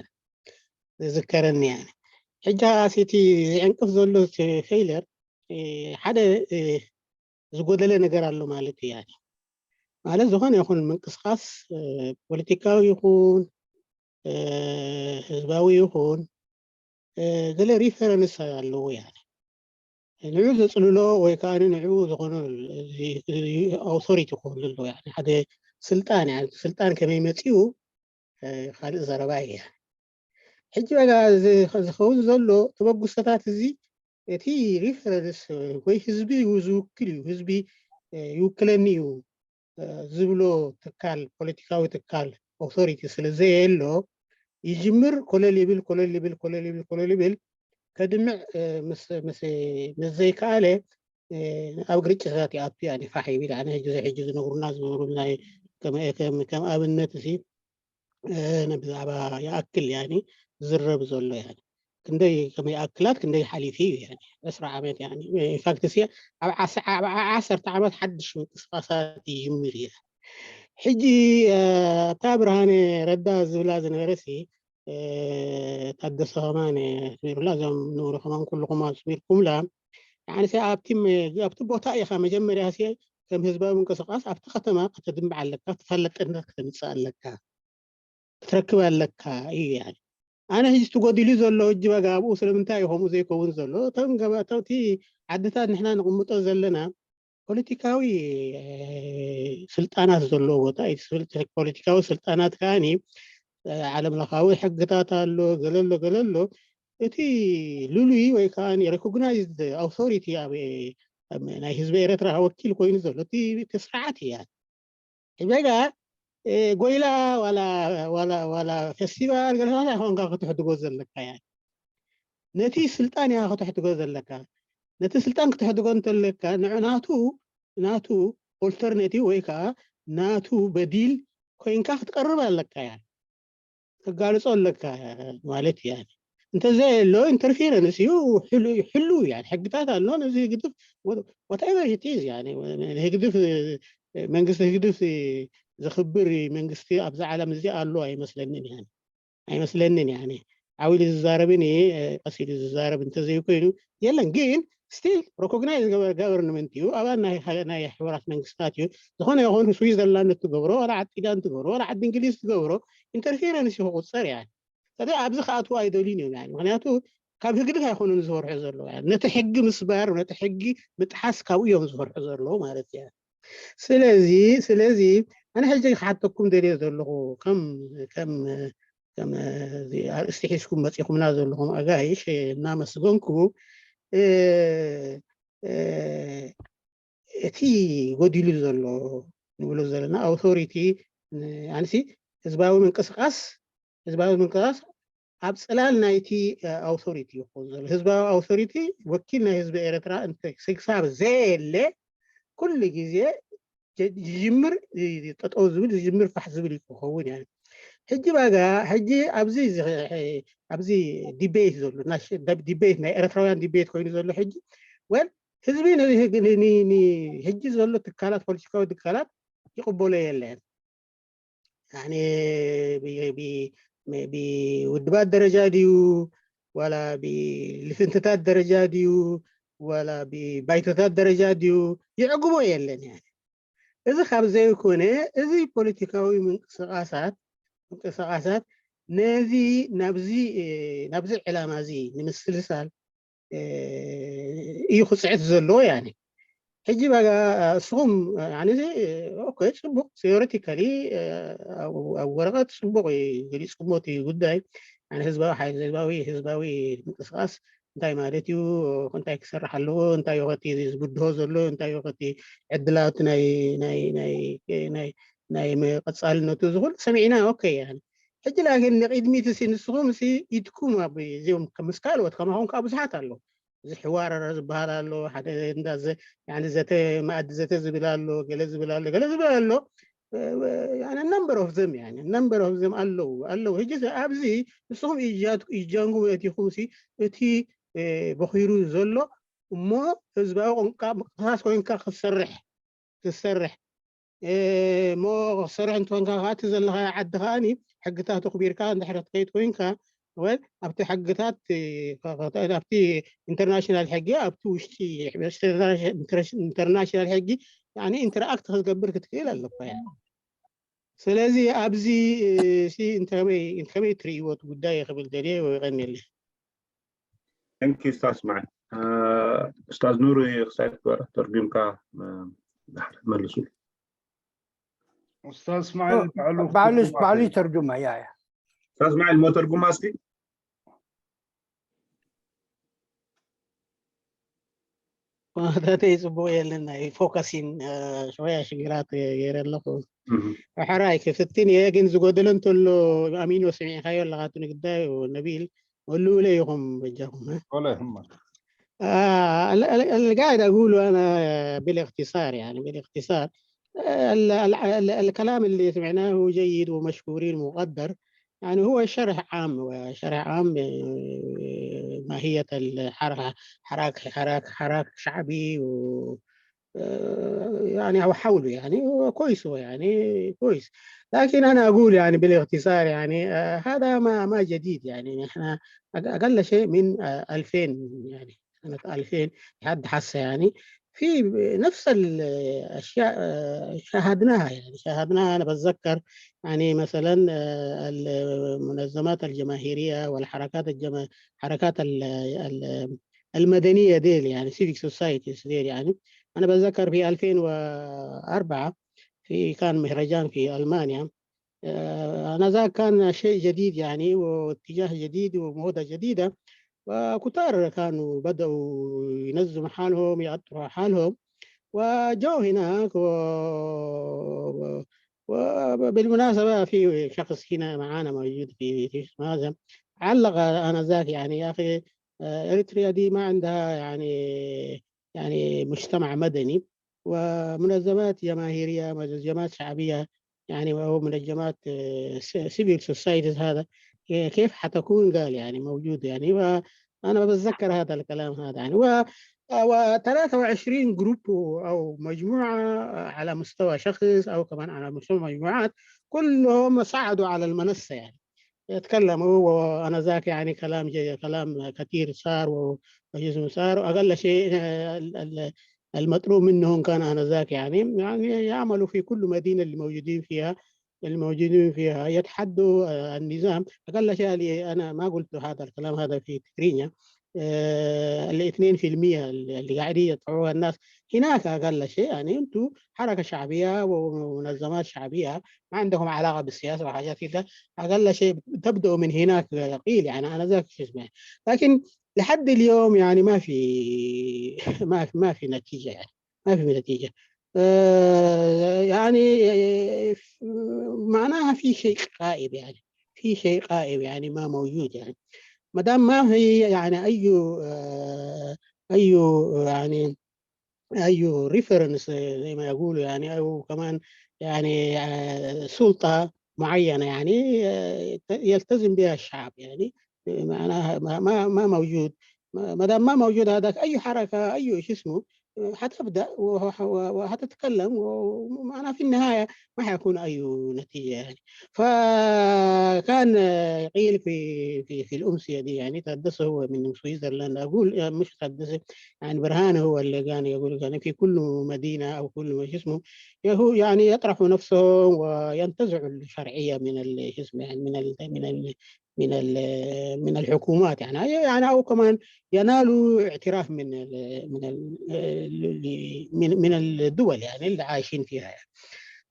ዝዝከረኒ። ያ ሕጂ ኣሲቲ ዝዕንቅፍ ዘሎ ፌይለር ሓደ ዝጎደለ ነገር ኣሎ ማለት እዩ። ማለት ዝኾነ ይኹን ምንቅስቃስ ፖለቲካዊ ይኹን ህዝባዊ ይኹን ገለ ሪፈረንስ ኣለዎ። ያ ንዑ ዘፅልሎ ወይ ከዓ ንዑ ዝኾነ ኣውቶሪቲ ክህሉ ኣለዎ። ሓደ ስልጣን ስልጣን ከመይ መፂኡ ካልእ ዘረባ እያ። ሕጂ ዋጋ ዝኸውን ዘሎ ተበግሶታት እዚ እቲ ሪፈረንስ ወይ ህዝቢ ዝውክል እዩ፣ ህዝቢ ይውክለኒ እዩ ዝብሎ ትካል፣ ፖለቲካዊ ትካል፣ ኦቶሪቲ ስለ ዘየሎ ይጅምር፣ ኮለል ይብል፣ ኮለል ይብል፣ ኮለል ይብል፣ ኮለል ይብል፣ ከድምዕ ምስ ዘይከኣለ ኣብ ግርጭታት ይኣቱ። ያ ፋሕ ይብል። ኣነ ሕጂ ሕጂ ዝነግሩና ዝነግሩና ከም ኣብነት እዚ ብዛዕባ ይኣክል ያ ዝረብ ዘሎ ያ ክንደይ ከመይ ኣክላት ክንደይ ሓሊፊ እዩ። ዕስራ ዓመት ኢንፋክት ሲ ኣብ ዓሰርተ ዓመት ሓድሽ ምንቅስቃሳት ይጅምር እዩ። ሕጂ እታ ብርሃነ ረዳ ዝብላ ዝነበረ ሲ ታደሰ ከማን ስሚሩላ፣ እዞም ንብሩ ከማን ኩልኹም ስሚርኩምላ። ኣብቲ ቦታ ኢኻ መጀመርያ ሲ ከም ህዝባዊ ምንቅስቃስ ኣብቲ ከተማ ከተድምዕ ኣለካ፣ ተፋለጥነት ከተምፅእ ኣለካ፣ ክትረክብ ኣለካ እዩ። ኣነ ሕጂ ትጎዲሉ ዘሎ እጅ በጋ ኣብኡ ስለምንታይ እዩ ከምኡ ዘይከውን ዘሎ? እቶም ገባተውቲ ዓድታት ንሕና ንቕምጦ ዘለና ፖለቲካዊ ስልጣናት ዘለዎ ቦታ እዩ። ፖለቲካዊ ስልጣናት ከዓኒ ዓለም ለኻዊ ሕግታት ኣሎ፣ ገለሎ ገለሎ። እቲ ልሉይ ወይ ከዓ ሬኮግናይዝድ ኣውቶሪቲ ኣብ ናይ ህዝቢ ኤረትራ ወኪል ኮይኑ ዘሎ እቲ ስርዓት እያ። ሕጂ በጋ ጎይላ ዋላ ፈስቲቫል ገለታት ኣይኮንካ ክትሕድጎ ዘለካ እያ። ነቲ ስልጣን እያ ክትሕድጎ ዘለካ። ነቲ ስልጣን ክትሕድጎ እንተለካ ንዕናቱ ናቱ ኦልተርኔቲቭ ወይ ከዓ ናቱ በዲል ኮይንካ ክትቀርብ ኣለካ እያ። ተጋልጾ ኣለካ ማለት እያ። እንተዘየሎ ኢንተርፌረንስ እዩ፣ ሕሉ እያ። ሕግታት ኣሎ። ነዚ ህግድፍ ወታይበር ሂቲዝ ህግድፍ መንግስቲ ህግድፍ ዘኽብር መንግስቲ ኣብዚ ዓለም እዚ ኣሎ ኣይመስለንን እያ። ኣይመስለንን እያ። ዓው ኢሉ ዝዛረብን ቀስ ኢሉ ዝዛረብ እንተዘይኮይኑ የለን። ግን ስቲል ሮኮግናይዝ ገቨርንመንት እዩ፣ ኣባል ናይ ሕቡራት መንግስታት እዩ። ዝኾነ ይኹን ስዊዘርላንድ ትገብሮ ዋላ ዓዲ ዳን ትገብሮ ዋላ ዓዲ እንግሊዝ ትገብሮ ኢንተርፌረንስ እዩ ክቁፀር እያ። ኣብዚ ክኣትዉ ኣይደልዩን እዮም። ምክንያቱ ካብ ህግድፍ ኣይኮኑን ዝሰርሑ ዘለዉ፣ ነቲ ሕጊ ምስባር ነቲ ሕጊ ምጥሓስ ካብኡ እዮም ዝሰርሑ ዘለዉ ማለት እያ። ስለዚ ስለዚ ኣነ ሕጂ ክሓተኩም ደልየ ዘለኹ ከም ከም ከም ኣርእስቲ ሒዝኩም መፂኹምና ዘለኹም ኣጋይሽ እናመስገንኩ እቲ ጎዲሉ ዘሎ ንብሎ ዘለና ኣውቶሪቲ ኣንሲ ህዝባዊ ምንቅስቃስ ህዝባዊ ምንቅስቃስ ኣብ ፅላል ናይቲ ኣውቶሪቲ ይኸውን ዘሎ። ህዝባዊ ኣውቶሪቲ ወኪል ናይ ህዝቢ ኤረትራ ክሳብ ዘየለ ኩሉ ግዜ ዝጅምር ጠጠው ዝብል ዝጅምር ፋሕ ዝብል ክኸውን ያ። ሕጂ ባጋ ሕጂ ኣብዚ ኣብዚ ዲቤት ዘሎ ዲቤት ናይ ኤረትራውያን ዲቤት ኮይኑ ዘሎ ሕጂ ወል ህዝቢ ሕጂ ዘሎ ትካላት ፖለቲካዊ ትካላት ይቕበሎ የለን። ብውድባት ደረጃ ድዩ ዋላ ብልፍንትታት ደረጃ ድዩ ዋላ ብባይቶታት ደረጃ ድዩ ይዕግቦ የለን። እዚ ካብ ዘይኮነ እዚ ፖለቲካዊ ምንቅስቃሳት ምንቅስቃሳት ነዚ ናብዚ ናብዚ ዕላማ እዚ ንምስልሳል እዩ ክፅዕት ዘለዎ። ያኒ ሕጂ በቃ እስኹም ያኒ ኦኬ፣ ጽቡቕ፣ ቴዎሬቲካሊ ኣብ ወረቐት ጽቡቕ እዩ፣ ገሊጽኩሞ እቲ ጉዳይ። ያኒ ህዝባዊ ሓይሊ፣ ህዝባዊ ህዝባዊ ምንቅስቃስ እንታይ ማለት እዩ፣ እንታይ ክሰርሕ ኣለዎ፣ እንታይ እዩ ከቲ ዝብድሆ ዘሎ፣ እንታይ እዩ ከቲ ዕድላት ናይ ናይ ናይ ናይ ናይ ምቕጻልነቱ፣ ዝኹሉ ሰሚዕና። ኦኬ፣ ያኒ ሕጂ ላኪን ንቕድሚት ሲ ንስኹም ሲ ኢድኩም ኣብ እዚኦም ምስ ካልኦት ከማኹም ከዓ ብዙሓት ኣለዉ። እዚ ሕዋረረ ዝበሃል ኣሎ፣ ሓደ እንዳ ዘ- ያኒ ዘተ፣ መኣዲ ዘተ ዝብል ኣሎ፣ ገለ ዝብል ኣሎ፣ ገለ ዝብል ኣሎ። ያኒ ነምበር ኦፍ ዘም፣ ያኒ ነምበር ኦፍ ዘም ኣለዉ ኣለዉ። ሕጂ ሲ ኣብዚ ንስኹም ኢጃት- ኢጃንኩም እቲኹም ሲ እቲ እ፣ በኺሩ ዘሎ እሞ ህዝባዊ ቋንቋ ምቅስቃስ ኮይንካ ክትሰርሕ ክትሰርሕ እሞ ክትሰርሕ እንተኾንካ ከዓ እቲ ዘለኻዮ ዓዲ ከዓኒ ሕግታት ኣኽቢርካ እንድሕር ክትከይድ ኮይንካ ወይ ኣብቲ ሕግታት እ፣ ከ- ከ- ኣብቲ ኢንተርናሽናል ሕጊ ኣብቲ ውሽጢ ኢንተርናሽናል ሕጊ ያኒ ኢንተራክት ክትገብር ክትክእል ኣለካ እያ። ስለዚ ኣብዚ እ፣ ሲ እንተ ከመይ እንተ ከመይ ትርእይዎ እቲ ጉዳይ ክብል ደልየ ወይ ቀኒለ። Thank you ኡስታዝ እስማዒል። ኡስታዝ ኑሩ ክሳይ ትበረ ተርጉምካ ዳሕር መልሱ። ኡስታዝ እስማዒል ባዕሉ ባዕሉ ክትርጉማ ባዕሉ ትኽእል። ይተርጉማ። ያ ያ ኡስታዝ እስማዒል ሞ ተርጉማ እስኪ። ኮመንታተይ ጽቡቕ የለን፣ ናይ ፎከሲን እ፣ ሸወያ ሽግራት ገይረ ኣለኹ። እህ። ሕራይ ክፍትን እየ፣ ግን ዝጎደለ እንተሎ ኣሚኖ ስሚዕካዮ ኣለኻ እቲ ንግዳይ ነቢል ወልውለ ኢኹም በጃኹም እ? ولا يهمك. آه، ال- ال- القاعد أقوله أنا بالاختصار، يعني بالاختصار، ال- ال- ال- الكلام اللي سمعناه جيد ومشكورين ومقدر، يعني هو شرح عام، وشرح عام آه، ماهية الحركة، حراك حراك حراك شعبي و آه، يعني او حوله، يعني هو كويس، هو يعني كويس. لكن انا اقول يعني بالاختصار، يعني آه، هذا ما ما جديد، يعني احنا أق- اقل شيء من آه، ألفين، يعني سنه ألفين لحد هسه، يعني في نفس الاشياء آه، شاهدناها، يعني شاهدناها. انا بتذكر يعني مثلا آه، المنظمات الجماهيريه والحركات الجما حركات ال- ال- المدنيه ديل، يعني civic societies ديل، يعني انا بتذكر في ألفين وأربعة في كان مهرجان في المانيا. آه، انا ذاك كان شيء جديد، يعني واتجاه جديد وموضه جديده، وكتار كانوا بداوا ينظموا حالهم، يعطروا حالهم، وجو هناك و... و... وبالمناسبة في شخص هنا معانا موجود في في هذا، علق آنذاك، يعني يا أخي آه، إريتريا دي ما عندها يعني يعني مجتمع مدني ومنظمات جماهيرية، منظمات شعبية، يعني أو منظمات civil societies، هذا كيف حتكون قال يعني موجود يعني. وأنا بتذكر هذا الكلام هذا يعني و و23 جروب او مجموعه على مستوى شخص او كمان على مستوى مجموعات، كلهم صعدوا على المنصه يعني يتكلموا. وانا ذاك يعني كلام جي كلام كثير صار وجزم صار، واقل شيء آه، ال- ال- المطلوب منهم كان انا ذاك يعني يعني يعملوا في كل مدينه اللي موجودين فيها، الموجودين فيها يتحدوا آه، النظام. اقل شيء اللي انا ما قلت هذا الكلام هذا في تكرينيا، آه، ال2% اللي اللي قاعدين يدفعوها الناس هناك، اقل شيء يعني انتم حركه شعبيه ومنظمات شعبيه ما عندكم علاقه بالسياسه وحاجات كده، اقل شيء تبداوا من هناك قيل يعني انا ذاك شو اسمه. لكن لحد اليوم يعني ما في ما في ما في نتيجه، يعني ما في نتيجه. آه، يعني آه، معناها في شيء غائب، يعني في شيء غائب، يعني ما موجود. يعني ما دام ما في يعني اي آه، اي يعني اي ريفرنس زي ما يقولوا، يعني او كمان يعني آه، سلطه معينه يعني آه، يلتزم بها الشعب، يعني معناها ما ما ما موجود. ما دام ما موجود هذاك، اي حركه، اي شو اسمه، حتبدا وحتتكلم، ومعناها في النهايه ما حيكون اي نتيجه يعني. فكان قيل في في في الامسيه دي، يعني تحدث هو من سويسرلاند، اقول مش تحدث، يعني برهان هو اللي كان يقول، يعني في كل مدينه او كل شو اسمه، يعني يطرحوا نفسهم وينتزعوا الشرعيه من شو اسمه، يعني من ال من ال من ال- من الحكومات، يعني يعني او كمان ينالوا اعتراف من ال من ال من من الدول يعني اللي عايشين فيها يعني.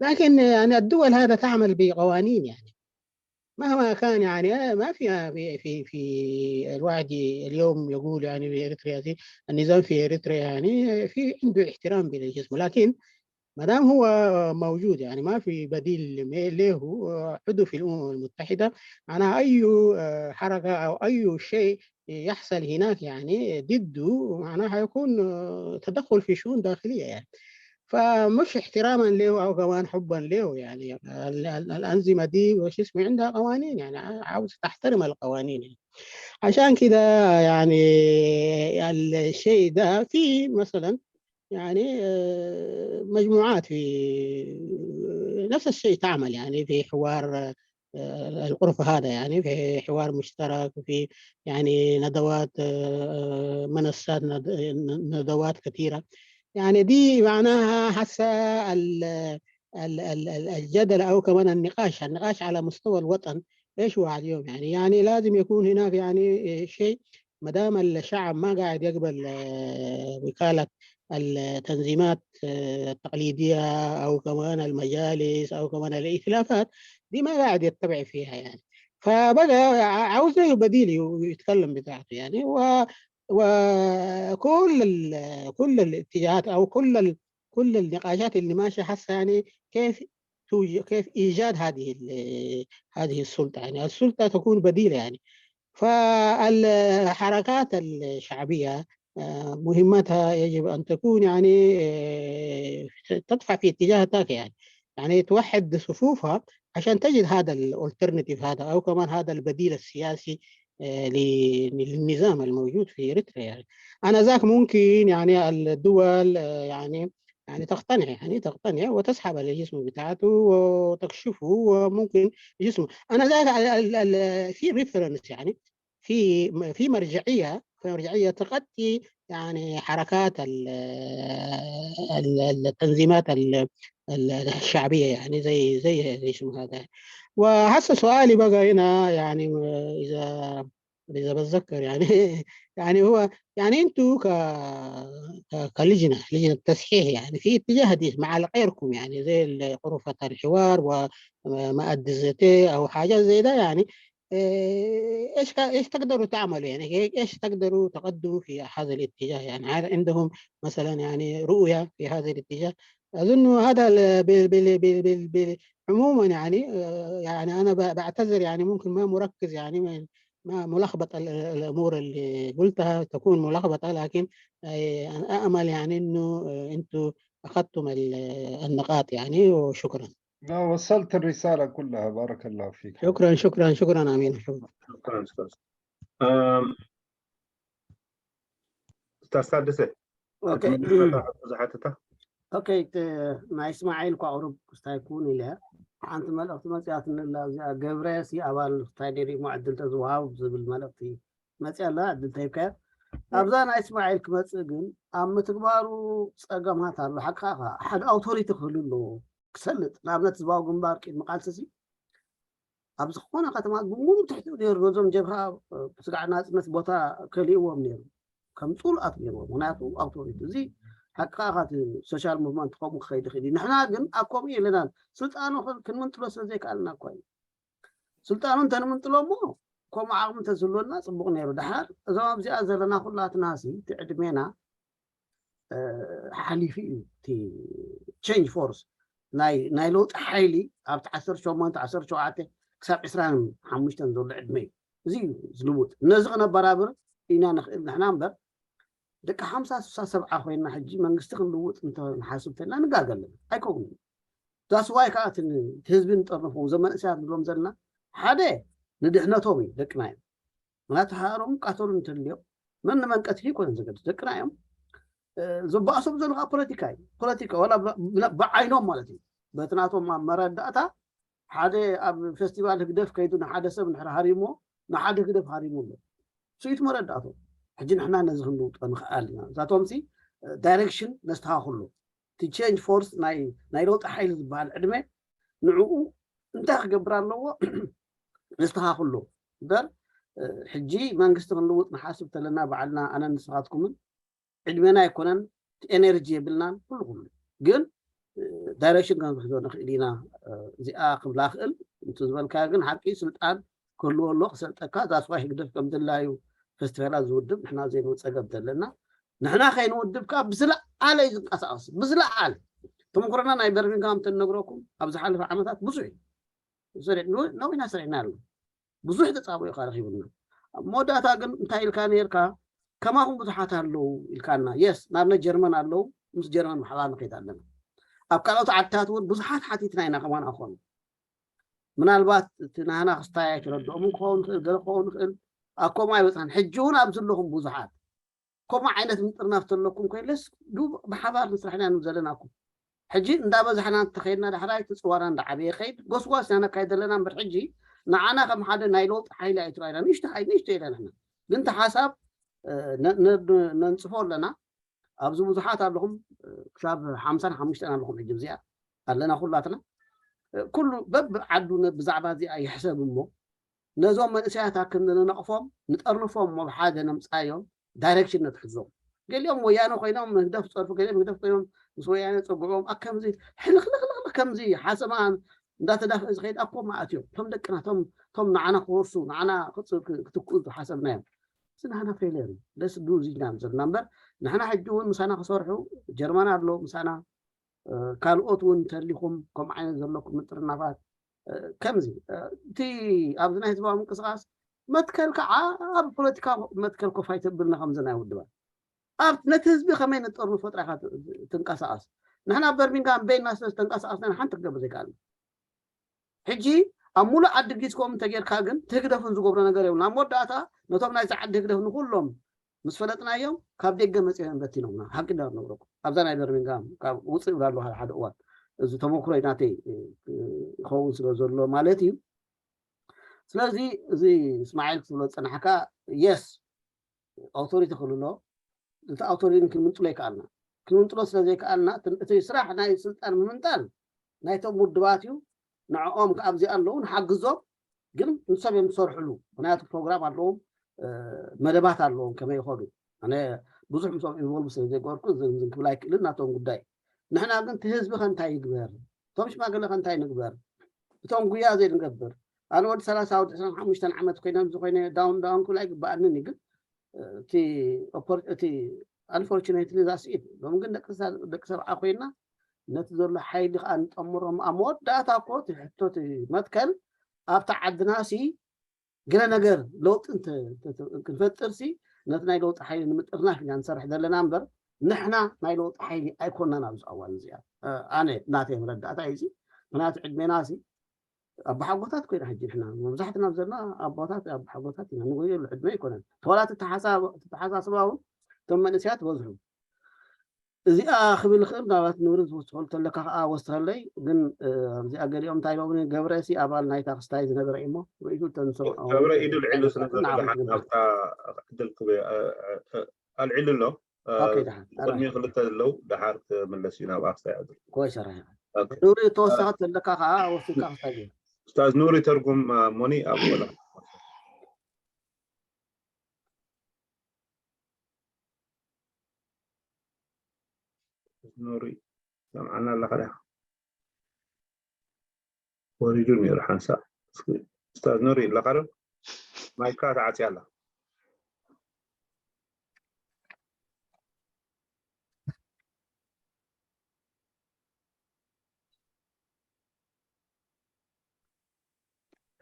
لكن يعني الدول هذا تعمل بقوانين يعني، مهما كان يعني ما في في في في الواحد اليوم يقول يعني في اريتريا، النظام في اريتريا يعني في عنده احترام بالجسم، لكن ما دام هو موجود يعني ما في بديل له، عضو في الامم المتحده، معناها اي حركه او اي شيء يحصل هناك يعني ضده معناها حيكون تدخل في شؤون داخليه يعني. فمش احتراما له او كمان حبا له يعني، الانظمه دي وش اسمه عندها قوانين يعني، عاوز تحترم القوانين يعني. عشان كده يعني الشيء ده في مثلا يعني مجموعات في نفس الشيء تعمل يعني في حوار الغرفة هذا يعني في حوار مشترك وفي يعني ندوات، منصات، ندوات كثيرة. يعني دي معناها حسا الجدل او كمان النقاش النقاش على مستوى الوطن ايش هو اليوم يعني يعني لازم يكون هناك يعني شيء ما دام الشعب ما قاعد يقبل وكاله التنظيمات التقليديه او كمان المجالس او كمان الائتلافات دي ما قاعد يتبع فيها يعني. فبقى عاوز له بديل يتكلم بتاعته يعني. و وكل كل الاتجاهات او كل كل النقاشات اللي ماشيه هسه يعني كيف توجد كيف ايجاد هذه هذه السلطه يعني السلطه تكون بديله يعني. فالحركات الشعبيه مهمتها يجب ان تكون يعني تدفع في اتجاه ذاك يعني يعني توحد صفوفها عشان تجد هذا ال alternative هذا او كمان هذا البديل السياسي للنظام الموجود في اريتريا يعني. انا ذاك ممكن يعني الدول يعني يعني تقتنع يعني تقتنع وتسحب الجسم بتاعته وتكشفه وممكن جسمه. انا ذاك في reference يعني في في مرجعيه في مرجعيه تغطي يعني حركات التنظيمات الشعبيه يعني زي زي زي شنو هذا. وهسه سؤالي بقى هنا يعني اذا اذا بتذكر يعني يعني هو يعني انتوا ك كلجنه لجنه تصحيح يعني في اتجاه دي مع غيركم يعني زي غرفه الحوار ومؤدي زيتي او حاجات زي ده يعني ايش ايش تقدروا تعملوا يعني ايش تقدروا تقدموا في هذا الاتجاه يعني هل عندهم مثلا يعني رؤيه في هذا الاتجاه؟ اظن هذا عموما يعني يعني انا بعتذر يعني ممكن ما مركز يعني ما ملخبط الامور اللي قلتها تكون ملخبطه لكن انا اامل يعني انه انتم اخذتم النقاط يعني وشكرا. لا وصلت الرساله كلها بارك الله فيك. شكرا شكرا شكرا امين. شكرا استاذ. أم... استاذ سادسه ኦኬ ናይ እስማዒል ኳ ቁሩብ ክስታይ ክውን ኢለ ሓንቲ መልእኽቲ መፅያትኒ ኣላ እዚኣ ገብረ ሲ ኣባል እንታይ ደሪሞ ዕድል ተዝወሃብ ዝብል መልእኽቲ መፅያ ኣላ ዕድል ተሂብካዮ ኣብዛ ናይ እስማዒል ክመፅእ ግን ኣብ ምትግባሩ ፀገማት ኣሎ ሓቂ ሓደ ኣውቶሪቲ ክህሉ ኣለዎ ክሰልጥ ንኣብነት ህዝባዊ ግንባር ቅድሚ ቃልሲ ኣብ ዝኾነ ከተማ ብምሉእ ትሕቲኡ ነይሩ ነዞም ጀብሃ ስጋዕ ናፅነት ቦታ ከሊእዎም ነይሩ ከም ፅሉኣት ነይርዎ ምክንያቱ ኣውቶሪቲ እዚ ሓቂ ከዓ ሶሻል ሙቭመንት ከምኡ ክኸይድ ይኽእል እዩ ንሕና ግን ኣብ ከምኡ የለናን ስልጣኑ ክንምንጥሎ ስለ ዘይከኣልና እኳ እዩ ስልጣኑ እንተንምንጥሎ እሞ ከምኡ ዓቕሚ እንተዝህልወና ፅቡቕ ነይሩ ድሓር እዞም ኣብዚኣ ዘለና ኩላትና ሲ እቲ ዕድሜና ሓሊፉ እዩ እቲ ቸንጅ ፎርስ ናይ ለውጢ ሓይሊ ኣብቲ ዓሰርተ ሸሞንተ ዓሰርተ ሸውዓተ ክሳብ ዕስራን ሓሙሽተን ዘሎ ዕድመ እዩ እዚ እዩ ዝልውጥ ነዚ ክነበራብር ኢና ንኽእል ንሕና እምበር ደቂ ሓምሳ ስሳ ሰብዓ ኮይና ሕጂ መንግስቲ ክንልውጥ እንተንሓስብ ተልና ንጋገ ኣለና ኣይከውንን ዳስዋይ ከዓ ህዝቢ ንጠርንፎም ዘመንእሰያት ንብሎም ዘለና ሓደ ንድሕነቶም እዩ ደቅና እዮም ምክንያቱ ሃሮም ቃተሉ እንተልዮም መን ንመን ቀትሊ ይኮነ ዘገድስ ደቅና እዮም ዝበኣሶም ዘሎ ከዓ ፖለቲካ እዩ ፖለቲካ ዋላ ብዓይኖም ማለት እዩ በቲ ናቶም መረዳእታ ሓደ ኣብ ፌስቲቫል ህግደፍ ከይዱ ንሓደ ሰብ ንድሕር ሃሪሞ ንሓደ ህግደፍ ሃሪሙ ኣሎ ስኢት መረዳእቶ ሕጂ ንሕና ነዚ ክንልውጦ ንኽኣል ኢና እዛቶም ሲ ዳይሬክሽን ነስተኻኽሎ እቲ ቼንጅ ፎርስ ናይ ለውጢ ሓይሊ ዝበሃል ዕድመ ንዕኡ እንታይ ክገብር ኣለዎ ነስተኻኽሎ እምበር ሕጂ መንግስቲ ክንልውጥ ንሓስብ ተለና ባዕልና ኣነ ንስኻትኩምን ዕድሜና ኣይኮነን፣ ኤነርጂ የብልናን። ኩልኩም ግን ዳይሬክሽን ክንሕዞ ንኽእል ኢና። እዚኣ ክብላ ክእል እንቱ ዝበልካ ግን ሓቂ ስልጣን ክህልዎ ኣሎ ክሰልጠካ ዛስዋ ህግደፍ ከም ድላዩ ፌስቲቫላት ዝውድብ ንሕና ዘይንውድ ጸገም ተለና ንሕና ከይንውድብ ከዓ ብዝለዓለ እዩ ዝንቀሳቐስ። ብዝለዓለ ተመክሮና ናይ በርሚንግሃም ተነግረኩም ኣብ ዝሓለፈ ዓመታት ብዙሕ እዩ። ነዊና ስሪዕና ኣሎ። ብዙሕ ተጻብኦ ኢኻ ረኺቡና። ኣብ መወዳእታ ግን እንታይ ኢልካ ነርካ? ከማኹም ብዙሓት ኣለዉ ኢልካና። የስ፣ ንኣብነት ጀርመን ኣለዉ፣ ምስ ጀርመን ብሓባር ንኸይድ ኣለና። ኣብ ካልኦት ዓድታት እውን ብዙሓት ሓቲትና ኢና ከማን ኣኾኑ። ምናልባት እቲ ናህና ክስታይ ኣይተረድኦምን ክኸውን ይኽእል፣ ገለ ክኸውን ይኽእል። ኣብ ከምኡ ኣይበጽሐን። ሕጂ እውን ኣብዚ ኣለኹም ብዙሓት። ከምኡ ዓይነት ምጥርናፍ ተለኩም ኮይለስ ዱ ብሓባር ንስራሕ ኢና ንብል ዘለናኩም። ሕጂ እንዳበዛሕና እንተኸይድና ዳሕራይ እቲ ጽዋና እንዳዓበየ ከይድ ጎስጓስ ኢና ነካይድ ዘለና እምበር ሕጂ ንዓና ከም ሓደ ናይ ለውጢ ሓይሊ ኣይትረኣይና። ንእሽቶ ሓይሊ ንእሽቶ ኢለ ንሕና ግን እቲ ሓሳብ ነንጽፎ ኣለና። ኣብዚ ብዙሓት ኣለኹም፣ ክሳብ ሓምሳን ሓሙሽተን ኣለኹም። ሕጂ እዚኣ ኣለና ኩላትና። ኩሉ በብዓዱ ብዛዕባ እዚኣ ይሕሰብ እሞ ነዞም መንእሰያት ኣክንዲ ንነቕፎም ንጠርንፎም እሞ ብሓደ ነምጻዮም ዳይሬክሽን ነትሕዞም። ገሊኦም ወያነ ኮይኖም ህግደፍ ዝጸርፉ፣ ገሊኦም ህግደፍ ኮይኖም ምስ ወያነ ጸጉዖም፣ ኣብ ከምዚ ሕልኽልኽልኽ ከምዚ ሓሰማ እንዳተዳፍአ ዝኸይድ ኣኮ ማእት እዮም። እቶም ደቅና፣ እቶም፣ እቶም ንዓና ክወርሱ፣ ንዓና ክጽ-፣ ክ-፣ ክትክኡ ዝሓሰብናዮም። እዚ ንዓና ፌለር እዩ። ደስ ዱ እዚ ኢና ዘለና እምበር፣ ንሕና ሕጂ እውን ምሳና ክሰርሑ፣ ጀርመን ኣሎ ምሳና፣ እ፣ ካልኦት እውን እንተሊኹም፣ ከምኡ ዓይነት ዘለኩም ምጥርናፋት፣ እ፣ ከምዚ፣ እ፣ እቲ ኣብዚ ናይ ህዝባዊ ምንቅስቃስ መትከል ከዓ ኣብ ፖለቲካ መትከል ኮፍ ኣይተብልና ከምዚ ናይ ውድባት። ኣብ ነቲ ህዝቢ ከመይ ንጠርንፎ ጥራይካ ት-፣ ትንቀሳቐስ። ንሕና ኣብ በርሚንግሃም ቤንና ስለ ዝተንቀሳቐስና ሓንቲ ክገብር ዘይከኣልና። ሕጂ ኣብ ሙሉእ ዓዲ ጊዝኮም እንተጌርካ ግን ትህግደፍን ዝገብሮ ነገር የብሉን። ኣብ መወዳእታ ነቶም ናይዛ ዓዲ ህግደፍ ንኹሎም ምስ ፈለጥናዮም ካብ ደገ መጺኦም በቲኖምና። ሓቂ እንዳ ነግረኩም። ኣብዛ ናይ በርሚንግሃም ካብ ውጽእ ይብላ ኣለዉ ሓደ፣ ሓደ እዋን። እዚ ተመክሮ ናተይ፣ እ፣ ይኸውን ስለ ዘሎ ማለት እዩ። ስለዚ እዚ እስማዒል ክትብሎ ዝጸናሕካ፣ የስ፣ ኣውቶሪቲ ክህሉ ኣለዎ። እቲ ኣውቶሪቲ ክንምንጥሎ ይከኣልና። ክንምንጥሎ ስለ ዘይከኣልና፣ እቲ፣ እቲ ስራሕ ናይ ስልጣን ምምንጣል ናይቶም ውድባት እዩ። ንዕኦም ከኣ ኣብዚ ኣለዉ፣ ንሓግዞም። ግን ንሶም እዮም ዝሰርሕሉ። ምኽንያቱ ፕሮግራም ኣለዎም፣ እ፣ መደባት ኣለዎም ከመይ ይኸዱ። ኣነ ብዙሕ ምስኦም ኢንቮልቭ ስለ ዘይገበርኩ፣ እዚ፣ እዚ ክብል ኣይክእልን፣ ናቶም ጉዳይ። ንሕና ግን እቲ ህዝቢ ከ እንታይ ይግበር? እቶም ሽማግለ ከ እንታይ ንግበር? እቶም ጉያ ዘይንገብር? ኣነ ወዲ ሰላሳ፣ ወዲ ዕስራን ሓሙሽተን ዓመት ኮይነ፣ ኣብዚ ኮይነ ዳውን፣ ዳውን ክብል ኣይግበኣንን እዩ። ግን፣ እ፣ እቲ ኦፖር-፣ እቲ ኣንፎርቹኔትሊ ዛስ ኢት። ሎሚ ግን ደቂ ሰ-፣ ደቂ ሰብዓ ኮይና፣ ነቲ ዘሎ ሓይሊ ከኣ ንጠምሮ። ኣብ መወዳእታ እኮ እቲ ሕቶ፣ እቲ መትከል ኣብታ ዓድና ሲ ገለ ነገር ለውጢ እንተ-፣ እንተ-፣ እንተ-፣ ክንፈጥር ሲ ነቲ ናይ ለውጢ ሓይሊ ንምጥርናፍ ኢና ንሰርሕ ዘለና እምበር፣ ንሕና ናይ ለውጢ ሓይሊ ኣይኮናን ኣብዚ እዋን እዚኣ። እ፣ ኣነ ናተይ መረዳእታ እዩ እዚ። ምኽንያቱ ዕድሜና ሲ ኣቦሓጎታት ኮይና ሕጂ ንሕና መብዛሕትና ዘለና ኣቦታት ኣቦሓጎታት ኢና። ንጎየሉ ዕድመ ኣይኮነን። ተወላ እቲ ተሓሳ-፣ እቲ ተሓሳስባ እውን እቶም መንእሰያት በዝሑ። እዚኣ ክብል ክእል፣ ምናልባት ንብሪ ዝወስኸሉ ተለካ ከኣ ወስኸለይ። ግን፣ እ፣ ኣብዚኣ ገሊኦም እንታይ ኢሎምኒ፣ ገብረ ሲ ኣባል ናይታ ክስታይ ዝነበረ እዩ እሞ፣ ርእይቱ ተንስኦ። ገብረ ኢዱ ኣልዒሉ ስለ ዘሎ ንዓኹም ደሓን ትብል። ናብታ ዕድል ክብ-፣ እ፣ እ፣ ኣልዒሉ ኣሎ። እ፣ ኦኬ፣ ደሓን። ቅድሚ ኣራይ። ክልተ ዘለዉ ደሓር ክምለስ እዩ ናብ ኣክስታይ ዕድል። ኮይ ሰራሒ። ኦኬ። ንብሪ ተወሰኸ ተለካ ከኣ ወሲድካ ክስታይ እዩ። ኡስታዝ ኑሪ ተርጉም፣ እ፣ ሞኒ ኣብ ቆላ። ኑሪ፣ ሰምዓና ኣለኻ ዲኻ? ወሪዱ ነይሩ ሓንሳእ። እስኪ፣ ኡስታዝ ኑሪ ኣለኻ ዶ? ማይካ ተዓጽያ ኣላ።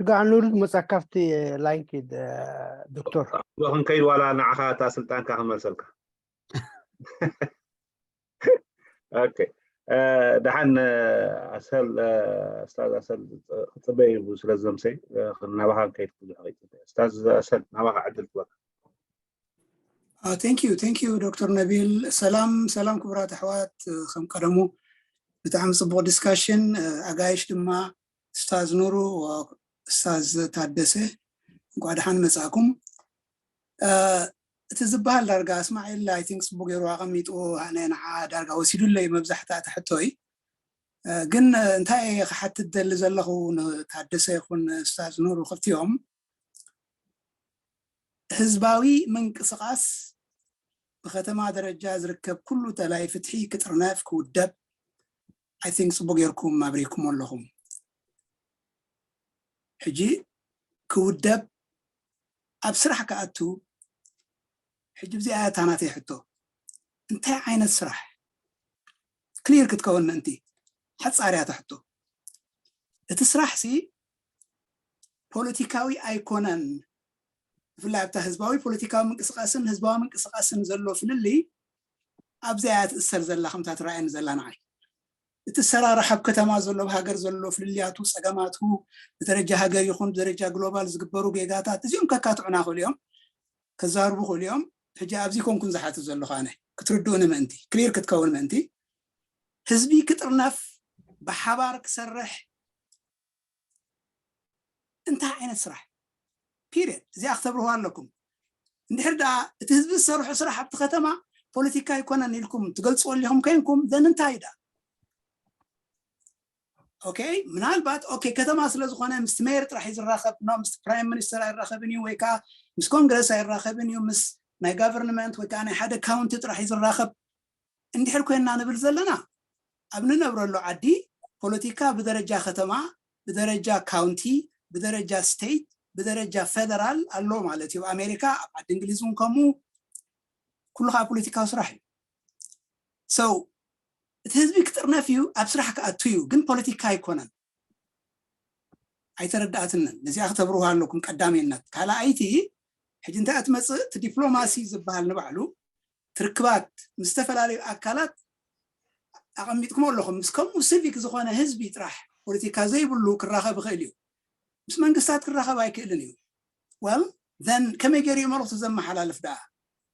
ስጋዕ ኑሪ መጻ ካብቲ ላይን ኪድ፣ ዶክተር። ክንከይድ ዋላ ንዓኻ እታ ስልጣንካ ክመልሰልካ። ኦኬ። እ፣ ደሓን፣ እ፣ ኣሰል፣ እ፣ ኡስታዝ ኣሰል ክጽበ እዩ ስለ ዘምሰይ፣ እ፣ ናባኻ ክንከይድ ብዙሕ ከይጽበ። ኡስታዝ ኣሰል ናባኻ ዕድል ክበካ። አ፣ thank you፣ thank you ዶክተር ነቢል። ሰላም፣ ሰላም ክቡራት ኣሕዋት፣ እ፣ ከም ቀደሙ ብጣዕሚ ጽቡቕ ዲስካሽን፣ እ፣ ኣጋይሽ ድማ ኡስታዝ ኑሩ፣ ኡስታዝ ታደሰ፣ እንኳዕ ደሓን መጻእኩም። እ፣ እቲ ዝበሃል ዳርጋ እስማዒል፣ I think፣ ጽቡቕ ገይሩ ኣቐሚጥዎ፣ ኣነ ንዓ ዳርጋ ወሲዱለይ መብዛሕትኣ እቲ ሕቶይ። እ፣ ግን፣ እ፣ እንታይ እየ ክሓትት ደሊ ዘለኹ ንታደሰ ይኹን ኡስታዝ ኑሩ ክልቲኦም፣ ህዝባዊ ምንቅስቃስ ብከተማ ደረጃ ዝርከብ ኩሉ ተላይ ፍትሒ ክጥርነፍ ክውደብ I think ጽቡቅ ጌርኩም ኣብሪኩም ኣለኹም። ሕጂ ክውደብ ኣብ ስራሕ ክኣቱ ሕጂ ብዚኣ እያ እታ ናተይ ሕቶ እንታይ ዓይነት ስራሕ ክሊር ክትከውን ምእንቲ ሓጻር እያ እታ ሕቶ። እቲ ስራሕ ሲ ፖለቲካዊ ኣይኮነን። ብፍላይ ኣብታ ህዝባዊ ፖለቲካዊ ምንቅስቃስን ህዝባዊ ምንቅስቃስን ዘሎ ፍልልይ ኣብዚኣ እያ ትእሰር ዘላ ከምታ ትረኣየኒ ዘላ ንዓይ። እቲ ሰራርሕ ኣብ ከተማ ዘሎ ኣብ ሃገር ዘሎ ፍልልያቱ ጸገማቱ ብደረጃ ሃገር ይኹን ብደረጃ ግሎባል ዝግበሩ ጌጋታት እዚኦም ከካትዑና ክእሉ እዮም ከዛርቡ ክእሉ እዮም። ሕጂ ኣብዚ ኮንኩን ዝሓትት ዘለኹ ኣነ ክትርድኡኒ ምእንቲ ክሊር ክትከውን ምእንቲ ህዝቢ ክጥርነፍ ብሓባር ክሰርሕ እንታይ ዓይነት ስራሕ ፒሪየድ እዚኣ ክተብርህዋ ኣለኩም። እንድሕር ደኣ እቲ ህዝቢ ዝሰርሖ ስራሕ ኣብቲ ከተማ ፖለቲካ ኣይኮነን ኢልኩም ትገልፅዎ ኣለኹም ኮይንኩም ዘን እንታይ ዳ ኦኬ ምናልባት ኦኬ ከተማ ስለ ዝኾነ ምስ ሜየር ጥራሕ እዩ ዝራኸብ ኖ ምስ ፕራይም ሚኒስተር ኣይራኸብን እዩ ወይ ከዓ ምስ ኮንግረስ ኣይራኸብን እዩ ምስ ናይ ጋቨርንመንት ወይ ከዓ ናይ ሓደ ካውንቲ ጥራሕ እዩ ዝራኸብ እንድሕር ኮይንና ንብል ዘለና ኣብ ንነብረሉ ዓዲ ፖለቲካ ብደረጃ ከተማ ብደረጃ ካውንቲ ብደረጃ ስቴት ብደረጃ ፌደራል ኣሎ ማለት እዩ ኣብ ኣሜሪካ ኣብ ዓዲ እንግሊዝ እውን ከምኡ ኩሉ ከዓ ፖለቲካዊ ስራሕ እዩ so እቲ ህዝቢ ክጥርነፍ እዩ ኣብ ስራሕ ክኣቱ እዩ ግን ፖለቲካ ኣይኮነን ኣይተረዳእትንን ነዚኣ ክተብርዋ ኣለኩም ቀዳሜነት ካልኣይቲ ሕጂ እንታይ ትመፅእ እቲ ዲፕሎማሲ ዝበሃል ንባዕሉ ትርክባት ምስ ዝተፈላለዩ ኣካላት ኣቐሚጥኩም ኣለኹም ምስ ከምኡ ሲቪክ ዝኾነ ህዝቢ ጥራሕ ፖለቲካ ዘይብሉ ክራኸብ ይኽእል እዩ ምስ መንግስታት ክራኸብ ኣይክእልን እዩ well then ከመይ ገይሩ እዩ መልእኽቱ ዘመሓላልፍ ደኣ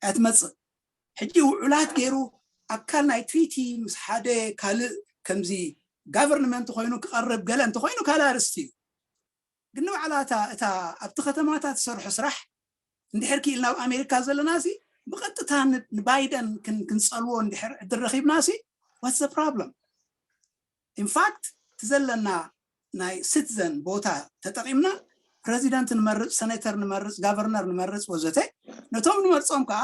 ኣትመፅእ ሕጂ ውዑላት ገይሩ ኣካል ናይ ትሪቲ ምስ ሓደ ካልእ ከምዚ ጋቨርንመንት ኮይኑ ክቐርብ ገለ እንተኮይኑ ካልእ ኣርስቲ እዩ ግን ንባዕላ እታ ኣብቲ ከተማታት ዝሰርሑ ስራሕ እንድሕር ክኢልና ኣብ ኣሜሪካ ዘለና ሲ ብቐጥታ ንባይደን ክንፀልዎ እንድሕር ዕድል ረኺብና ሲ what's the problem in fact እቲ ዘለና ናይ ሲቲዘን ቦታ ተጠቒምና ፕረዚደንት ንመርፅ ሰኔተር ንመርፅ ጋቨርነር ንመርፅ ወዘተ ነቶም ንመርፆም ከዓ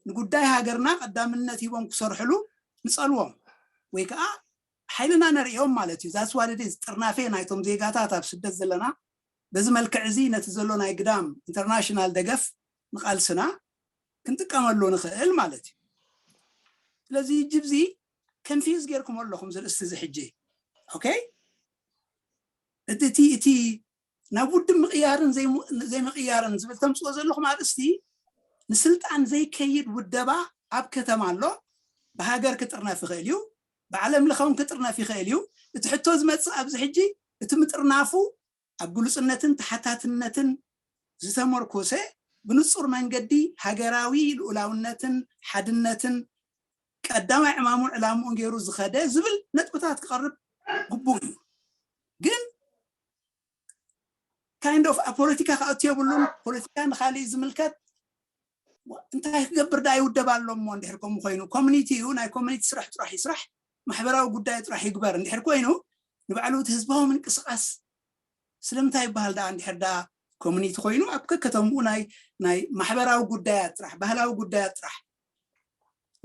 ንጉዳይ ሃገርና ቀዳምነት ሂቦም ክሰርሕሉ ንፀልዎም ወይ ከዓ ሓይልና ነርእዮም ማለት እዩ that's what it is ጥርናፌ ናይቶም ዜጋታት ኣብ ስደት ዘለና በዚ መልክዕ እዚ ነቲ ዘሎ ናይ ግዳም ኢንተርናሽናል ደገፍ ንቃልስና ክንጥቀመሉ ንኽእል ማለት እዩ ስለዚ ጅብዚ confuse ጌርኩም ኣለኹም ዝርእስቲ እዚ ሕጂ okay እቲ እቲ ናብ ውድብ ምቕያርን ዘይምቕያርን ዝብል ተምፅኦ ዘለኹም ኣርእስቲ ንስልጣን ዘይከይድ ውደባ ኣብ ከተማ ኣሎ ብሃገር ክጥርነፍ ይኽእል እዩ ብዓለም ለኸውን ክጥርነፍ ይኽእል እዩ እቲ ሕቶ ዝመፅእ ኣብዚ ሕጂ እቲ ምጥርናፉ ኣብ ግሉፅነትን ተሓታትነትን ዝተመርኮሰ ብንፁር መንገዲ ሃገራዊ ልኡላውነትን ሓድነትን ቀዳማይ ዕማሙን ዕላምኡን ገይሩ ዝኸደ ዝብል ነጥብታት ክቐርብ ግቡእ እዩ ግን kind of ኣብ ፖለቲካ ክኣቱ የብሉን ፖለቲካ ንካሊእ ዝምልከት እንታይ ክገብር ዳ ይውደብ ኣሎ እሞ እንድሕር ከምኡ ኮይኑ ኮሚኒቲ እዩ ናይ ኮሚኒቲ ስራሕ ጥራሕ ይስራሕ ማሕበራዊ ጉዳይ ጥራሕ ይግበር እንድሕር ኮይኑ ንባዕሉ እቲ ህዝባዊ ምንቅስቃስ ስለምንታይ ይበሃል ዳ እንድሕር ዳ ኮሚኒቲ ኮይኑ ኣብ ከከተምኡ ናይ ናይ ማሕበራዊ ጉዳያት ጥራሕ ባህላዊ ጉዳያት ጥራሕ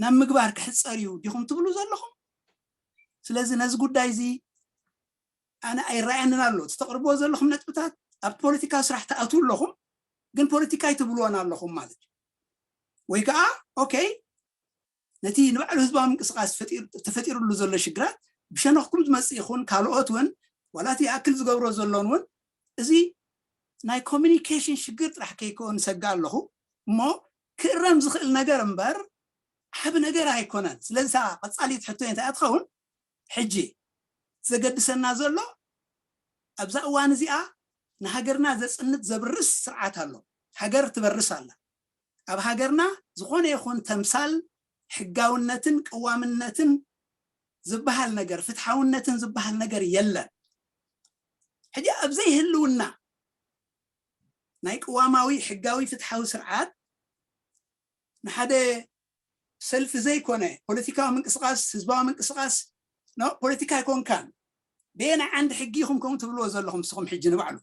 ናብ ምግባር ክሕፀር እዩ ዲኹም ትብሉ ዘለኹም ስለዚ ነዚ ጉዳይ እዚ ኣነ ኣይረኣየንን ኣሎ እቲ ተቕርብዎ ዘለኹም ነጥብታት ኣብ ፖለቲካ ስራሕ ትኣትዉ ኣለኹም ግን ፖለቲካ ኣይትብልዎን ኣለኹም ማለት እዩ ወይ ከዓ ኦኬ ነቲ ንባዕሉ ህዝባዊ ምንቅስቃስ ተፈጢርሉ ዘሎ ሽግራት ብሸነኽኩም ዝመፅእ ይኹን ካልኦት እውን ዋላ እቲ ይኣክል ዝገብሮ ዘሎን እውን እዚ ናይ ኮሚኒኬሽን ሽግር ጥራሕ ከይከውን ሰጋ ኣለኹ እሞ ክእረም ዝኽእል ነገር እምበር ዓብ ነገር ኣይኮነን ስለዚ ቀፃሊት ሕቶ እንታይ ትኸውን ሕጂ ዘገድሰና ዘሎ ኣብዛ እዋን እዚኣ ንሃገርና ዘፅንት ዘብርስ ስርዓት ኣሎ ሃገር ትበርስ ኣላ ኣብ ሃገርና ዝኾነ ይኹን ተምሳል ሕጋውነትን ቅዋምነትን ዝበሃል ነገር ፍትሓውነትን ዝበሃል ነገር የለን ሕጂ ኣብዘይ ህልውና ናይ ቅዋማዊ ሕጋዊ ፍትሓዊ ስርዓት ንሓደ ሰልፊ ዘይኮነ ፖለቲካዊ ምንቅስቃስ ህዝባዊ ምንቅስቃስ ፖለቲካ ኣይኮንካን ብየና ዓንዲ ሕጊ ኢኹም ከምኡ ትብልዎ ዘለኹም ንስኹም ሕጂ ንባዕሉ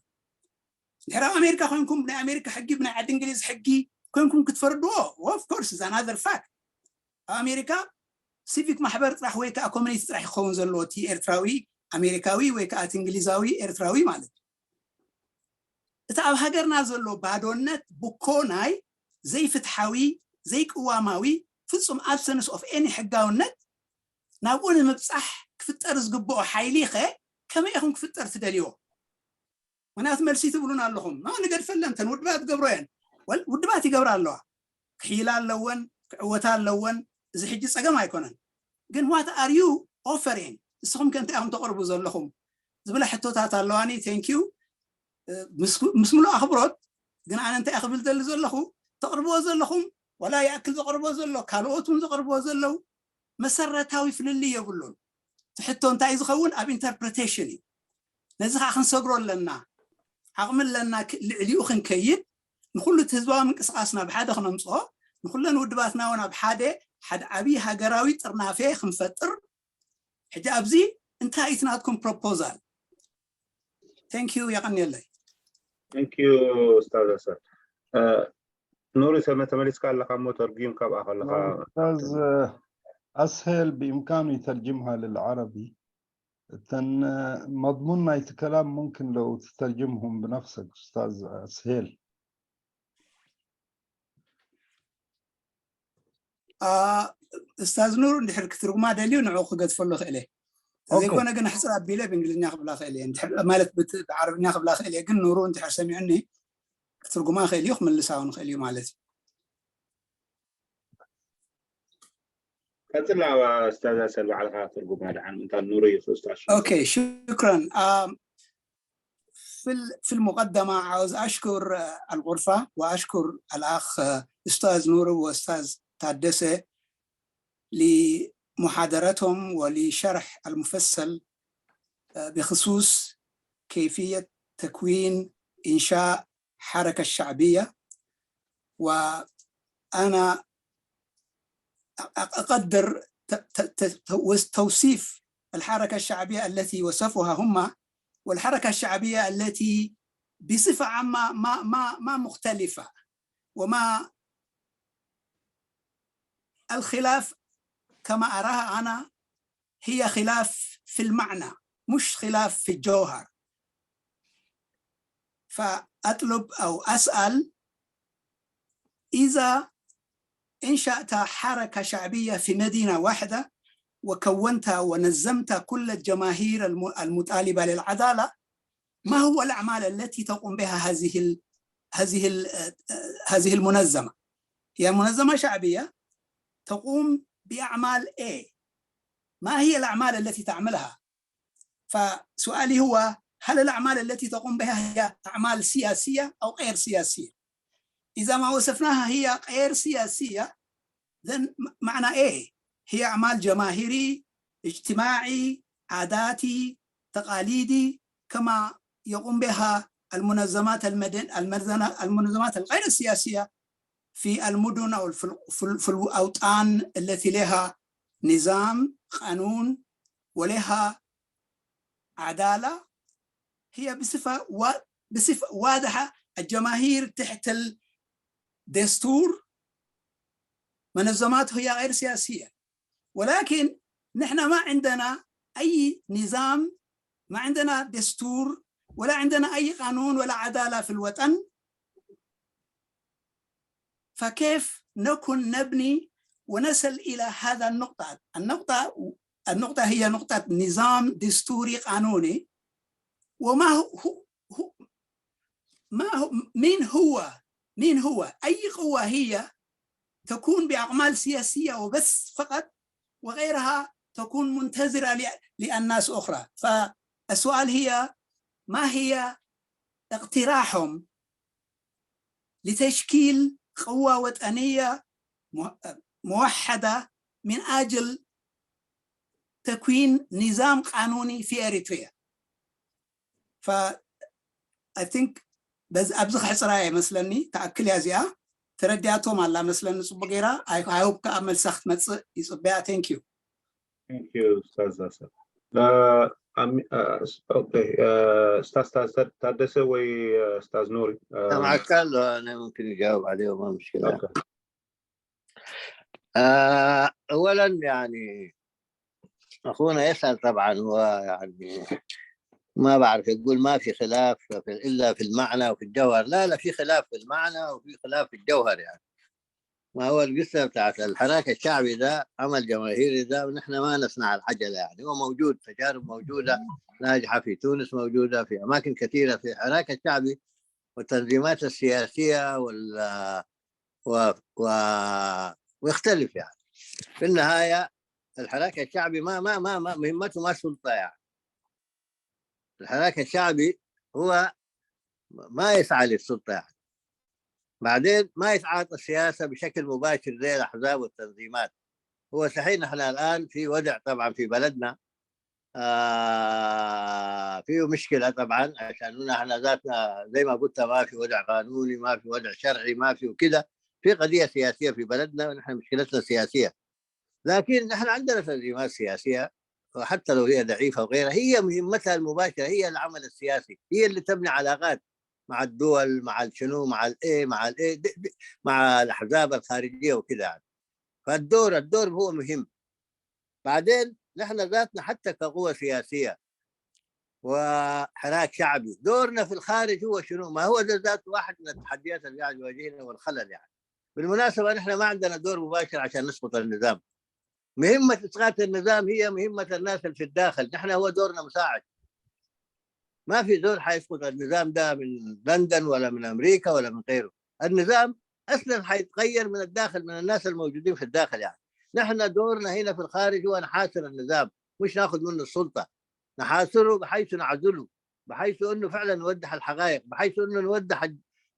ድሕሪ ኣብ ኣሜሪካ ኮንኩም ብናይ ኣሜሪካ ሕጊ ብናይ ዓዲ እንግሊዝ ሕጊ ኮንኩም ክትፈርድዎ of course is another fact። ኣብ ኣሜሪካ ሲቪክ ማሕበር ጥራሕ ወይ ከዓ ኮሚኒቲ ጥራሕ ይኸውን ዘለዎ እቲ ኤርትራዊ ኣሜሪካዊ ወይ ከዓ እቲ እንግሊዛዊ ኤርትራዊ ማለት እዩ። እቲ ኣብ ሃገርና ዘሎ ባዶነት ብኮ ናይ ዘይፍትሓዊ ዘይቅዋማዊ ፍጹም absence of any ሕጋውነት ናብኡ ንምብጻሕ ክፍጠር ዝግብኦ ሓይሊ ከ ከመይ ኢኹም ክፍጠር ትደልይዎ? ምክንያቱ መልሲ ትብሉን ኣለኹም ና ንገድፈለን እተን ውድባት ገብሮ እየን። ወል ውድባት ይገብራ ኣለዋ፣ ክሕይላ ኣለወን፣ ክዕወታ ኣለወን። እዚ ሕጂ ጸገም ኣይኮነን። ግን what are you offering? ንስኹም ከ እንታይ ኢኹም ተቕርቡ ዘለኹም ዝብላ ሕቶታት ኣለዋኒ። Thank you። ምስ ምሉእ ኣኽብሮት ግን ኣነ እንታይ ክብል ዘሊ ዘለኹ፣ ተቕርብዎ ዘለኹም ዋላ ይኣክል ዘቕርቦ ዘሎ ካልኦት እውን ዘቕርብዎ ዘለዉ መሰረታዊ ፍልልይ የብሉን። ትሕቶ እንታይ ዝኸውን ኣብ interpretation እዩ። ነዚ ከዓ ክንሰግሮ ኣለና። ዓቕሚ ኣለና ልዕሊኡ ክንከይድ፣ ንኩሉ እቲ ህዝባዊ ምንቅስቃስና ብሓደ ክነምፅኦ፣ ንኩለን ውድባትና እውን ኣብ ሓደ ሓደ ዓብዪ ሃገራዊ ጥርናፌ ክንፈጥር። ሕጂ ኣብዚ እንታይ እቲ ናትኩም proposal? Thank you፣ የቐንየለይ። Thank you ኡስታዝ ኣሰር። ኑሪ ሰመ ተመሊስካ ኣለካ እሞ ተርጉም ካብኣ ከለካ ኡስታዝ ኣስሄል ብኢምካኑ ይተርጅምሃ ልልዓረቢ እተን መضمون ናይቲ ከላም ممكن لو تترجمهم بنفسك ኡስታዝ ኣስሄል። ኡስታዝ ኑር እንድሕር ክትርጉማ ደልዩ ንዕኡ ክገድፈሉ ክእል እየ። ዘይኮነ ግን ሕፅር ኣቢለ ብእንግሊዝኛ ክብላ ክእል እየ። ማለት ብዓረብኛ ክብላ ክእል እየ፣ ግን ኑሩ እንድሕር ሰሚዑኒ ክትርጉማ ክእል እዩ፣ ክምልሳ እውን ክእል እዩ ማለት እዩ። ቀፅላ ኡስታዝ ኣሰር ባዕልካ ትርጉማ ደሓን እንታ ኑሩ እዩ ኡስታዝ። ኦኬ ሽክራን። في المقدمة عاوز أشكر الغرفة وأشكر الأخ أستاذ نور وأستاذ تادسة لمحاضرتهم ولشرح المفصل بخصوص كيفية تكوين إنشاء حركة شعبية. وأنا أقدر توصيف الحركة الشعبية التي وصفها هم والحركة الشعبية التي بصفة عامة ما ما ما مختلفة وما الخلاف كما أراها أنا هي خلاف في المعنى مش خلاف في الجوهر. فأطلب أو أسأل إذا أنشأت حركة شعبية في مدينة واحدة وكونت ونظمت كل الجماهير المطالبة للعدالة، ما هو الأعمال التي تقوم بها هذه هذه هذه المنظمة؟ هي منظمة شعبية تقوم بأعمال إيه؟ ما هي الأعمال التي تعملها؟ فسؤالي هو هل الأعمال التي تقوم بها هي أعمال سياسية أو غير سياسية؟ إذا ما وصفناها هي غير سياسية، then معنى إيه؟ هي أعمال جماهيري، اجتماعي، عاداتي، تقاليدي، كما يقوم بها المنظمات المدن المنظمات الغير السياسية في المدن أو في الأوطان التي لها نظام قانون ولها عدالة، هي بصفة و... بصفة واضحة الجماهير تحت الدستور، منظمات هي غير سياسية، ولكن نحن ما عندنا أي نظام، ما عندنا دستور ولا عندنا أي قانون ولا عدالة في الوطن. فكيف نكون نبني ونصل إلى هذا النقطة؟ النقطة النقطة هي نقطة نظام دستوري قانوني. وما هو, هو, هو ما هو مين هو مين هو أي قوة هي تكون بأعمال سياسية وبس فقط وغيرها تكون منتظرة لأناس أخرى. فالسؤال هي ما هي اقتراحهم لتشكيل قوة وطنية موحدة من أجل تكوين نظام قانوني في إريتريا. ف I think በዚ ኣብዚ ክሕፅራ እየ መስለኒ። ተኣክል እያ እዚኣ። ተረዲኣቶም ኣላ መስለኒ ፅቡቅ ገይራ። I hope ከዓ መልሳ ክትመፅእ ይፅበያ። Thank you። Thank you ኡስታዝ ኣሰር። أم... آه، س- أوكي. آه، أستاذ، أستاذ تاد- تادسة وي، آه، أستاذ نوري. آه، سامعك، قال له أنا ممكن يجاوب عليه، ما مشكلة. أوكي. آه، أولا يعني أخونا يسأل، طبعا هو يعني ما بعرف يقول ما في خلاف في، إلا في المعنى وفي الجوهر. لا، لا، في خلاف في المعنى وفي خلاف في الجوهر يعني. ما هو القصة بتاعت الحراك الشعبي ده، عمل جماهيري ده، ونحن ما نصنع العجلة يعني. هو موجود، تجارب موجودة ناجحة في تونس، موجودة في أماكن كثيرة في الحراك الشعبي والتنظيمات السياسية وال و... و... ويختلف يعني. في النهاية الحراك الشعبي ما ما ما, ما مهمته ما سلطة يعني. الحراك الشعبي هو ما يسعى للسلطة يعني. بعدين ما يتعاطى السياسة بشكل مباشر زي الأحزاب والتنظيمات. هو صحيح نحن الآن في وضع طبعا في بلدنا، آه، فيه مشكلة طبعا، عشان نحن ذاتنا زي ما قلت ما في وضع قانوني، ما في وضع شرعي، ما في وكده. في قضية سياسية في بلدنا، ونحن مشكلتنا سياسية. لكن نحن عندنا تنظيمات سياسية، وحتى لو هي ضعيفة وغيرها، هي مهمتها المباشرة هي العمل السياسي، هي اللي تبني علاقات مع الدول، مع الشنو، مع الايه، مع الايه، د- د- مع الاحزاب الخارجية وكده يعني. فالدور، الدور هو مهم. بعدين نحن ذاتنا حتى كقوة سياسية وحراك شعبي، دورنا في الخارج هو شنو؟ ما هو ده ذات واحد من التحديات اللي قاعد يواجهنا والخلل يعني. بالمناسبة نحن ما عندنا دور مباشر عشان نسقط النظام. مهمة إسقاط النظام هي مهمة الناس اللي في الداخل، نحن هو دورنا مساعد. ما في زول حيسقط النظام ده من لندن ولا من أمريكا ولا من غيره. النظام أصلا حيتغير من الداخل، من الناس الموجودين في الداخل يعني. نحن دورنا هنا في الخارج هو نحاصر النظام، مش ناخذ منه السلطة، نحاصره بحيث نعزله، بحيث انه فعلا نوضح الحقائق، بحيث انه نوضح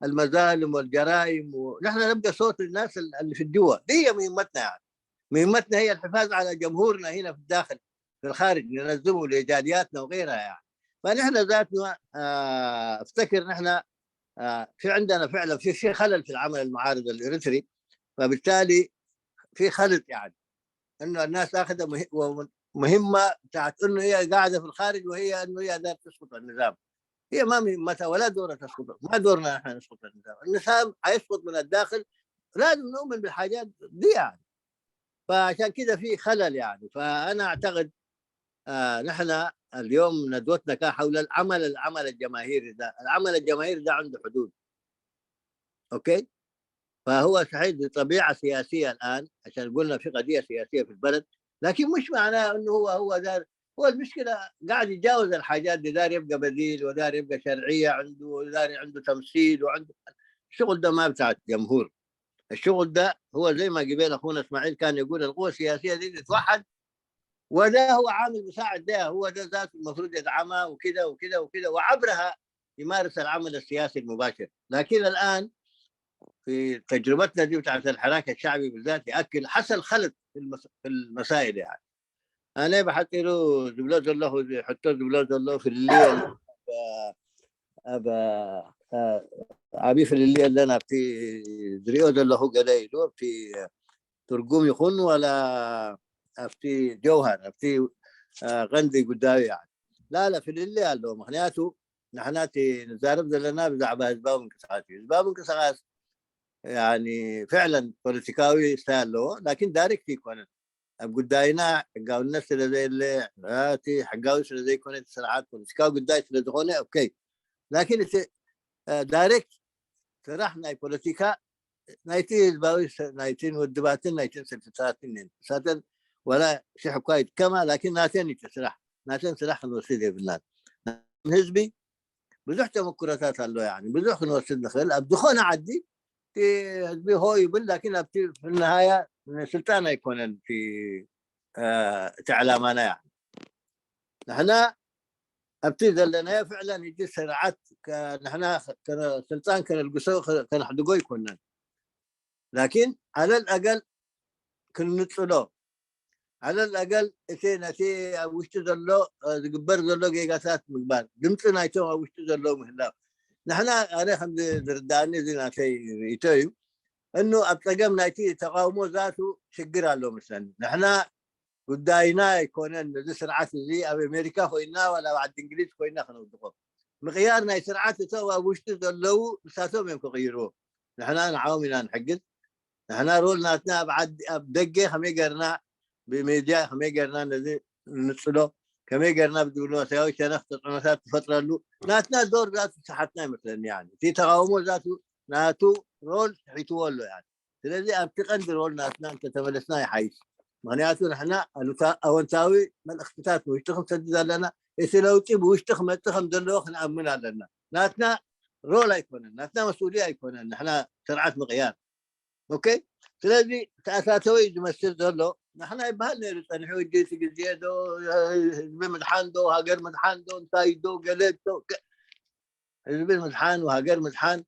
المظالم والجرائم، ونحن نبقى صوت الناس اللي في الجوا. دي هي مهمتنا يعني. مهمتنا هي الحفاظ على جمهورنا هنا في الداخل، في الخارج، ننظمه لجالياتنا وغيرها يعني. فنحن ذاتنا، آه، افتكر نحن، آه، في عندنا فعلا في في خلل في العمل المعارض الاريتري، فبالتالي في خلل يعني، انه الناس اخذت مه- مهمه بتاعت انه هي قاعده في الخارج، وهي انه هي دار تسقط النظام. هي ما مهمتها ولا دورها تسقط، ما دورنا نحن نسقط النظام. النظام حيسقط من الداخل، لازم نؤمن بالحاجات دي يعني. فعشان كده في خلل يعني. فانا اعتقد، آه، نحن اليوم ندوتنا كان حول العمل، العمل الجماهيري ده. العمل الجماهيري ده عنده حدود، اوكي؟ فهو صحيح دي طبيعه سياسيه الان، عشان قلنا في قضيه سياسيه في البلد، لكن مش معناه انه هو هو دار. هو المشكله قاعد يتجاوز الحاجات دي، دار يبقى بديل، ودار يبقى شرعيه عنده، ودار عنده تمثيل، وعنده الشغل ده ما بتاع الجمهور. الشغل ده هو زي ما قبل اخونا اسماعيل كان يقول، القوى السياسيه دي تتوحد، وده هو عامل مساعد لها، هو ده ذاته المفروض يدعمها وكده وكده وكده، وعبرها يمارس العمل السياسي المباشر. لكن الان في تجربتنا دي بتاعت الحراك الشعبي بالذات ياكل، حصل خلط في المس- في المسائل يعني. انا بحط له دبلوز له، حط له دبلوز له في الليل. ابا ابا ابي في الليل لنا في دريود له قليل في ترقوم يخون ولا افتي جوهر افتي، آه، غندي قدامي يعني. لا لا، في اللي قال له مخنياته نحن نزارب لنا بزعبة اسباب انكسارات، اسباب انكسارات يعني فعلا بوليتيكاوي سهل له، لكن دايركت يكون قداينا حقاو الناس اللي زي اللي هاتي حقاو اللي زي كونت سرعات بوليتيكاوي قداي اللي زي، اوكي. لكن دايركت سرح ناي بوليتيكا نايتي الباوي نايتين ودباتين نايتين سلتساتين ساتن ولا شي حكاية كما، لكن ناتين يتسرح، ناتين سرح نوسيدي بالنات. حزبي بزح تمكرتات له يعني، بزح نوسيد نخيل أبدخون عدي في حزبي هو يبل، لكن أبتي في النهاية من سلطان يكون في، آه، تعلامنا يعني. نحن أبتي ذلنا فعلا يجي سرعات ك-، نحن خ-، كان سلطان كان القصو خ-، كان حدقوي كنا، لكن على الأقل كن نتصلو، على الأقل اتين اتي وشت ذلو، آه، قبر ذلو جيجاسات مقبار دمت نايتو وشت ذلو مهلا. نحن أنا خمد درداني زي ناتي يتوي انه ابتقم نايتي تقاومو ذاته شقر له مثلا. نحن ጉዳይና ኣይኮነን። ነዚ ስርዓት እዚ ኣብ ኣሜሪካ ኮይና ዋላ ኣብ ዓዲ እንግሊዝ ኮይና ክነውድቆ። ምቕያር ናይ ስርዓት እቶም ኣብ ውሽጢ ዘለዉ ንሳቶም እዮም ክቕይርዎ። ንሕና ንዓኦም ኢና ንሕግዝ። ንሕና ሮል ናትና ኣብ ዓዲ ኣብ ደገ ከመይ ገርና ብሜድያ ከመይ ገርና ነዚ ንጽሎ ከመይ ገርና ብዲፕሎማስያዊ ሸነኽ ተጽዕኖታት ትፈጥረሉ ናትና ዶር ዛቱ ሰሓትና ይመስለኒ። እቲ ተቃውሞ ዛቱ ናቱ ሮል ስሒትዎ ኣሎ። ስለዚ ኣብቲ ቀንዲ ሮል ናትና እንተተመለስና ይሓይሽ። ምክንያቱ ንሕና ኣወንታዊ መልእክትታት ብውሽጢ ክንሰድድ ኣለና። እቲ ለውጢ ብውሽጢ ክመፅእ ከም ዘለዎ ክንኣምን ኣለና። ናትና ሮል ኣይኮነን፣ ናትና መስኡልያ ኣይኮነን ንሕና ስርዓት ምቕያር። ኦኬ። ስለዚ ተኣታተወ እዩ ዝመስል ዘሎ። ንሕና ይበሃል ነይሩ ፀኒሑ ሕጂ እቲ ግዜ ዶ ህዝቢ ምድሓን ዶ ሃገር ምድሓን ዶ እንታይ ዶ ገለ ዶ ህዝቢ ምድሓን ሃገር ምድሓን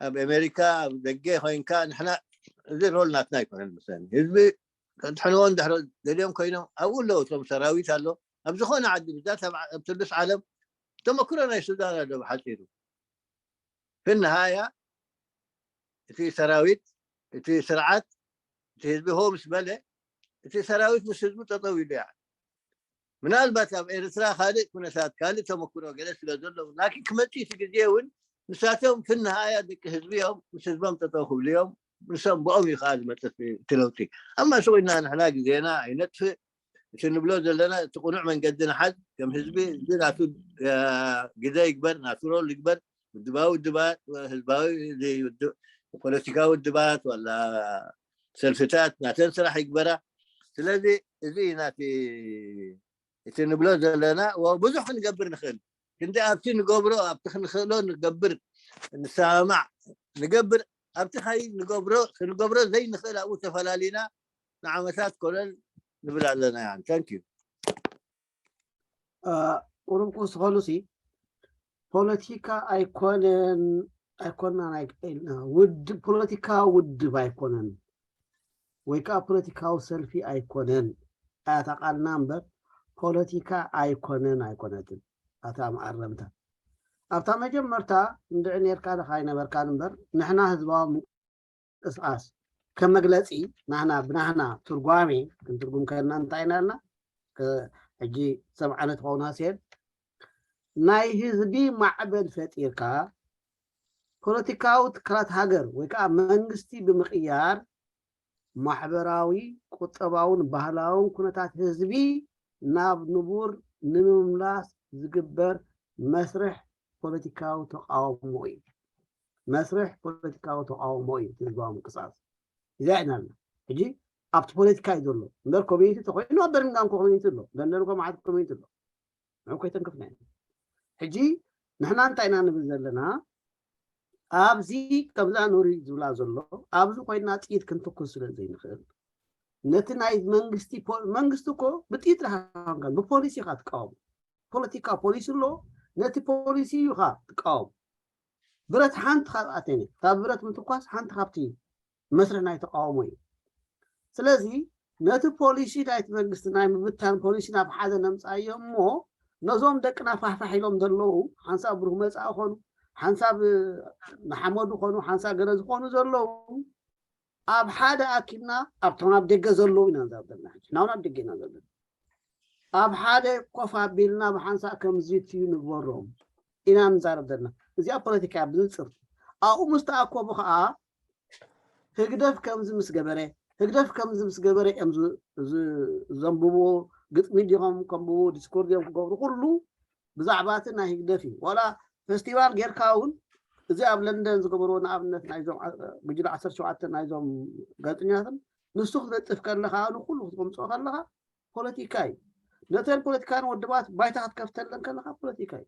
ኣብ ኣሜሪካ ኣብ ደገ ኮይንካ ንሕና እዚ ሮል ናትና ኣይኮነን መስለኒ። ህዝቢ ከድሕንዎ እንድሕር ደልዮም ኮይኖም ኣብኡ ኣለዉ እቶም ሰራዊት ኣሎ ኣብ ዝኾነ ዓዲ ብዛት ኣብ ትልስ ዓለም ተመክሮ ናይ ሱዳን ኣሎ ብሓፂሩ። ፍንሃያ እቲ ሰራዊት እቲ ስርዓት እቲ ህዝቢ ሆ ምስ በለ እቲ ሰራዊት ምስ ህዝቡ ጠጠው ኢሉ ያ ምናልባት ኣብ ኤርትራ ካልእ ኩነታት ካልእ ተመክሮ ገለ ስለ ዘለዉ ላኪን ክመፅእ እቲ ግዜ እውን ንሳቶም ፍንሃያ ደቂ ህዝቢ እዮም ምስ ህዝቦም ጠጠው ክብሉ እዮም። ንሶም ብኦም እዩ ከዓ ዝመፅእ እቲ ለውጢ። ኣብ ማእሲ ኮይና ንሕና ግዜና ኣይነጥፍእ። እቲ ንብሎ ዘለና እቲ ቅኑዕ መንገዲ ንሓዝ ከም ህዝቢ እዚ ናቱ ግዜ ይግበር ናቱ ሮል ይግበር ውድባዊ ውድባት ህዝባዊ ዘይውድብ ፖለቲካዊ ውድባት ዋላ ሰልፍታት ናተን ስራሕ ይግበራ። ስለዚ እዚ ናቲ እቲ ንብሎ ዘለና ብዙሕ ክንገብር ንኽእል ክንዲ ኣብቲ ንገብሮ ኣብቲ ክንኽእሎ ንገብር ንሰማማዕ ንገብር ኣብቲ ኸይ ንገብሮ ክንገብሮ ዘይንኽእል ኣብኡ ተፈላሊና ንዓመታት ኮለል ንብል ኣለና። ያን ታንክ ዩ። ቁሩብ ክውስኸሉ ሲ ፖለቲካ ኣይኮነን ኣይኮናን ኢልና ውድብ ፖለቲካዊ ውድብ ኣይኮነን ወይ ከዓ ፖለቲካዊ ሰልፊ ኣይኮነን ኣታ ቃልና እምበር ፖለቲካ ኣይኮነን ኣይኮነትን ኣታ መኣረምታ ኣብታ መጀመርታ እንድዒ ኔርካ ዶ ኣይነበርካን እምበር ንሕና ህዝባዊ ምንቅስቃስ ከም መግለፂ ናህና ብናህና ትርጓሜ ክንትርጉም ከልና እንታይ ኢና ኢልና ሕጂ ሰብ ዓይነት ከውን ሃስየን ናይ ህዝቢ ማዕበል ፈጢርካ ፖለቲካዊ ትካላት ሃገር ወይ ከዓ መንግስቲ ብምቕያር ማሕበራዊ፣ ቁጠባውን ባህላውን ኩነታት ህዝቢ ናብ ንቡር ንምምላስ ዝግበር መስርሕ ፖለቲካዊ ተቃውሞ እዩ። መስርሕ ፖለቲካዊ ተቃውሞ እዩ ህዝባዊ ምንቅስቃስ። እዚኣ ኢና ኣለና። ሕጂ ኣብቲ ፖለቲካ እዩ ዘሎ እምበር ኮሚኒቲ ተኮይኑ ኣብ በርሚንጋም ኮሚኒቲ ኣሎ፣ ለንደን ኮ መዓት ኮሚኒቲ ኣሎ። ንዑ ኮይተንክፍና ኢና። ሕጂ ንሕና እንታይ ኢና ንብል ዘለና? ኣብዚ ከምዛ ኑሪ ዝብላ ዘሎ ኣብዚ ኮይና ጥይት ክንትኩስ ስለ ዘይንኽእል ነቲ ናይ መንግስቲ መንግስቲ እኮ ብጥይት ዳሃንካ ብፖሊሲ ኢኻ ትቃወሙ። ፖለቲካ ፖሊሲ ኣሎ። ነቲ ፖሊሲ እዩ ኢኻ ትቃወሙ። ብረት ሓንቲ ካብ ኣተኒ ካብ ብረት ምትኳስ ሓንቲ ካብቲ መስርሕ ናይ ተቃውሞ እዩ። ስለዚ ነቲ ፖሊሲ ናይቲ መንግስቲ ናይ ምብታን ፖሊሲ ናብ ሓደ ነምፃዮ እሞ ነዞም ደቅና ፋሕፋሕ ኢሎም ዘለዉ ሓንሳብ ብሩህ መፃኢ ኾኑ ሓንሳብ ንሓመዱ ኾኑ ሓንሳብ ገለ ዝኾኑ ዘለዉ ኣብ ሓደ ኣኪብና ኣብቶም ኣብ ደገ ዘለዉ ኢና ንዛረብ ዘለና። ሕጂ ናውን ኣብ ደገ ኢና ዘለና። ኣብ ሓደ ኮፍ ኣቢልና ብሓንሳእ ከምዚ እዩ ንግበሮም ኢና ንዛረብ ዘለና። እዚኣ ፖለቲካ እያ ብንፅር። ኣብኡ ምስ ተኣከቡ ከዓ ህግደፍ ከምዚ ምስ ገበረ ህግደፍ ከምዚ ምስ ገበረ እዮም ዘንብብዎ ግጥሚ ዲኹም ከንብቡ ዲስኮርድ እዮም ክገብሩ ኩሉ ብዛዕባ እቲ ናይ ህግደፍ እዩ ዋላ ፈስቲቫል ጌርካ እውን እዚ ኣብ ለንደን ዝገበርዎ ንኣብነት ናይዞም ጉጅለ ዓሰርተ ሸውዓተ ናይዞም ጋዜጠኛትን ንሱ ክትለጥፍ ከለካ ንኩሉ ክትምፅኦ ከለካ ፖለቲካ እዩ ነተን ፖለቲካን ውድባት ባይታ ክትከፍተለን ከለካ ፖለቲካ እዩ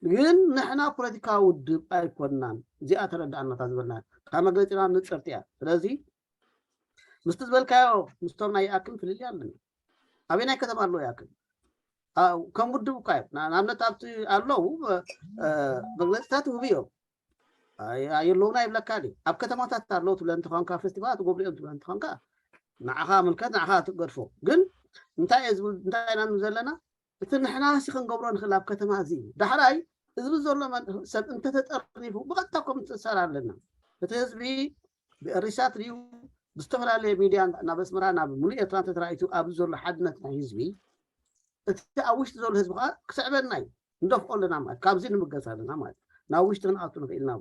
ግን ንሕና ፖለቲካዊ ውድብ ኣይኮንናን እዚኣ ተረዳእናታ ዝበልና ካብ መግለፂና ንፅርቲ እያ ስለዚ ምስቲ ዝበልካዮ ምስቶም ናይ ይኣክል ፍልልይ ኣለና ኣበይ ናይ ከተማ ኣለዉ ይኣክል ከም ውድብ እኳ እዮም ንኣብነት ኣብቲ ኣለዉ መግለፅታት ይህቡ እዮም የለውና ይብለካ ድዩ ኣብ ከተማታት ኣለዉ ትብለ እንትኾንካ ፌስቲቫል ትገብሩ እዮም ትብለ እንትኾንካ ንዓኻ ምልከት ንዓኻ ትገድፎ ግን እንታይ እየ ዝብል እንታይ ኢና ንብል ዘለና እቲ ንሕና ሲ ክንገብሮ ንኽእል ኣብ ከተማ እዚ እዩ ዳሕራይ ህዝቢ ዘሎ ሰብ እንተተጠርኒፉ ብቐጥታ ኮም ትእሰር ኣለና እቲ ህዝቢ ብእሪሳት ድዩ ብዝተፈላለየ ሚድያ ናብ ኣስመራ ናብ ሙሉእ ኤርትራ እንተተራእዩ ኣብዚ ዘሎ ሓድነት ናይ ህዝቢ እቲ ኣብ ውሽጢ ዘሎ ህዝቢ ከዓ ክስዕበና እዩ። ንደፍኦ ኣለና ማለት ካብዚ ንምገስ ኣለና ማለት ናብ ውሽጢ ክንኣቱ ንኽእል ኢና።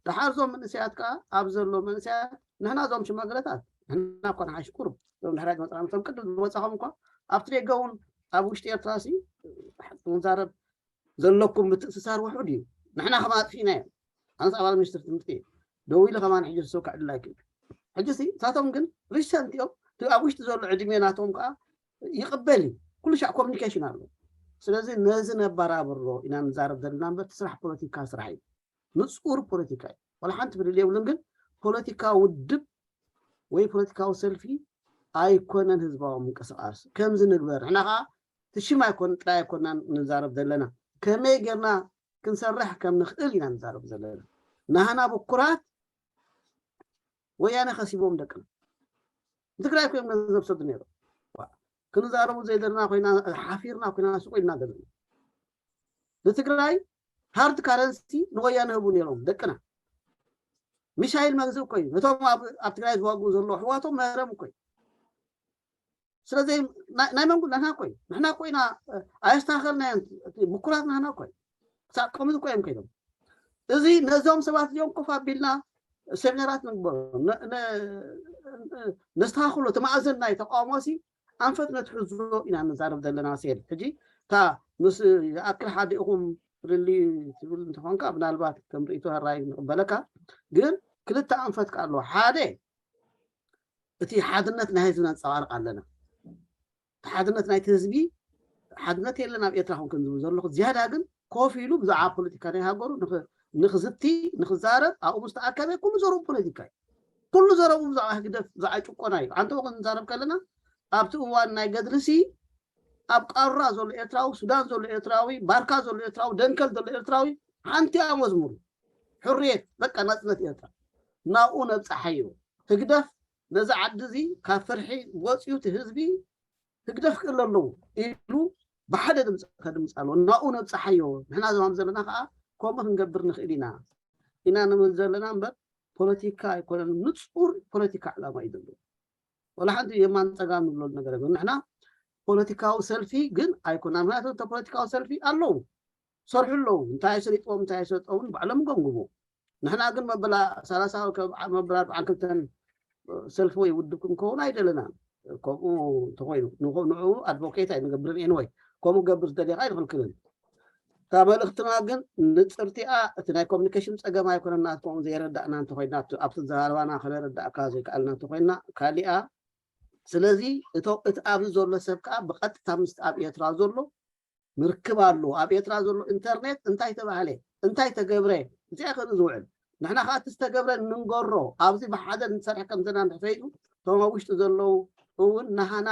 ደሓር እዞም መንእሰያት ከዓ ኣብ ዘሎ መንእሰያት ንሕና እዞም ሽማግለታት ንሕና እኳ ንሓይሽ ቁሩብ እዞም ድሕራይ ዝመፅና እቶም ቅድም ዝመፃኹም እኳ ኣብቲ ደገ እውን ኣብ ውሽጢ ኤርትራ ሲ ክንዛረብ ዘለኩም ምትእስሳር ውሑድ እዩ። ንሕና ከማ ኣጥፊእና እዮም። ኣነስ ኣባል ሚኒስትር ትምህርቲ እየ። ደው ኢለ ከማን ሕጂ ሰው ክዕድል ኣይክእል። ሕጂ ሲ እሳቶም ግን ሪሰንት እዮም። እቲ ኣብ ውሽጢ ዘሎ ዕድሜ ናቶም ከዓ ይቕበል እዩ። ኩሉ ሻዕ ኮሚኒኬሽን ኣሎ። ስለዚ ነዚ ነባራብሮ ኢና ንዛረብ ዘለና እምበር እቲ ስራሕ ፖለቲካ ስራሕ እዩ። ንፁር ፖለቲካ እዩ። ዋላ ሓንቲ ፍልል የብሉን። ግን ፖለቲካ ውድብ ወይ ፖለቲካዊ ሰልፊ ኣይኮነን ህዝባዊ ምንቅስቃስ ከምዚ ንግበር። ንሕና ከዓ እቲ ሽም ኣይኮን ጥራይ ኣይኮና ንዛረብ ዘለና ከመይ ጌርና ክንሰርሕ ከም ንኽእል ኢና ንዛረብ ዘለና። ናህና ብኩራት ወያነ ከሲቦም ደቅና ንትግራይ ኮይም ገንዘብ ሰዱ ነይሮም። ክንዛረቡ ዘይደለና ኮይና ሓፊርና ኮይና ስቁ ኢልና ዘለና ንትግራይ ሃርድ ካረንሲ ንወያነ ህቡ ነይሮም ደቅና። ሚሳይል መግዝእ እኮ እዩ። ነቶም ኣብ ትግራይ ዝዋግኡ ዘለዉ ኣሕዋቶም መህረም እኮ እዩ። ስለዚ ናይ መን ጉዳይ? ንሕና እኮ እዩ። ንሕና እኮ ኢና ኣየስተኻኸልናዮን። ምኩራት ናህና እኮ እዩ። ክሳብ ከምዚ እኮ እዮም ከይዶም። እዚ ነዞም ሰባት እዚኦም ኮፍ ኣቢልና ሴሚናራት ንግበሮ፣ ነስተኻኽሎ። እቲ ማእዘን ናይ ተቃውሞ ሲ ኣንፈት ነትሕዞ ኢና ንዛረብ ዘለና። ሴል ሕጂ እታ ምስ ይኣክል ሓደ ኢኹም ርሊ ትብል እንተኾንካ ምናልባት ከም ርእይቶ ህራይ ንቕበለካ። ግን ክልተ ኣንፈት ከ ኣለዎ። ሓደ እቲ ሓድነት ናይ ህዝቢ ነንፀባርቕ ኣለና። እቲ ሓድነት ናይቲ ህዝቢ ሓድነት የለን ኣብ ኤርትራ ኮንኩም ዝብል ዘለኹ ዝያዳ ግን ኮፍ ኢሉ ብዛዕባ ፖለቲካ ናይ ሃገሩ ንኽዝቲ ንኽዛረብ ኣብኡ ምስ ተኣከበ ኩሉ ዘረቡ ፖለቲካ እዩ። ኩሉ ዘረቡ ብዛዕባ ህግደፍ ብዛዕባ ጭቆና እዩ። ኣንተ ክንዛረብ ከለና ኣብቲ እዋን ናይ ገድልሲ ኣብ ቃራ ዘሎ ኤርትራዊ፣ ሱዳን ዘሎ ኤርትራዊ፣ ባርካ ዘሎ ኤርትራዊ፣ ደንከል ዘሎ ኤርትራዊ ሓንቲ እያ መዝሙሩ። ሕርየት በቃ ናጽነት ኤርትራ ናብኡ ነብጻሓዮ። ህግደፍ ነዚ ዓዲ እዚ ካብ ፍርሒ ወጽዩ እቲ ህዝቢ ህግደፍ ክእለ ኣለዎ ኢሉ ብሓደ ድምፂ ከድምፅ ኣለዎ። ናብኡ ነብፃሓዮ። ንሕና ዘማም ዘለና ከዓ ከምኡ ክንገብር ንኽእል ኢና ኢና ንብል ዘለና እምበር ፖለቲካ ኣይኮነን። ንፁር ፖለቲካ ዕላማ እዩ ዘለዎ። ወላ ሓንቲ የማን ፀጋም ንብለሉ ነገር የለን። ንሕና ፖለቲካዊ ሰልፊ ግን ኣይኮና። ምክንያቱ እተ ፖለቲካዊ ሰልፊ ኣለዉ ሰርሑ ኣለዉ። እንታይ ሰሊጥዎም እንታይ ሰጠውን ባዕሎም ገምግሙ። ንሕና ግን መበላ ሰላሳ መበላ ኣርባዓን ክልተን ሰልፊ ወይ ውድብ ክንከውን ኣይደለናን። ከምኡ እንተኮይኑ ንዑ ኣድቮኬት ኣይንገብርን። ኤንወይ ከምኡ ገብር ዝደሊኻ ኣይንክልክልን። እታ መልእክትና ግን ንፅርቲኣ እቲ ናይ ኮሚኒኬሽን ፀገም ኣይኮነና። ከምኡ ዘይረዳእና እንተኮይና ኣብቲ ዘባልባና ከነረዳእካ ዘይከኣልና እንተኮይና ካሊኣ። ስለዚ እቲ ኣብዚ ዘሎ ሰብ ከዓ ብቀጥታ ምስ ኣብ ኤርትራ ዘሎ ምርክብ ኣሎ። ኣብ ኤርትራ ዘሎ ኢንተርኔት እንታይ ተባህለ እንታይ ተገብረ እዚኣ ክርኢ ዝውዕል። ንሕና ከዓ እቲ ዝተገብረ ንንገሮ ኣብዚ ብሓደ ንሰርሕ ከም ዘለና እንድሕር ፈይዱ እቶም ኣብ ውሽጢ ዘለዉ እውን ናሃና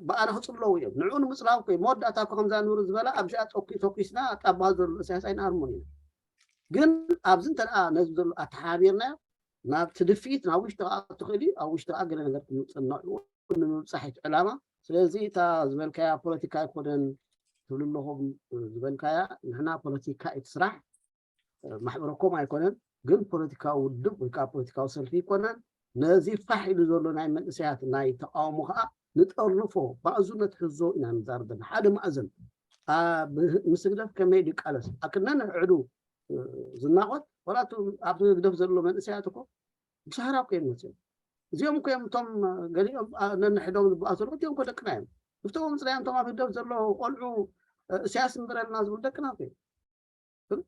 ብኣና ክፅለዉ እዮም። ንዑ ንምፅላው እኮ መወዳእታ እኮ ከምዛ ንብሩ ዝበላ ኣብዚኣ ተኩስና ጣባ ዘሎ እሳያስ ኣይንሃርሞን ኢና። ግን ኣብዚ እንተ ነዚ ዘሎ ኣተሓባቢርናዮ ናብቲ ድፍኢት ናብ ውሽጢ ክኣቱ ክእል እዩ። ኣብ ውሽጢ ከዓ ገለ ነገር ክምፅእ እናውዕዎ ንምብፃሕ እቲ ዕላማ። ስለዚ እታ ዝበልካያ ፖለቲካ ኣይኮነን ትብሉ ኣለኹም ዝበልካያ ንሕና ፖለቲካ እቲ ስራሕ ማሕበረኮም ኣይኮነን ግን ፖለቲካዊ ውድብ ወይ ከዓ ፖለቲካዊ ሰልፊ ኣይኮነን። ነዚ ፋሕ ኢሉ ዘሎ ናይ መንእሰያት ናይ ተቃውሞ ከዓ ንጠርንፎ ባእዙ ነትሕዞ ኢና ንዛርብ ዘለና ሓደ ማእዘን ምስ ህግደፍ ከመይ ድቃለስ ኣክነን ሕዱ ዝናቆት ወላ ኣብቲ ህግደፍ ዘሎ መንእሰያት እኮ ብሳህራ እኮ እዮም መፅኦም። እዚኦም እኮ እዮም እቶም ገሊኦም ነንሕዶም ዝበኣሰሉ እቲኦም እኮ ደቅና እዮም። ንፍትዎም ፅላዮም እቶም ኣብ ህግደፍ ዘሎ ቆልዑ እሳያስ እንበረልና ዝብሉ ደቅና እኮ እዮም።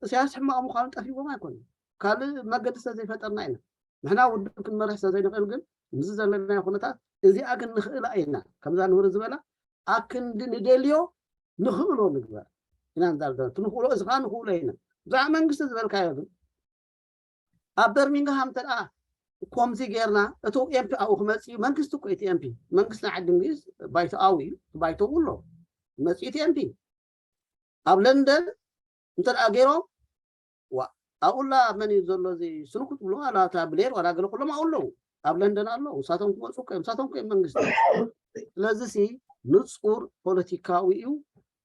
እሳያስ ሕማቕ ምዃኑ ጠፊዎም ኣይኮነን። ካልእ መገዲ ስለ ዘይፈጠርና ኢና። ንሕና ውድብ ክንመርሕ ስለ ዘይንኽእል ግን ምስዚ ዘለናዮ ኩነታት እዚኣ ግን ንኽእላ ኢና። ከምዛ ንብሪ ዝበላ ኣክንዲ ንደልዮ ንኽእሎ ንግበር ኢና ንዛረብ ዘለና። እቲ ንኽእሎ እዚ ከዓ ንኽእሎ ኢና። ብዛዕባ መንግስቲ ዝበልካዮ ግን ኣብ በርሚንግሃም እንተ ደኣ ኮምዚ ጌርና እቱ ኤምፒ ኣብኡ ክመፅእ እዩ። መንግስቲ እኮ እቲ ኤምፒ መንግስቲ ናይ ዓዲ እንግሊዝ ባይቶኣዊ እዩ። ባይቶኡ ኣሎ መፅኡ እቲ ኤምፒ ኣብ ለንደን እንተ ደኣ ገይሮም ዋ ኣብኡላ መን እዩ ዘሎ እዚ ስንኩ ትብሎ ዋላ እታ ብሌር ዋላ ገለ ኩሎም ኣብኡ ኣለዉ ኣብ ለንደን ኣለዉ ንሳቶም ክመፁ እኮ እዮም ንሳቶም እኮ እዮም መንግስቲ ስለዚ ሲ ንፁር ፖለቲካዊ እዩ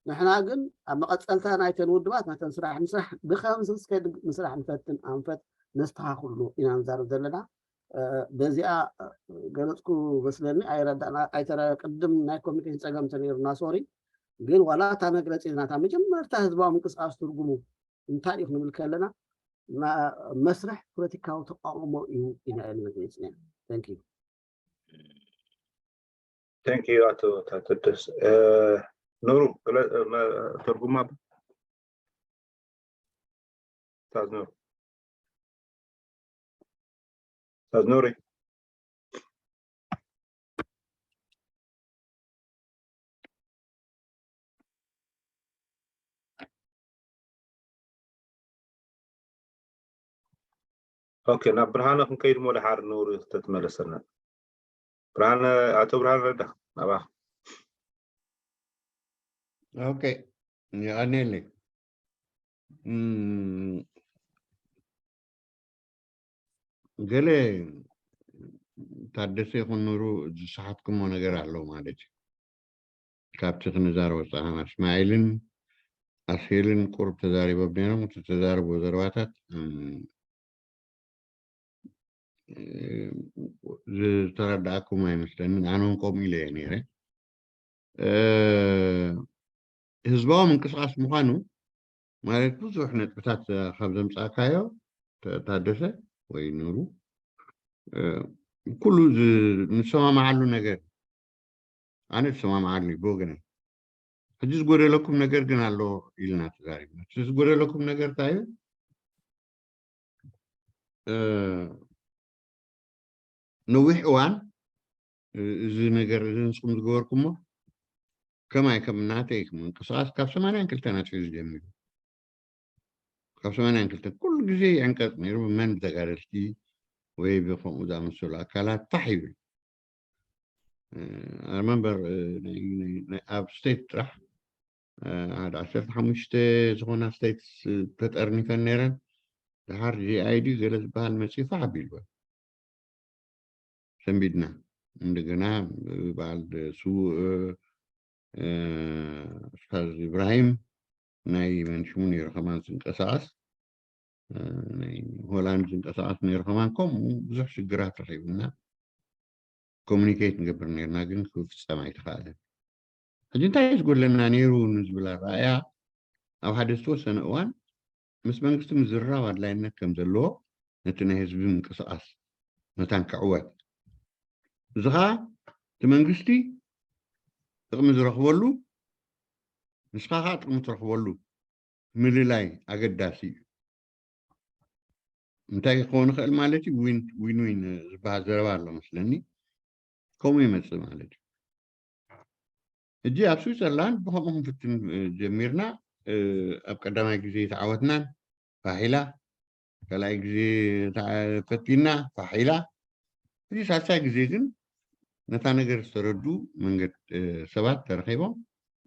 ንሕና ግን ኣብ መቐፀልታ ናይተን ውድባት ናተን ስራሕ ምስራሕ ብከምዚ እስከ ምስራሕ ንፈትን ኣንፈት ነስተኻኽሉ ኢና ንዛረብ ዘለና በዚኣ ገለፅኩ መስለኒ። ኣይረዳእና ኣይተረ ቅድም ናይ ኮሚኒኬሽን ፀገም ተነይሩና ሶሪ። ግን ዋላ እታ መግለፂ ናታ መጀመርታ ህዝባዊ ምንቅስቃስ ትርጉሙ እንታይ እዩ ክንብል ከለና መስርሕ ፖለቲካዊ ተቃውሞ እዩ ኢና መግለፂ። Thank you። Thank you ኣቶ ታደስ። ኑሩ ትርጉማ ታዝኖ ታዝኖሪ ኦኬ፣ ናብ ብርሃነ ክንከይድ ሞ ድሓር ኑሩ ተትመለሰና። ብርሃነ፣ ኣቶ ብርሃነ ረዳ፣ ናባኻ። ኦኬ፣ የቐንየለይ። እም፣ ገለ ታደሰ ይኹን ኑሩ ዝሰሓትኩሞ ነገር ኣሎ ማለት እዩ። ካብቲ ክንዛረቦ ዝጸናሕና እስማዒልን ኣስሄልን ቁሩብ ተዛሪቦም ነይሮም። እቲ ተዛረቦ ዘረባታት ዝተረዳእኩም ኣይመስለንን። ኣነ እውን ከምኡ ኢለ እየ ነይረ። ህዝባዊ ምንቅስቃስ ምዃኑ ማለት ብዙሕ ነጥብታት ካብ ዘምፃእካዮ ታደሰ ወይ ኑሩ ኩሉ ንሰማማዓሉ ነገር ኣነ ዝሰማማዓሉ እዩ ብወገነ። ሕጂ ዝጎደለኩም ነገር ግን ኣሎ ኢልና ተዛሪብና። ዝጎደለኩም ነገር እንታይ እዩ? ነዊሕ እዋን እዚ ነገር እዚ ንስኹም ዝገበርኩሞ ከማይ ከም ናተይ ምንቅስቃስ ካብ ሰማንያን ክልተን ኣትሒዙ ጀሚሩ ካብ ሰማንያን ክልተን ኩሉ ግዜ ይዕንቀፅ ነይሩ ብመን ብተጋደልቲ ወይ ብከምኡ ዝኣመሰሉ ኣካላት ፋሕ ይብል። ኣርመምበር ኣብ ስቴት ጥራሕ ሓደ ዓሰርተ ሓሙሽተ ዝኾና ስቴት ተጠርኒፈን ነይረን። ድሓር ጂኣይዲ ገለ ዝበሃል መፂኡ ፋሕ ኣቢልወን ሰንቢድና። እንደገና በዓል ስውእ ኡስታዝ ኢብራሂም ናይ መን ሽሙ ነይሩ ከማን ዝንቀሳቐስ ናይ ሆላንድ ዝንቀሳቐስ ነይሩ ከማን ከምኡ ብዙሕ ሽግራት ረኺቡና። ኮሚኒኬት ንገብር ነርና ግን ክፍፀም ኣይተኻእለን። ሕጂ እንታይ ዝጎድለና ነይሩ ንዝብል ኣረኣያ ኣብ ሓደ ዝተወሰነ እዋን ምስ መንግስቲ ምዝርራብ ኣድላይነት ከም ዘለዎ ነቲ ናይ ህዝቢ ምንቅስቃስ መታን ክዕወት እዚ ከዓ እቲ መንግስቲ ጥቕሚ ዝረኽበሉ ንስኻ ከዓ ጥቕሚ ትረኽበሉ ምልላይ ኣገዳሲ እዩ። እንታይ ክኸውን ይኽእል ማለት እዩ? ዊን ዊን ዝበሃል ዘረባ ኣሎ መስለኒ። ከምኡ ይመፅእ ማለት እዩ። ሕጂ ኣብ ስዊዘርላንድ ብከምኡ ክንፍትን ጀሚርና። ኣብ ቀዳማይ ግዜ ተዓወትናን ፋሒላ፣ ካልኣይ ግዜ ፈቲና ፋሒላ። ሕጂ ሳልሳይ ግዜ ግን ነታ ነገር ዝተረዱ መንገድ ሰባት ተረኺቦም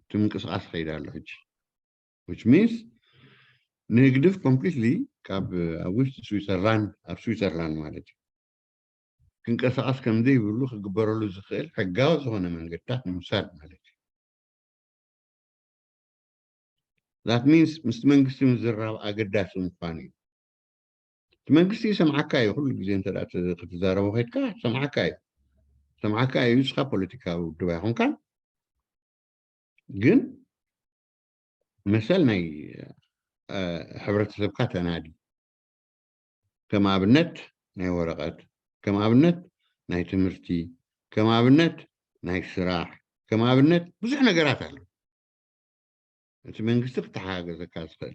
እቲ ምንቅስቃስ ይኸይድ ኣሎ ሕጂ። Which means ንህግድፍ ኮምፕሊትሊ ካብ ኣብ ውሽጢ ስዊዘርላንድ ኣብ ስዊዘርላንድ ማለት እዩ ክንቀሳቀስ ከም ዘይብሉ ክግበረሉ ዝኽእል ሕጋዊ ዝኾነ መንገድታት ንምውሳድ ማለት እዩ። That means ምስቲ መንግስቲ ምዝራብ ኣገዳሲ ምዃኑ እዩ። እቲ መንግስቲ ይሰምዓካ እዩ። ኩሉ ግዜ እንተ ክትዛረቦ ከድካ ሰምዓካ እዩ። ሰምዓካ እዩ። ንስኻ ፖለቲካዊ ውድብ ኣይኮንካን። ግን መሰል ናይ ሕብረተሰብካ ተናዲ። ከም ኣብነት ናይ ወረቐት፣ ከም ኣብነት ናይ ትምህርቲ፣ ከም ኣብነት ናይ ስራሕ፣ ከም ኣብነት ብዙሕ ነገራት ኣሎ። እቲ መንግስቲ ክተሓጋገዘካ ዝኽእል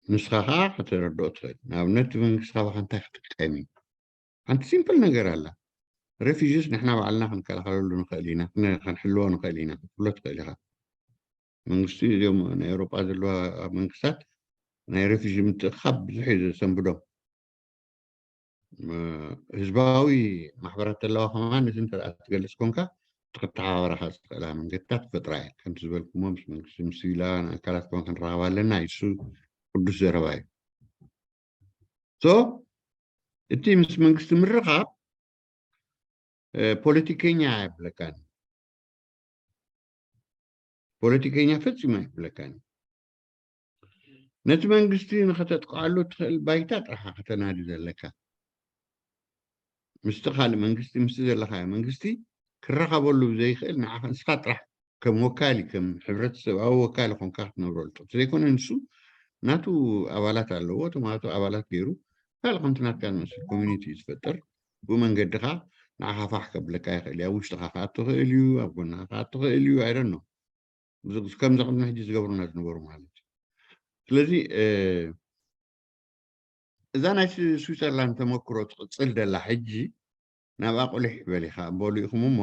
ንስኻ ከዓ ከተረድኦ ትኽእል። ንኣብነት እቲ መንግስቲ ካባኻ እንታይ ክጥቀም እዩ? ሓንቲ ሲምፕል ነገር ኣላ። ሬፊጅስ ንሕና ባዕልና ክንከላኸለሉ ንኽእል ኢና፣ ክንሕልዎ ንኽእል ኢና ክትብሎ ትኽእል ኢኻ። መንግስቲ እዚኦም ናይ ኤውሮጳ ዘለዋ መንግስታት ናይ ሬፊጂ ምትእኻብ ብዙሕ እዩ ዘሰንብዶም። ህዝባዊ ማሕበራት ዘለዋ ከማን እዚ እንተ ትገልፅ ኮንካ እቲ ክተሓባበራካ ዝኽእላ መንገድታት ክፈጥራ እየን። ከምቲ ዝበልኩሞ ምስ መንግስቲ ምስ ሲቪላውያን ኣካላት ከማን ክንረኻብ ኣለና። እሱ ቅዱስ ዘረባ እዩ። ሶ እቲ ምስ መንግስቲ ምርኻብ ፖለቲከኛ ኣይብለካን። ፖለቲከኛ ፈፂሙ ኣይብለካን። ነቲ መንግስቲ ንኸተጥቅዓሉ ትኽእል ባይታ ጥራሓ ከተናዲ ዘለካ። ምስቲ ካልእ መንግስቲ ምስቲ ዘለኻዮ መንግስቲ ክራኸበሉ ዘይኽእል ንዓኻ ንስኻ ጥራሕ ከም ወካሊ ከም ሕብረተሰባዊ ወካሊ ኮንካ ክትነብረሉ ጥራሕ ዘይኮነ ንሱ ናቱ ኣባላት ኣለዎ። እቶም ናቱ ኣባላት ገይሩ ካልእ ከምቲ ናትካ ዝመስል ኮሚኒቲ እዩ ዝፈጥር። ብኡ መንገዲ ኸዓ ንዓኻ ፋሕ ከብለካ ይኽእል እዩ። ኣብ ውሽጥኻ ክኣቱ ይኽእል እዩ፣ ኣብ ጎንኻ ክኣቱ ይኽእል እዩ። ኣይደኖ ከምዚ ቅድሚ ሕጂ ዝገብሩና ዝነበሩ ማለት እዩ። ስለዚ እዛ ናይ ስዊዘርላንድ ተመክሮ ትቕፅል ደላ ሕጂ ናብ ኣቁሊሕ ይበል ኢኻ በሉ ኢኹም እሞ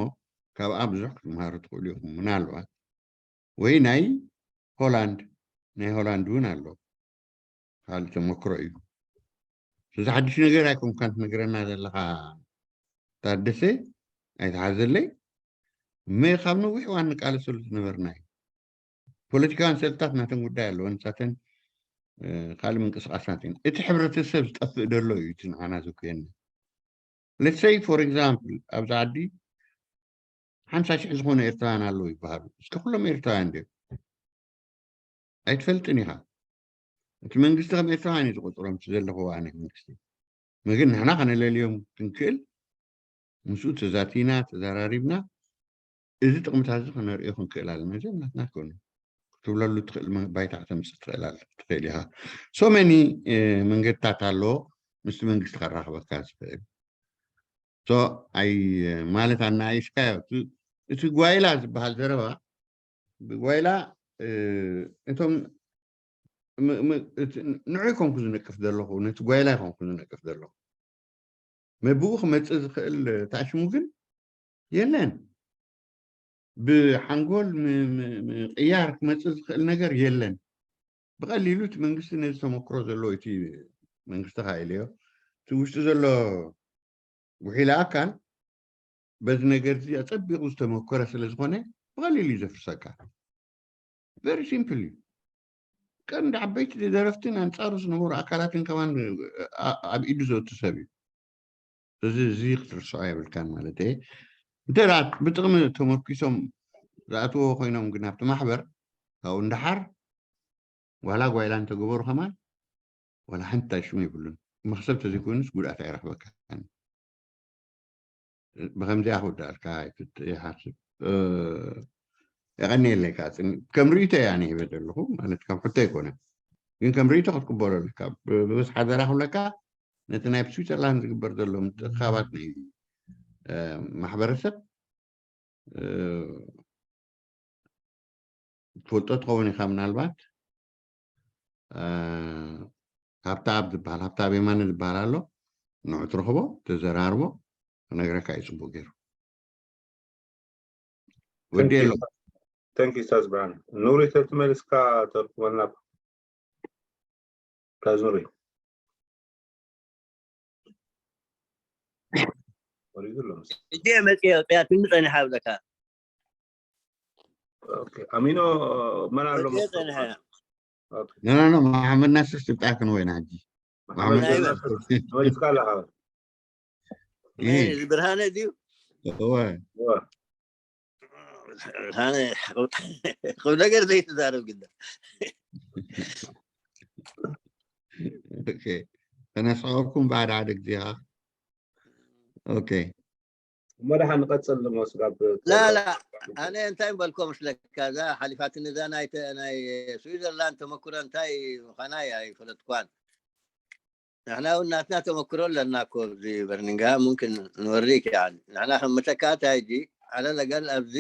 ካብኣ ብዙሕ ክትምሃሩ ትኽእሉ ኢኹም ምናልባት። ወይ ናይ ሆላንድ ናይ ሆላንድ እውን ኣሎ ካልእ ተመክሮ እዩ። እዚ ሓድሽ ነገር ኣይኮንካን ትነግረና ዘለኻ ታደሰ፣ ኣይተሓዘለይ። እመ ካብ ነዊሕ እዋን ንቃለሰሉ ዝነበርና እዩ። ፖለቲካውያን ሰልፍታት ናተን ጉዳይ ኣለወን፣ ንሳተን ካልእ ምንቅስቃሳት እየን። እቲ ሕብረተሰብ ዝጠፍእ ደሎ እዩ እቲ ንዓና ዘኩየና። Let's say for example ኣብዚ ዓዲ ሓምሳ ሽሕ ዝኾኑ ኤርትራውያን ኣለዉ ይበሃሉ። እስከ ኩሎም ኤርትራውያን ድዮም? ኣይትፈልጥን ኢኻ። እቲ መንግስቲ ከም ኤርትራውያን እዩ ዝቆፅሮም እቲ ዘሎ ክዋኣነ መንግስቲ። መግን ንሕና ከነለልዮም ክንክእል ምስኡ ተዛቲና ተዘራሪብና እዚ ጥቕምታት እዚ ከነርእዮ ክንክእል ኣለና። እዚኦም ናትና ኣይኮኑ ክትብለሉ ትኽእል ባይታ ክተምፅእ ትኽእል ኣለ ትኽእል ኢኻ። So many መንገድታት ኣለዎ ምስቲ መንግስቲ ከራኽበካ ዝኽእል። So ኣይ ማለት ኣናኣይሽካዮ እቲ ጓይላ ዝበሃል ዘረባ ብጓይላ እቶም ንዑ ይኮንኩ ዝነቅፍ ዘለኹ ነቲ ጓይላ ይኮንኩ ዝነቅፍ ዘለኹ መብኡ ክመፅእ ዝኽእል ታሽሙ ግን የለን። ብሓንጎል ምቕያር ክመፅእ ዝኽእል ነገር የለን። ብቐሊሉ እቲ መንግስቲ ነዚ ተመክሮ ዘለዎ እቲ መንግስቲ ካኢልዮ እቲ ውሽጢ ዘሎ ጉሒላ ኣካል በዚ ነገር እዚ ኣፀቢቑ ዝተመኮረ ስለ ዝኾነ ብቐሊሉ እዩ ዘፍርሰካ። Very simple እዩ። ቀንዲ ዓበይቲ ደረፍትን ኣንፃሩ ዝነበሩ ኣካላትን ከማን ኣብ ኢዱ ዘእቱ ሰብ እዩ። እዚ እዚ ክትርስዖ የብልካን ማለት እየ። እንተ ብጥቕሚ ተመርኪሶም ዝኣትዎ ኮይኖም ግን ኣብቲ ማሕበር ካብኡ እንዳሓር ዋላ ጓይላ እንተገበሩ ከማን ዋላ ሓንቲ ሽሙ የብሉን። መኽሰብ ተዘይኮይኑስ ጉድኣት ኣይረኽበካን። ብከምዚኣ ክውዳእልካ ይሓስብ። የቐኒየለይ ከዓ ከም ርእይቶ እያ ኣነ ሂበ ዘለኹ ማለት ከም ሕቶ ኣይኮነ ግን ከም ርእይቶ ክትቅበሎ ኣለካ። ብብዝሓ ዘራኽብለካ ነቲ ናይ ስዊዘርላንድ ዝግበር ዘሎ ምትእኻባት ናይ ማሕበረሰብ ትፈልጦ ትኸውን ኢኻ ምናልባት። ሃብተኣብ ዝበሃል ሃብተኣብ የማነ ዝበሃል ኣሎ። ንዑ ትረኽቦ ተዘራርቦ ክነግረካ እዩ ፅቡቅ ገይሩ። ወዲ ኣሎ። ተንኪ ስታዝ ብርሃን ኑሪ ተትመልስካ ተርክበልና ስታዝ ኑሪ። እጅ መፅዮ ፅያትኒ ፀኒሓ ብለካ ኣሚኖ መን ኣሎ ፀኒሐ ኖ ኖ መሓመድ ናስር ስልጣን ክንወይና ሕጂ መሓመድ ናስር መሊስካ ኣለካ ብርሃነ ድዩ እወ ብርሃነ ቁም ነገር ዘይትዛረብ ግዳ ከነስዕበኩም ብሓደ ሓደ ግዜ ካ ኦኬ እሞ ደሓ ንቐፅል ንመስጋብ ላላ ኣነ እንታይ በልኮ መስለካ እዛ ሓሊፋትኒ እዛ ናይ ስዊዘርላንድ ተመክሮ እንታይ ምዃና ኣይፈለጥኳን ንሕና እውን ናትና ተመክሮ ኣለና እኮ ኣብዚ በርኒንግሃም ሙምክን ንወሪክ ያን ንሕና ከም መተካእታ ሕጂ ዓለ ለገል ኣብዚ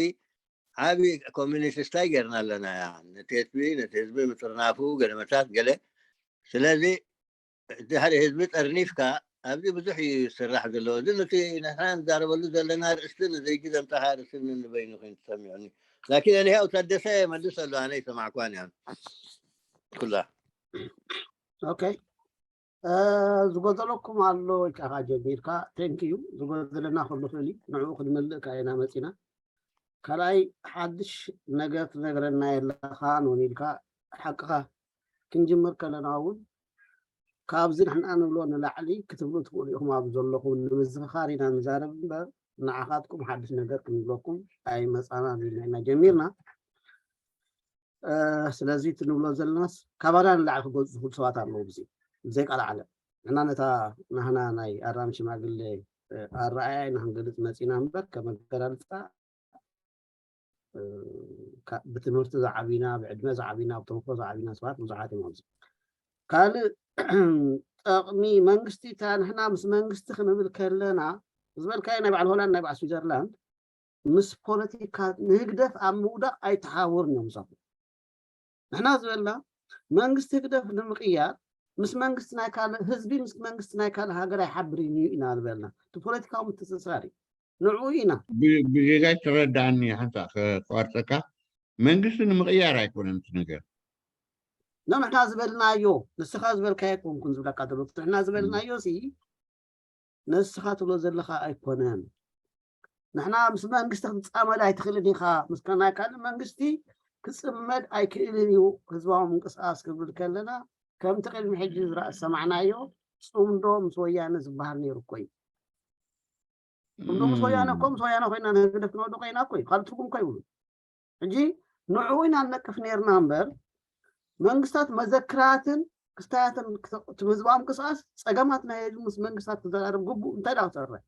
ዓቢ ኮሚኒቲ ስታይ ገርና ኣለና ያ ነቲ ህዝቢ ነቲ ህዝቢ ምጥርናፉ ገለመታት ገለ ስለዚ ድሕሪ ህዝቢ ጠርኒፍካ ኣብዚ ብዙሕ እዩ ዝስራሕ ዘለዎ እዚ ነቲ ንሕና ንዛረበሉ ዘለና ርእስቲ ንዘይጂ ዘምፃኻ ርእስቲ ንበይኑ ኮይኑ ተሰሚዑኒ ላኪን እኒሃው ታደሰ መልስ ኣሎ ኣነ ይሰማዕኳን እያ ኩላ ኦኬ ዝጎደለኩም ኣሎ ወይ ከዓ ጀሚርካ ቴንክ ዩ ዝጎደለና ክሉ ክእል እዩ ንዕኡ ክንመልእ ከዓ ኢና መፂና ካልኣይ ሓድሽ ነገር ትነግረና የለኻን እውን ኢልካ ሓቅኻ ክንጅምር ከለና እውን ካብዚ ንሕና ንብሎ ንላዕሊ ክትብሉ ትኽእሉ ኢኹም ኣብ ዘለኹም ንምዝኽኻር ኢና ንዛረብ እምበር ንዓኻትኩም ሓድሽ ነገር ክንብለኩም ኣይመፃናን ኢልና ኢና ጀሚርና ስለዚ እቲ ንብሎ ዘለናስ ካባና ንላዕሊ ክገዙ ዝኽእሉ ሰባት ኣለዉ ብዚ ብዘይ ቃል ዓለም ንሕና ነታ ናህና ናይ ኣራም ሽማግሌ ኣረኣእያ ኢና ክንገልፅ መፂና እምበር ከም ኣገላልፃ ብትምህርቲ ዝዓቢና፣ ብዕድመ ዝዓቢና፣ ብተመክሮ ዝዓቢና ሰባት ብዙሓት እዮም ኣብዚ። ካልእ ጠቕሚ መንግስቲ፣ እታ ንሕና ምስ መንግስቲ ክንብል ከለና ዝበልካዮ ናይ በዓል ሆላንድ ናይ በዓል ስዊዘርላንድ ምስ ፖለቲካ ንህግደፍ ኣብ ምውዳቕ ኣይተሓወሩን እዮም ምሳኹም። ንሕና ዝበልና መንግስቲ ህግደፍ ንምቕያር ምስ መንግስቲ ናይ ካልእ ህዝቢ ምስ መንግስቲ ናይ ካልእ ሃገር ኣይሓብርን እዩ ኢና ዝበልና። እቲ ፖለቲካዊ ምትእስሳር እዩ። ንዕኡ ኢና ብጌጋይ ትረዳእኒ ሓንሳ ክቋርፀካ መንግስቲ ንምቕያር ኣይኮነን እቲ ነገር ኖ ንሕና ዝበልናዮ ንስኻ ዝበልካዮ ኣይኮንኩን ዝብለካ ዘሎ ንሕና ዝበልናዮ ሲ ንስኻ ትብሎ ዘለኻ ኣይኮነን ንሕና ምስ መንግስቲ ክትፃመድ ኣይትኽእልን ኢኻ ምስ ናይ ካልእ መንግስቲ ክፅመድ ኣይክእልን እዩ ህዝባዊ ምንቅስቃስ ክብል ከለና ከምቲ ቅድሚ ሕጂ ዝሰማዕናዮ ፅምዶ ምስ ወያነ ዝበሃል ነይሩ እኮ እዩ እንዶ ምስ ወያነ እኮ ምስ ወያነ ኮይና ንህግደፍ ክንወድቆ ኢና እኮ እዩ ካልእ ትርጉም እኮ ይብሉ ሕጂ ንዕኡ ኢና ንነቅፍ ነርና እምበር መንግስታት መዘክራትን ክስታያትን ህዝባዊ ምንቅስቃስ ፀገማት ናይ ህዝቢ ምስ መንግስታት ክዘራረብ ግቡእ እንታይ ዳ ክሰርሕ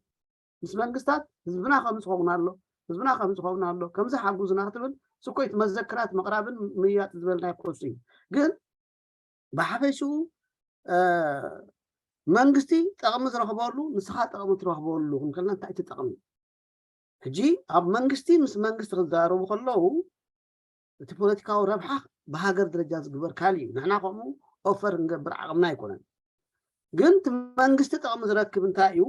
ምስ መንግስታት ህዝብና ከም ዝኸውን ኣሎ ህዝብና ከም ዝኸውን ኣሎ ከምዚ ሓጉዝና ክትብል ስኮይት መዘክራት ምቕራብን ምያጥ ዝበልናይ ኮሱ እዩ ግን ብሓፈሽኡ መንግስቲ ጠቕሚ ዝረኽበሉ ንስኻ ጠቕሚ ትረኽበሉ ክንከልና እንታይ ትጠቕሚ ሕጂ ኣብ መንግስቲ ምስ መንግስቲ ክዛረቡ ከለዉ እቲ ፖለቲካዊ ረብሓ ብሃገር ደረጃ ዝግበር ካልእ እዩ ንሕና ከምኡ ኦፈር ክንገብር ዓቕምና ኣይኮነን ግን እቲ መንግስቲ ጠቕሚ ዝረክብ እንታይ እዩ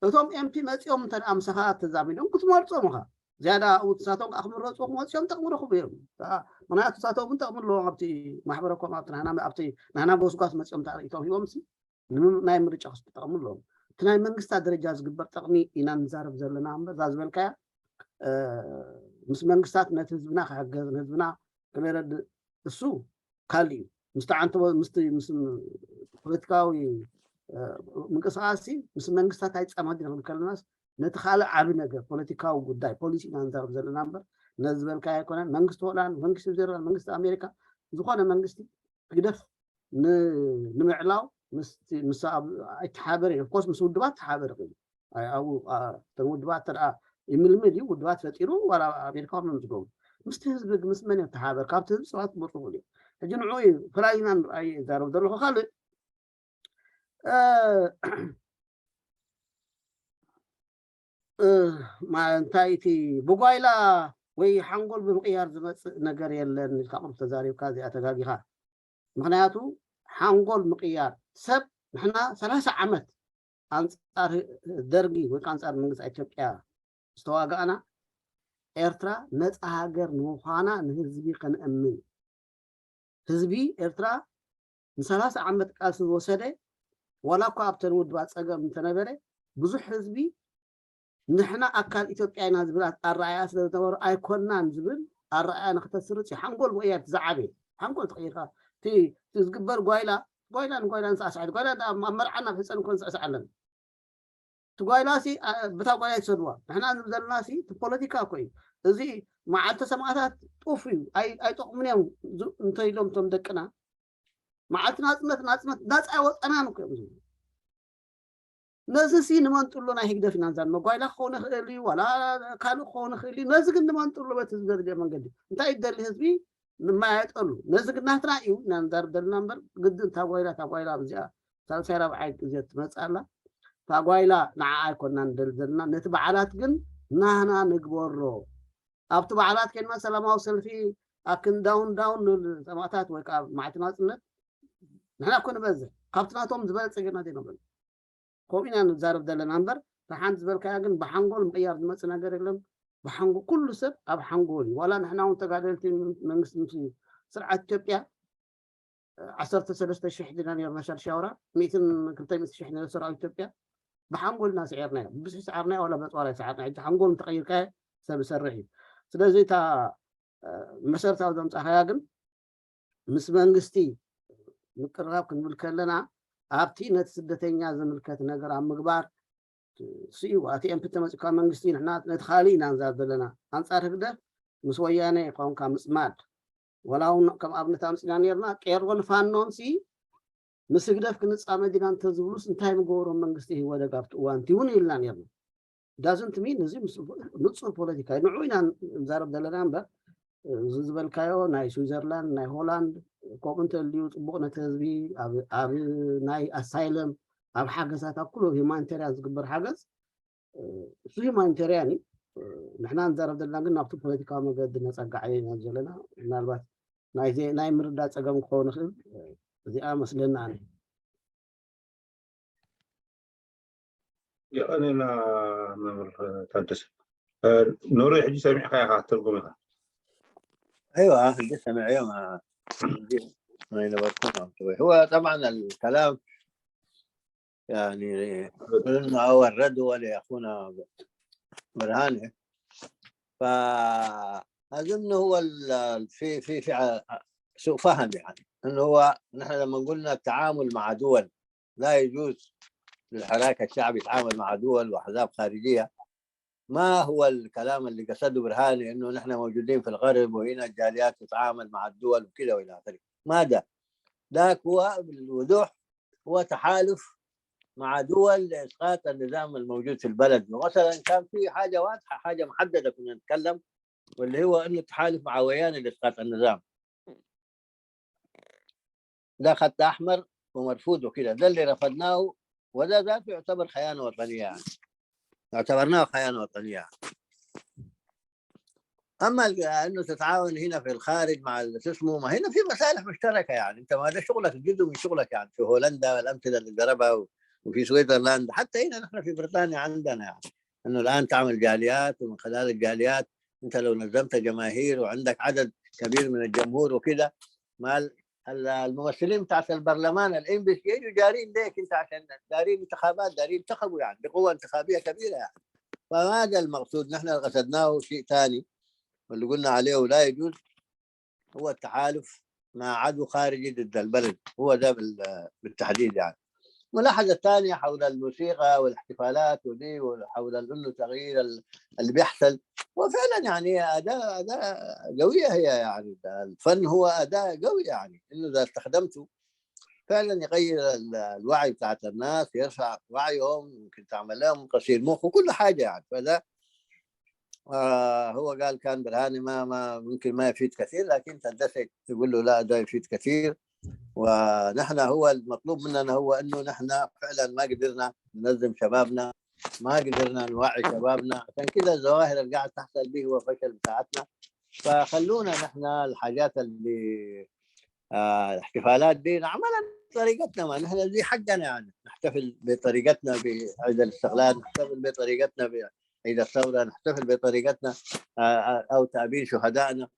እቶም ኤምፒ መፂኦም እንተ ምሳኻ ተዛሚዶም ክትመርፆም ኢኻ ዝያዳ ኣብኡ ንሳቶም ከዓ ክምረፁ ክመፅኦም ጠቕሚ ረኽቡ እዮም ምክንያቱ ንሳቶም እውን ጠቕሚ ኣለዎም ኣብቲ ማሕበረኮም ኣብቲ ናህና ጎስጓስ መፂኦም ታርእቶም ሂቦም ሲ ናይ ምርጫ ክስጠቕሙ ኣለዎም እቲ ናይ መንግስታት ደረጃ ዝግበር ጠቕሚ ኢና ንዛረብ ዘለና እምበር እዛ ዝበልካያ ምስ መንግስታት ነቲ ህዝብና ክሕገዝ ንህዝብና ክነረድእ እሱ ካልእ እዩ ምስቲ ዓንተ ፖለቲካዊ ምንቅስቃስ ምስ መንግስታት ኣይፃመድ ኢና ክንብል ከለናስ ነቲ ካልእ ዓቢ ነገር ፖለቲካዊ ጉዳይ ፖሊሲ ኢና ንዛረብ ዘለና እምበር ነዚ ዝበልካዮ ኣይኮነን መንግስቲ ሆላንድ መንግስቲ ስዊዘርላንድ መንግስቲ ኣሜሪካ ዝኾነ መንግስቲ ህግደፍ ንምዕላው ምስ ኣይተሓበረ እዩ ኮርስ ምስ ውድባት ተሓበረ ኮይኑ ኣብኡ እተን ውድባት ተደኣ ይምልምል እዩ ውድባት ፈጢሩ ዋላ ኣሜሪካ ምን ዝገብሩ ምስቲ ህዝቢ ምስ መን እዮም ተሓበር ካብቲ ህዝቢ ሰባት ክመርፁ ክእሉ እዮም ሕጂ ንዑ እዩ ፈላሊና ንርኣዩ ይዛረብ ዘለኹ ካልእ እንታይ እቲ ብጓይላ ወይ ሓንጎል ብምቕያር ዝመፅእ ነገር የለን ኢልካ ቁሩብ ተዛሪብካ እዚኣ ተጋጊኻ ምክንያቱ ሓንጎል ምቕያር ሰብ ንሕና ሰላሳ ዓመት ኣንፃር ደርጊ ወይ ከዓ ኣንፃር መንግስቲ ኢትዮጵያ ዝተዋጋእና ኤርትራ ነፃ ሃገር ንምዃና ንህዝቢ ከነእምን ህዝቢ ኤርትራ ንሰላሳ ዓመት ቃልሲ ዝወሰደ ዋላ እኳ ኣብተን ውድባት ፀገም እንተነበረ ብዙሕ ህዝቢ ንሕና ኣካል ኢትዮጵያ ኢና ዝብል ኣረኣያ ስለ ዝነበሩ ኣይኮናን ዝብል ኣረኣያ ንክተስርፅ እዩ ሓንጎል ምቕያር ዝዓበየ ሓንጎል ተቐይርካ እቲ ዝግበር ጓይላ ጓይላ ንጓይላ ንሳዕሳዕ ጓይላ ኣብ መርዓና ኣብ ሕፀን እኮ ንስዕስዕ ኣለና እቲ ጓይላ ሲ ብታ ጓይላ ይሰድዋ ንሕና ንብ ዘለና ሲ እቲ ፖለቲካ እኮ እዩ እዚ መዓልቲ ሰማእታት ጡፍ እዩ ኣይጠቕሙን እዮም እንተኢሎም እቶም ደቅና መዓልቲ ናፅነት ናፅነት ናፃ ኣይወፀናን እኮ እዮም ዝብሉ ነዚ ሲ ንመንጥሎ ናይ ህግደፍ ኢና ንዛን መጓይላ ክኸውን ይኽእል እዩ ዋላ ካልእ ክኸውን ይኽእል እዩ ነዚ ግን ንመንጥሎ በቲ ዝደልዮ መንገዲ እንታይ ይደሊ ህዝቢ ንማያጠሉ ነዚ ግን ናትና እዩ ኢና ንዛርብ ዘለና እምበር ግዲ እታ ጓይላ እታ ጓይላ ኣብዚኣ ሳልሳይ ራብዓይ ግዜ ትመፅእ ኣላ እታ ጓይላ ንዓ ኣይኮና ንደሊ ዘለና ነቲ በዓላት ግን ናህና ንግበሮ ኣብቲ በዓላት ከይድና ሰላማዊ ሰልፊ ኣክን ዳውን ዳውን ንብል ሰማእታት ወይ ከዓ መዓልቲ ናፅነት ንሕና እኮ ንበዝሕ ካብቲ ናቶም ዝበለፀ ጌርና ዘይነብረሉ ከምኡ ኢና ንዛረብ ዘለና እምበር እታ ሓንቲ ዝበልካያ ግን ብሓንጎል ምቕያር ዝመፅእ ነገር የለን ብሓንጎ ኩሉ ሰብ ኣብ ሓንጎል እዩ ዋላ ንሕና እውን ተጋደልቲ መንግስቲ ምስ ስርዓት ኢትዮጵያ ዓሰርተ ሰለስተ ሽሕ ዲና ነርና ሻድሻውራ ሚእትን ክልተ ሚእቲ ሽሕ ነረ ሰራዊት ኢትዮጵያ ብሓንጎልና ስዒርናዮ ብስሒ ሰዓርናዮ ዋላ በፅዋር ኣይሰዓርና ሕጂ ሓንጎል እንተቐይርካዮ ሰብ ይሰርሕ እዩ ስለዚ እታ መሰረታዊ ዘምፃኻያ ግን ምስ መንግስቲ ምቅርራብ ክንብል ከለና ኣብቲ ነቲ ስደተኛ ዝምልከት ነገር ኣብ ምግባር ስዩ ኣቲ ኤምፒ ተመፂካ መንግስቲ ንሕና ነቲ ካልእ ኢና ንዛብ ዘለና ኣንፃር ህግደፍ ምስ ወያነ ቆንካ ምፅማድ ወላ እውን ከም ኣብነት ኣምፅና ነርና ቄሮን ፋኖን ሲ ምስ ህግደፍ ክንፃመድ ኢና እንተዝብሉስ እንታይ ምገበሮም መንግስቲ ህወደግ ኣብቲ እዋን እቲ እውን ኢልና ነርና doesn't mean እዚ ምስ ንጹር ፖለቲካ እዩ። ንዑ ኢና ንዛረብ ዘለና እምበር፣ እዚ ዝበልካዮ ናይ ስዊዘርላንድ፣ ናይ ሆላንድ፣ ከምኡ እንተልዩ ጽቡቕ ነቲ ህዝቢ ኣብ ኣብ ናይ ኣሳይለም፣ ኣብ ሓገዛት፣ ኣብ ኩሉ ሂማኒቴርያን ዝግበር ሓገዝ፣ እሱ ሂማኒቴርያን እዩ። ንሕና ንዛረብ ዘለና ግን ናብቲ ፖለቲካዊ መገዲ ነጸጋዕ ኢና ዘለና። ምናልባት ናይ ናይ ምርዳእ ጸገም ክኸውን ይኽእል። እዚኣ መስለና ኣነ። የቐኔና መምህር ታደሰ። ኖሮ ሕጂ ሰሚዕካ ኢኻ ትርጉም ኢኻ። ايوه، هندسه معيومه. ما ينبغيكم. هو طبعا الكلام يعني، قلنا هو الرد هو لاخونا برهانه. فاظن هو ال- في في في ع- سوء فهم، يعني انه هو نحن لما قلنا التعامل مع دول لا يجوز للحراك الشعبي يتعامل مع دول واحزاب خارجيه. ما هو الكلام اللي قصده برهاني انه نحن موجودين في الغرب وهنا الجاليات تتعامل مع الدول وكذا والى اخره؟ ما ده. ذاك هو بالوضوح هو تحالف مع دول لاسقاط النظام الموجود في البلد. ومثلا كان في حاجه واضحه، حاجه محدده كنا نتكلم، واللي هو انه التحالف مع ويان لاسقاط النظام. ده خط احمر ومرفوض وكده، ده اللي رفضناه. وده ذاته يعتبر خيانه وطنيه، يعني اعتبرناه خيانه وطنيه. اما ال- انه تتعاون هنا في الخارج مع ال- شو اسمه، ما هنا في مصالح مشتركه، يعني انت ما ده شغلك، جزء من شغلك، يعني في هولندا الامثله اللي ضربها و- وفي سويسرلاند، حتى هنا نحن في بريطانيا عندنا، يعني انه الان تعمل جاليات، ومن خلال الجاليات انت لو نظمت جماهير وعندك عدد كبير من الجمهور وكده، ما ال- ال- الممثلين بتاعت البرلمان الانجليزي يجوا جارين ليك انت، عشان دارين انتخابات، دارين ينتخبوا يعني بقوه انتخابيه كبيره يعني. فهذا المقصود، نحن قصدناه شيء ثاني، واللي قلنا عليه لا يجوز هو التحالف مع عدو خارجي ضد البلد، هو ده بال- بالتحديد يعني. الملاحظة الثانية حول الموسيقى والاحتفالات ودي، وحول انه تغيير ال- اللي بيحصل، وفعلا يعني اداة اداة قوية هي، يعني الفن هو اداة قوية، يعني انه اذا استخدمته فعلا يغير ال- الوعي بتاعت الناس، يرفع وعيهم، ممكن تعمل لهم غسيل مخ وكل حاجة يعني. فده آه هو قال كان برهاني ما ما ممكن ما يفيد كثير، لكن تدسك تقول له لا، ده يفيد كثير. ونحن هو المطلوب مننا هو انه نحن فعلا ما قدرنا ننظم شبابنا، ما قدرنا نوعي شبابنا، عشان كده الظواهر اللي قاعد تحصل به هو فشل بتاعتنا. فخلونا نحن الحاجات اللي آه الاحتفالات دي نعملها بطريقتنا، ما نحن دي حقنا يعني، نحتفل بطريقتنا بعيد الاستقلال، نحتفل بطريقتنا بعيد الثوره، نحتفل بطريقتنا آه، آه، او تابين شهدائنا.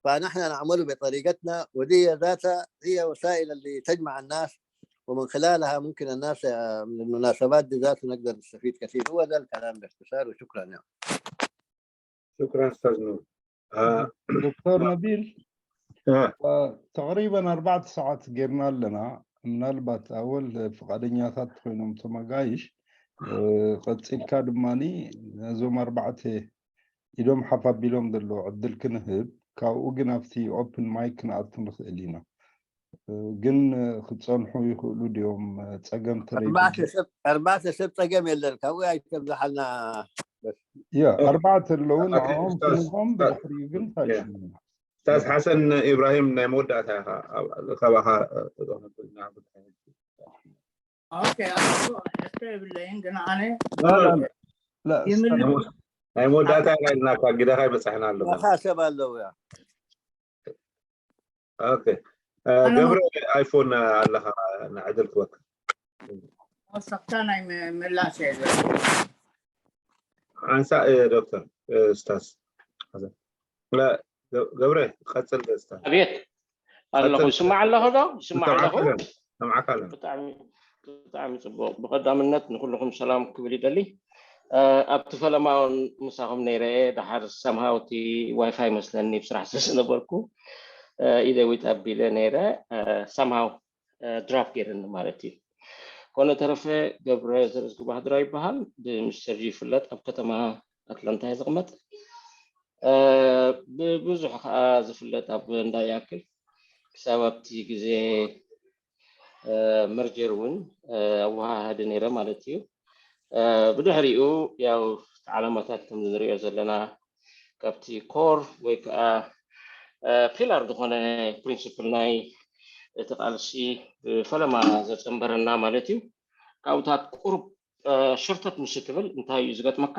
فنحن نعمله بطريقتنا، ودي ذاتها هي وسائل اللي تجمع الناس، ومن خلالها ممكن الناس آه، من المناسبات دي ذاته نقدر نستفيد كثير. هو ده الكلام باختصار، وشكرا يعني. شكرا استاذ نور. آه، دكتور نبيل، آه، آه، تقريبا أربعة ساعات ጌርና ኣለና። ምናልባት ኣወል ፍቓደኛታት ኮይኖም ተመጋይሽ፣ እ፣ ቀፂልካ ድማ ነዞም ኣርባዕተ ኢዶም ሓፍ ኣቢሎም ዘለዉ ዕድል ክንህብ፣ ካብኡ ግን ኣብቲ ኦፕን ማይክ ክንኣቱ ንኽእል ኢና። እ፣ ግን እ፣ ክፀንሑ ይኽእሉ ድዮም? እ፣ ፀገም ተለይብሉ أربعة سب أربعة سب تجمع لنا كوي أي تبزح لنا. ያ ኣርባዕተ ኣለዉ። ኦኬ፣ ንዕኦም ኡስታዝ፣ ክንህቦም ኡስታዝ፣ ብድሕሪኡ ግን ያ። ታይሽምና ኡስታዝ ሓሰን ኢብራሂም ናይ መወዳእታ ኢኻ ካባኻ ኦኬ። ኣቶ ሕቶ የብለይን፣ ግን ኣነ ይምልስ ናይ መወዳእታ ኢኻ ኢልናካ፣ ግደኻ ይበፅሐና ኣሎ። መኻሰብ ኣለዉ ያ። ኦኬ፣ እ፣ ኣነ ገብረ፣ ኣይፎን ኣለኻ፣ ንዕድል ክወካ። ወሰኽታ ናይ ም- ምላሽ እየ ዝብል። ሓንሳእ እ፣ ዶክተር እ፣ ኡስታዝ ሓሰን። እ፣ ገ- ገብረ፣ ቀፅል ኡስታዝ። ኣቤት ኣለኹ። ቀፅል። ይስማዕ ኣለኹ ዶ? ይስማዕ ንሰምዓካ ኣለኹ። ኣለና፣ ንሰምዓካ ኣለና። ብጣዕሚ ብጣዕሚ ጽቡቕ። ብቐዳምነት ንኩልኹም ሰላም ክብል ይደሊ። እ፣ ኣብቲ ፈለማ እውን ምሳኹም ነይረ እየ። ደሓር ሰምሃው እቲ ዋይፋይ መስለኒ ብስራሕ ስለ ዝነበርኩ፣ እ፣ ኢደ ዊጥ ኣቢለ ነይረ። እ፣ ሰምሃው ድራፕ ገይርኒ ማለት እዩ። ኮነ ተረፈ ገብረ ዘርእዝጊ ባህድራ ይበሃል። ብሚስተር ጂ ይፍለጥ። ኣብ ከተማ ኣትላንታ እየ ዝቕመጥ። እ፣ ብብዙሕ ከዓ ዝፍለጥ ኣብ እንዳ ይኣክል ክሳብ ኣብቲ ግዜ እ፣ መርጀር እውን እ፣ ኣወሃሃዲ ነይረ ማለት እዩ። እ፣ ብድሕሪኡ ያው ዓላማታት ከም ንሪኦ ዘለና ካብቲ ኮር ወይ ከዓ ፒላር ዝኾነ ፕሪንስፕል ናይ እቲ ቃልሲ ብፈለማ ዘፀንበረና ማለት እዩ። ካብታት ቁሩብ ሸርተት ምስ ትብል እንታይ እዩ ዝገጥመካ?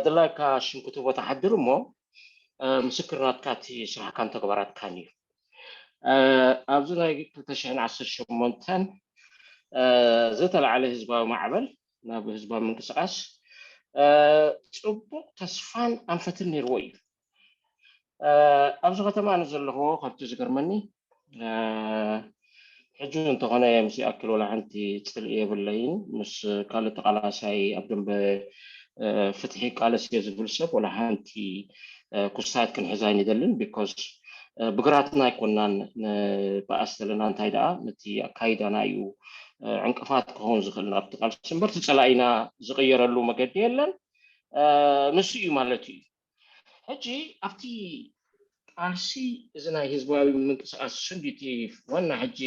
ድላይካ ሽም ክትቦ ተሓድር እሞ ምስክር ናትካ እቲ ስራሕካን ተግባራትካን እዩ። ኣብዚ ናይ ክልተ ሽሕን ዓሰርተ ሸሞንተን ዝተለዓለ ህዝባዊ ማዕበል ናብ ህዝባዊ ምንቅስቃስ ፅቡቅ ተስፋን ኣንፈትን ነይርዎ እዩ። ኣብዚ ከተማ ኣነ ዘለኹዎ ካብቲ ዝገርመኒ ሕጂ እንተኾነ ምስ ይኣክል ወላ ሓንቲ ፅልኢ የብለይን። ምስ ካልእ ተቃላሳይ ኣብ ደንበ ፍትሒ ቃለስ እየ ዝብል ሰብ ወላ ሓንቲ ክስታያት ክንሕዝ ኣይንደልን። ቢኮዝ ብግራትና ኣይኮናን ንበኣስ ዘለና፣ እንታይ ደኣ ነቲ ኣካይዳና እዩ ዕንቅፋት ክኸውን ዝኽእል ናብቲ ቃልሲ እምበር፣ እቲ ፀላኢና ዝቕየረሉ መገዲ የለን። ንሱ እዩ ማለት እዩ። ሕጂ ኣብቲ ቃልሲ እዚ ናይ ህዝባዊ ምንቅስቃስ ስንዲቲ ዋና ሕጂ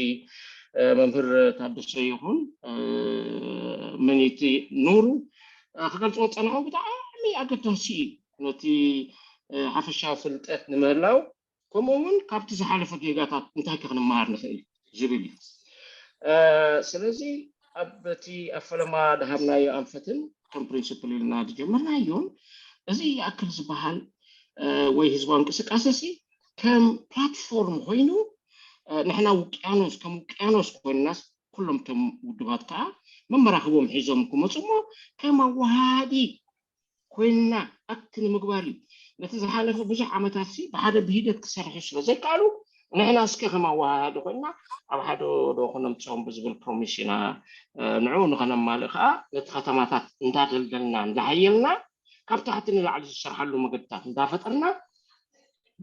መምህር ታደሰ ይኹን ምኒቲ ኑሩ ክገልፅዎ ዝፀንሑ ብጣዕሚ ኣገዳሲ እዩ። ነቲ ሓፈሻዊ ፍልጠት ንምህላው ከምኡ እውን ካብቲ ዝሓለፈ ጌጋታት እንታይ ከ ክንመሃር ንኽእል ዝብል እዩ። ስለዚ ኣብ እቲ ኣብ ፈለማ ድሃብናዮ ኣንፈትን ከም ፕሪንስፕል ኢልና ዝጀመርናዮን እዚ ይኣክል ዝበሃል ወይ ህዝባዊ እንቅስቃሴ ሲ ከም ፕላትፎርም ኮይኑ ንሕና ውቅያኖስ ከም ውቅያኖስ ኮይንናስ ኩሎም እቶም ውድባት ከዓ መመራኽቦም ሒዞም ክመፁ እሞ ከም ኣወሃሃዲ ኮይንና ኣክት ንምግባር እዩ። ነቲ ዝሓለፈ ብዙሕ ዓመታት ሲ ብሓደ ብሂደት ክሰርሑ ስለ ዘይከኣሉ ንሕና እስከ ከም ኣወሃሃዲ ኮይንና ኣብ ሓደ ዶ ክነምፅኦም ብዝብል ፕሮሚስ ኢና። ንዕኡ ንኸነማልእ ከዓ ነቲ ከተማታት እንዳደልደልና እንዳሃየልና ካብ ታሕቲ ንላዕሊ ዝሰርሓሉ መገድታት እንዳፈጠርና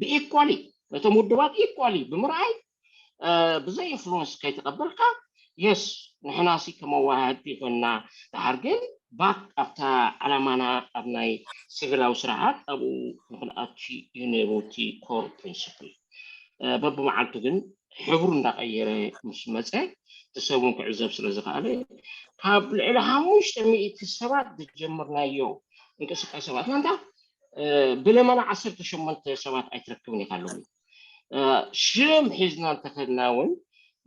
ብኢኳሊ ነቶም ውድባት ኢኳሊ ብምርኣይ ብዘይ ኢንፍሉወንስ ከይተቐበልካ የስ ንሕናሲ ከመዋሃድቲ ኮይንና ድሓር ግን ባክ ኣብታ ዓላማና ኣብ ናይ ሲቪላዊ ስርዓት ኣብኡ ንክንኣቱ እዩ ነይሩ እቲ ኮር ፕሪንስፕል። በብመዓልቱ ግን ሕብሩ እንዳቀየረ ምስ መፀ እቲ ሰብ እውን ክዕዘብ ስለ ዝከኣለ ካብ ልዕሊ ሓሙሽተ ሚእቲ ሰባት ዝጀመርናዮ እንቅስቃሴ ሰባትና እንዳ ብለመና ዓሰርተ ሸሞንተ ሰባት ኣይትረክብን ኢኻ ኣለዉ። ሽም ሒዝና እንተኸድና እውን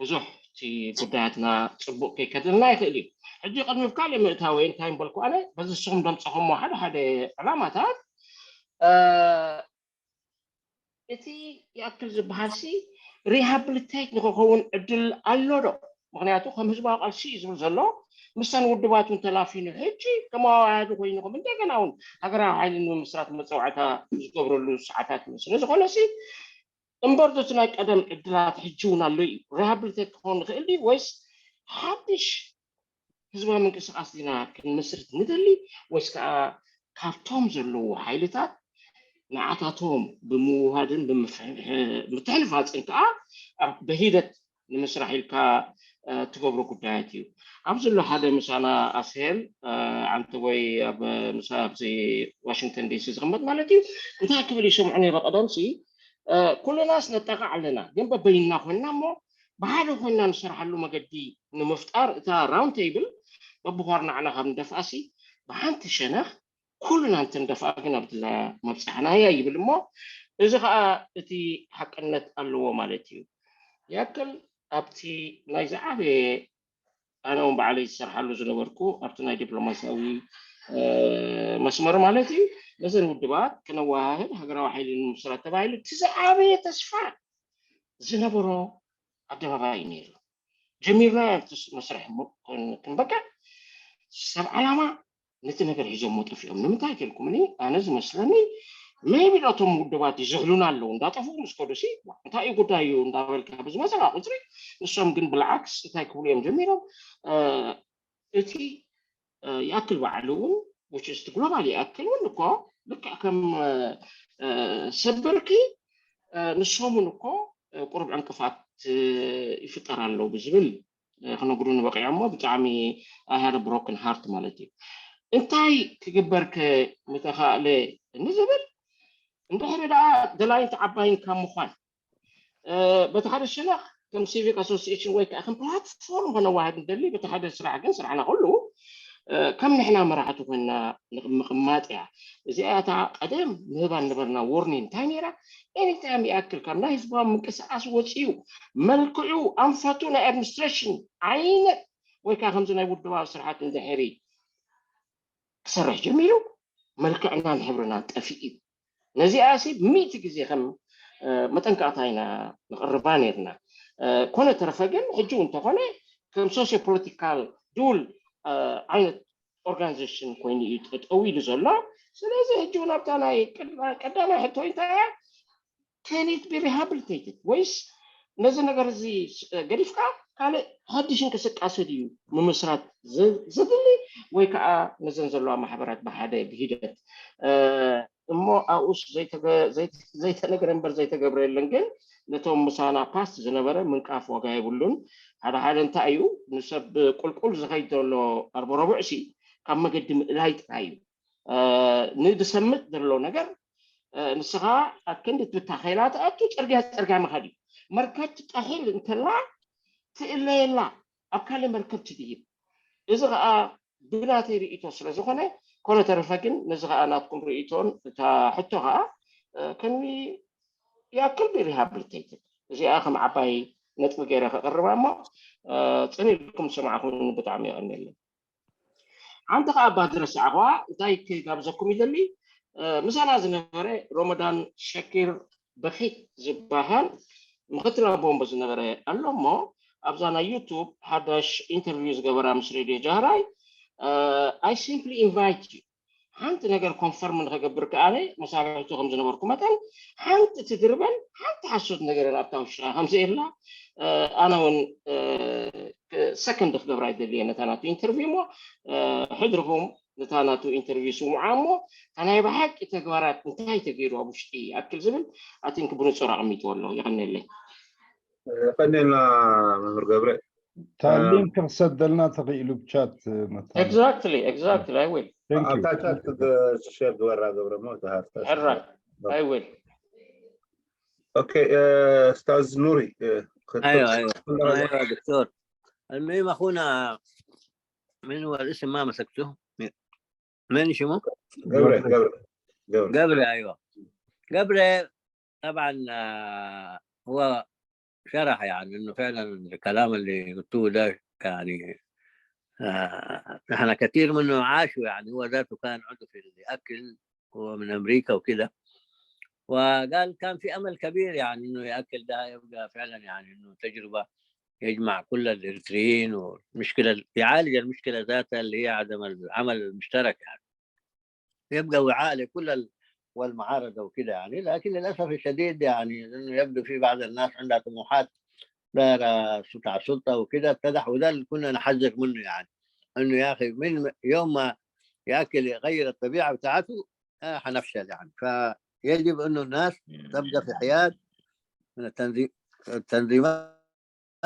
ብዙሕ እቲ ጉዳያትና ፅቡቅ ከይከደልና ይኽእል እዩ። ሕጂ ቅድሚ ካልእ ምእታወይ እንታይ ምበልኩ ኣነ በዚ ንስኹም ደምፀኹሞ ሓደ ሓደ ዕላማታት እቲ ይኣክል ዝበሃል ሲ ሪሃብሊቴት ንክኸውን ዕድል ኣሎ ዶ? ምክንያቱ ከም ህዝባዊ ቃልሲ እዩ ዝብል ዘሎ። ምሰን ውድባት እውን ተላፊኑ ሕጂ ከመዋሃዲ ኮይንኩም እንደገና እውን ሃገራዊ ሓይሊ ንምምስራት መፀዋዕታ ዝገብረሉ ሰዓታት እዩ። ስለ ዝኾነ ሲ እምበር እቲ ናይ ቀደም ዕድላት ሕጂ እውን ኣሎ እዩ። ሪሃብሊቴት ክኸውን ንኽእል ድዩ ወይስ ሓድሽ ህዝባዊ ምንቅስቃስ ዲና ክንምስርት ንደሊ ወይስ ከዓ ካብቶም ዘለዉ ሓይልታት ንዓታቶም ብምውሃድን ብምትሕንፋፅን ከዓ ብሂደት ንምስራሕ ኢልካ ትገብሮ ጉዳያት እዩ። ኣብዚ ዘሎ ሓደ ምሳና ኣስሄል ዓንተ ወይ ኣብ ምሳ ኣብዚ ዋሽንግተን ዲሲ ዝቕመጥ ማለት እዩ እንታይ ክብል ይሰምዑ ነይረ ቀደምሲ ኩልናስ ነጠቃዕ ኣለና ግን በበይንና ኮይንና እሞ ብሓደ ኮይንና ንሰርሓሉ መገዲ ንምፍጣር እታ ራውንድ ቴብል በብኳርናዕና ካብ ንደፍኣሲ ብሓንቲ ሸነኽ ኩልና እንትንደፍኣ ግን ኣብ ድላያ መብፃሕናያ ይብል እሞ እዚ ከዓ እቲ ሓቅነት ኣለዎ ማለት እዩ። ያክል ኣብቲ ናይ ዝዓበየ ኣነ እውን ባዕለይ ዝሰርሓሉ ዝነበርኩ ኣብቲ ናይ ዲፕሎማሲያዊ መስመር ማለት እዩ ነዘን ውድባት ክነወሃህድ ሃገራዊ ሓይሊ ንምስራት ተባሂሉ እቲ ዝዓበየ ተስፋ ዝነበሮ ኣደባባይ እዩ ነይሩ። ጀሚርና መስርሕ ክንበቅዕ ሰብ ዓላማ ነቲ ነገር ሒዞሞ ጠፊኦም ንምንታይ ከልኩምኒ ኣነ ዝመስለኒ maybe ዶ እቶም ውድባት ይዝሕሉና ኣለዉ እንዳጠፍኡ ምስ ከዱሲ እንታይ እዩ ጉዳይ እዩ እንዳበልካ ብዝመፀካ ቁፅሪ ንሶም ግን ብልዓክስ እንታይ ክብሉ እዮም ጀሚሮም እቲ ይኣክል ባዕሉ እውን which is global ይኣክል እውን እኮ ልክዕ ከም ሰበርኪ ንሶምን እኮ ቁሩብ ዕንቅፋት ይፍጠር ኣሎ ብዝብል ክነግሩኒ በቂዖሞ ብጣዕሚ I had a broken heart ማለት እዩ። እንታይ ክግበር ከ ምተኻእለ ንዝብል እንድሕሪ ደኣ ደላይን ተዓባይን ካብ ምዃን በቲ ሓደ ሸነኽ ከም ሲቪክ ኣሶሲሽን ወይ ከዓ ከም ፕላትፎርም ከነዋህድ ንደሊ በቲ ሓደ ስራሕ ግን ስራሕና ኩሉ ከም ንሕና መራሕቲ ኮይና ምቕማጥ እያ። እዚኣ እታ ቀደም ንህባ ነበርና ዎርኒንግ እንታይ ነይራ? ኤኒታይም ይኣክል ካብ ናይ ህዝባዊ ምንቅስቃስ ወፂኡ መልክዑ ኣንፈቱ ናይ ኣድሚኒስትሬሽን ዓይነት ወይ ከዓ ከምዚ ናይ ውድባዊ ስርሓት እንድሕሪ ክሰርሕ ጀሚሩ መልክዕናን ሕብርናን ጠፊኡ እዩ። ነዚኣ ሲ ሚእቲ ግዜ ከም መጠንቀቕታ ኢና ንቕርባ ነርና። ኮነ ተረፈ ግን ሕጂ እውን እንተኾነ ከም ሶሲዮ ፖለቲካል ዱል ዓይነት ኦርጋናይዜሽን ኮይኑ እዩ ጠጠው ኢሉ ዘሎ። ስለዚ ሕጂ እውን ኣብታ ናይ ቀዳማይ ሕቶ እንታይ እያ? Can it be rehabilitated ወይስ ነዚ ነገር እዚ ገዲፍካ ካልእ ሓድሽ እንቅስቃሴ ድዩ ምምስራት ዘድሊ ወይ ከዓ ነዘን ዘለዋ ማሕበራት ብሓደ ብሂደት እሞ ኣብኡስ ዘይተነግረ እምበር ዘይተገብረ የለን። ግን ነቶም ምሳና ፓስት ዝነበረ ምንቃፍ ዋጋ የብሉን። ሓደ ሓደ እንታይ እዩ ንሰብ ቁልቁል ዝኸይድ ዘሎ ኣርቦ ረቡዕ ሲ ካብ መገዲ ምእላይ ጥራይ እዩ። ንድሰምጥ ዘሎ ነገር ንስኻ ኣብ ክንዲ ትብታ ከይላ ትኣቱ ፅርግያ ፅርግያ ምኻድ እዩ። መርከብ ትጣሒል እንተላ ትእለየላ ኣብ ካልእ መርከብ ትድይብ። እዚ ከዓ ብናተይ ርእይቶ ስለ ዝኾነ ኮነ ተረፈ ግን ነዚ ከዓ ናትኩም ርእይቶን እታ ሕቶ ከዓ ከሚ ያክል ሪሃብሊቴትድ እዚኣ ከም ዓባይ ነጥቢ ገይረ ከቅርባ እሞ ፅን ኢልኩም ዝሰማዕኹም ብጣዕሚ የቀንየለይ። ሓንቲ ከዓ ባድረ ሰዓኹዋ እንታይ ክጋብዘኩም ይደሊ ምሳና ዝነበረ ሮመዳን ሸኪር በኺት ዝበሃል ምክትል ኣቦ ወንበር ዝነበረ ኣሎ እሞ ኣብዛ ናይ ዩቱብ ሓዳሽ ኢንተርቪው ዝገበራ ምስ ሬድዮ ጃህራይ I simply invite you ሓንቲ ነገር ኮንፈርም ንክገብር ከኣነ መሳርሕቱ ከም ዝነበርኩ መጠን ሓንቲ ትድርበን ሓንቲ ሓሶት ነገርን ኣብታ ውሽጣ ከም ዘየላ ኣነ እውን ሰከንድ ክገብራ ይደልየ ነታ ናቱ ኢንተርቪው እሞ ሕድርኹም ነታ ናቱ ኢንተርቪው ስምዓ እሞ እታ ናይ ብሓቂ ተግባራት እንታይ ተገይሩ ኣብ ውሽጢ ይኣክል ዝብል ኣቲንክ ብንፁር ኣቐሚጥዎ ኣሎ። የቐንየለይ። ቀኒልና መምህር ገብረ ታሊም ክሰደልና ተኽኢሉ ብቻት exactly exactly I will ኣብታ ቻት ሸር ግበራ ገብረ ሞ ሕራይ I will ኦኬ استاذ نوري ايوه ايوه ايوه دكتور المهم اخونا من هو الاسم ما مسكته من شمو ገብረ ገብረ ገብረ ايوه ገብረ طبعا آه، هو شرح يعني انه فعلا الكلام اللي قلتوه ده يعني آه، احنا كثير منه عاشوا يعني هو ذاته كان عضو في الاكل هو من امريكا وكده وقال كان في امل كبير يعني انه ياكل ده يبقى فعلا يعني انه تجربه يجمع كل الاريتريين ومشكله يعالج المشكله ذاتها اللي هي عدم العمل المشترك يعني يبقى وعاء لكل والمعارضه وكده يعني لكن للاسف الشديد يعني انه يبدو في بعض الناس عندها طموحات دايره بتاع سلطه وكده اتضح وده اللي كنا نحذر منه يعني انه يا اخي من يوم ما ياكل يغير الطبيعه بتاعته آه حنفشل يعني فيجب انه الناس تبقى في حياد من التنظيم التنظيمات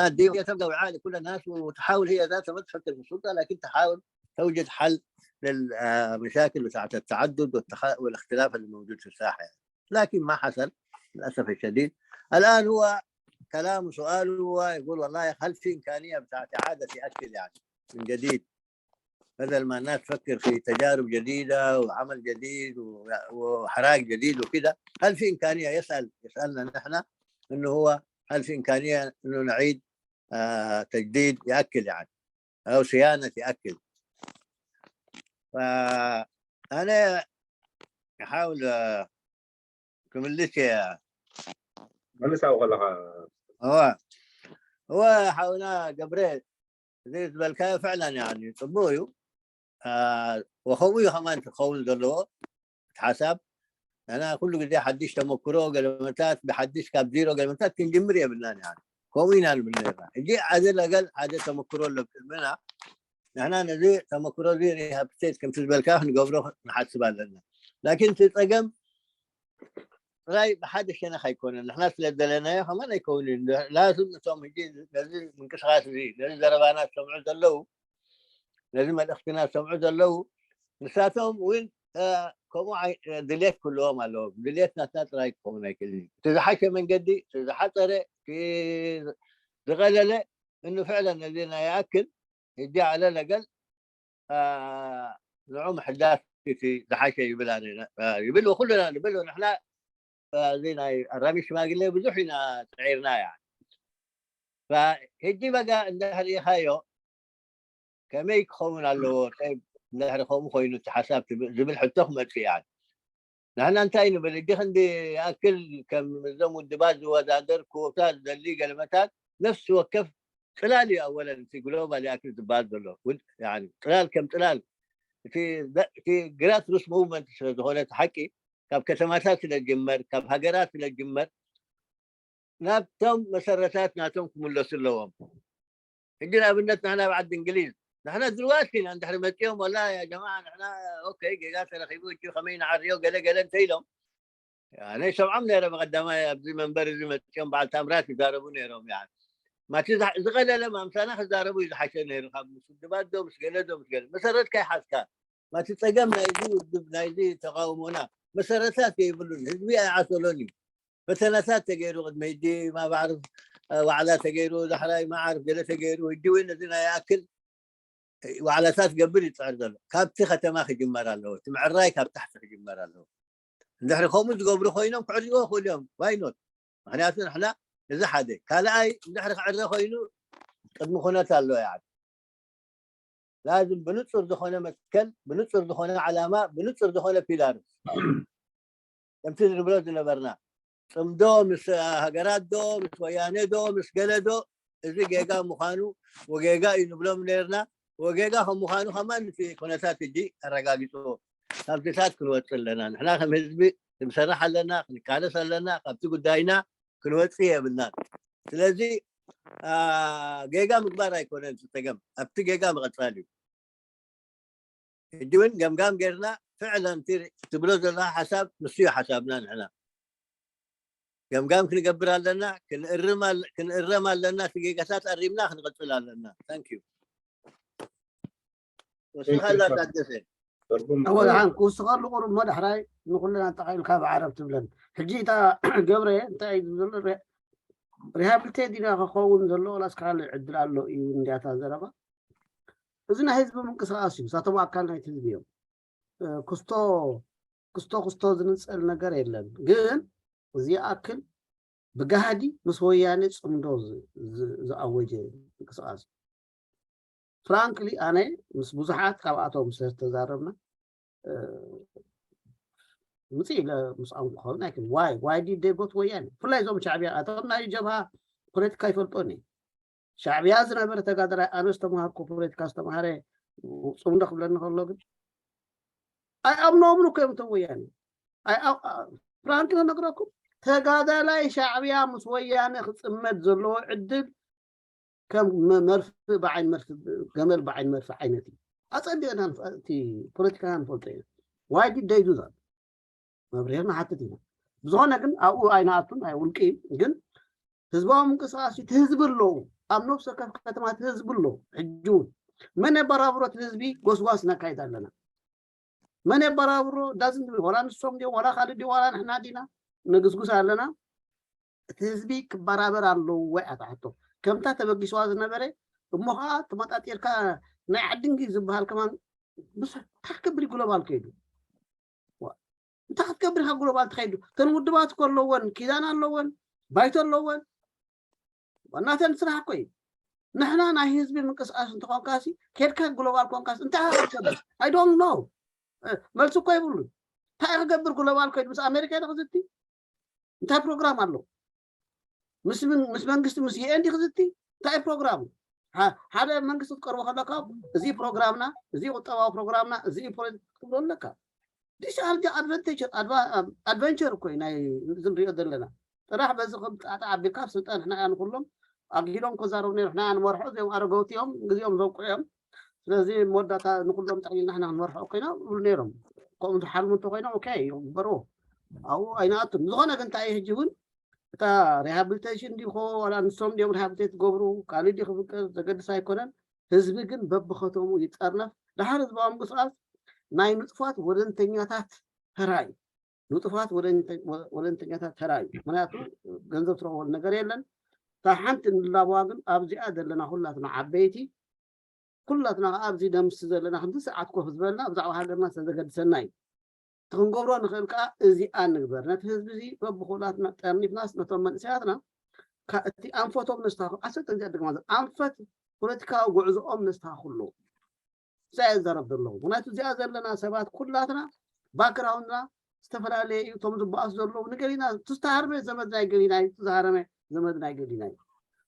دي تبقى وعاء لكل الناس وتحاول هي ذاتها ما تفكر في السلطه لكن تحاول توجد حل للمشاكل بتاعت التعدد والتخ... والاختلاف اللي موجود في الساحه يعني. لكن ما حصل للاسف الشديد. الان هو كلام سؤال هو يقول والله هل في امكانيه بتاعت اعاده ياكل يعني من جديد بدل ما الناس تفكر في تجارب جديده وعمل جديد واحراج جديد وكده هل في امكانيه يسال يسالنا نحن انه هو هل في امكانيه انه نعيد آه تجديد ياكل يعني او صيانه ياكل فانا احاول آه، كملت يا መልሳው ከለኻ هو هو حاونا قبريت زي بالكاية فعلا يعني طبويو آه وخوي كمان تخول دلو حسب انا كل قد حدش تمكرو قلمتات بحدش كاب زيرو قلمتات كن جمري بالنان يعني كوينا بالنيرة جي عادل اقل عادل تمكرو اللي بنا نحن نزي تمكرو زي ريهابتيت كم تزبل كاف نقبرو نحسب لنا لكن تتقم راي بحد الشيء نخي يكون نحن سلدلنا يا خمان يكون لازم نسوم يجي لازم من كسرات زي لازم زربانات سمعوا دلو لازم الاختناق سمعوا دلو ንሳቶም እውን ከምኡ ድሌት ክህልዎም ኣለዎም ድሌት ናትና ጥራይ ክኸውን ኣይክእልን እዩ እቲ ዝሓሸ መንገዲ እቲ ዝሓፀረ ዝቐለለ እኑ ፍዕለን ነዚ ናይ ይኣክል ህጂ ኣለ ለገል ንዑ ምሕዳስ እቲ ዝሓሸ ይብል ኣነ። ይብል ኩልና ንብል ንሕና። እዚ ናይ ኣራሚ ሽማግሌ ብዙሕ ኢና ፅዒርና። ያ ሕጂ በጋ እንድሕር ኢኻዮ ከመይ ክኸውን ኣለዎ? እንድሕር ከምኡ ኮይኑ እቲ ሓሳብ ዝብል ሕቶ ክመፅእ እያ። ንሕና እንታይ ንብል? እዲ ክንዲ ይኣክል ከም እዞም ውድባት ዝወዳደር ክወታ ዝደሊ ገለመታት ነፍሲ ወከፍ ፅላል እዩ። ኣወለን እቲ ግሎባል ይኣክል ዝበሃል ዘሎ ፅላል ከም ፅላል እቲ ግራስሩስ ሙቭመንት ስለዝኾነ እቲ ሓቂ ካብ ከተማታት ስለጅመር ካብ ሃገራት ስለጅመር ናብቶም መሰረታት ናቶም ክምለሱ ኣለዎም። ሕጂ ንኣብነት ንሕና ኣብ ዓዲ እንግሊዝ ንሕና ድልዋት ኢና እንድሕሪ መፂኦም ወላ ያ ጀማዓ ንሕና ኦኬ ጌጋ ተረኺቡ እጁ ከመይ ንዓርዮ ገለ ገለ እንተኢሎም ኣነ ሰምዖም ነረ ብቀዳማይ ኣብዚ መንበር እዚ መፂኦም በዓል ታምራት ይዛረቡ ነይሮም። ያ ማቲ ዝቀለለ ማምሳና ክዛረቡ እዩ ዝሓሸ ነይሩ ካብ ምስ ውድባት ዶ ምስ ገለ ዶ ምስ ገለ መሰረትካ ይሓዝካ ማቲ ፀገም ናይዚ ውድብ ናይዚ ተቃውሞና መሰረታት የብሉን። ህዝቢ ኣይዓሰሎን እዩ። ፈተነታት ተገይሩ ቅድሚ ሕጂ ማባዕርፍ ዋዕላ ተገይሩ ዳሕራይ ማዓርፍ ገለ ተገይሩ ሕጂ እውን እዚ ናይ ኣክል ዋዕላታት ገብር ይፅዕር ዘሎ ካብቲ ከተማ ክጅመር ኣለዎ። እቲ ምዕራይ ካብ ታሕቲ ክጅመር ኣለዎ። እንድሕሪ ከምኡ ዝገብሩ ኮይኖም ክዕርዎ ይኽእሉ እዮም። ዋይኖት ምክንያቱ ንሕና እዚ ሓደ ካልኣይ እንድሕሪ ክዕረ ኮይኑ ቅድሚ ኩነት ኣሎ። ያ ላዝም ብንፁር ዝኾነ መትከል ብንፁር ዝኾነ ዓላማ ብንፁር ዝኾነ ፒላር ከምቲ ንብሎ ዝነበርና ፅምዶ ምስ ሃገራት ዶ ምስ ወያነ ዶ ምስ ገለ ዶ እዚ ጌጋ ምዃኑ ወጌጋ እዩ ንብሎም ነርና። ወጌጋ ከም ምዃኑ ከማን እቲ ኩነታት እጂ ኣረጋጊፅዎ። ካብዚታት ክንወፅእ ኣለና ንሕና ከም ህዝቢ ክንሰርሕ ኣለና ክንቃለስ ኣለና። ካብቲ ጉዳይና ክንወፅእ የብልናን። ስለዚ ጌጋ ምግባር ኣይኮነን ዝፀገም ኣብቲ ጌጋ ምቐፃል እዩ። ሕጂ እውን ገምጋም ጌርና ፍዕለን ትብሎ ዘለካ ሓሳብ ንሱ እዩ ሓሳብና ንሕና ገምጋም ክንገብር ኣለና። ክንእረም ኣለና። እቲ ጌጋታት ኣሪምና ክንቕፅል ኣለና። ታንክ ዩ። ወስኻላ ታደሰ ኣወልሓን ክውስኸሉ ቁሩብ እሞ ዳሕራይ ንኩልና ጠቃኢልካ ብዓረብ ትብለን። ሕጂ እታ ገብረ እንታይ እዩ ዝብል ሪሃብሊቴት ዲና ክኸውን ዘሎ ላስ ካልእ ዕድል ኣሎ እዩ እንዲያታ ዘረባ። እዚ ናይ ህዝቢ ምንቅስቃስ እዩ። ንሳቶም ኣካል ናይቲ ህዝቢ እዮም። ክስቶ ክስቶ ክስቶ ዝንፀል ነገር የለን። ግን እዚ ኣክል ብጋህዲ ምስ ወያነ ፅምዶ ዝኣወጀ ምንቅስቃስ እዩ። ፍራንክሊ ኣነ ምስ ብዙሓት ካብኣቶም ዝተዛረብና ምፅእ ኢለ ምስኦም ክኸውን ኣይክእል ዋይ ዋይ ዲ ደጎት ወያነ ብፍላይ እዞም ሻዕብያ ኣቶም ናይ ጀብሃ ፖለቲካ ይፈልጦኒ። ሻዕብያ ዝነበረ ተጋደላይ ኣነ ዝተምሃርኩ ፖለቲካ ዝተምሃረ ፅምዶ ክብለኒ ከሎ ግን ኣይኣምኖምን እኮ እዮም እቶም ወያነ። ፍራንክ ነግረኩም ተጋዳላይ ሻዕብያ ምስ ወያነ ክፅመድ ዘለዎ ዕድል ከም መርፊ ብዓይን መርፊ ገመል ብዓይን መርፊ ዓይነት እዩ። ኣፀቢቕና እቲ ፖለቲካና ንፈልጦ ኢና። ዋይ ዲድ ደይ ዱ ዛት መብርሄር ንሓትት ኢና። ብዝኾነ ግን ኣብኡ ኣይንኣቱን ናይ ውልቂ ግን ህዝባዊ ምንቅስቃስ እቲ ህዝቢ ኣለዉ ኣብ ነብሲ ወከፍ ከተማ እቲ ህዝቢ ኣለዉ። ሕጂ እውን መን የበራብሮ እቲ ህዝቢ ጎስጓስ ነካይድ ኣለና። መን የበራብሮ ዳዝን ወላ ንሶም ዲዮም ዋላ ካልእ ዲ ዋላ ንሕና ዲና ንግስጉስ ኣለና። እቲ ህዝቢ ክበራበር ኣለዎ ወይ ኣታ ሕቶ ከምታ ተበጊስዋ ዝነበረ እሞ ከዓ ተመጣጢርካ ናይ ዓድንጊ ዝበሃል ከማን ምስ እንታይ ክገብር ግሎባል ከይዱ እንታይ ክትገብር ኢካ ግሎባል ትኸይዱ እተን ውድባት እኮ ኣለወን ኪዳን ኣለወን ባይቶ ኣለወን ናተን ስራሕ እኮ እዩ። ንሕና ናይ ህዝቢ ምንቅስቃስ እንተኾንካሲ ኬድካ ግሎባል ኮንካስ እንታይ ክትገብር I don't know። መልሲ እኮ ይብሉን እንታይ ክገብር ግሎባል ከይዱ ምስ ኣሜሪካ ዶ ክዝቲ እንታይ ፕሮግራም ኣሎ ምስ መንግስቲ ምስ ዩኤን ዲ ክዝቲ እንታይ ፕሮግራም ሓደ መንግስቲ ክትቀርቦ ከለካ እዚ ፕሮግራምና እዚ ቁጠባዊ ፕሮግራምና እዚ ፖለቲክ ክትብሎ ኣለካ። This are the advantage adventure እኮ ናይ ዝንሪኦ ዘለና ጥራሕ በዚ ክጣጣ ኣቢልካ ስልጣን ንሕና እያ ንኩሎም ኣግሂዶም ክዛረቡ ነይሩ ንሕና እያ ንመርሖ እዚኦም ኣረገውቲ እዮም ግዜኦም ዘውቅዑ እዮም። ስለዚ መወዳእታ ንኩሎም ጠቕሊልና ንሕና ክንመርሖ ኮይና ይብሉ ነይሮም። ከምኡ ዝሓልሙ እንተኮይኖም ኦኬ ይግበርዎ ኣብኡ ኣይንኣቱን። ዝኾነ ግን እንታይ ሕጂ እውን እታ ሪሃብሊቴሽን ዲኮ ዋላ ንሶም ዲኦም ሪሃብሊቴት ትገብሩ ካልእ ዲ ክፍቅር ዘገድስ ኣይኮነን። ህዝቢ ግን በብኸተሙ ይጠርነፍ። ደሓር ህዝባዊ ምንቅስቃስ ናይ ንጡፋት ወለንተኛታት ተራ እዩ። ንጡፋት ወለንተኛታት ተራ እዩ። ምክንያቱ ገንዘብ ትረክበሉ ነገር የለን። እታ ሓንቲ ንላበዋ ግን ኣብዚኣ ዘለና ኩላትና ዓበይቲ ኩላትና ከዓ ኣብዚ ደምስ ዘለና ክንዲ ሰዓት ኮፍ ዝበልና ብዛዕባ ሃገርና ስለዘገድሰና እዩ። እቲ ክንገብሮ ንኽእል ከዓ እዚኣ ንግበር። ነቲ ህዝቢ እዚ በብኹላትና ጠርኒፍናስ ነቶም መንእሰያትና እቲ ኣንፈቶም ነስተኻኽሉ። ዓሰርተ ግዜ ኣደግማ፣ ኣንፈት ፖለቲካዊ ጉዕዞኦም ነስተኻኽሉ። እዛ እየ ዝዛረብ ዘለኹ። ምክንያቱ እዚኣ ዘለና ሰባት ኩላትና ባክግራውንድና ዝተፈላለየ እዩ። እቶም ዝበኣሱ ዘለዉ ንገሊና፣ እቲ ዝተሃርመ ዘመድ ናይ ገሊና እዩ፣ እቲ ዝሃረመ ዘመድ ናይ ገሊና እዩ።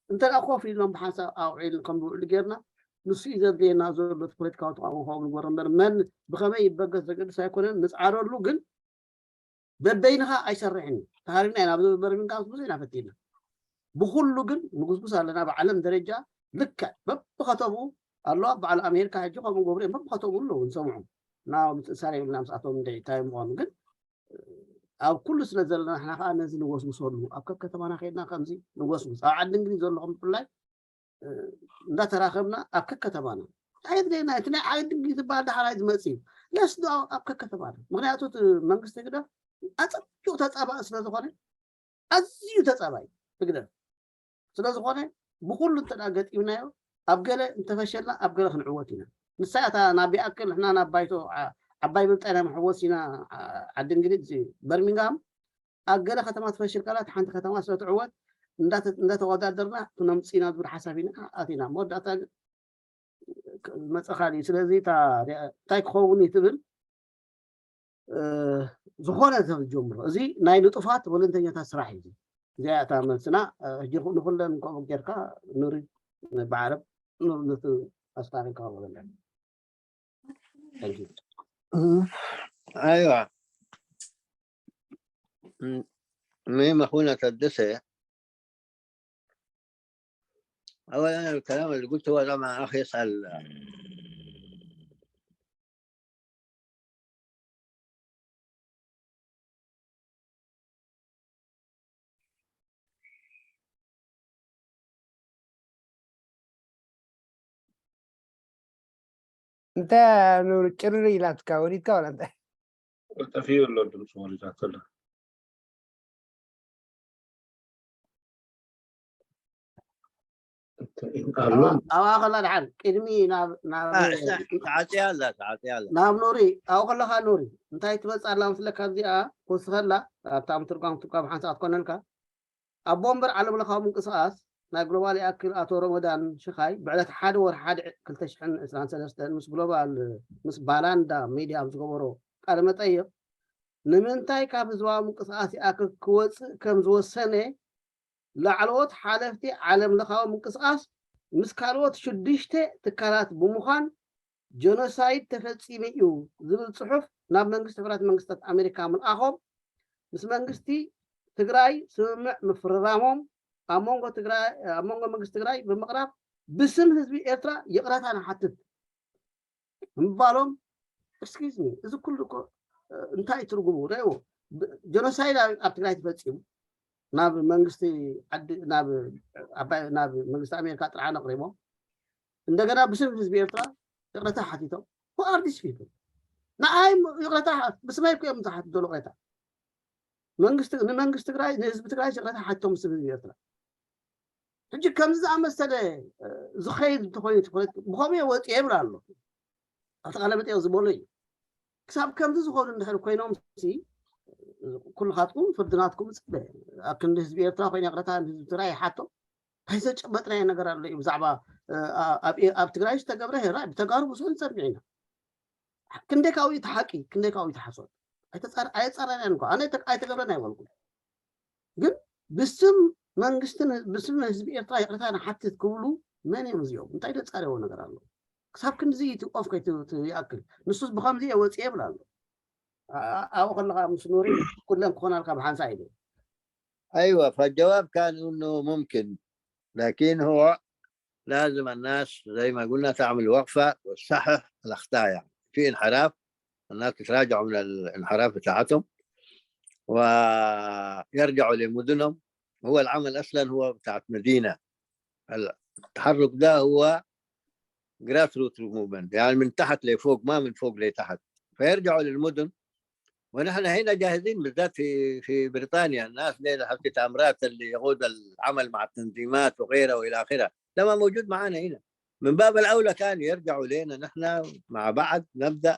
እንተ ደኣ ኮፍ ኢሎም ብሓንሳብ ኣውዒል ከም ዝውዕሉ ጌርና፣ ንሱ እዩ ዘድልየና ዘሎ፣ እቲ ፖለቲካዊ ተቃውሞ ካብኡ ንግበሮ እምበር፣ መን ብኸመይ ይበገስ ዘገድስ ኣይኮነን። ንጽዓረሉ፣ ግን በበይንኻ ኣይሰርሕን እዩ። ተሃሪምና ኢና፣ ኣብዚ በርሚንግሃም ብዙሕ ኢና ፈቲና። ብኹሉ ግን ንጉስጉስ ኣለና። ብዓለም ደረጃ ልክዕ በብኸተምኡ ኣሎ። በዓል ኣሜሪካ ሕጂ ከምኡ ገብሩ እዮም። በብኸተምኡ ኣለዉ፣ ንሰምዖም። እና ምትእሳር የብልና ምስኣቶም፣ እንደ እንታይ ምዃኑ ግን ኣብ ኩሉ ስለ ዘለና፣ ንሕና ከዓ ነዚ ንጎስጉሰሉ። ኣብ ከከተማና ከይድና ከምዚ ንጎስጉስ። ኣብ ዓዲ እንግሊዝ ዘለኹም ብፍላይ፣ እ፣ እንዳተራኸብና ኣብ ከከተማና፣ እንታይ የድልየና? እቲ ናይ ዓዲ እንግሊዝ ዝበሃል ደሓር ኣይዝመጽእ እዩ። ለስ ዶ ኣብ ከከተማና። ምክንያቱ እቲ መንግስቲ ህግደፍ ኣጸቢቑ ተጻባኢ ስለ ዝኾነ፣ ኣዝዩ ተጻባኢ ህግደፍ ስለ ዝኾነ፣ ብኹሉ እንተ ደኣ ገጢምናዮ፣ ኣብ ገለ እንተፈሸልና፣ ኣብ ገለ ክንዕወት ኢና። ንሳ እታ ናብ ይኣክል ንሕና ናብ ባይቶ ዓ-፣ ዓባይ ብሪጣንያ መሐወሲና፣ ዓ-፣ ዓዲ እንግሊዝ በርሚንግሃም፣ ኣብ ገለ ከተማ ትፈሽል ከላ፣ እታ ሓንቲ ከተማ ስለ ትዕወት፣ እንዳተ-፣ እንዳተወዳደርና ክነምጽእ ኢና ዝብል ሓሳብ ኢና ኣቲና። መወዳእታ ግን ዝመጸ ካልእ እዩ። ስለዚ እታ ሪኣ-፣ እንታይ ክኸውን እዩ ትብል፣ እ፣ ዝኾነ ሰብ ዝጀምሮ። እዚ ናይ ንጡፋት ወለንተኛታት ስራሕ እዩ። እዚ። እዚኣ እታ መልስና፣ እ፣ ሕጂ ንኹለን ከምኡ ጌርካ ኑሪ ብዓረብ ኑሪ ነቲ ኣስታሪካ ወለንተኛ። Thank you. ايوه. م-، ميم اخونا تدسه. اولا الكلام اللي قلته هذا مع اخ يسال. እንተ ኑር ጭርር ኢላትካ ወሪድካ ወላ እንታይ? ጠፊኡ ኣሎ ድምፂ ወሪዳቶ ኣላ። ኣሎ። ኣብኣ ከላ ድሓን ቅድሚ ናብ ናብ ተዓፅያ ኣላ፣ ተዓፅያ ኣላ። ናብ ኑሪ ኣብኡ ከለካ ኑሪ እንታይ ትመፅእ ኣላ ምስለካ እዚኣ ክወስኸላ ኣብታ ምትርጓም ትኳ ብሓንሳእ ትኮነልካ። ኣቦ ወንበር ዓለም ለኻዊ ምንቅስቃስ ናይ ግሎባል ይኣክል ኣቶ ረመዳን ሽኻይ ብዕለት ሓደ ወርሒ ሓደ ክልተ ሽሕን ዕስራን ሰለስተን ምስ ግሎባል ምስ ባላንዳ ሚድያ ኣብ ዝገበሮ ቃለ መጠይቕ ንምንታይ ካብ ህዝባዊ ምንቅስቃስ ይኣክል ክወፅእ ከም ዝወሰነ ላዕለዎት ሓለፍቲ ዓለም ለኻዊ ምንቅስቃስ ምስ ካልኦት ሽዱሽተ ትካላት ብምዃን ጀኖሳይድ ተፈፂሙ እዩ ዝብል ፅሑፍ ናብ መንግስቲ ሕቡራት መንግስታት ኣሜሪካ ምልኣኾም ምስ መንግስቲ ትግራይ ስምምዕ ምፍርራሞም ኣብ መንጎ ትግራይ ኣብ መንጎ መንግስቲ ትግራይ ብምቕራብ ብስም ህዝቢ ኤርትራ ይቕረታ ንሓትት ምባሎም። Excuse me፣ እዚ ኩሉ እኮ እንታይ ትርጉሙ ረእዎ? ጀኖሳይድ ኣብ ትግራይ ተፈፂሙ ናብ መንግስቲ ዓዲ ናብ ዓባይ ናብ መንግስቲ ኣሜሪካ ጥርዓን ኣቕሪቦም እንደገና ብስም ህዝቢ ኤርትራ ይቕረታ ሓቲቶም። Who are these people? ንዓይ ይቕረታ ብስመይ እኮ እዮም ዝሓትት ዘሎ ይቕረታ። መንግስቲ ንመንግስቲ ትግራይ ንህዝቢ ትግራይ ይቕረታ ሓቲቶም ብስም ህዝቢ ኤርትራ። ሕጂ ከምዚ ዝኣመሰለ ዝኸይድ እንተኾይኑ እቲ ፖለቲካ ብኸምኡ ወፂኦ ይብል ኣሎ ኣብቲ ቃለ መጠየቕ ዝበሎ እዩ። ክሳብ ከምዚ ዝኾኑ እንድሕር ኮይኖም ሲ ኩልኻትኩም ፍርድናትኩም ፅበ ኣብ ክንዲ ህዝቢ ኤርትራ ኮይነ ይቕረታ ንህዝቢ ትግራይ ይሓቶ ኣይዘጨበጥናዮ ነገር ኣሎ እዩ ብዛዕባ ኣብ ትግራይ ዝተገብረ ሄራ ብተጋሩ ብዙሕ ንሰምዕ ኢና። ክንደይ ካብኡ እቲ ሓቂ ክንደይ ካብኡ እቲ ሓሶት ኣየፃረናን እኳ ኣነ ኣይተገብረን ኣይበልኩ ግን ብስም መንግስትን ብስም ህዝቢ ኤርትራ ይቕርታ ንሓትት ክብሉ መን እዮም እዚኦም እንታይ ዘፃረዎ ነገር ኣሎ ክሳብ ክንድዚ እቲ ኦፍ ከይትይኣክል ንሱስ ብከምዚ እየ ወፅየ ይብል ኣሎ ኣብኡ ከለካ ምስ ኑሪ ኩለን ክኾናልካ ብሓንሳ ኢሉ ايوه فالجواب كان انه ممكن لكن هو لازم الناس زي ما قلنا تعمل وقفة وتصحح الأخطاء يعني في انحراف الناس تتراجعوا من الانحراف بتاعتهم ويرجعوا لمدنهم هو العمل أصلا هو بتاعت مدينة التحرك ده هو grassroots movement يعني من تحت لفوق ما من فوق لتحت فيرجعوا للمدن ونحن هنا جاهزين بالذات في في بريطانيا الناس دي حتى تامرات اللي يقود العمل مع التنظيمات وغيرها والى اخره ده ما موجود معانا هنا من باب الأولى كان يرجعوا لنا نحن مع بعض نبدأ.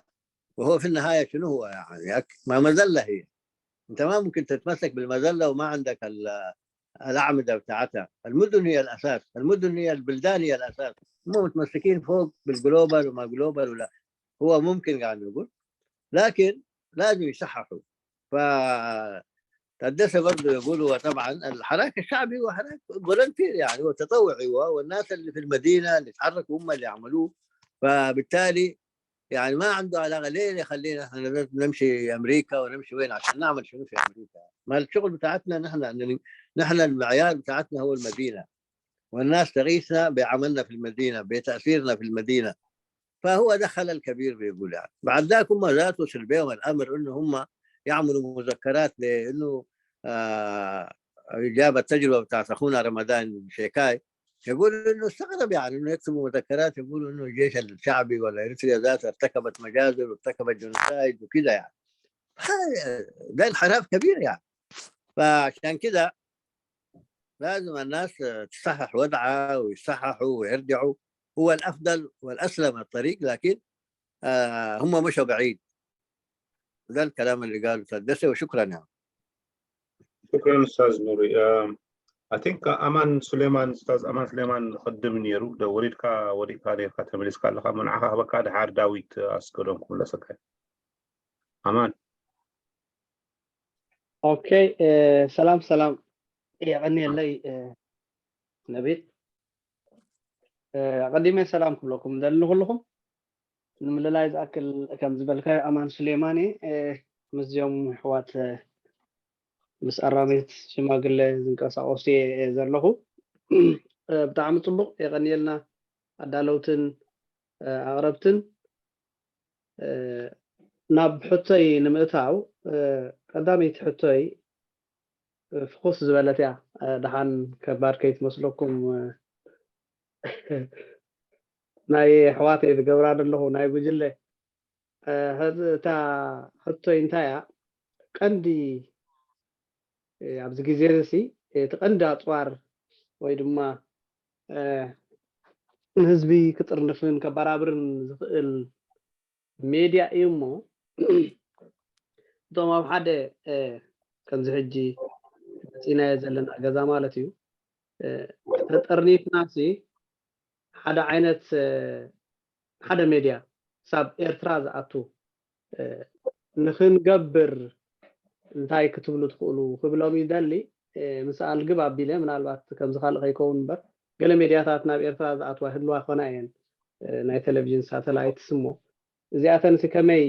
وهو في النهاية شنو هو؟ يعني ما مذلة هي. أنت ما ممكن تتمسك بالمذلة وما عندك الأعمدة بتاعتها. المدن هي الأساس، المدن هي، البلدان هي الأساس. هم متمسكين فوق بالجلوبال وما جلوبال ولا، هو ممكن قاعد نقول، لكن لازم يصححوا. ف تدسة برضه يقول هو طبعا الحراك الشعبي هو حراك فولنتير، يعني هو تطوعي، هو والناس اللي في المدينه اللي اتحركوا هم اللي عملوه. فبالتالي يعني ما عنده علاقه، ليه يخلينا احنا نمشي امريكا ونمشي وين؟ عشان نعمل شنو في امريكا؟ ما الشغل بتاعتنا نحن، نحن المعيار بتاعتنا هو المدينه، والناس تقيسنا بعملنا في المدينه، بتاثيرنا في المدينه. فهو ده خلل كبير بيقول، يعني بعد ذاك هم ذاته سلبيهم الامر انه هم يعملوا مذكرات لانه آه جاب التجربه بتاعت اخونا رمضان شيكاي، يقول انه استغرب يعني انه يكتبوا مذكرات يقولوا انه الجيش الشعبي ولا اريتريا ذاته ارتكبت مجازر وارتكبت جنوسايد وكده يعني. ده انحراف كبير يعني. فعشان كده لازم الناس تصحح وضعها ويصححوا ويرجعوا، هو الافضل والاسلم الطريق، لكن آه هم مشوا بعيد. ده الكلام اللي قاله تدسي، وشكرا يعني. شكرا استاذ نوري. I think ኣማን ሱሌማን፣ استاذ ኣማን ሱሌማን ቅድም ነይሩ። ዶ ወሪድካ ወዲእካ ነርካ፣ ተመሊስካ ኣለካ። መንዓኻ ክበካ፣ ድሓር ዳዊት ኣስገዶም ክምለሰካ። ኣማን። ኦኬ፣ ሰላም ሰላም፣ የቐንየለይ ነቢል። ኣቐዲመ ሰላም ክብለኩም ደሊ ንኩልኹም። ንምልላይ ዝኣክል ከም ዝበልካዮ ኣማን ሱሌማን እየ። ምስዚኦም ኣሕዋት ምስ ኣራሚት ሽማግለ ዝንቀሳቐሱ እየ ዘለኹ። ብጣዕሚ ፅቡቕ፣ የቐንየልና ኣዳለውትን ኣቕረብትን። ናብ ሕቶይ ንምእታው፣ ቀዳመይቲ ሕቶይ ፍኹስ ዝበለት እያ። ደሓን ከባድ ከይትመስለኩም፣ ናይ ኣሕዋተይ ዝገብራ ዘለኹ ናይ ጉጅለ። ሕዚ እታ ሕቶይ እንታይ እያ? ቀንዲ ኣብዚ ግዜ እዚ እቲ ቀንዲ ኣፅዋር ወይ ድማ ንህዝቢ ክጥርንፍን ከባራብርን ዝኽእል ሜድያ እዩ እሞ፣ እቶም ኣብ ሓደ ከምዚ ሕጂ መፂናዮ ዘለና ገዛ ማለት እዩ፣ ተጠርኒፍናሲ ሓደ ዓይነት ሓደ ሜድያ ክሳብ ኤርትራ ዝኣቱ ንክንገብር እንታይ ክትብሉ ትኽእሉ ክብሎም ይደሊ። ምስኣ ልግብ ኣቢለ፣ ምናልባት ከምዚ ካልእ ከይከውን እምበር፣ ገለ ሜድያታት ናብ ኤርትራ ዝኣትዋ ይህልዋ ክኾና እየን፣ ናይ ቴሌቪዥን ሳተላይትስ እሞ፣ እዚኣተንሲ ከመይ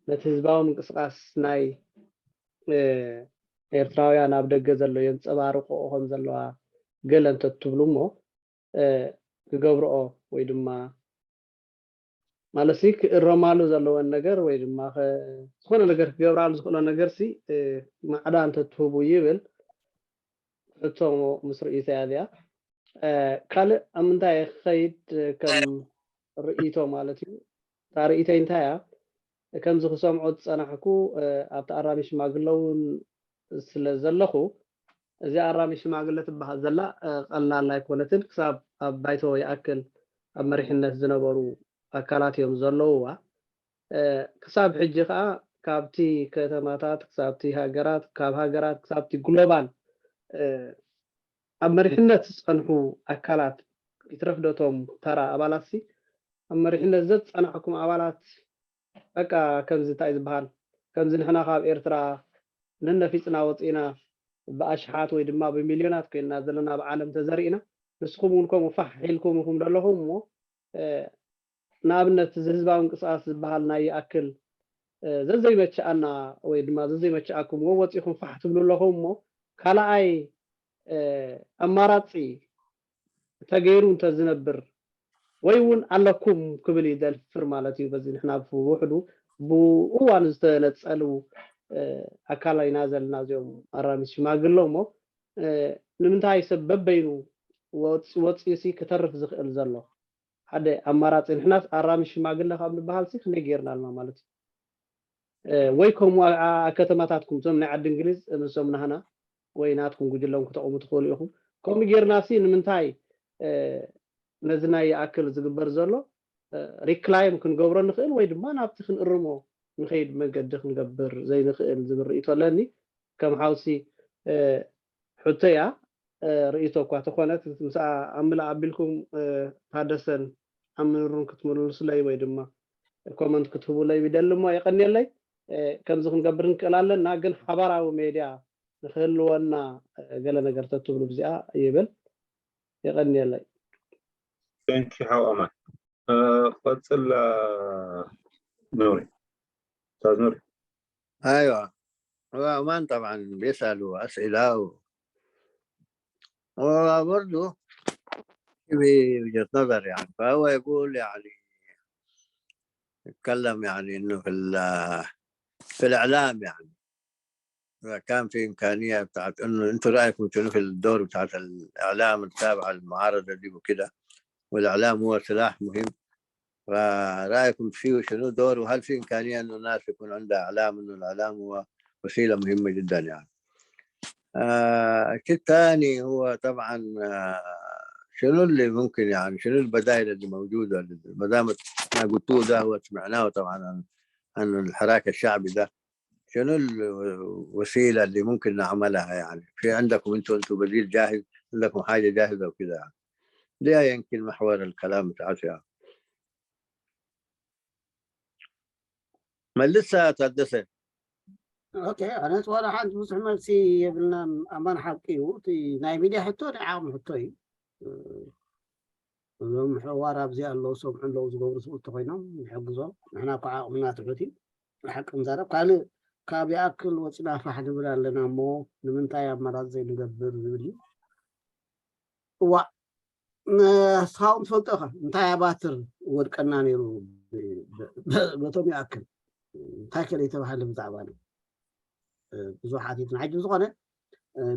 ነቲ ህዝባዊ ምንቅስቃስ ናይ ኤርትራውያን ኣብ ደገ ዘሎ የንፀባርቆ ከም ዘለዋ ገለ እንተትብሉ እሞ፣ ክገብርኦ ወይ ድማ ማለት ክእረማሉ ዘለወን ነገር ወይ ድማ ዝኾነ ነገር ክገብራሉ ዝኽእሎ ነገር ሲ ማዕዳ እንተትህቡ ይብል። ሕቶ ምስ ርእይቶ እያ እዚኣ። ካልእ ኣብ ምንታይ ክኸይድ ከም ርእይቶ ማለት እዩ። እታ ርእይቶይ እንታይ እያ? ከምዚ ክሰምዖ ዝጸናሕኩ ኣብቲ ኣራሚ ሽማግለ እውን ስለ ዘለኹ፣ እዚ ኣራሚ ሽማግለ ትበሃል ዘላ ቀላል ኣይኮነትን። ክሳብ ኣብ ባይቶ ይኣክል ኣብ መሪሕነት ዝነበሩ ኣካላት እዮም ዘለውዋ። ክሳብ ሕጂ ከዓ ካብቲ ከተማታት ክሳብቲ ሃገራት፣ ካብ ሃገራት ክሳብቲ ግሎባል ኣብ መሪሕነት ዝፀንሑ ኣካላት ይትረፍ ዶ እቶም ተራ ኣባላት ሲ ኣብ መሪሕነት ዘፀናሕኩም ኣባላት በቃ ከምዚ እንታይ ዝበሃል ከምዚ ንሕና ካብ ኤርትራ ነነፊፅና ወፂእና ብኣሽሓት ወይ ድማ ብሚልዮናት ኮይንና ዘለና ኣብ ዓለም ተዘሪእና ንስኹም እውን ከምኡ ፋሕ ኢልኩም ኢኹም ዘለኹም እሞ ንኣብነት እዚ ህዝባዊ ምንቅስቃስ ዝበሃል ናይ ይኣክል ዘዘይመቸኣና ወይ ድማ ዘዘይመቸኣኩም ወፂኹም ፋሕ ትብሉ ኣለኹም እሞ ካልኣይ ኣማራፂ ተገይሩ እንተዝነብር ወይ እውን ኣለኩም ክብል ይደፍር ማለት እዩ። በዚ ንሕና ብውሕዱ ብእዋኑ ዝተነፀሉ ኣካል ኢና ዘለና እዚኦም ኣራሚት ሽማግለ እሞ ንምንታይ ሰብ በበይኑ ወፂኡሲ ክተርፍ ዝኽእል ዘሎ ሓደ ኣማራፂ ንሕናስ ኣራሚ ሽማግለ ካብ ንበሃል ሲ ክንደይ ገይርና ኣለና ማለት እዩ። ወይ ከምኡ ኣብ ከተማታትኩም እቶም ናይ ዓዲ እንግሊዝ ምስቶም ናህና ወይ ናትኩም ጉጅሎም ክተቕሙ ትኽእሉ ኢኹም። ከምኡ ጌርና ሲ ንምንታይ ነዚ ናይ ይኣክል ዝግበር ዘሎ ሪክላይም ክንገብሮ ንኽእል ወይ ድማ ናብቲ ክንእርሞ ንኸይድ መገዲ ክንገብር ዘይንኽእል ዝብል ርእይቶ ኣለኒ። ከም ሓውሲ ሕቶ እያ፣ ርእይቶ እኳ ተኾነት ምስኣ ኣምልእ ኣቢልኩም ታደሰን ኣምሩን ክትምልሱለይ ወይ ድማ ኮመንት ክትህቡለይ ይደሊ እሞ የቐንየለይ። ከምዚ ክንገብር ንክእል ኣለና፣ ግን ሓባራዊ ሜድያ ንክህልወና ገለ ነገር ተትብሉ ብዚኣ ይብል። የቐንየለይ። Thank you ሓው ኣማን። ቀፅል ኑሪ፣ ኡስታዝ ኑሪ። ايوه، هو عمان طبعا بيسألوا أسئلة و... وبرضه في وجهة نظر يعني، فهو يقول يعني، يتكلم يعني إنه في في الإعلام يعني، إذا كان في إمكانية بتاعت إنه أنتوا رأيكم شنو في الدور بتاعت الإعلام التابع للمعارضة دي وكده، والإعلام هو سلاح مهم، فرأيكم فيه شنو دور، وهل في إمكانية إنه الناس يكون عندها إعلام، إنه الإعلام هو وسيلة مهمة جدا يعني. آه شيء ثاني هو طبعا آه شنو اللي ممكن يعني، شنو البدائل اللي موجودة؟ ما دام ما قلتوه ده هو سمعناه طبعا عن عن الحراك الشعبي ده، شنو الوسيلة اللي ممكن نعملها يعني؟ في عندكم انتوا انتوا بديل جاهز، عندكم حاجة جاهزة وكده يعني. ده يمكن محور الكلام بتاعتي يعني. መልሳ ታደሰ። ኦኬ፣ ኣነስ ዋላ ሓንቲ ብዙሕ መልሲ የብልናን። ኣማን ሓቂ እዩ። እቲ ናይ ሚድያ ሕቶ ናይ ዓቕሚ ሕቶ እዩ። እዞም ምሕዋር ኣብዚ ኣለዉ፣ ሰምዑ ኣለዉ፣ ዝገብሩ ስብእቲ ኮይኖም ንሕግዞም። ንሕና እኮ ዓቕምና ትሑት እዩ። ሓቂ ንዛረብ። ካልእ ካብ ይኣክል ወፂና ፋሕ ንብል ኣለና እሞ ንምንታይ ኣማራፂ ዘይንገብር ዝብል እዩ። እዋእ፣ ንስኻ እውን ትፈልጦ ኢኻ እንታይ ኣባትር ወድቀና ነይሩ። በቶም ይኣክል እንታይ ከለ የተባሃለ ብዛዕባ ብዙሕ ሓቲትና። ሕጂ ዝኾነ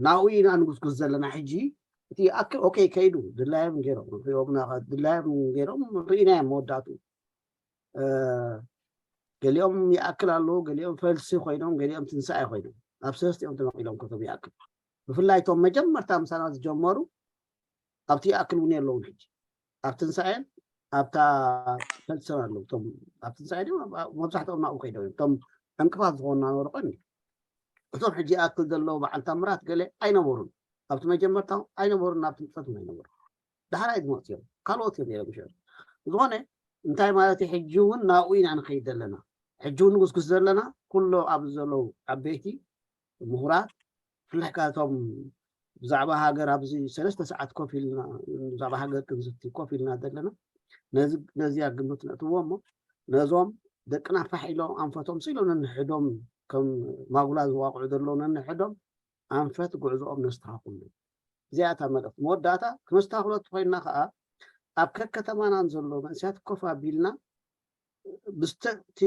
ናብኡ ኢና ንጉስጉስ ዘለና። ሕጂ እቲ ይኣክል ኦኬ ከይዱ ድላዮም ገይሮም ሪኦምና ድላዮም ገይሮም ርኢናዮም መወዳእትኡ። ገሊኦም ይኣክል ኣለዉ፣ ገሊኦም ፈልሲ ኮይኖም፣ ገሊኦም ትንሳኤ ኮይኖም ኣብ ሰለስቲኦም ተመቒሎም ከቶም ይኣክል። ብፍላይ እቶም መጀመርታ ምሳና ዝጀመሩ ኣብቲ ይኣክል እውን የለውን። ሕጂ ኣብ ትንሳኤን ኣብታ ፈልሰን ኣለዉ። እቶም ኣብ ትንሳኤ ድዮም መብዛሕትኦም ናብኡ ከይዶም እዮም። እቶም ዕንቅፋት ዝኾኑና ነበሩ ቀንዲ። እቶም ሕጂ ይኣክል ዘለዉ በዓል ታምራት ገለ ኣይነበሩን። ኣብቲ መጀመርታ ኣይነበሩን፣ ናብቲ ንጥፈት እውን ኣይነበሩን። ዳሕራይ ዝመፁ እዮም፣ ካልኦት እዮም ነይሮም። ሽዑ ዝኾነ እንታይ ማለት እዩ? ሕጂ እውን ናብኡ ኢና ንኸይድ ዘለና። ሕጂ እውን ንጉስጉስ ዘለና ኩሎ ኣብዚ ዘለዉ ዓበይቲ ምሁራት፣ ብፍላይ ከኣ እቶም ብዛዕባ ሃገር ኣብዚ ሰለስተ ሰዓት ኮፍ ኢልና ብዛዕባ ሃገር ክንዝቲ ኮፍ ኢልና ዘለና፣ ነዚ ነዚኣ ግምት ነእትዎ እሞ ነዞም ደቅና ፋሕ ኢሎም ኣንፈቶም ስኢሎም ነንሕዶም ከም ማጉላ ዝዋቕዑ ዘለዉ ነንሕዶም ኣንፈት ጉዕዞኦም ነስተኻኽሉ። እዚኣ እታ መልእኽቲ። መወዳእታ ክነስተኻኽሎ እንተኾይንና ከኣ ኣብ ከከተማና ዘሎ መንእሰያት ኮፍ ኣቢልና ምስቲ እቲ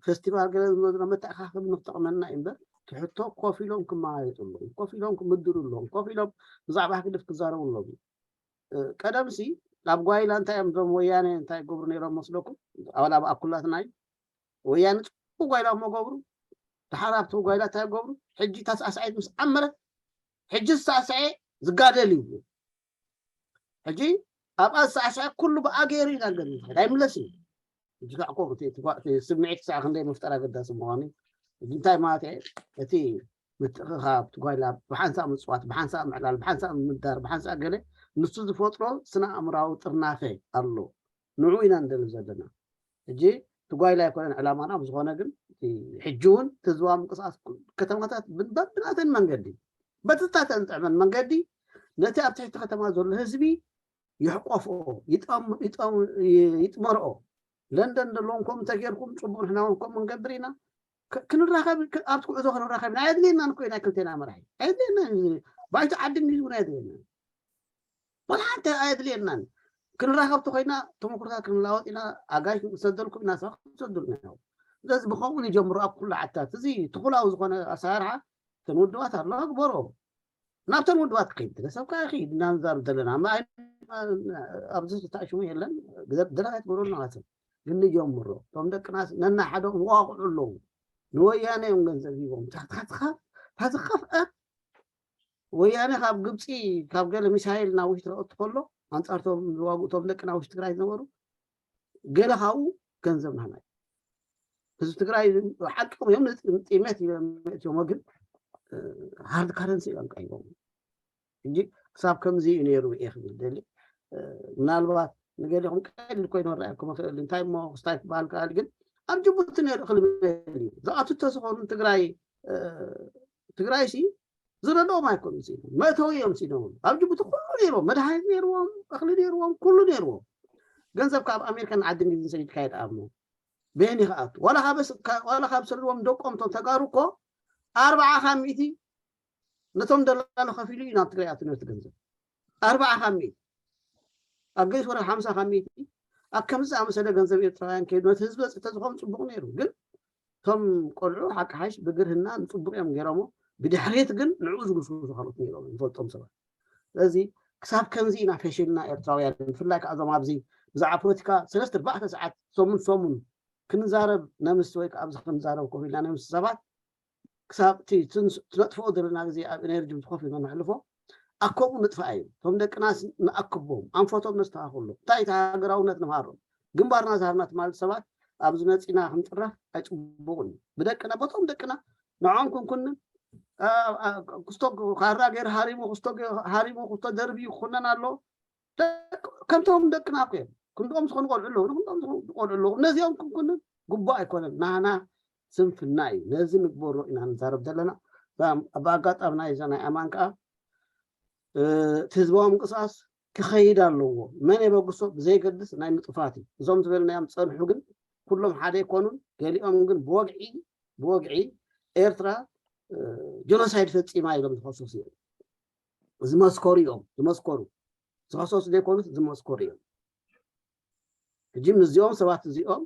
ፌስቲቫል ገለ ዝመዝና መተኣኻኸቢ ንክጠቕመና እዩ እምበር፣ እቲ ሕቶ ኮፍ ኢሎም ክመያየጡ ኣለዎም፣ ኮፍ ኢሎም ክምድሩ ኣለዎም፣ ኮፍ ኢሎም ብዛዕባ ህግደፍ ክዛረቡ ኣለዎም። ቀደምሲ ኣብ ጓይላ እንታይ እዮም እዞም ወያነ እንታይ ይገብሩ ነይሮም መስለኩም? ኣባል ኣብ ኣኩላትና እዩ። ወያነ ጽቡቅ ጓይላ እሞ ገብሩ፣ ድሓር ኣብቲ ጓይላ እንታይ ይገብሩ? ሕጂ እታ ሳዕሳዒት ምስ ዓመረት ሕጂ ዝሳዕስዐ ዝጋደል እዩ። ሕጂ ኣብኣ ዝሳዕስዐ ኩሉ ብኣ ገይሩ ኢና ንገድል ንኸይድ ኣይምለስን እዩ። ሕጂ ካዕ ኮ እቲ እቲ ጓ- እቲ ስምዒት ክሳዕ ክንደይ ምፍጣር ኣገዳሲ ምዃኑ እዩ። እዚ እንታይ ማለት እየ? እቲ ምትእኽኻብ እቲ ጓይላ ብሓንሳእ ምፅዋት፣ ብሓንሳእ ምዕላል፣ ብሓንሳእ ምምዳር፣ ብሓንሳእ ገለ ንሱ ዝፈጥሮ ስነ ኣእምራዊ ጥርናፈ ኣሎ። ንዑ ኢና ንደሊ ዘለና። ሕጂ እቲ ጓይላ ኣይኮነን ዕላማና፣ ብዝኾነ ግን እቲ ሕጂ እውን እቲ ህዝባዊ ምንቅስቃስ ኩ- ከተማታት ብ- በብናተን መንገዲ በትታተን ጥዕመን መንገዲ ነቲ ኣብ ትሕቲ ከተማ ዘሎ ህዝቢ ይሕቆፍኦ፣ ይጠም- ይጠም- ይ- ይጥመርኦ። ለንደን ዘለዎም ከምኡ እንተጌርኩም ፅቡቅ፣ ንሕና እውን ከምኡ ንገብር ኢና። ክ- ክንራኸብ ክ- ኣብቲ ጉዕዞ ክንራኸብ ኢና። ኣየድልየናን እኮ እዩ ናይ ክልቴና መራሒ፣ ኣየድልየናን እዩ። ባይቶ ዓዲ እንግሊዝ እውን ኣየድልየናን። ዋላ ሓንቲ ኣየድልየናን። ክንራኸብ ተኮይና ተመክሮታት ክንለዋወጥ ኢና። ኣጋይሽ ክንሰደልኩም ኢና፣ ንስኻ ክትሰዱልና ኢኹም። ስለዚ ብኸምኡ ንጀምሮ ኣብ ኩሉ ዓድታት። እዚ ትኹላዊ ዝኾነ ኣሰራርሓ እተን ውድባት ኣለዋ ግበሮ። ናብተን ውድባት ክኸይድ ገለ ሰብ ከኣ ይኸይድ ኢና ንዛረብ ዘለና። እማ ኣይ- ኣብዚ ተታእሽሙ የለን። ግደ- ደለኻ ትገብረሉ ናትም። ግን ንጀምሮ። እቶም ደቅና ነናሓዶም ይዋቕዑ ኣለዉ። ንወያነ እዮም ገንዘብ ሂቦም። ታትኻትኻ ታዝኸፍአ ወያነ ካብ ግብፂ ካብ ገለ ሚሳይል ናብ ውሽጢ ከእቱ ከሎ ኣንጻርቶም ዝዋግኡ እቶም ደቅና ውሽጢ ትግራይ ዝነበሩ ገለ ካብኡ ገንዘብ ናህና እዩ። ህዝቢ ትግራይ ሓቅም እዮም፣ ንጥሜት እዮም መእትዮሞ፣ ግን ሃርድ ካረንሲ እዮም ቀይቦም። ሕጂ ክሳብ ከምዚ እዩ ነይሩ እየ ክብል ደሊ። ምናልባት ንገሊኹም ቀሊል ኮይኑ ረኣየኩም ይኽእል፣ እንታይ እሞ ክስታይ ክበሃል ከኣል፣ ግን ኣብ ጅቡቲ ነይሩ ክልበል እዩ። ዝኣቱ ተዝኾኑ ትግራይ ትግራይ ሲ ዝረድኦም ኣይኮኑን ሲኖም፣ መእተዊ እዮም ሲኖም። ኣብ ጅቡቲ ኩሉ ነይርዎም፣ መድሃኒት ነይርዎም፣ እኽሊ ነይርዎም፣ ኩሉ ነይርዎም። ገንዘብ ካብ ኣሜሪካን ዓዲ እንግሊዝን ሰዲድካ ይድኣሞ በየን ይኽኣቱ ዋላ ካብ ሰድዎም ደቆም እቶም ተጋሩ እኮ ኣርባዓ ካብ ሚእቲ ነቶም ደላሎ ከፊሉ እዩ ናብ ትግራይ ኣቱ ነቲ ገንዘብ ኣርባዓ ካብ ሚእቲ ኣብ ገሊት ወረ ሓምሳ ካብ ሚእቲ ኣብ ከምዚ ዝኣመሰለ ገንዘብ ኤርትራውያን ከይዱ ነቲ ህዝቢ በፅሒ ተዝኾኑ ፅቡቕ ነይሩ። ግን እቶም ቆልዑ ሓቂ ሓሽ ብግርህና ንፅቡቕ እዮም ገይሮሞ። ብድሕሪት ግን ንዕኡ ዝጉስጉሱ ካልኦት ነይሮም ንፈልጦም ሰባት። ስለዚ ክሳብ ከምዚ ኢና ፈሽልና ኤርትራውያን፣ ብፍላይ ከዓ እዞም ኣብዚ ብዛዕባ ፖለቲካ ሰለስተ ኣርባዕተ ሰዓት ሰሙን ሰሙን ክንዛረብ ነምስ ወይ ከዓ ኣብዚ ክንዛረብ ኮፍ ኢልና ነምስ ሰባት ክሳብ እቲ ትንስ- ትነጥፍኦ ዘለና ግዜ ኣብ ኤነርጂ ብትኾፍ ኢና ነሕልፎ። ኣከምኡ ንጥፋእ እዩ። እቶም ደቅና ንኣክቦም፣ ኣንፈቶም ነስተኻኽሎም። እንታይ እቲ ሃገራውነት ንምሃሮም። ግንባርና ዝሃርና ትማል ሰባት ኣብዚ መፂና ክንጥረፍ ኣይፅቡቕን እዩ። ብደቅና በቶም ደቅና ንዖም ክንኩንን ክስቶ ካራ ገይር ሃሪሙ ክስቶ ገ- ሃሪሙ ክስቶ ደርቢ ይኩነን ኣሎ። ደቅ- ከምቶም ደቅና እኮ እዮም። ክንድኦም ዝኾኑ ቆልዑ ኣለዉ፣ ንክንድኦም ዝኾኑ ቆልዑ ኣለዉ። ነዚኦም ክንኩንን ግቡእ ኣይኮነን። ናና ስንፍና እዩ። ነዚ ንግበሮ ኢና ንዛረብ ዘለና። ብኣጋጣሚ ናይ እዛ ናይ ኣማን ከዓ እቲ ህዝባዊ ምንቅስቃስ ክኸይድ ኣለዎ። መን የበግሶ ብዘይገድስ ናይ ምጥፋት እዩ። እዞም ዝበልናዮም ፀንሑ ግን ኩሎም ሓደ ኣይኮኑን። ገሊኦም ግን ብወግዒ ብወግዒ ኤርትራ ጀኖሳይድ ፈፂማ ኢሎም ዝኸሰሱ እዮም። ዝመስከሩ እዮም ዝመስከሩ ዝኸሰሱ ዘይኮኑስ ዝመስከሩ እዮም። ሕጂ ምስዚኦም ሰባት እዚኦም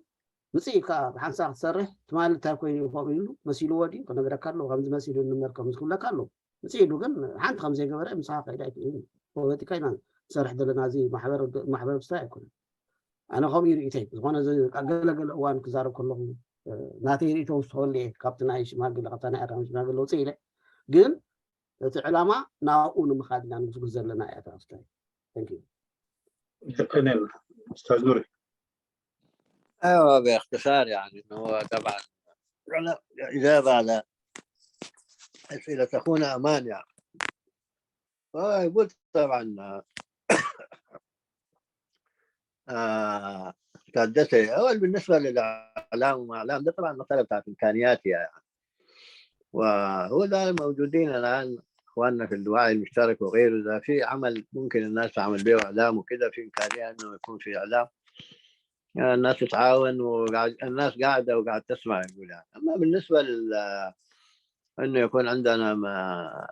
ምፅእ ኢልካ ብሓንሳብ ክትሰርሕ ትማሊ እንታይ ኮይኑ ከምኡ ኢሉ መሲልዎ ድዩ ክነግረካ ኣለዎ። ከምዚ መሲሉ ንመልከም ዝክብለካ ኣለዎ። ምፅእ ኢሉ ግን ሓንቲ ከም ዘይገበረ ምሳኻ ከይዳ ኣይክእልን እዩ። ፖለቲካ ኢና ንሰርሕ ዘለና እዚ ማሕበረብስታይ ኣይኮነን። ኣነ ከምኡ ይርእተይ ዝኾነ ገለገለ እዋን ክዛረብ ከለኹ ናተይ ርእቶ ውስኸሉ እየ ካብቲ ናይ ሽማግለ ካብታ ናይ ኣዳም ሽማግለ ውፅእ ኢለ ግን እቲ ዕላማ ናብኡ ንምኻድ ኢና ንጉስጉስ ዘለና እያ ተወስታይ። Thank you. يقينا استاذ نوري. ايوه باختصار يعني انه هو طبعا على اجابه على اسئله اخونا امان يعني. فيقول طبعا آه، سادتي. أول بالنسبة للإعلام وما إعلام ده طبعا مسألة بتاعت إمكانيات يعني. وهو ده موجودين الآن إخواننا في الوعي المشترك وغيره، إذا في عمل ممكن الناس تعمل به إعلام وكده، في إمكانية إنه يكون في إعلام. يعني الناس تتعاون وقاعد الناس قاعدة وقاعد تسمع يقول يعني. أما بالنسبة لل إنه يكون عندنا ما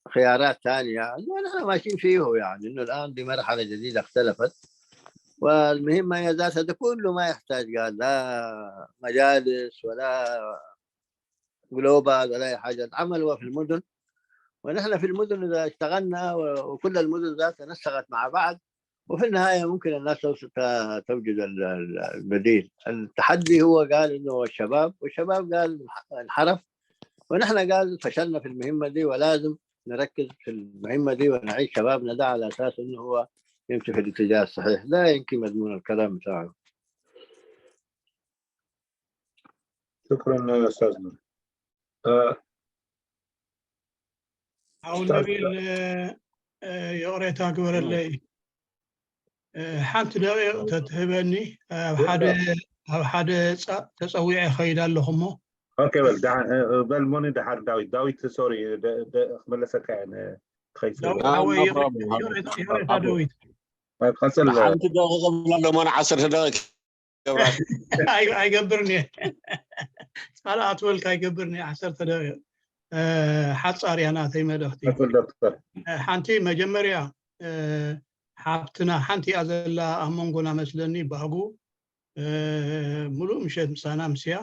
خيارات ثانية إنه نحن ماشيين فيه يعني إنه الآن دي مرحلة جديدة اختلفت. والمهمة هي ذاتها ده كله ما يحتاج قال لا مجالس ولا جلوبال ولا أي حاجة. العمل هو في المدن ونحن في المدن إذا اشتغلنا وكل المدن ذاتها نسقت مع بعض وفي النهاية ممكن الناس توجد البديل. التحدي هو قال إنه هو الشباب والشباب قال انحرف ونحن قال فشلنا في المهمة دي ولازم نركز في المهمة دي ونعيد شبابنا ده على أساس إنه هو يمشي في الاتجاه الصحيح. ده يمكن مضمون الكلام بتاعه. شكرا استاذنا. ሓው ነቢል ይቕሬታ ግበረለይ። ሓንቲ ደቂቕ ተትህበኒ ኣብ ሓደ ኣብ ሓደ ተፀዊዐ ይኸይድ ኣለኹ እሞ። ኦኬ በል በል ሞኒ ደሓር ዳዊት ዳዊት ሶሪ ክመለሰካ እየ። ይቕሬታ ዳዊት። ቀፅል። ሓንቲ ደቂቕ እብላ ሎሞን ዓሰርተ ደቂቕ ኣይገብርን እየ ፃላ ኣትበልካ ኣይገብርን እየ ዓሰርተ ደቂቕ ሓፃር እያ ናተይ መልእኽቲ ሓንቲ መጀመርያ ሓብትና ሓንቲ እያ ዘላ ኣብ መንጎና መስለኒ ባህጉ ሙሉእ ምሸት ምሳና ምስያ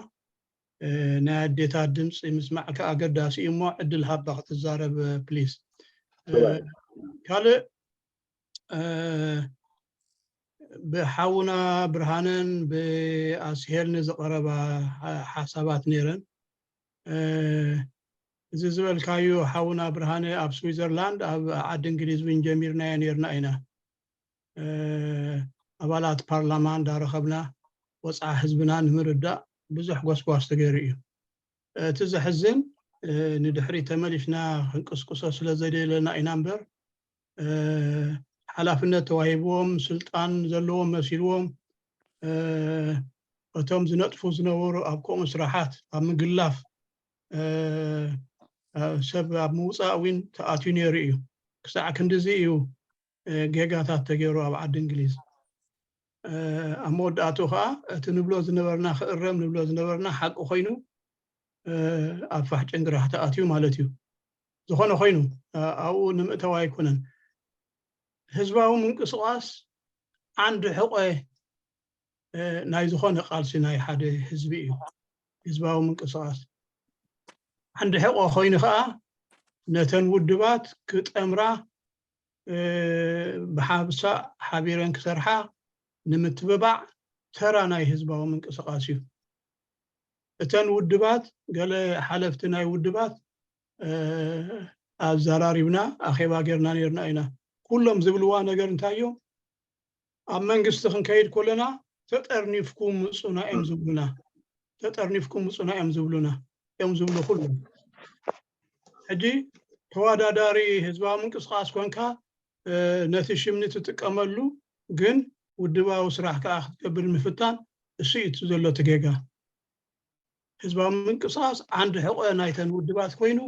ናይ ኣዴታት ድምፂ ምስማዕካ ኣገዳሲ እዩ እሞ ዕድል ሃባ ክትዛረብ ፕሊስ ካልእ ብሓውና ብርሃነን ብኣስሄልን ዝቐረባ ሓሳባት ነይረን። እዚ ዝበልካዩ ሓውና ብርሃነ ኣብ ስዊዘርላንድ ኣብ ዓዲ እንግሊዝ እውን ጀሚርናዮ ነይርና ኢና። ኣባላት ፓርላማ እንዳረኸብና ወፅዓ ህዝብና ንምርዳእ ብዙሕ ጎስጓስ ተገይሩ እዩ። እቲ ዘሕዝን ንድሕሪ ተመሊስና ክንቅስቅሶ ስለ ዘደለና ኢና እምበር ሓላፍነት ተዋሂብዎም ስልጣን ዘለዎም መሲልዎም እቶም ዝነጥፉ ዝነበሩ ኣብ ከምኡ ስራሓት ኣብ ምግላፍ ሰብ ኣብ ምውፃእ እውን ተኣትዩ ነይሩ እዩ። ክሳዕ ክንድዚ እዩ ጌጋታት ተገይሩ ኣብ ዓዲ እንግሊዝ። ኣብ መወዳእትኡ ከዓ እቲ ንብሎ ዝነበርና ክእረም ንብሎ ዝነበርና ሓቂ ኮይኑ ኣብ ፋሕ ጭንግራሕ ተኣትዩ ማለት እዩ። ዝኾነ ኮይኑ ኣብኡ ንምእተው ኣይኮነን። ህዝባዊ ምንቅስቃስ ዓንዲ ሕቆ ናይ ዝኾነ ቃልሲ ናይ ሓደ ህዝቢ እዩ። ህዝባዊ ምንቅስቃስ ዓንዲ ሕቆ ኮይኑ ከዓ ነተን ውድባት ክጠምራ ብሓብሳእ ሓቢረን ክሰርሓ ንምትብባዕ ተራ ናይ ህዝባዊ ምንቅስቃስ እዩ። እተን ውድባት ገለ ሓለፍቲ ናይ ውድባት ኣዘራሪብና ኣኼባ ጌርና ነርና ኢና። ኩሎም ዝብልዋ ነገር እንታይ እዮም? ኣብ መንግስቲ ክንከይድ ከለና ተጠርኒፍኩም ምፁና እዮም ዝብሉና። ተጠርኒፍኩም ምፁና እዮም ዝብሉና እዮም ዝብሉ ኩሎም። ሕጂ ተወዳዳሪ ህዝባዊ ምንቅስቃስ ኮንካ ነቲ ሽምኒ ትጥቀመሉ ግን ውድባዊ ስራሕ ከዓ ክትገብር ምፍታን እሱ እዩ ዘሎ እቲ ጌጋ። ህዝባዊ ምንቅስቃስ ዓንዲ ሕቆ ናይተን ውድባት ኮይኑ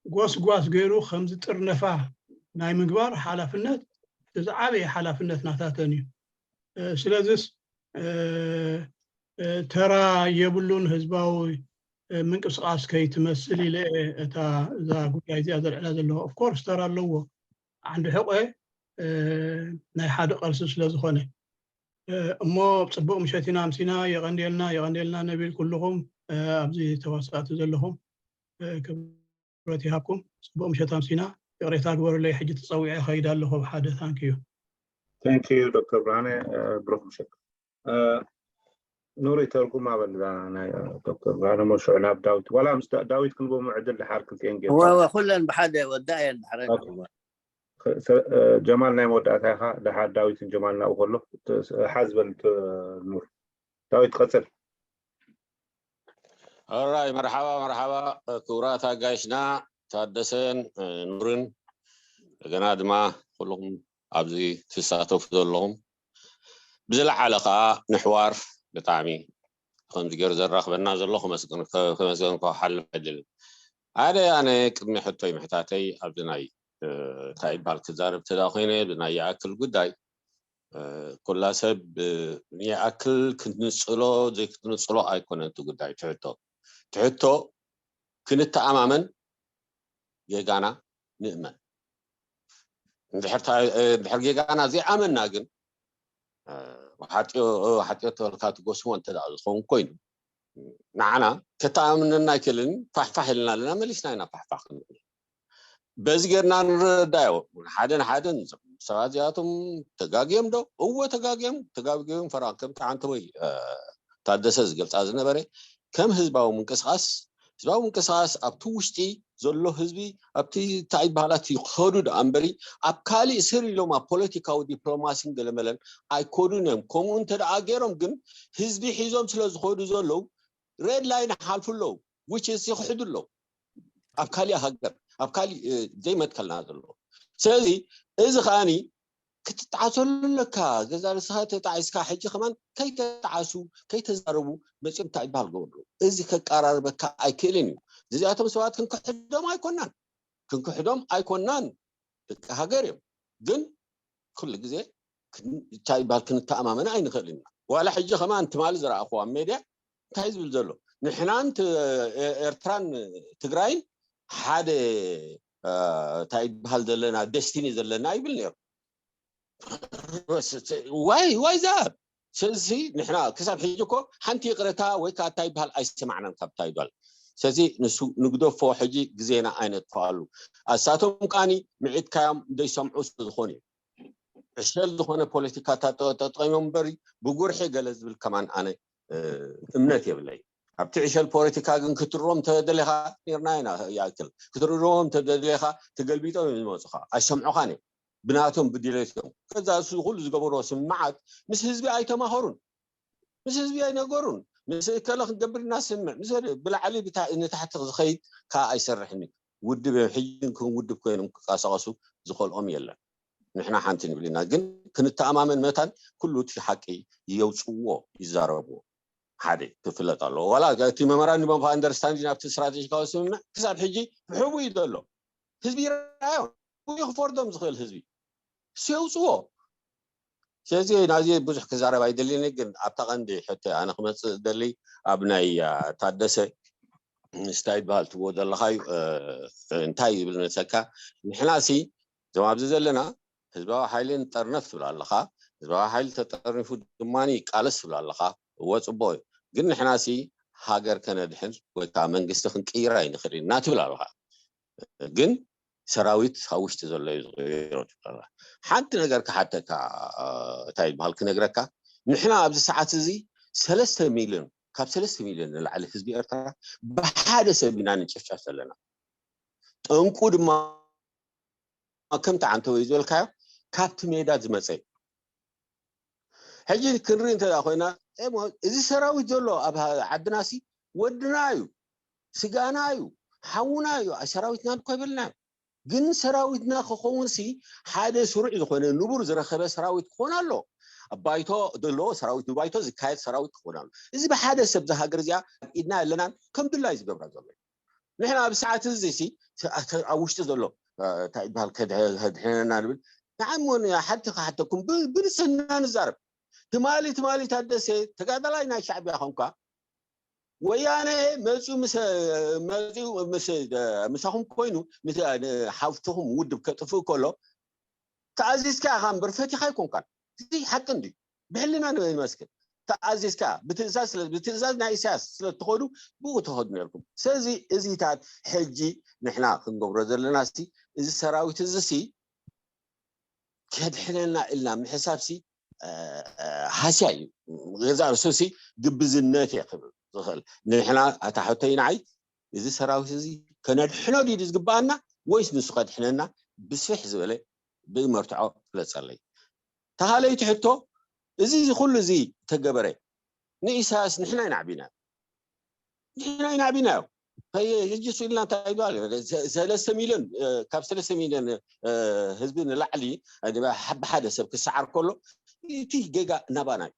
ጎስጓስ ገይሩ ከም ዝጥርነፋ ናይ ምግባር ሓላፍነት እቲ ዝዓበየ ሓላፍነት ናታተን እዩ። ስለዚስ ተራ የብሉን ህዝባዊ ምንቅስቃስ ከይትመስል ኢለ እታ እዛ ጉዳይ እዚኣ ዘልዕላ ዘለኹ። ኦፍኮርስ ተራ ኣለዎ። ዓንዲ ሕቆ ናይ ሓደ ቃልሲ ስለ ዝኾነ እሞ ፅቡቅ ምሸት ኢና ኣምሲና። የቐንዴልና የቐንዴልና ነቢል ኩልኹም ኣብዚ ተዋሳእቲ ዘለኹም ክብረት ይሃብኩም። ፅቡቅ ምሸት ኣምሲና። ይቕሬታ ግበሩለይ ሕጂ ተፀዊዐ ከይድ ኣለኹ ኣብ ሓደ። ታንክ ዩ። Thank you ዶክተር ብርሃነ። ብሩክ ምሸት። ኑሪ ተርጉማ በል እዛ ናይ ዶክተር ብርሃነ ሞሹዕ ናብ ዳዊት ዋላ ምስ ዳዊት ክንቦ ምዕድል ድሓር ክልቲኤን ጌርካ ኩለን ብሓደ ወዳእየን ድሕረ ጀማል ናይ መወዳእታ ኢኻ። ድሓር ዳዊትን ጀማል ናብኡ ከሎ ሓዝ በል ኑር። ዳዊት ቀፅል። ኦራይ መርሓባ መርሓባ ክቡራት ኣጋይሽና ታደሰን ኑርን እንደገና ድማ ኩልኹም ኣብዚ ትሳተፉ ዘለኹም ብዝለዓለ ከዓ ንሕዋር ብጣዕሚ ከምዚ ገይሩ ዘራኽበና ዘሎ ከመስገን ከመስገን ክሓልፍ ኣይደልን። ሓደ ኣነ ቅድሚ ሕቶይ ምሕታተይ ኣብዚ ናይ እንታይ ይበሃል ክዛረብ ተዳ ኮይነ ብናይ ይኣክል ጉዳይ ኩላ ሰብ ይኣክል ክትንፅሎ ዘይክትንፅሎ ኣይኮነን እቲ ጉዳይ ትሕቶ ትሕቶ ክንተኣማመን ጌጋና ንእመን እንድሕር ጌጋና ዘይኣመና ግን ሓጢኦ ተበልካ ትጎስሞ እንተ ዝኸውን ኮይኑ ንዓና ከተኣምነና ኣይክእልን ፋሕፋሕ ኢልና ኣለና መሊስና ኢና ፋሕፋሕ ክንብል በዚ ጌርና ንረዳዮ ሓደ ንሓደን ሰባት እዚኣቶም ተጋግዮም ዶ እወ ተጋግዮም ተጋግዮም ፈራ ከምቲ ዓንተ ወይ ታደሰ ዝገልፃ ዝነበረ ከም ህዝባዊ ምንቅስቃስ ህዝባዊ ምንቅስቃስ ኣብቲ ውሽጢ ዘሎ ህዝቢ ኣብቲ እንታይ በሃላት ይኸዱ ደኣ እምበሪ ኣብ ካሊእ ስር ኢሎም ኣብ ፖለቲካዊ ዲፕሎማሲን ገለመለን ኣይኮዱን እዮም። ከምኡ እንተ ደኣ ገይሮም ግን ህዝቢ ሒዞም ስለ ዝኸዱ ዘለዉ ሬድ ላይን ይሓልፉ ኣለዉ። which is ይኽሕዱ ኣለዉ ኣብ ካሊእ ሃገር ኣብ ካሊእ ዘይመትከልና ዘሎ። ስለዚ እዚ ከዓኒ ክትጣዓሰሉ ኣለካ። ገዛ ርእስኻ ተጣዒስካ ሕጂ ከማን ከይተጣዓሱ ከይተዛረቡ መፂኦም እንታይ ይበሃል ገበሩ እዚ ከቀራርበካ ኣይክእልን እዩ። እዚኣቶም ሰባት ክንክሕዶም ኣይኮናን ክንክሕዶም ኣይኮናን ደቂ ሃገር እዮም። ግን ኩሉ ግዜ እንታይ ይበሃል ክንተኣማመን ኣይንኽእልን ኢና። ዋላ ሕጂ ከማን ትማሊ ዝረኣኹ ኣብ ሜድያ እንታይ ዝብል ዘሎ ንሕናን ኤርትራን ትግራይን ሓደ እንታይ ይበሃል ዘለና ደስቲኒ ዘለና ይብል ነይሩ። ዋይ ዋይ ዛብ ስለዚ ንሕና ክሳብ ሕጂ እኮ ሓንቲ ይቕረታ ወይ ከዓ እንታይ ይበሃል ኣይሰማዕናን ካብ እንታይ ይበሃል። ስለዚ ንሱ ንግደፎ ሕጂ ግዜና ኣይነጥፍኣሉ። ኣሳቶም ከዓኒ ምዒትካዮም ዘይሰምዑ ስለዝኾኑ እዩ። ዕሸል ዝኾነ ፖለቲካ ተጠቂሞም እምበሪ ብጉርሒ ገለ ዝብል ከማን ኣነ እምነት የብለይ። ኣብቲ ዕሸል ፖለቲካ ግን ክትርዎም ተደሊኻ ነርና ኢና ይኣክል ክትርዎም ተደሊኻ ተገልቢጦም እዮም ዝመፁኻ ኣይሰምዑኻን እዮም። ብናቶም ብድሌቶም። ከዛ እሱ ኩሉ ዝገበርዎ ስምምዓት ምስ ህዝቢ ኣይተማኸሩን፣ ምስ ህዝቢ ኣይነገሩን። ምስ እከለ ክንገብር ኢና ስምምዕ፣ ምስ ብላዕሊ ንታሕቲ ዝኸይድ ከዓ ኣይሰርሕን እዩ። ውድብ እዮም፣ ሕጂ ግን ከም ውድብ ኮይኖም ክንቀሳቐሱ ዝኸልኦም የለን። ንሕና ሓንቲ ንብል ኢና፣ ግን ክንተኣማመን መታን ኩሉ እቲ ሓቂ የውፅዎ፣ ይዛረብዎ። ሓደ ክፍለጥ ኣለዎ። ዋላ እቲ መመራንዱም ኦፍ ኣንደርስታንዲንግ ኣብቲ ስትራቴጂካዊ ስምምዕ ክሳብ ሕጂ ብሕቡ እዩ ዘሎ። ህዝቢ ይረኣዮ፣ ክፈርዶም ዝኽእል ህዝቢ የውፅዎ። ስለዚ ናዚ ብዙሕ ክዛረብ ኣይደልኒ፣ ግን ኣብታ ቀንዲ ሕቶ ኣነ ክመፅእ ደሊ ኣብ ናይ ታደሰ ስታይ በሃል ትብዎ ዘለኻዩ እንታይ ይብል ነሰካ? ንሕና ሲ እዞም ኣብዚ ዘለና ህዝባዊ ሓይሊ ንጠርነፍ ትብል ኣለኻ። ህዝባዊ ሓይሊ ተጠርኒፉ ድማ ይቃለስ ትብል ኣለኻ። እወ፣ ፅቡቅ እዩ። ግን ንሕና ሲ ሃገር ከነድሕን ወይ ከዓ መንግስቲ ክንቅይር ኣይንኽእል ኢና ትብል ኣለኻ። ግን ሰራዊት ካብ ውሽጢ ዘሎ እዩ ዝቕይሮ ትብል ኣለኻ። ሓንቲ ነገር ክሓተካ፣ እንታይ ይበሃል ክነግረካ፣ ንሕና ኣብዚ ሰዓት እዚ ሰለስተ ሚልዮን፣ ካብ ሰለስተ ሚልዮን ንላዕሊ ህዝቢ ኤርትራ ብሓደ ሰብ ኢና ንጭፍጨፍ ዘለና። ጠንቁ ድማ ከምቲ ዓንተወይ ዝበልካዮ ካብቲ ሜዳ ዝመፀ እዩ። ሕጂ ክንርኢ እንተ ኮይና፣ እዚ ሰራዊት ዘሎ ኣብ ዓድና ሲ ወድና እዩ፣ ስጋና እዩ፣ ሓውና እዩ። ሰራዊትና እኮ ይበልና፣ ግን ሰራዊትና ክኸውን ሲ ሓደ ስሩዕ ዝኾነ ንቡር ዝረኸበ ሰራዊት ክኾን ኣሎ። ኣብ ባይቶ ዘለዎ ሰራዊት፣ ንባይቶ ዝካየድ ሰራዊት ክኾን ኣሎ። እዚ ብሓደ ሰብ ዝሃገር እዚኣ ኢድና የለናን፣ ከም ድላይ ዝገብራ ዘሎ። ንሕና ኣብ ሰዓት እዚ ሲ ኣብ ውሽጢ ዘሎ እንታይ ይበሃል ከድሕነና ንብል። ንዓሞ ሓንቲ ክሓተኩም ብንጽህና ንዛረብ። ትማሊ ትማሊ ታደሰ ተጋዳላይ ናይ ሻዕቢያ ኾንካ፣ ወያነ መፁ ምስ መፁ ምስ ምሳኹም ኮይኑ ምስ ሓፍትኹም ውድብ ከጥፍእ ከሎ ተኣዚዝካ ኢኻ እምበር ፈቲኻ ኣይኮንካን። እዚ ሓቂ እንዲ ብሕልና ንመስክር። ተኣዚዝካ ብትእዛዝ ናይ ኢሳያስ ስለትኸዱ ብኡ ትኸዱ ነርኩም። ስለዚ እዚታት ሕጂ ንሕና ክንገብሮ ዘለና ሲ እዚ ሰራዊት እዚ ሲ ከድሕነና ኢልና ምሕሳብ ሲ ሃስያ እዩ። ገዛ ርእሱ ሲ ግብዝነት እየ ክብል ዝኽእል። ንሕና ኣታ ሕቶይ ንዓይ እዚ ሰራዊት እዚ ከነድሕኖ ድዩ ዝግባኣና ወይስ ንሱ ከድሕነና ብስፍሕ ዝበለ ብመርትዖ ግለፀለይ። ተኻለይቲ ሕቶ፣ እዚ ኩሉ እዚ ተገበረ ንኢሳያስ ንሕና ኢና ዓቢናዮ። ንሕና ኢና ዓቢናዮ። ሕጂ ስኢልና እንታይ ይበሃል? ሰለስተ ሚልዮን ካብ ሰለስተ ሚልዮን ህዝቢ ንላዕሊ ብሓደ ሰብ ክሰዓር ከሎ እቲ ጌጋ ናባና እዩ።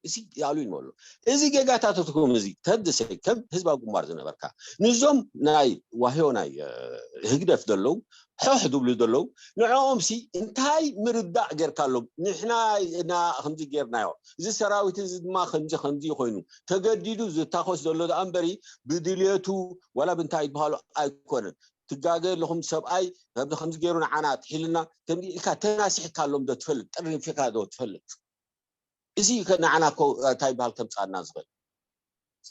እዚ ኣሉ ይመሉ። እዚ ጌጋታትኩም እዚ ተድሰ ከም ህዝባዊ ግንባር ዝነበርካ ንዞም ናይ ዋህዮ ናይ ህግደፍ ዘለዉ ሖሕ ዝብሉ ዘለዉ ንዕኦም ሲ እንታይ ምርዳእ ጌርካሎም? ንሕና ኢና ከምዚ ጌርናዮ፣ እዚ ሰራዊት እዚ ድማ ከምዚ ከምዚ ኮይኑ ተገዲዱ ዝታኮስ ዘሎ ደኣ እምበሪ ብድልየቱ ዋላ ብንታይ ይበሃሉ ኣይኮነን። ትጋገ ኣለኹም ሰብኣይ ከምዚ ከምዚ ገይሩ ንዓና ኣጥሒልና ከምዚ ኢልካ ተናሲሕካሎም ዶ ትፈልጥ? ጠርኒፍካ ዶ ትፈልጥ? እዚ ንዓና እኮ እንታይ ይበሃል ከምፃና ዝኽእል።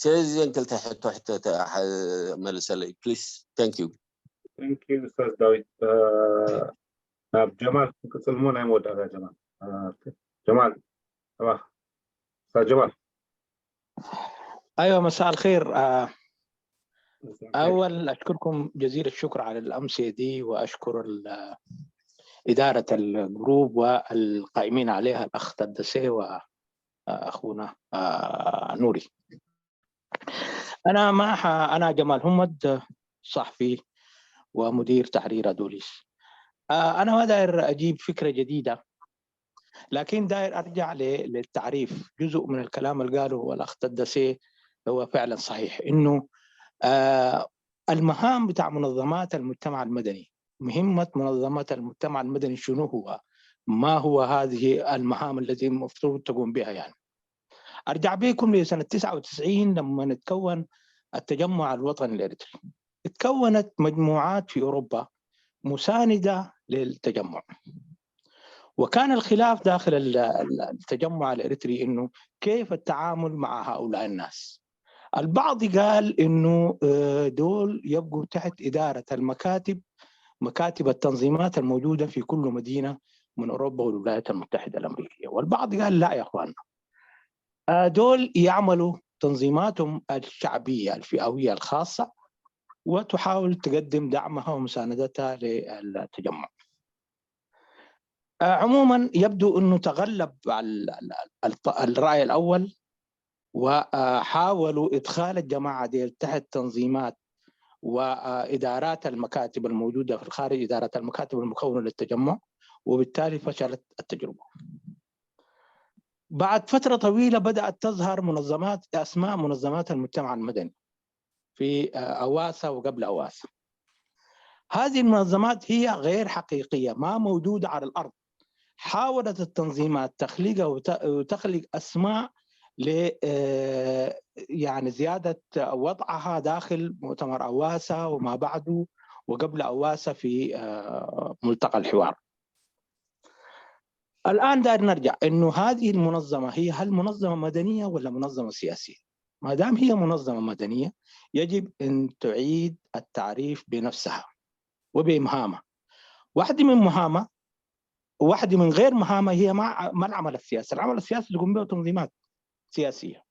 ስለዚ ዘን ክልተ ሕቶ ሕቶ መልሰለይ please። Thank you። Thank you ኡስታዝ ዳዊት። ናብ ጀማል ክንቅፅል እሞ ናይ መወዳእታ ጀማል ጀማል ጀማል أيوة مساء الخير. أول أشكركم جزيل الشكر على الأمسية دي وأشكر إدارة الجروب والقائمين عليها الأخ تدسي وأخونا نوري. أنا ما ح... أنا جمال همد صحفي ومدير تحرير أدوليس. أنا ما داير أجيب فكرة جديدة لكن داير ارجع للتعريف. جزء من الكلام اللي قاله الاخ تدسي هو فعلا صحيح انه آه المهام بتاع منظمات المجتمع المدني، مهمة منظمة المجتمع المدني شنو هو؟ ما هو هذه المهام التي المفروض تقوم بها يعني؟ ارجع بكم لسنة تسعة وتسعين لما نتكون التجمع الوطني الاريتري. اتكونت مجموعات في اوروبا مساندة للتجمع. وكان الخلاف داخل التجمع الاريتري انه كيف التعامل مع هؤلاء الناس. البعض قال انه دول يبقوا تحت اداره المكاتب، مكاتب التنظيمات الموجوده في كل مدينه من اوروبا والولايات المتحده الامريكيه، والبعض قال لا يا اخواننا، دول يعملوا تنظيماتهم الشعبيه الفئويه الخاصه وتحاول تقدم دعمها ومساندتها للتجمع. عموما يبدو أنه تغلب الرأي الأول، وحاولوا إدخال الجماعة ديل تحت تنظيمات وإدارات المكاتب الموجودة في الخارج، إدارات المكاتب المكونة للتجمع، وبالتالي فشلت التجربة. بعد فترة طويلة بدأت تظهر منظمات، أسماء منظمات المجتمع المدني في أواسا وقبل أواسا. هذه المنظمات هي غير حقيقية، ما موجودة على الأرض. حاولت التنظيمات تخليقها وتخلق أسماء ل يعني زيادة وضعها داخل مؤتمر أواسا وما بعده وقبل أواسا في ملتقى الحوار. الآن داير نرجع إنه هذه المنظمة هي هل منظمة مدنية ولا منظمة سياسية؟ ما دام هي منظمة مدنية، يجب أن تعيد التعريف بنفسها وبمهامها. واحدة من مهامها، واحدة من غير مهامها هي ما ما العمل السياسي. العمل السياسي تقوم به تنظيمات سياسية.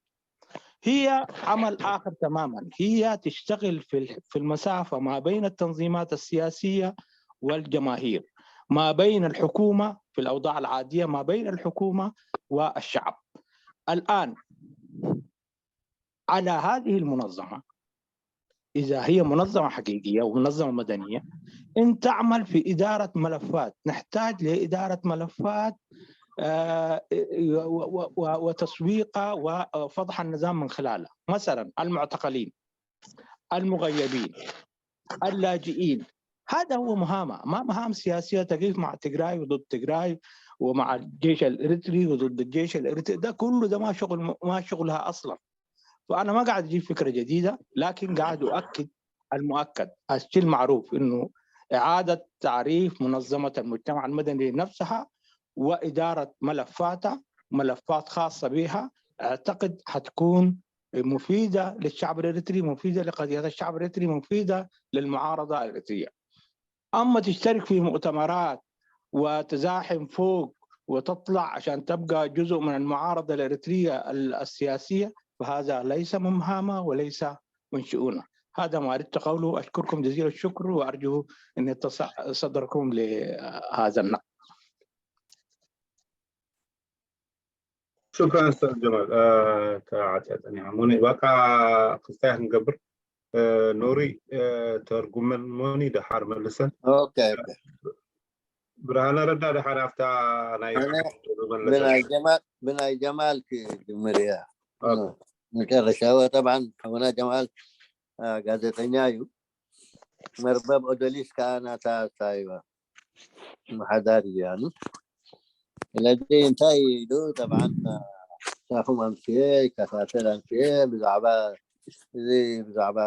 هي عمل آخر تماما، هي تشتغل في في المسافة ما بين التنظيمات السياسية والجماهير، ما بين الحكومة في الأوضاع العادية، ما بين الحكومة والشعب. الآن على هذه المنظمة، إذا هي منظمة حقيقية ومنظمة مدنية، أن تعمل في إدارة ملفات. نحتاج لإدارة ملفات آه، و- و- و- وتسويقها وفضح النظام من خلالها. مثلا المعتقلين، المغيبين، اللاجئين، هذا هو مهامة، ما مهام سياسية تقف مع تجراي وضد تجراي ومع الجيش الإريتري وضد الجيش الإريتري. ده كله ده ما شغل، ما شغلها أصلا. فأنا ما قاعد أجيب فكرة جديدة، لكن قاعد أؤكد المؤكد، الشيء المعروف إنه إعادة تعريف منظمة المجتمع المدني لنفسها وإدارة ملفاتها، ملفات خاصة بها، أعتقد حتكون مفيدة للشعب الإريتري، مفيدة لقضية الشعب الإريتري، مفيدة للمعارضة الإريترية. أما تشترك في مؤتمرات وتزاحم فوق وتطلع عشان تبقى جزء من المعارضة الإريترية السياسية، فهذا ليس من مهامه وليس من شؤونه. هذا ما أردت قوله. أشكركم جزيل الشكر، وأرجو أن يتسع صدركم لهذا النقد. شكرا استاذ جمال. ተዓፅያ ፀኒሓ ሞኒ፣ በቃ ክልታይ ክንገብር። ኖሪ፣ ተርጉመን ሞኒ፣ ደሓር መልሰን። ኦኬ። ብርሃነ ረዳ ደሓር ኣብታ ናይ ብናይ ጀማል፣ ብናይ ጀማል ክጅምር እያ። መጨረሻ ጠብዓን ሓውና ጀማል ጋዜጠኛ እዩ። መርበብ ኦደሊስ ከዓ ናታ ታይዋ መሓዳር እዩ። ስለዚ እንታይ ኢሉ ጠብዓን ሳኹም ኣምስየ ይከታተል ኣምስየ ብዛዕባ እዚ ብዛዕባ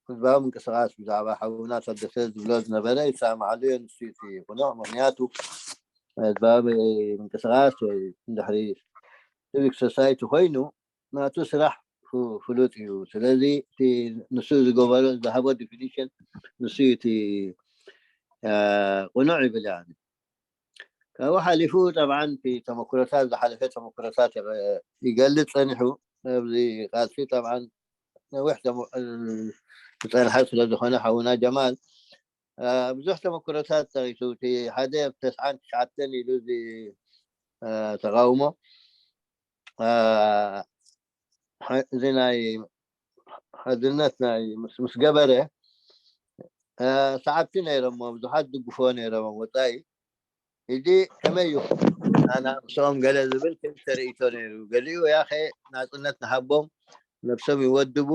ህዝባዊ ምንቅስቃስ ብዛዕባ ሓውና ታደሰ ዝብሎ ዝነበረ ይሰማማዓሉ እየ። ንሱ እቲ ቁኑዕ ምክንያቱ ህዝባዊ ምንቅስቃስ ወይ እንድሕሪ ሲቪክ ሶሳይቲ ኮይኑ ናቱ ስራሕ ፍሉጥ እዩ። ስለዚ እቲ ንሱ ዝገበሮ ዝሃቦ ዲፊኒሽን ንሱ እቲ ቁኑዕ ይብል። ያ ካብኡ ሓሊፉ ጠብዓን እቲ ተመክሮታት ዝሓለፈ ተመክሮታት ይገልፅ ፀኒሑ። ኣብዚ ቃልሲ ጠብዓን ነዊሕ ዝፀንሐ ስለዝኾነ ሓውና ጀማል ብዙሕ ተመክሮታት ጠቂሱ እቲ ሓደ ተስዓን ትሽዓተን ኢሉ እዚ ተቃውሞ እዚ ናይ ሓድነት ናይ ምስ ምስ ገበረ ሰዓብቲ ነይሮሞ ብዙሓት ድግፎ ነይሮም ወፃኢ። ሕጂ ከመይ እዩ ኣና ምስኦም ገለ ዝብል ክልተ ርእይቶ ነይሩ። ገሊኡ ያኸ ናፅነት ንሃቦም ነብሶም ይወድቡ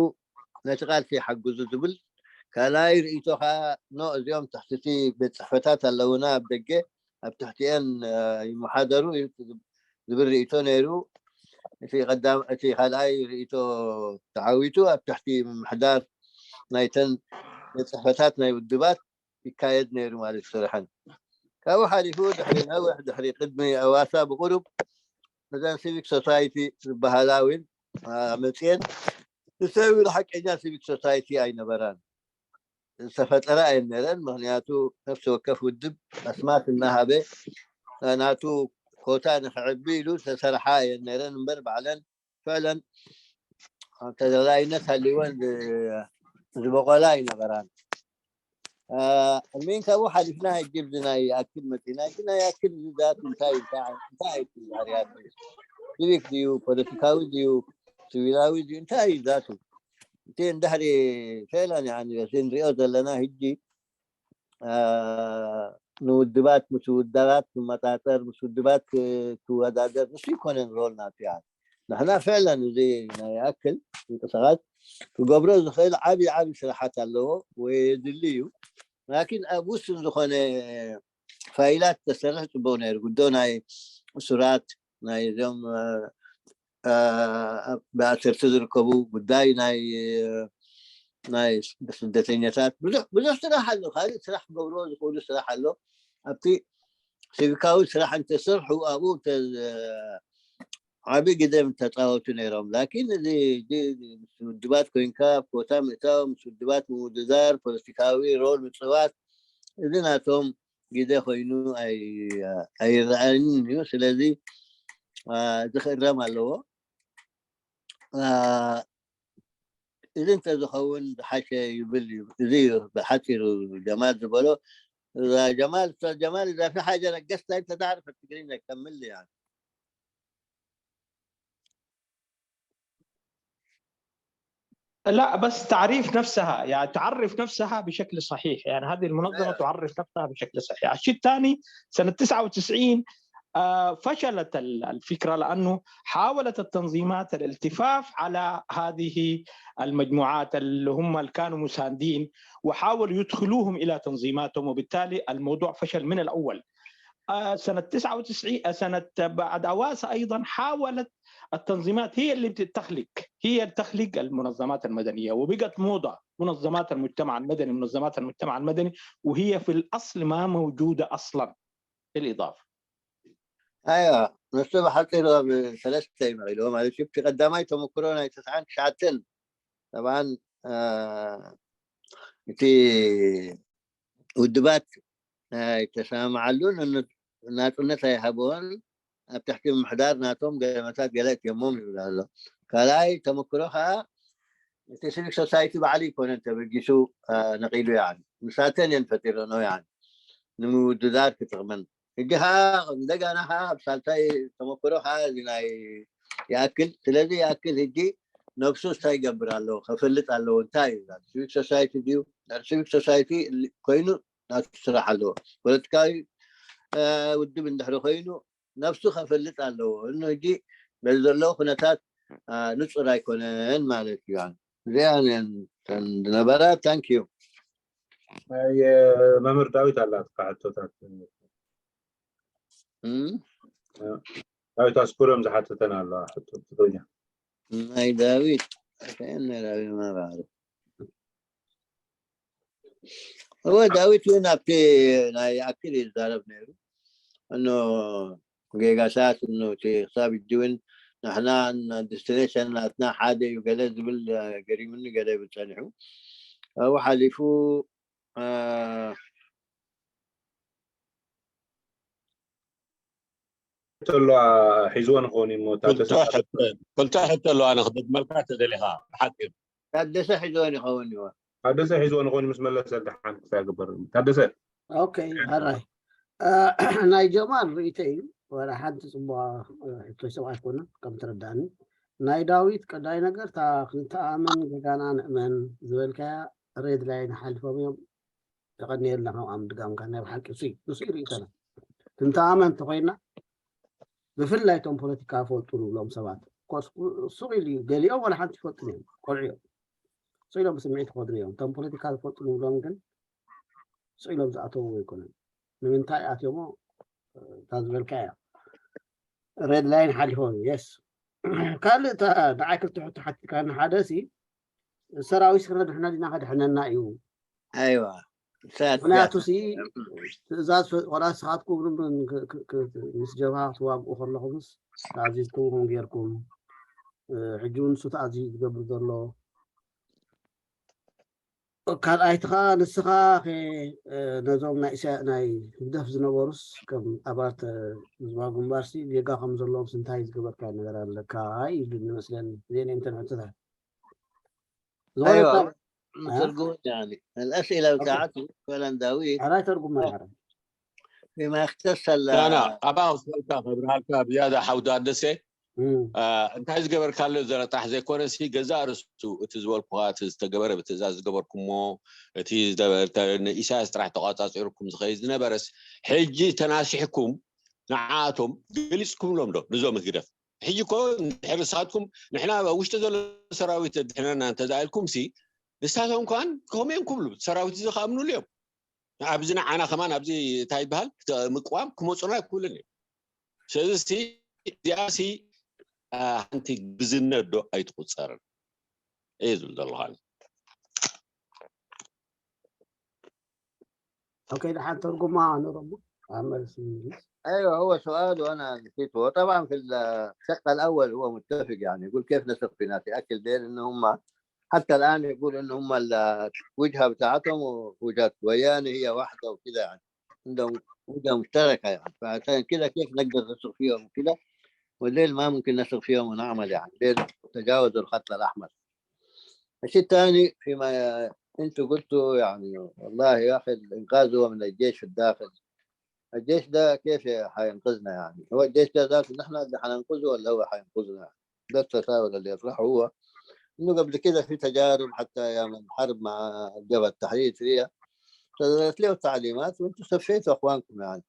ነቲ ቃልሲ ይሓግዙ ዝብል ካልኣይ ርእይቶ ከዓ ኖ እዚኦም ትሕቲ ቤት ፅሕፈታት ኣለውና ኣብ ደገ ኣብ ትሕቲኤን ይመሓደሩ እዩ ዝብል ርእይቶ ነይሩ። እቲ ቀዳም እቲ ካልኣይ ርእይቶ ተዓዊቱ ኣብ ትሕቲ ምምሕዳር ናይተን ቤት ፅሕፈታት ናይ ውድባት ይካየድ ነይሩ ማለት ይሰርሐን ካብኡ ሓሊፉ ድሕሪ ነዊሕ ድሕሪ ቅድሚ ኣዋሳ ብቁሩብ እዘን ሲቪክ ሶሳይቲ ዝበሃላ እውን መፅየን ንሰብ ሓቀኛ ሲቪክ ሶሳይቲ ኣይነበራን ዝተፈጠረ ኣየን ነረን ምክንያቱ ነፍሲ ወከፍ ውድብ ኣስማት እናሃበ ናቱ ኮታ ንክዕቢ ኢሉ ዝተሰርሓ ኣየን ነረን እምበር ባዕለን ፈለን ተደላይነት ሃሊወን ዝበቆላ ኣይነበራን እሚን ካብኡ ሓሊፍና ሕጂ ብዚ ናይ ኣክል መፂና። ሕጂ ናይ ኣክል እዚ ዛቱ እንታይ እንታይ እንታይ እዩ ባህርያቱ? ሲቪክ ድዩ፣ ፖለቲካዊ ድዩ፣ ሲቪላዊ ድዩ፣ እንታይ እዩ ዛቱ? እቲ እንድሕሪ ፈዕላን ያኒ በቲ ንሪኦ ዘለና ሕጂ ንውድባት ምስ ውድባት ክመጣጠር፣ ምስ ውድባት ክወዳደር፣ ንሱ ይኮነን ሮል ናቱ። ያ ንሕና ፍዕለን እዚ ናይ ኣክል ምንቅስቃስ ክገብሮ ዝኽእል ዓብዪ ዓብዪ ስራሓት ኣለዎ ወይ የድሊ እዩ። ላኪን ኣብ ውስን ዝኾነ ፋይላት ተሰርሕ ፅቡቅ ነይሩ። ጉዶ ናይ እሱራት ናይ እዞም ብኣሰርተ ዝርከቡ ጉዳይ ናይ ናይ ስደተኛታት ብዙሕ ብዙሕ ስራሕ ኣሎ። ካልእ ስራሕ ክገብርዎ ዝኽእሉ ስራሕ ኣሎ። ኣብቲ ሲቪካዊ ስራሕ እንተሰርሑ ኣብኡ ዓብዪ ግደ ምተፃወቱ ነይሮም። ላኪን እዚ ውድባት ኮይንካ ኮታ ምእታው ምስ ውድባት ምውድዳር ፖለቲካዊ ሮል ምፅዋት እዚ ናቶም ግደ ኮይኑ ኣይረኣይን እዩ። ስለዚ እዚ ክእረም ኣለዎ። እዚ እንተዝኸውን ዝሓሸ ይብል እዩ። እዚ እዩ ብሓፂሩ ጀማል ዝበሎ። ጀማል ጀማል እዛ ፊ ሓጀ ነገስታ እንተ ታዕርፍ ትግርኛ ከምል ያ لا، بس تعريف نفسها، يعني تعرف نفسها بشكل صحيح، يعني هذه المنظمة تعرف نفسها بشكل صحيح. الشيء الثاني، سنة تسعة وتسعين آه، فشلت الفكرة، لأنه حاولت التنظيمات الالتفاف على هذه المجموعات اللي هم اللي كانوا مساندين، وحاولوا يدخلوهم إلى تنظيماتهم، وبالتالي الموضوع فشل من الأول. آه، سنة تسعة وتسعين، آه، سنة بعد أواسا أيضا حاولت التنظيمات هي اللي بتتخلق، هي اللي تخلق المنظمات المدنية، وبقت موضة منظمات المجتمع المدني، منظمات المجتمع المدني، وهي في الأصل ما موجودة أصلا. بالإضافة ኣይዋ ንሱ ብሓፂሩ ኣብ ሰለስተ ይመቒልዎ ማለት እዩ። እቲ ቀዳማይ ተመክሮ ናይ ተስዓን ትሽዓተን ጠብዓን እቲ ውድባት ኣይተሰማምዓሉን፣ ናፅነት ኣይሃብዎን፣ ኣብ ትሕቲ ምምሕዳር ናቶም ገለመታት ገለ እትዮሞም ይብል ኣሎ። ካልኣይ ተመክሮ ከዓ እቲ ሲቪክ ሶሳይቲ ባዕሉ ይኮነን ተበጊሱ ነቂሉ። ያ ምሳተን እየን ፈጢረኖ ያ ንምውድዳር ክጥቕመን። ሕጂ ከዓ እንደገና ከዓ ኣብ ሳልሳይ ተመክሮ ከዓ እዚ ናይ ይኣክል ስለዚ ይኣክል ሕጂ ነብሱ እንታይ ይገብር ኣለዎ ከፈልጥ ኣለዎ። እንታይ እዩ ሲቪክ ሶሳይቲ ድዩ? ሲቪክ ሶሳይቲ ኮይኑ ናቱ ስራሕ ኣለዎ። ፖለቲካዊ ውድብ እንድሕሪ ኮይኑ ነብሱ ከፈልጥ ኣለዎ። እኖ ሕጂ በዚ ዘለዎ ኩነታት ንፁር ኣይኮነን ማለት እዩ። እዚኣን ዝነበራ። ታንክ ዩ። ናይ መምህር ዳዊት ኣላትካ ሕቶታት። ዳዊት ኣስኩሎም ዝሓተተን ኣለዋ ሕቶ ትግርኛ። ናይ ዳዊት ከየን ናይ ዳዊት መባህሪ እወ ዳዊት እውን ኣብቲ ናይ ኣክል ይዛረብ ነይሩ። እኖ ጌጋታት እኖ እቲ ክሳብ ሕጂ እውን ንሕና ዴስቲኔሽን ናትና ሓደ እዩ ገለ ዝብል ገሪሙኒ ገለ ይብል ጸኒሑ። ኣብኡ ሓሊፉ ተሎ ሒዝዎ ንኸውን እዩ። ክልተ ሕቶ ኣለዋ ኣነ ክደግመልካ ተደሊኻ ብሓፂሩ። ታደሰ ሒዝዎ ንኸውን እዩ። ታደሰ ሒዝዎ ንኸውን ምስ መለሰ ደሓን ክሳይ ግበር። ታደሰ ኦኬ። ሕራይ ናይ ጀማል ርእይቶ እዩ። ወላ ሓንቲ ፅቡቅ ሕቶ ሰብ ኣይኮነን ከም ትረዳእኒ። ናይ ዳዊት ቀዳይ ነገር እታ ክንተኣመን ገጋና ንእመን ዝበልካያ ሬድ ላይን ሓሊፎም እዮም። የቐንየልና ከምኣ ምድጋምካ ናይ ብሓቂ እሱ እዩ እሱ እዩ ርእይቶና። ክንተኣመን እንተኮይና ብፍላይ እቶም ፖለቲካ ፈልጡ ንብሎም ሰባት ኮርስ ሱቕ ኢሉ እዩ። ገሊኦም ወላ ሓንቲ ይፈልጡ እዮም ቆልዑ እዮም። ሱቕ ኢሎም ብስምዒት ይኸዱ እዮም። እቶም ፖለቲካ ዝፈልጡ ንብሎም ግን ሱቕ ኢሎም ዝኣተውዎ ኣይኮነን። ንምንታይ ኣትዮሞ እታ ዝበልካ እያ ሬድ ላይን ሓሊፎም የስ ካልእ ንዓይ ክልተ ሕቶ ሓቲትካኒ ሓደ ሲ ሰራዊት ስረ ንሕና ዲና ከድሕነና እዩ ኣይዋ ምክንያቱ ሲ ትእዛዝ ወላ ንስኻትኩም ምስ ጀብሃ ክትዋግኡ ከለኹምስ ተኣዚዝኩም ከም ጌርኩም ሕጂ እውን ንሱ ተኣዚዙ ዝገብር ዘሎ ካልኣይቲ ከዓ ንስኻ ነዞም ናይ ናይ ህግደፍ ዝነበሩስ ከም ኣባል ህዝባዊ ግንባርሲ ጌጋ ከም ዘለዎም ስንታይ ዝገበርካ ነገር ኣለካ ይብል ንመስለኒ እዚአን እየን ተን ሕቶታት ዝኾነ ትርጉም ያኒ ኣልኣስኢላ ብታዓት ፈለን ዳዊት ኣራይ ተርጉም መርሃረ ፊማ ክተሰላ ና ና ኣባ ክስልካ ከብርሃልካ ብዝያዳ ሓው ታደሰ እንታይ ዝገበርካሉ ዘረጣሕ ዘይኮነሲ ገዛእ ርእሱ እቲ ዝበልኩኻ እቲ ዝተገበረ ብትእዛዝ ዝገበርኩሞ እቲ ንኢሳያስ ጥራሕ ተቋፃፂርኩም ዝኸይድ ዝነበረስ ሕጂ ተናሲሕኩም ንዓኣቶም ገሊፅኩምሎም ዶ ንዞም ህግደፍ ሕጂ ኮ ንድሕሪ ንስኻትኩም ንሕና ውሽጢ ዘሎ ሰራዊት ድሕነና እንተዛኢልኩም ሲ ንሳቶም ከማን ከመዮም ክብሉ ሰራዊት እዚ ከኣምኑሉ እዮም ኣብዚ ንዓና ከማን ኣብዚ እንታይ ይበሃል ምቅዋም ክመፁና ኣይክብልን እዩ ስለዚ እዚኣ ሲ ሓንቲ ግዝነት ዶ ኣይትቁፀርን እየ ዝብል ዘለኹ ኦኬ ደሓን ተርጉማ ንረሞ ኣብ መልሲ ምልስ ايوه هو سؤال وانا نسيته هو طبعا في الشق الاول هو متفق يعني يقول كيف نثق في ناس ياكل ديل ان هم حتى الان يقول ان هم الوجهه بتاعتهم ووجهه ويان هي واحده وكذا يعني عندهم وجهه مشتركه يعني فعشان كذا كيف نقدر نثق فيهم وكذا والليل ما ممكن نثق فيهم ونعمل يعني ديل تجاوزوا الخط الاحمر الشيء الثاني فيما انتم قلتوا يعني والله يا اخي الانقاذ هو من الجيش في الداخل الجيش ده كيف حينقذنا يعني هو الجيش ده ذاته نحن اللي حننقذه ولا هو حينقذنا ده التساؤل اللي يطرحه هو انه قبل كده في تجارب حتى ايام الحرب مع جبهه التحرير سوريا صدرت له تعليمات وانتم سفيتوا اخوانكم يعني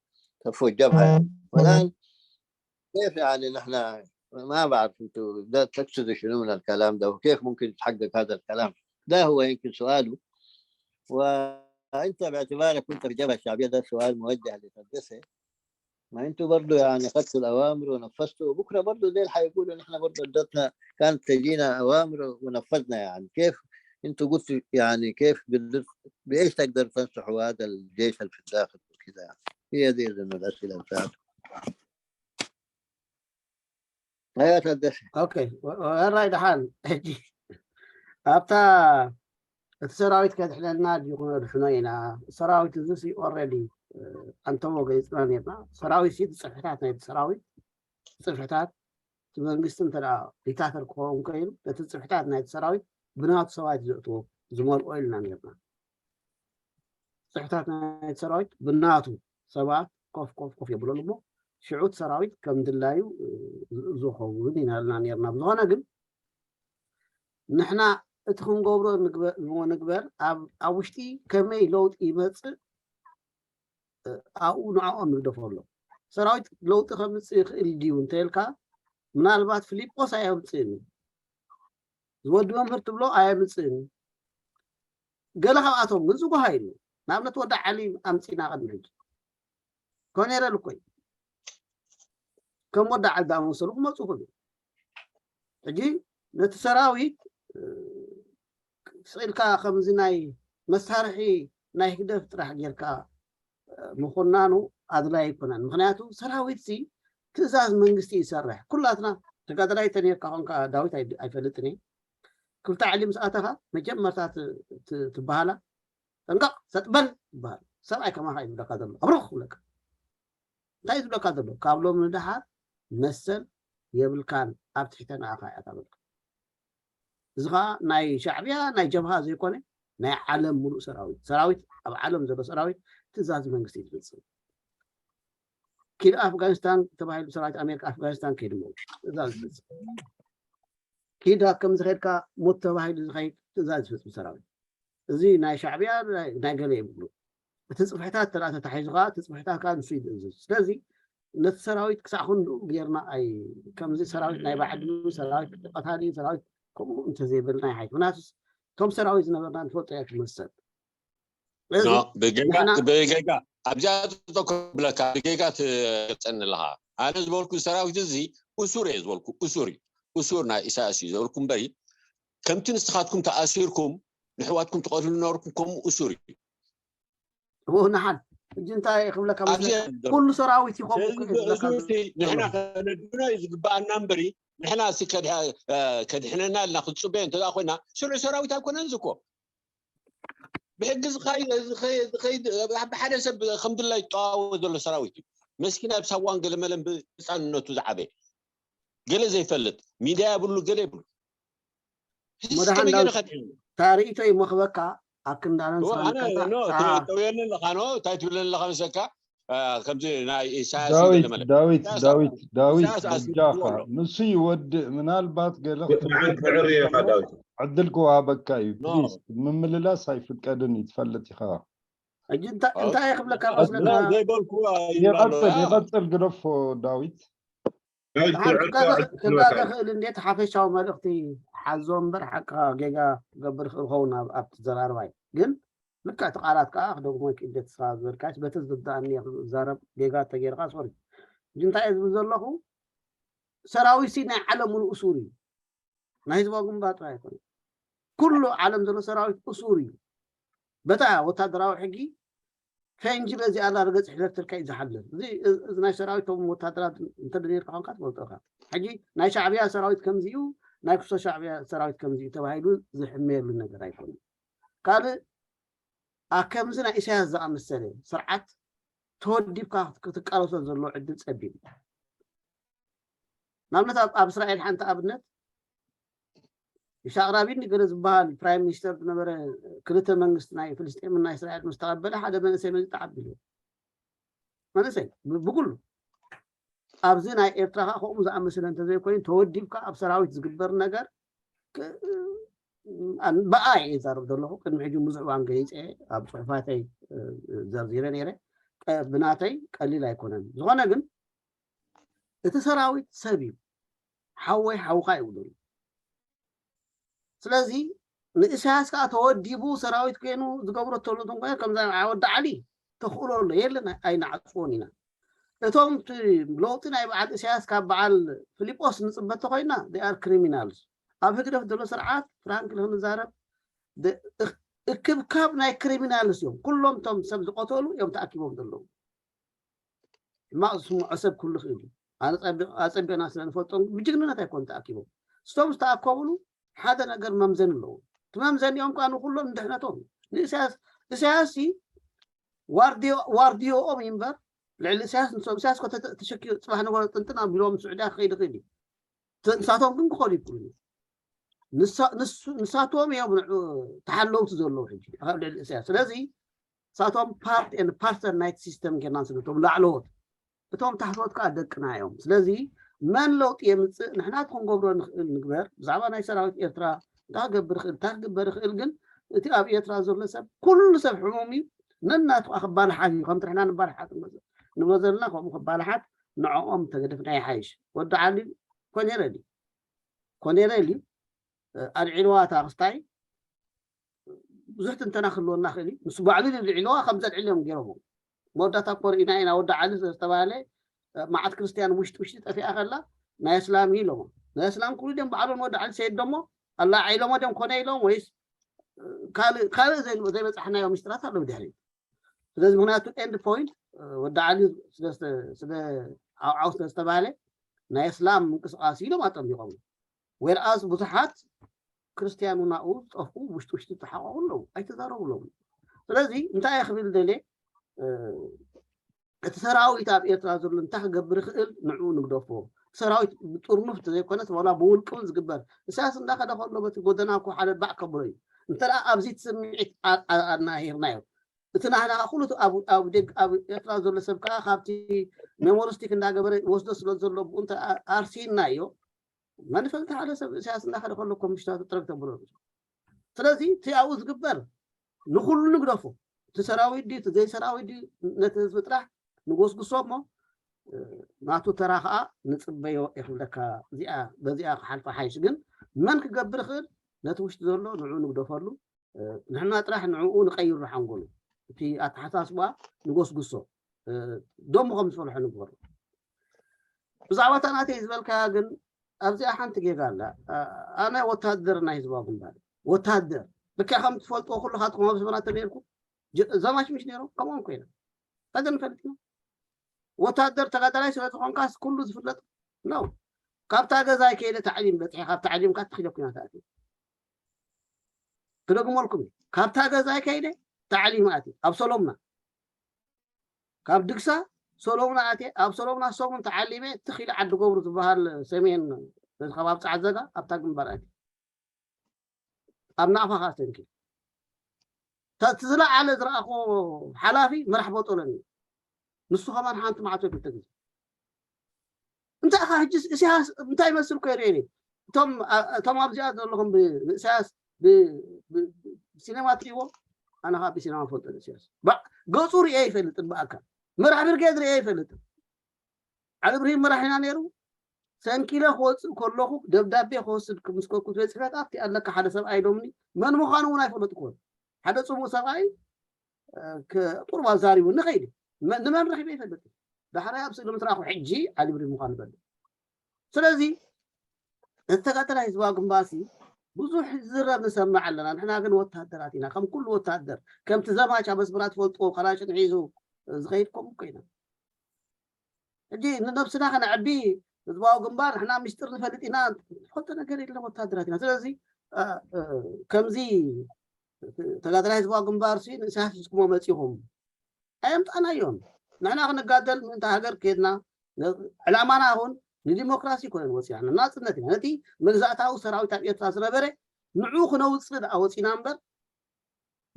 سفوا الجبهه يعني والان كيف يعني نحن ما بعرف انتوا ده تقصدوا شنو من الكلام ده وكيف ممكن يتحقق هذا الكلام ده هو يمكن سؤاله وانت باعتبارك كنت في الجبهه الشعبيه ده سؤال موجه لتدرسه ما انتوا برضو يعني اخذتوا الاوامر ونفذتوا وبكره برضو ديل حيقولوا نحن برضو ادتنا كانت تجينا اوامر ونفذنا يعني كيف انتوا قلتوا يعني كيف قدرت بايش تقدر تنصحوا هذا الجيش اللي في الداخل وكذا يعني هي دي الاسئله بتاعتكم ኦኬ ወራይ ደሓን ሕጂ ኣብታ እቲ ሰራዊት ከድሕነና ድዩ ክነድሕኖ ኢና ሰራዊት እዚ ኦረዲ ኣንተሞ ገሊፅና ነርና ሰራዊት ሲ ፅፍሕታት ናይቲ ሰራዊት ፅፍሕታት እቲ መንግስቲ እንተ ዲክታተር ክኸውን ከይኑ ነቲ ፅፍሕታት ናይቲ ሰራዊት ብናቱ ሰባት ዘእትዎ ዝመልኦ ኢልና ነርና ፅፍሕታት ናይቲ ሰራዊት ብናቱ ሰባት ኮፍ ኮፍ ኮፍ የብለሉ እሞ ሽዑ እቲ ሰራዊት ከም ድላዩ ዝኸውን ኢናልና ነርና ብዝኾነ ግን ንሕና እቲ ክንገብሮ ንግበር ኣብ ውሽጢ ከመይ ለውጢ ይመፅእ ኣብኡ ንዕኦም ንግደፈሎም ሰራዊት ለውጢ ከምፅእ ይኽእል ድዩ እንተልካ ምናልባት ፊሊጶስ ኣየምፅእን እዩ ዝወዲ መምህር ትብሎ ኣየምፅእን እዩ ገለ ካብኣቶም ግን ዝጓሃ የለ ንኣብነት ወዲ ዓሊ ኣምፂና ቅድሚ ሕጂ ኮኔረል እኮ እዩ ከም ወዲ ዓሊ ዝኣመሰሉ ክመፁ ይኽእሉ ሕጂ ነቲ ሰራዊት ስኢልካ ከምዚ ናይ መሳርሒ ናይ ህግደፍ ጥራሕ ጌርካ ምኹናኑ ኣድላይ ኣይኮነን ምክንያቱ ሰራዊት ሲ ትእዛዝ መንግስቲ ይሰርሕ ኩላትና ተጋዳላይ ተኔርካ ኮንካ ዳዊት ኣይፈልጥን እየ ክፍታ ዕሊ ምስ ኣተኻ መጀመርታ ትበሃላ ጠንቀቕ ሰጥበል ትበሃል ሰብኣይ ከማኻ እዩ ዝብለካ ዘሎ ኣብረኽ ክብለካ እንታይ ዝብለካ ዘሎ ካብ ሎም ንደሓር መሰል የብልካን ኣብ ትሕተ ንኣኻ እያ ታበልካ እዚ ከዓ ናይ ሻዕብያ ናይ ጀብሃ ዘይኮነ ናይ ዓለም ሙሉእ ሰራዊት ሰራዊት ኣብ ዓለም ዘሎ ሰራዊት ትእዛዝ መንግስቲ እዩ ዝፍፅም ኪድ ኣፍጋኒስታን ተባሂሉ ሰራዊት ኣሜሪካ ኣፍጋኒስታን ከይድሞ ትእዛዝ ዝፍፅም ኪድ ኣብ ከምዚ ከድካ ሞት ተባሂሉ ዝኸይድ ትእዛዝ ዝፍፅም ሰራዊት እዚ ናይ ሻዕብያ ናይ ገለ ይብሉ እቲ ፅፍሕታት ተላ ተታሒዙ ከዓ እቲ ፅፍሕታት ከዓ ንሱ ይዝእዝዝ ስለዚ ነቲ ሰራዊት ክሳዕ ክንድኡ ጌርና ኣይ ከምዚ ሰራዊት ናይ ባዕዲ ሰራዊት ቀታሊ ሰራዊት ከምኡ እንተዘይበልና ይሓይሽ ምክንያቱስ ከም ሰራዊት ዝነበርና ንፈልጦ እያ ትመሰል ብጌጋ ኣብዚኣ ጥጠኮ ብለካ ብጌጋ ትገልፀኒ ኣለካ ኣነ ዝበልኩ ሰራዊት እዚ እሱር እየ ዝበልኩ እሱር እዩ እሱር ናይ ኢሳያስ እዩ ዝበልኩ እምበሪ ከምቲ ንስኻትኩም ተኣሲርኩም ንሕዋትኩም ትቐትሉ ነበርኩም ከምኡ እሱር እዩ ንሓን ሕጂ እንታይ ክብለካ ኩሉ ሰራዊት ይኸውን ንሕና ከነድኖ እዩ ዝግበኣና እምበሪ ንሕና ከድሕነና ኢልና ክትፅበዮ እንተ ኮይና ስሩዕ ሰራዊት ኣይኮነን ዝኮ ብሕጊ ዝኸይድ ብሓደ ሰብ ከም ድላይ ይጠዋወ ዘሎ ሰራዊት እዩ መስኪና ኣብ ሳዋን ገለመለን ብህፃንነቱ ዝዓበየ ገለ ዘይፈልጥ ሚድያ የብሉ ገለ የብሉ መድሓን ታሪእቶ ይመኽበካ ኣክንዳነን ኣነ ሰላምታታ ኖ ኣ- ተውየኒ ኣለኻ ኖ እንታይ ትብለኒ ኣለኻ መሰካ ከምዚ ናይ ኢሳያስ ዳዊት እንደመለ ዳዊት ኢሳያስ ዳዊት ዳዊት ኢሳያስ በጃኻ ኣስሚዕዎ ኣሎ። ንሱ ይወድእ ምናልባት ገለ ብዓንኪ ክትብል ዕርየ ኢኻ ከሎ ዳዊት። ዕድል ክወሃበካ እዩ ኖ ፕሊዝ ምምልላስ ኣይፍቀድን እዩ ትፈልጥ ኢኻ ሕጂ እንታይ እንታይ እየ ክብለካ መስለካ ዘይበልኩ ይብላ ኣሎ ይቐጽል ይቐጽል ግደፎ ዳዊት ዳዊት ደሓን ዕርየ ክጋገ ዕርየ ክጋገ ዕርየ ክእል እንዴት ሓፈሻዊ መልእኽቲ ሓዞ እምበር ሓቅኻ ጌጋ ክገብር ይኽእል ክኸውን ኣብ ኣብቲ ዘራርባይ ግን ልክዕ እቲ ቃላት ከዓ ክደግሞ ክእለት ስኻ ዝበልካስ በቲ ዝርዳእኒ እየ ክዛረብ ጌጋ ተገይርካ ሶሪ ሕጂ እንታይ እየ ዝብል ዘለኹ ሰራዊት ሲ ናይ ዓለም ሙሉእ እሱር እዩ ናይ ህዝባዊ ግንባር ጥራይ ኣይኮነ ኩሉ ዓለም ዘሎ ሰራዊት እሱር እዩ በታ ወታደራዊ ሕጊ ፈንጂ በዚ ኣላ ረገፅ ሕለፍትልካ እዩ ዝሓልፍ እዚ እዚ ናይ ሰራዊት ቶም ወታደራት እንተደሊርካ ኮንካ ትፈልጦ ኢኻ ሕጂ ናይ ሻዕብያ ሰራዊት ከምዚኡ ናይ ክሶ ሻዕብያ ሰራዊት ከምዚኡ ተባሂሉ ዝሕመየሉ ነገር ኣይኮነ ካልእ ኣብ ከምዚ ናይ ኢሳያስ ዝኣመሰለ ስርዓት ተወዲብካ ክትቃለሶ ዘሎ ዕድል ፀቢብ ንኣብነት ኣብ እስራኤል ሓንቲ ኣብነት ይስሐቅ ራቢን ገለ ዝበሃል ፕራይም ሚኒስተር ዝነበረ ክልተ መንግስቲ ናይ ፍልስጤምን ናይ እስራኤል ምስ ተቐበለ ሓደ መንእሰይ መፂኡ ተዓቢሉ መንእሰይ ብኩሉ ኣብዚ ናይ ኤርትራ ከዓ ከምኡ ዝኣመሰለ እንተዘይኮይኑ ተወዲብካ ኣብ ሰራዊት ዝግበር ነገር ብኣይ እየ ዛረብ ዘለኹ ቅድሚ ሕጂ ብዙሕ እዋን ገሊፀ ኣብ ፅሑፋተይ ዘርዚረ ነይረ ብናተይ ቀሊል ኣይኮነን ዝኾነ ግን እቲ ሰራዊት ሰብ እዩ ሓወይ ሓውካ ይብሉ ስለዚ ንእሳያስ ከዓ ተወዲቡ ሰራዊት ኮይኑ ዝገብሮ ተሎ ተንኮ ከምዛ ወዲ ዓሊ ተኽእሎ ኣሎ የለን ኣይንዓፅዎን ኢና እቶም ለውጢ ናይ በዓል እሳያስ ካብ በዓል ፊሊጶስ ንፅበ ተኮይና they are criminals ኣብ ህግደፍ ዘሎ ስርዓት ፍራንክሊ ክንዛረብ እክብካብ ናይ criminals እዮም ኩሎም ቶም ሰብ ዝቀተሉ እዮም ተኣኪቦም ዘለዉ ሕማቕ ዝስምዖ ሰብ ክህሉ ይኽእል እዩ። ኣነ ኣጸቢቕና ስለ ንፈልጦም ብጅግንነት ኣይኮን ተኣኪቦም። ስቶም ዝተኣከቡሉ ሓደ ነገር መምዘኒ ኣለዎ። እቲ መምዘኒኦም ከዓ ንኩሎም ንድሕነቶም እዩ። ንእሳያስ እሳያስ ሲ ዋርዲዮኦም እዩ እምበር ልዕሊ እሳያስ ንሶም እሳያስ ኮ ተሸኪ ጽባሕ ንጎ ጥንጥን ኣቢሎም ስዑድያ ክኸይድ ይኽእል እዩ። ንሳቶም ግን ክኸዱ ይክእሉ እዮም። ንሳቶም እዮም ንዑ ተሓለውቲ ዘለዉ ሕጂ ኣብ ልዕሊ እሳያስ። ስለዚ ንሳቶም part and parcel ናይቲ ሲስተም ጌርና ንስደቶም ላዕለዎት እቶም ታሕተዎት ከዓ ደቅና እዮም ስለዚ መን ለውጢ የምፅእ ንሕና እቲ ክንገብሮ ንኽእል ንግበር ብዛዕባ ናይ ሰራዊት ኤርትራ እንታይ ክገብር ይኽእል እንታይ ክግበር ይኽእል ግን እቲ ኣብ ኤርትራ ዘሎ ሰብ ኩሉ ሰብ ሕሙም እዩ ነናቱ ከዓ ክባላሓት እዩ ከምቲ ንሕና ንባላሓት ንብሎ ዘለና ከምኡ ክባላሓት ንዕኦም ተገደፍና ይሓይሽ ወዲ ዓሊ ኮኔረል እዩ ኮኔረል እዩ ኣልዒልዋ እታ ክስታይ ብዙሕ ትንተና ክህልወና ክእል እዩ ምስ ባዕሉ ልዕልዋ ከም ዘልዕል እዮም ገይሮሞ መወዳታ እኮ ርኢና ኢና ወዲ ዓሊ ዝተባሃለ መዓት ክርስትያን ውሽጢ ውሽጢ ጠፊኣ ከላ ናይ እስላም እዩ ኢሎሞ ናይ እስላም ክብሉ ድም ባዕሎም ወዲ ዓሊ ሰይድ ደሞ ኣላ ዓይሎሞ ድም ኮነ ኢሎም ወይስ ካልእ ካልእ ዘይበፃሕናዮ ምስጢራት ኣለዉ ድሕሪ ስለዚ ምክንያቱ end point ወዲ ዓሊ ስለ ዓብዓው ስለ ዝተባሃለ ናይ እስላም ምንቅስቃስ ኢሎም ኣጠሚቆም whereas ብዙሓት ክርስትያን ናብኡ ዝጠፍኡ ውሽጢ ውሽጢ ዝተሓቀቁ ኣለዉ ኣይተዛረቡ ኣለዉ ስለዚ እንታይ እየ ክብል ደልየ እቲ ሰራዊት ኣብ ኤርትራ ዘሎ እንታይ ክገብር ይኽእል ንዕኡ ንግደፎ ሰራዊት ብጥርኑፍ ተዘይኮነስ ዋላ ብውልቂ እውን ዝግበር እሳያስ እንዳኸደ ከሎ በቲ ጎደና እኮ ሓደ ባዕ ከብሎ እዩ እንተ ኣብዚ ስምዒት ኣናሂርናዮ እቲ ናህና ኩሉ ኣብ ኤርትራ ዘሎ ሰብ ከዓ ካብቲ ሜሞሪስቲክ እንዳገበረ ወስዶ ስለ ዘሎ ብኡ እንተ ኣርሲና እዮ መን ይፈልጥ ሓደ ሰብ እሳያስ እንዳኸደ ከሎ ኮምሽታቱ ጥረግ ተብሎ ስለዚ እቲ ኣብኡ ዝግበር ንኩሉ ንግደፎ እቲ ሰራዊት ድዩ እቲ ዘይሰራዊት ድዩ ነቲ ህዝቢ ጥራሕ ንጎስጉሶ እሞ ናቱ ተራ ከዓ ንፅበዮ ይኽብለካ እዚኣ በዚኣ ክሓልፋ ሓይሽ ግን መን ክገብር ይኽእል ነቲ ውሽጢ ዘሎ ንዑ ንግደፈሉ ንሕና ጥራሕ ንዕኡ ንቀይሩ ሓንጎሉ እቲ ኣተሓሳስባ ንጎስጉሶ ደሞ ከም ዝፈልሖ ንግበሩ ብዛዕባ እታ ናተይ ዝበልካያ ግን ኣብዚኣ ሓንቲ ጌጋ ኣላ ኣነ ወታደር ናይ ህዝባዊ ግንባር ወታደር ልክዕ ከም ትፈልጥዎ ኩልካትኩም ኣብ ዘመና ተነርኩ ዘማች ምሽ ነይሮም ከምኦም ኮይና ከዚ ንፈልጥ ኢና ወታደር ተጋዳላይ ስለ ዝኾንካስ ኩሉ ዝፍለጥ ነው ካብታ ገዛይ ከይደ ታዕሊም በፅሐ ካብ ታዕሊምካ ትኽደ ኩና ተኣትዩ ክደግመልኩም እዩ ካብታ ገዛይ ከይደ ታዕሊም ኣትዩ ኣብ ሰሎምና ካብ ድግሳ ሰሎምና ኣትየ ኣብ ሰሎምና ሰሙን ተዓሊመ ትኺል ዓዲ ገብሩ ዝበሃል ሰሜን በዚ ከባቢ ፃዕዘጋ ኣብታ ግንባር ኣትየ ኣብ ናቕፋ ከዓ ሰንኪ እቲ ዝለዓለ ዝረኣኹ ሓላፊ መራሕ ቦጦሎኒ እዩ። ንሱ ከማን ሓንቲ መዓልቲ ክልተ ግዜ እንታይ ኻ ሕጂ ኢሳያስ እንታይ ይመስል ኮ ይርእየኒ እቶም ኣብዚኣ ዘለኹም ንእሳያስ ብሲኔማ ትሪእዎ ኣነ ካ ብሲኔማ ፈልጦ ንእሳያስ ገፁ ርየ ይፈልጥን ብኣካል መራሕ ብርጌድ ርየ ይፈልጥን ዓሊ ብርሂም መራሒና ነይሩ ሰንኪለ ክወፅእ ከለኹ ደብዳቤ ክወስድ ምስ ከኩት ቤት ፅሕፈት ኣብቲ ኣለካ ሓደ ሰብኣይ ኢሎምኒ መን ምዃኑ እውን ኣይፈለጥኩዎን ሓደ ፅቡቅ ሰብኣይ ቁሩብ ኣዛሪቡ ንኸይድ ንመን ረኺበ ይፈልጥ ዳሕራይ ኣብ ስእሊ ምስ ረኣኹ ሕጂ ዓሊ ብሪ ምዃኑ ፈልጥ ስለዚ እተጋደላይ ህዝባዊ ግንባርሲ ብዙሕ ዝረብ ንሰምዕ ኣለና ንሕና ግን ወታደራት ኢና ከም ኩሉ ወታደር ከምቲ ዘማች ኣብ ኣስመራ ትፈልጥዎ ካላሽን ሒዙ ዝኸይድ ከምኡ ኮይና ሕጂ ንነብስና ከነዕቢ ህዝባዊ ግንባር ንሕና ሚስጥር ንፈልጥ ኢና ንፈልጦ ነገር የለን ወታደራት ኢና ስለዚ ከምዚ ተጋዳላይ ህዝባዊ ግንባር ንእሳት ሒዝኩሞ መፂኹም ኣየምፃእናዮን ንሕና ክንጋደል ምእንቲ ሃገር ከድና ዕላማና እውን ንዲሞክራሲ ኮይነ ወፂና ንናፅነት ኢና ነቲ መግዛእታዊ ሰራዊት ኣብ ኤርትራ ዝነበረ ንዑ ክነውፅእ ደኣ ወፂና እምበር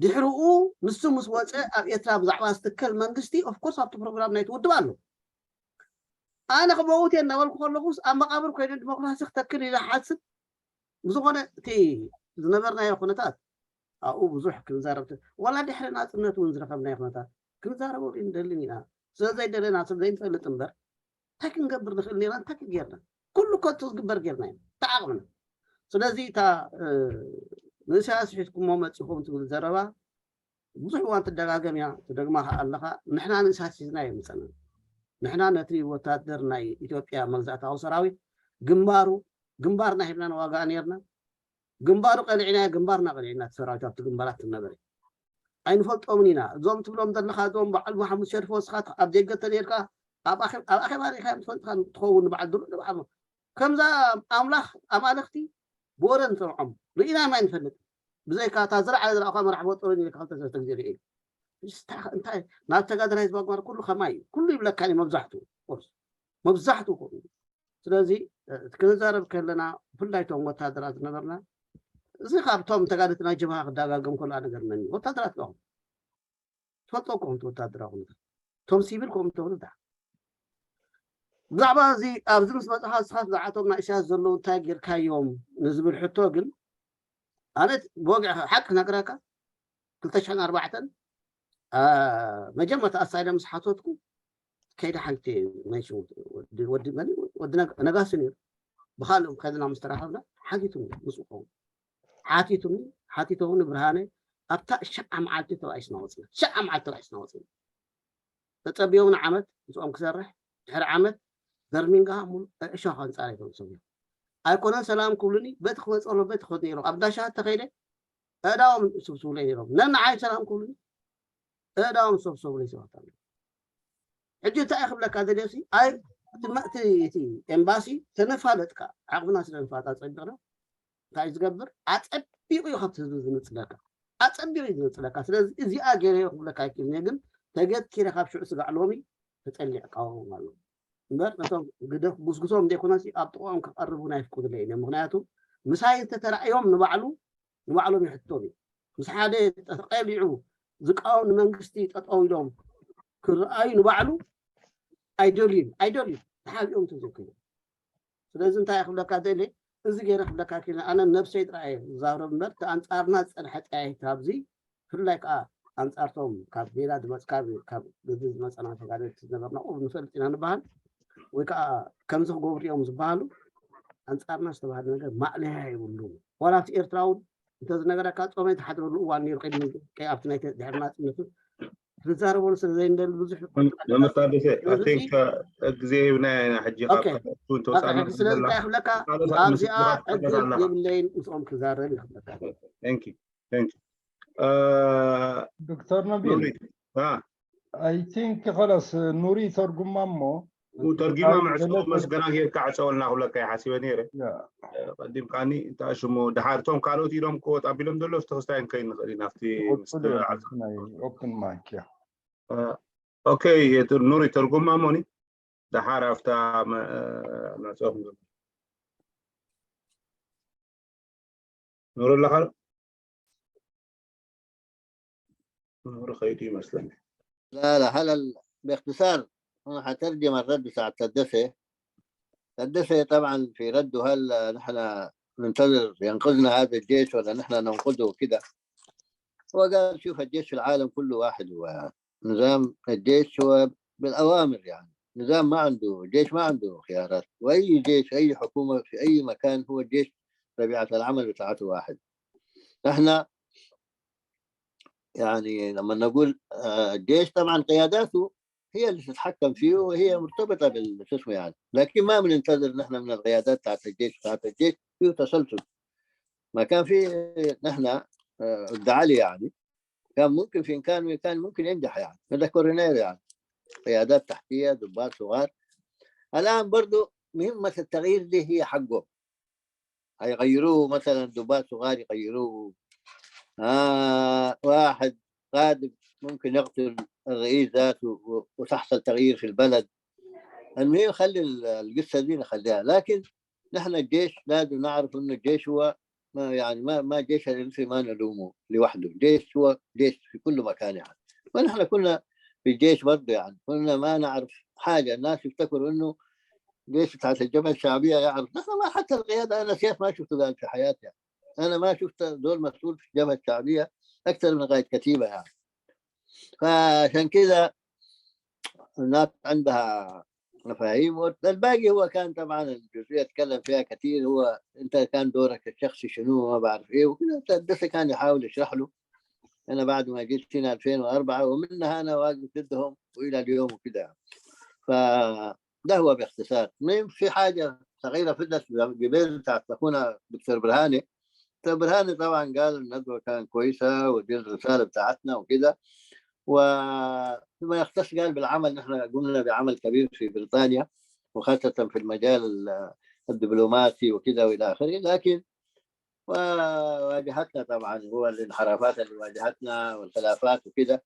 ድሕርኡ ንሱ ምስ ወፀ ኣብ ኤርትራ ብዛዕባ ዝትከል መንግስቲ ኦፍኮርስ ኣብቲ ፕሮግራም ናይቲ ውድብ ኣሎ ኣነ ክመውት እየ እናበልኩ ከለኹስ ኣብ መቃብር ኮይነ ዲሞክራሲ ክተክል ኢለ ሓስብ ብዝኾነ እቲ ዝነበርናዮ ኩነታት ኣብኡ ብዙሕ ክንዛረብ ዋላ ድሕሪ ናፅነት እውን ዝረኸብናዮ ኩነታት ክንዛረበሉ ንደልን ኢና ስለ ዘይደለና ስለ ዘይንፈልጥ እምበር እንታይ ክንገብር ንኽእል ኔርና እንታይ ክጌርና ኩሉ ከቱ ዝግበር ጌርና ኢና ተዓቕምና ስለዚ እታ ንእሳያስ ሒዝኩሞ መፂኹም ትብል ዘረባ ብዙሕ እዋን ትደጋገም እያ ትደግማ ከዓ ኣለኻ ንሕና ንእሳት ሒዝና የምፀና ንሕና ነቲ ወታደር ናይ ኢትዮጵያ መግዛእታዊ ሰራዊት ግንባሩ ግንባርና ሂብና ንዋጋእ ኔርና ግንባሩ ቀሊዕና ግንባርና ቀሊዕና ሰራዊት ኣብቲ ግንባራት ትነበረ ኣይንፈልጦምን ኢና እዞም ትብሎም ዘለኻ እዞም በዓል መሓሙድ ሸርፎ ስኻ ኣብ ደገ ተነርካ ኣብ ኣኼባ ሪኻዮም ትፈልጥካ ትኸውን ንበዓል ድሩ ንበዓል ከምዛ ኣምላኽ ኣማልኽቲ ብወረ ንሰምዖም ርኢና ማይ ንፈልጥ ብዘይካ እታ ዝረዓለ ዝረኣኳ መራሕ ቦጦሎኒ ኢልካ ክልተ ሰለስተ ግዜ ርኤ እንታይ ናብ ተጋደላይ ህዝባዊ ግንባር ኩሉ ከማይ እዩ ኩሉ ይብለካ እዩ መብዛሕትኡ ኦፍኮርስ መብዛሕትኡ ከምኡ እዩ ስለዚ ክንዛረብ ከለና ብፍላይ እቶም ወታደራት ዝነበርና እዚ ካብቶም ተጋደልቲ ናይ ጀብሃ ክደጋገም ከሎ ኣነ ገርመኒ ወታደራት እዮም ትፈልጦ ከምቲ ወታደራዊ ኩነታት እቶም ሲቪል ከምኡ እንተብሉ ዳ ብዛዕባ እዚ ኣብዚ ምስ መፅኻ ንስኻ ብዛዕባቶም ናይ ኢሳያስ ዘለዉ እንታይ ጌርካዮም ንዝብል ሕቶ ግን ኣነ ብወግዒ ሓቂ ክነግረካ ክልተ ሽሕን ኣርባዕተን መጀመርታ ኣሳይለ ምስ ሓተትኩ ከይደ ሓጊተ ናይ ሽሙ ወዲ መን ወዲ ነጋሲ ነይሩ ብካልእ ከድና ምስ ተራኸብና ሓቲቱኒ ምስኡ ከውን ሓቲቱኒ ሓቲተውኒ ብርሃነ ኣብታ ሸዓ መዓልቲ ተባኢስና ወፅና ሸዓ መዓልቲ ተባኢስና ወፅና ተፀቢዮም ንዓመት ምስኦም ክሰርሕ ድሕሪ ዓመት በርሚንግሃም ሙሉ ዕሾኽ ኣንፃር ይፈልሶም እዮም ኣይኮነን ሰላም ክብሉኒ በቲ ክመፀሎ በቲ ክኸድ ነይሮም ኣብ ዳሻ ተኸይደ ኣእዳዎም ስብስብለይ ነይሮም ነንዓይ ሰላም ክብሉኒ ኣእዳዎም ሰብሰብለይ ሰባት ኣለዉ ሕጂ እንታይ ክብለካ ደልዮሲ ኣይ እቲ ኤምባሲ ተነፋለጥካ ዓቕምና ስለ ንፋጣ ፀቢቕና እንታይ ዝገብር ኣፀቢቑ እዩ ካብቲ ህዝቢ ዝነፅለካ ኣፀቢቑ እዩ ዝነፅለካ ስለዚ እዚኣ ገይረ ክብለካ ኣይክእልን እየ ግን ተገትኪረ ካብ ሽዑ ስጋዕ ሎሚ ተፀሊዕካዎም ኣሎ እምበር ነቶም ግደፍ ጉስጉሶም ዘይኮነሲ ኣብ ጥቕኦም ክቐርቡ ናይ ፍቁድለ እዮም ምክንያቱ ምሳይ እንተተራእዮም ንባዕሉ ንባዕሎም ይሕቶም እዩ ምስ ሓደ ተቐሊዑ ዝቃወም ንመንግስቲ ጠጠው ኢሎም ክረኣዩ ንባዕሉ ኣይደልዩን ኣይደልዩ ተሓቢኦም ተዘክዩ ስለዚ እንታይ ክብለካ ደሊ እዚ ገይረ ክብለካ ኪነ ኣነ ነብሰይ ጥራየ ዝዛረብ እምበር እቲ ኣንፃርና ዝፀንሐ ጠያይት ኣብዚ ብፍላይ ከዓ ኣንፃርቶም ካብ ሜዳ ዝመፅካ ካብ ገዚ ዝመፀና ተጋደልቲ ዝነበርና ቁሩብ ንፈልጥ ኢና ንበሃል ወይ ከዓ ከምዚ ክገብሩ እዮም ዝበሃሉ ኣንፃርና ዝተባሃለ ነገር ማእለያ የብሉን ዋላ ኣብቲ ኤርትራ እውን እንተዝነገረካ ፆመይ ዝሓድረሉ እዋን ነይሩ ቅድሚ ቀይ ኣብቲ ናይ ድሕሪ ናፅነቱ ክንዛረበሉ ስለ ዘይንደሊ ብዙሕ መመታደሰ ግዜ ሂብና ኢና ሕጂ ካብተወፃእና ስለዚ እንታይ ክብለካ ኣብዚኣ ዕድል የብለይን ምስኦም ክዛረብ ይኽብለካ ዶክተር ነቢል I think خلص ኑሪ ተርጉማ እሞ ተርጊማ መዕፀው መስገና ጌርካ ዕፀወልና ክብለካ ይሓሲበ ነይረ ቀዲምካኒ እንታይ ሽሙ ድሓር እቶም ካልኦት ኢሎም ክወጥ ኣቢሎም ዘሎ ኣብቲ ክስታይ ንከይድ ንኽእል ኢና ኣብቲ open mic ኦኬ ኑሪ ተርጉማ ሞኒ ድሓር ኣብታ መዕፀው ኑሪ ኣለኻ ምህሩ ኸይዱ ይመስለኒ። لا لا هل ال- باختصار، أنا حترجم الرد بتاع تدسي. تدسي طبعا في رده، هل نحن ننتظر ينقذنا هذا الجيش ولا نحن ننقذه كده؟ هو قال: شوف، الجيش في العالم كله واحد، هو نظام الجيش هو بالأوامر، يعني نظام ما عنده، الجيش ما عنده خيارات، وأي جيش، أي حكومة في أي مكان، هو الجيش طبيعة العمل بتاعته واحد. احنا يعني لما نقول آه، الجيش، طبعا قياداته هي اللي تتحكم فيه، وهي مرتبطه بال شو اسمه يعني، لكن ما بننتظر نحن من القيادات بتاعت الجيش، بتاعت الجيش فيه تسلسل. ما كان في نحن آه، ادعى لي يعني، كان ممكن في كان كان ممكن ينجح يعني، هذا كورنيل يعني، قيادات تحتيه، ضباط صغار. الان برضو مهمه التغيير دي هي حقه، هيغيروه مثلا، ضباط صغار يغيروه. آه واحد قادم ممكن يقتل الرئيس ذاته و- وتحصل تغيير في البلد. المهم خلي ال- القصه دي نخليها، لكن نحن الجيش لازم نعرف انه الجيش هو ما يعني ما ما جيش الاريتري ما نلومه لوحده، الجيش هو جيش في كل مكان يعني. ونحن كنا في الجيش برضه يعني، كنا ما نعرف حاجه، الناس يفتكروا انه الجيش بتاعت الجبهه الشعبيه يعرف، نحن ما حتى القياده، انا سيف ما شفته قال في حياتي يعني. انا ما شفت دول مسؤول في الجبهه الشعبيه اكثر من قائد كتيبه يعني. فعشان كده الناس عندها مفاهيم، والباقي هو كان طبعا الجزئيه اتكلم فيها كثير. هو انت كان دورك الشخصي شنو، ما بعرف ايه وكده، بس كان يحاول يشرح له. انا بعد ما جيت هنا ألفين وأربعة، ومنها انا واقف ضدهم والى اليوم وكده. فده هو باختصار. المهم في حاجه صغيره في الناس قبل بتاعت اخونا دكتور برهاني. دكتور برهاني طبعا قال الندوه كانت كويسه ودي الرساله بتاعتنا وكده. وفيما يختص قال بالعمل، نحن قمنا بعمل كبير في بريطانيا، وخاصه في المجال ال- الدبلوماسي وكده والى اخره، لكن وواجهتنا طبعا هو الانحرافات اللي واجهتنا والخلافات وكده،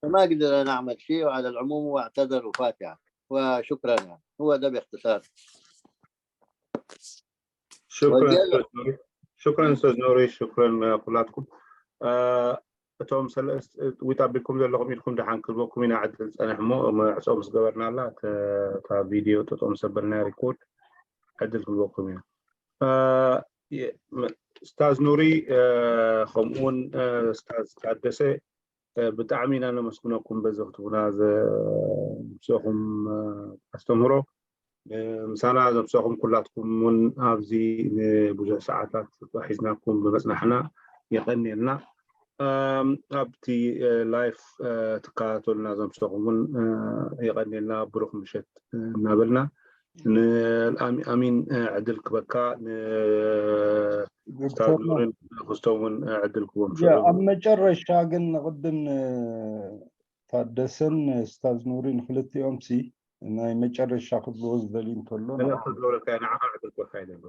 فما قدرنا نعمل شيء. وعلى العموم هو اعتذر وفات يعني، وشكرا يعني. هو ده باختصار. شكرا ወንጌል- أستاذ نوري. شكرا أستاذ نوري، شكرا ኩላትኩም። እቶም ሰለስተ ዊት ኣቢልኩም ዘለኹም ኢድኩም ደሓን ክህልወኩም ኢና ዕድል ዝፀንሕ እሞ፣ መዕፆ ምስ ገበርናላ እተ- እታ ቪድዮ ጠጠው ምስ ኣበልና ሪኮርድ ዕድል ክህልወኩም ኢና። እ፣ የ- መ- ስታዝ ኑሪ እ፣ ከምኡ እውን እ፣ ስታዝ ታደሰ እ፣ ብጣዕሚ ኢና ነመስግነኩም በዚ ክትቡና ዘ- ምሳኹም እ፣ ኣስተምህሮ እ፣ ምሳና ዘምሰኹም ኩላትኩም እውን ኣብዚ ንብዙሕ ሰዓታት ሒዝናኩም ብመፅናሕና የቐንየልና። እም፣ ኣብቲ እ፣ ላይፍ እ፣ ትከታተሉና ዘምሰኹም እውን እ፣ የቐንየልና። ብሩኽ ምሸት እ፣ እናበልና ንኣሚ- ኣሚን እ፣ ዕድል ክበካ ንስታዝ ኑርን ክስቶም እውን እ፣ ዕድል ክቦም ያ ኣብ መጨረሻ ግን ንቕድም እ፣ ታደሰን ስታዝ ኑሪ ንክልቲኦም ሲ ናይ መጨረሻ ክብልዎ ዝደልዩ እንተሎ ንገብረልካ ንዓኻ ዕድል ክበካ ይደሎ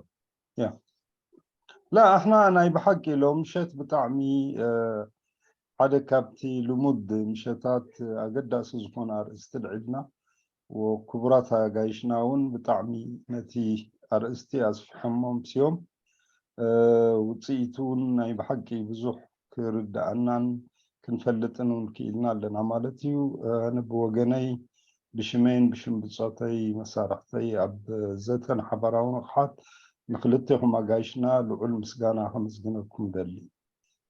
ላ ኣሕና ናይ ብሓቂ ሎም ምሸት ብጣዕሚ እ፣ ሓደ ካብቲ ልሙድ ምሸታት ኣገዳሲ ዝኾነ ኣርእስቲ ልዒልና፣ ወክቡራት ኣጋይሽና እውን ብጣዕሚ ነቲ ኣርእስቲ ኣስፊሖሞ ምስዮም እ፣ ውፅኢቱ እውን ናይ ብሓቂ ብዙሕ ክርድኣናን ክንፈልጥን እውን ክኢልና ኣለና ማለት እዩ። ኣነ ብወገነይ ብሽመይን ብሽም ብፆተይ መሳርሕተይ ኣብ ዘተን ሓባራዊ ንቕሓት ንክልቴኹም ኣጋይሽና ልዑል ምስጋና ከመስግነኩም ደሊ።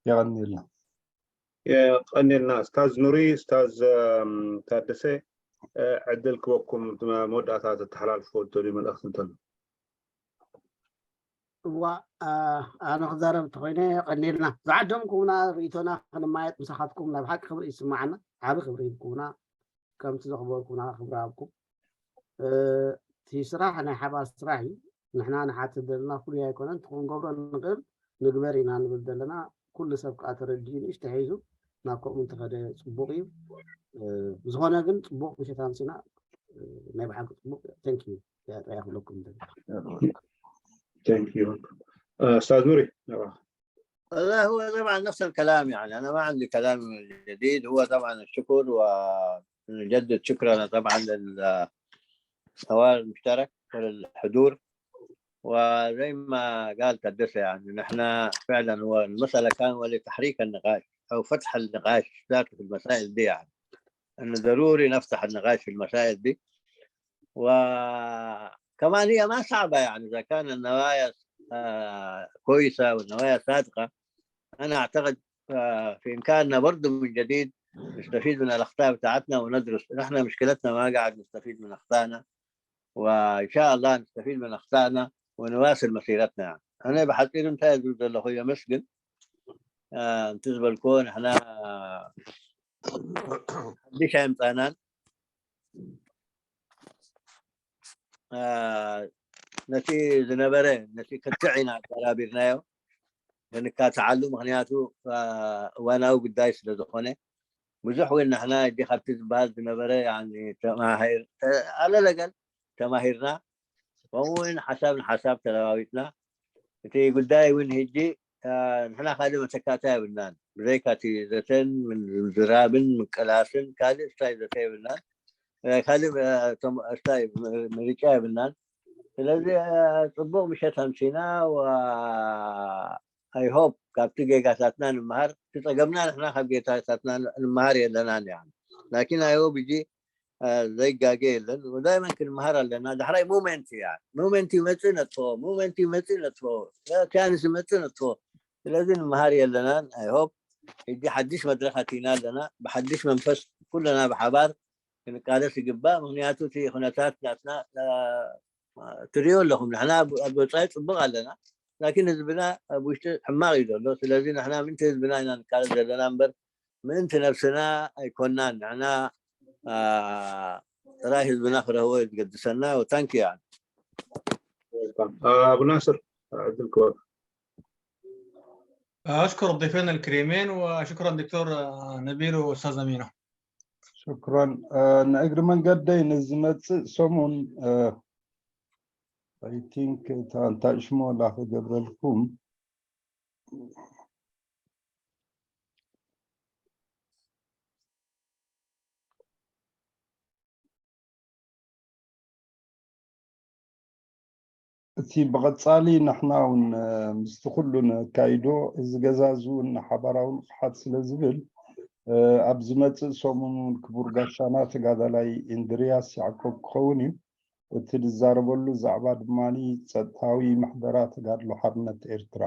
የቐንየልና። የቐንየልና ስታዝ ኑሪ። ስታዝ እም፣ ታደሰ እ፣ ዕድል ክበኩም መወዳእታ ተተሓላልፎ እተልዩ መልእኽቲ እንተሎ። እዋ አ፣ ኣነ ክዛረብ እንተኮይነ ቀኒልና ዝዓደምኩምና ርእቶና ክንማየጥ ምሳኻትኩም ናይ ብሓቂ ክብሪ ይስማዓና። ዓቢ ክብሪ ይብኩምና። ከምቲ ዘኽበርኩምና ክብሪ ሃብኩም። እ፣ እቲ ስራሕ ናይ ሓባር ስራሕ እዩ። ንሕና ንሓትት ዘለና ፍሉይ ኣይኮነን። እቲ ክንገብሮ ንኽእል ንግበር ኢና ንብል ዘለና። ኩሉ ሰብ ከዓ ተረዲኡ ንእሽተይ ሒዙ ናብ ከምኡ እንተኸደ ጽቡቕ እዩ። እ፣ ብዝኾነ ግን ጽቡቕ ምሸት ኣምሲና። እ፣ ናይ ብሓቂ ጽቡቕ። Thank you። ጥራይ ክብለኩም ደሊ። Thank you. እ፣ ስታዝ ኑሪ ናባኻ። والله هو طبعا نفس الكلام، يعني أنا ما عندي كلام جديد. هو طبعا الشكر ونجدد شكرنا طبعا لل- الحوار المشترك وللحضور. وزي ما قال تدس، يعني نحن فعلا هو المسألة كان هو لتحريك النقاش، أو فتح النقاش ذاته في المسائل دي، يعني أنه ضروري نفتح النقاش في المسائل دي. وكمان هي ما صعبة، يعني إذا كان النوايا آه، كويسة والنوايا صادقة، أنا أعتقد آه، في إمكاننا برضو من جديد نستفيد من الأخطاء بتاعتنا وندرس. نحن مشكلتنا ما قاعد نستفيد من أخطائنا، وإن شاء الله نستفيد من أخطائنا ونواصل مسيرتنا. يعني أنا بحكي أنت يا زوز الله أخويا مسجد، آه، أنت بالكون إحنا ليش هم طانان آه، ነቲ ዝነበረ ነቲ ክትዕ ኢና ኣቀራቢርናዮ፣ ክንካትዓሉ፣ ምክንያቱ እዋናዊ ጉዳይ ስለ ዝኾነ። ብዙሕ እውን ንሕና እዲ ካብቲ ዝበሃል ዝነበረ ተማሂር ኣለለገን ተማሂርና፣ ከምኡ እውን ሓሳብ ንሓሳብ ተለዋዊጥና። እቲ ጉዳይ እውን ህጂ ንሕና ካልእ መተካእታ የብልናን። ብዘይካ እቲ ዘተን ምዝራብን ምቅላስን ካልእ ስታይ ዘተ የብልናን። ካልእ ስታይ ምርጫ የብልናን። ስለዚ ጽቡቕ ምሸት ኣምሲና። I hope ካብቲ ጌጋታትና ንምሃር። እቲ ጸገምና ንሕና ካብ ጌጋታትና ንምሃር የለናን። ያ ላኪን I hope እጂ ዘይጋገ የለን። ዳይመን ክንምሃር ኣለና። ዳሕራይ ሞመንት እያ። ሞመንት ይመጽእ ነጥፎ፣ ሞመንት ይመጽእ ነጥፎ፣ ቻንስ ይመጽእ ነጥፎ። ስለዚ ንምሃር የለናን። I hope ሕጂ ሓድሽ መድረኽ ኣቲና ኣለና። ብሓድሽ መንፈስ ኩለና ብሓባር ክንቃለስ ይግባእ። ምክንያቱ እቲ ኩነታት ናትና ትሪኦ ኣለኹም። ንሕና ኣብ ወፃኢ ፅቡቕ ኣለና፣ ላኪን ህዝብና ኣብ ውሽጢ ሕማቕ እዩ ዘሎ። ስለዚ ንሕና ምእንቲ ህዝብና ኢና ንቃለስ ዘለና እምበር ምእንቲ ነብስና ኣይኮናን። ንሕና ጥራይ ህዝብና ክረህቦ እዩ ዝገድሰና። ታንኪ ዩ። ابو ناصر، عدل كور. اشكر الضيفين الكريمين وشكرا دكتور نبيل واستاذ امينه. شكرا. ንእግሪ መንገደይ ንዝመፅእ ሰሙን I think እንታይ ሽሞ ላክ ገብረልኩም። እቲ ብቐጻሊ ንሕና እውን ምስቲ ኩሉ ነካይዶ፣ እዚ ገዛ እዚ እውን ሓባራዊ ንቕሓት ስለ ዝብል፣ ኣብ ዝመጽእ ሰሙን እውን ክቡር ጋሻና ተጋዳላይ እንድርያስ ያዕቆብ ክኸውን እዩ። እቲ ዝዛረበሉ ዛዕባ ድማ ጸጥታዊ ምሕደራ ተጋድሎ ሓርነት ኤርትራ።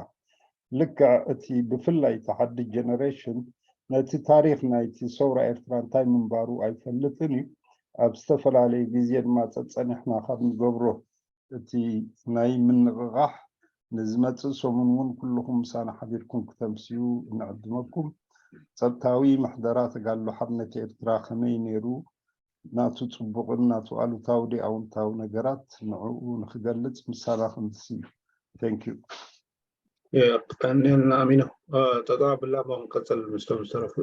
ልክዕ እቲ ብፍላይ እቲ ሓድሽ ጀነሬሽን ነቲ ታሪኽ ናይቲ ሰውራ ኤርትራ እንታይ ምንባሩ ኣይፈልጥን እዩ። ኣብ ዝተፈላለየ ግዜ ድማ ጸጸኒሕና ካብ ንገብሮ እቲ ናይ ምንቕቓሕ ንዝመጽእ ሰሙን እውን ኩልኹም ምሳና ሓቢርኩም ክተምስዩ ንዕድመኩም። ጸጥታዊ ምሕደራ ተጋድሎ ሓርነት ኤርትራ ከመይ ነይሩ? ናቱ ጽቡቕን ናቱ ኣሉታዊ ድዩ ኣውንታዊ ነገራት ንዕኡ ንክገልጽ ምሳና ክንሲ እዩ። Thank you. ቀኒልና ኣሚኖ ጠጠው ኣብላ እሞ ክንቀጽል ምስቶም ዝተረፉ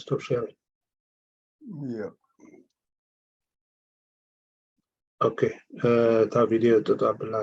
ስቶፕ ሼር። ኦኬ፣ እታ ቪድዮ ጠጠው ኣብላ።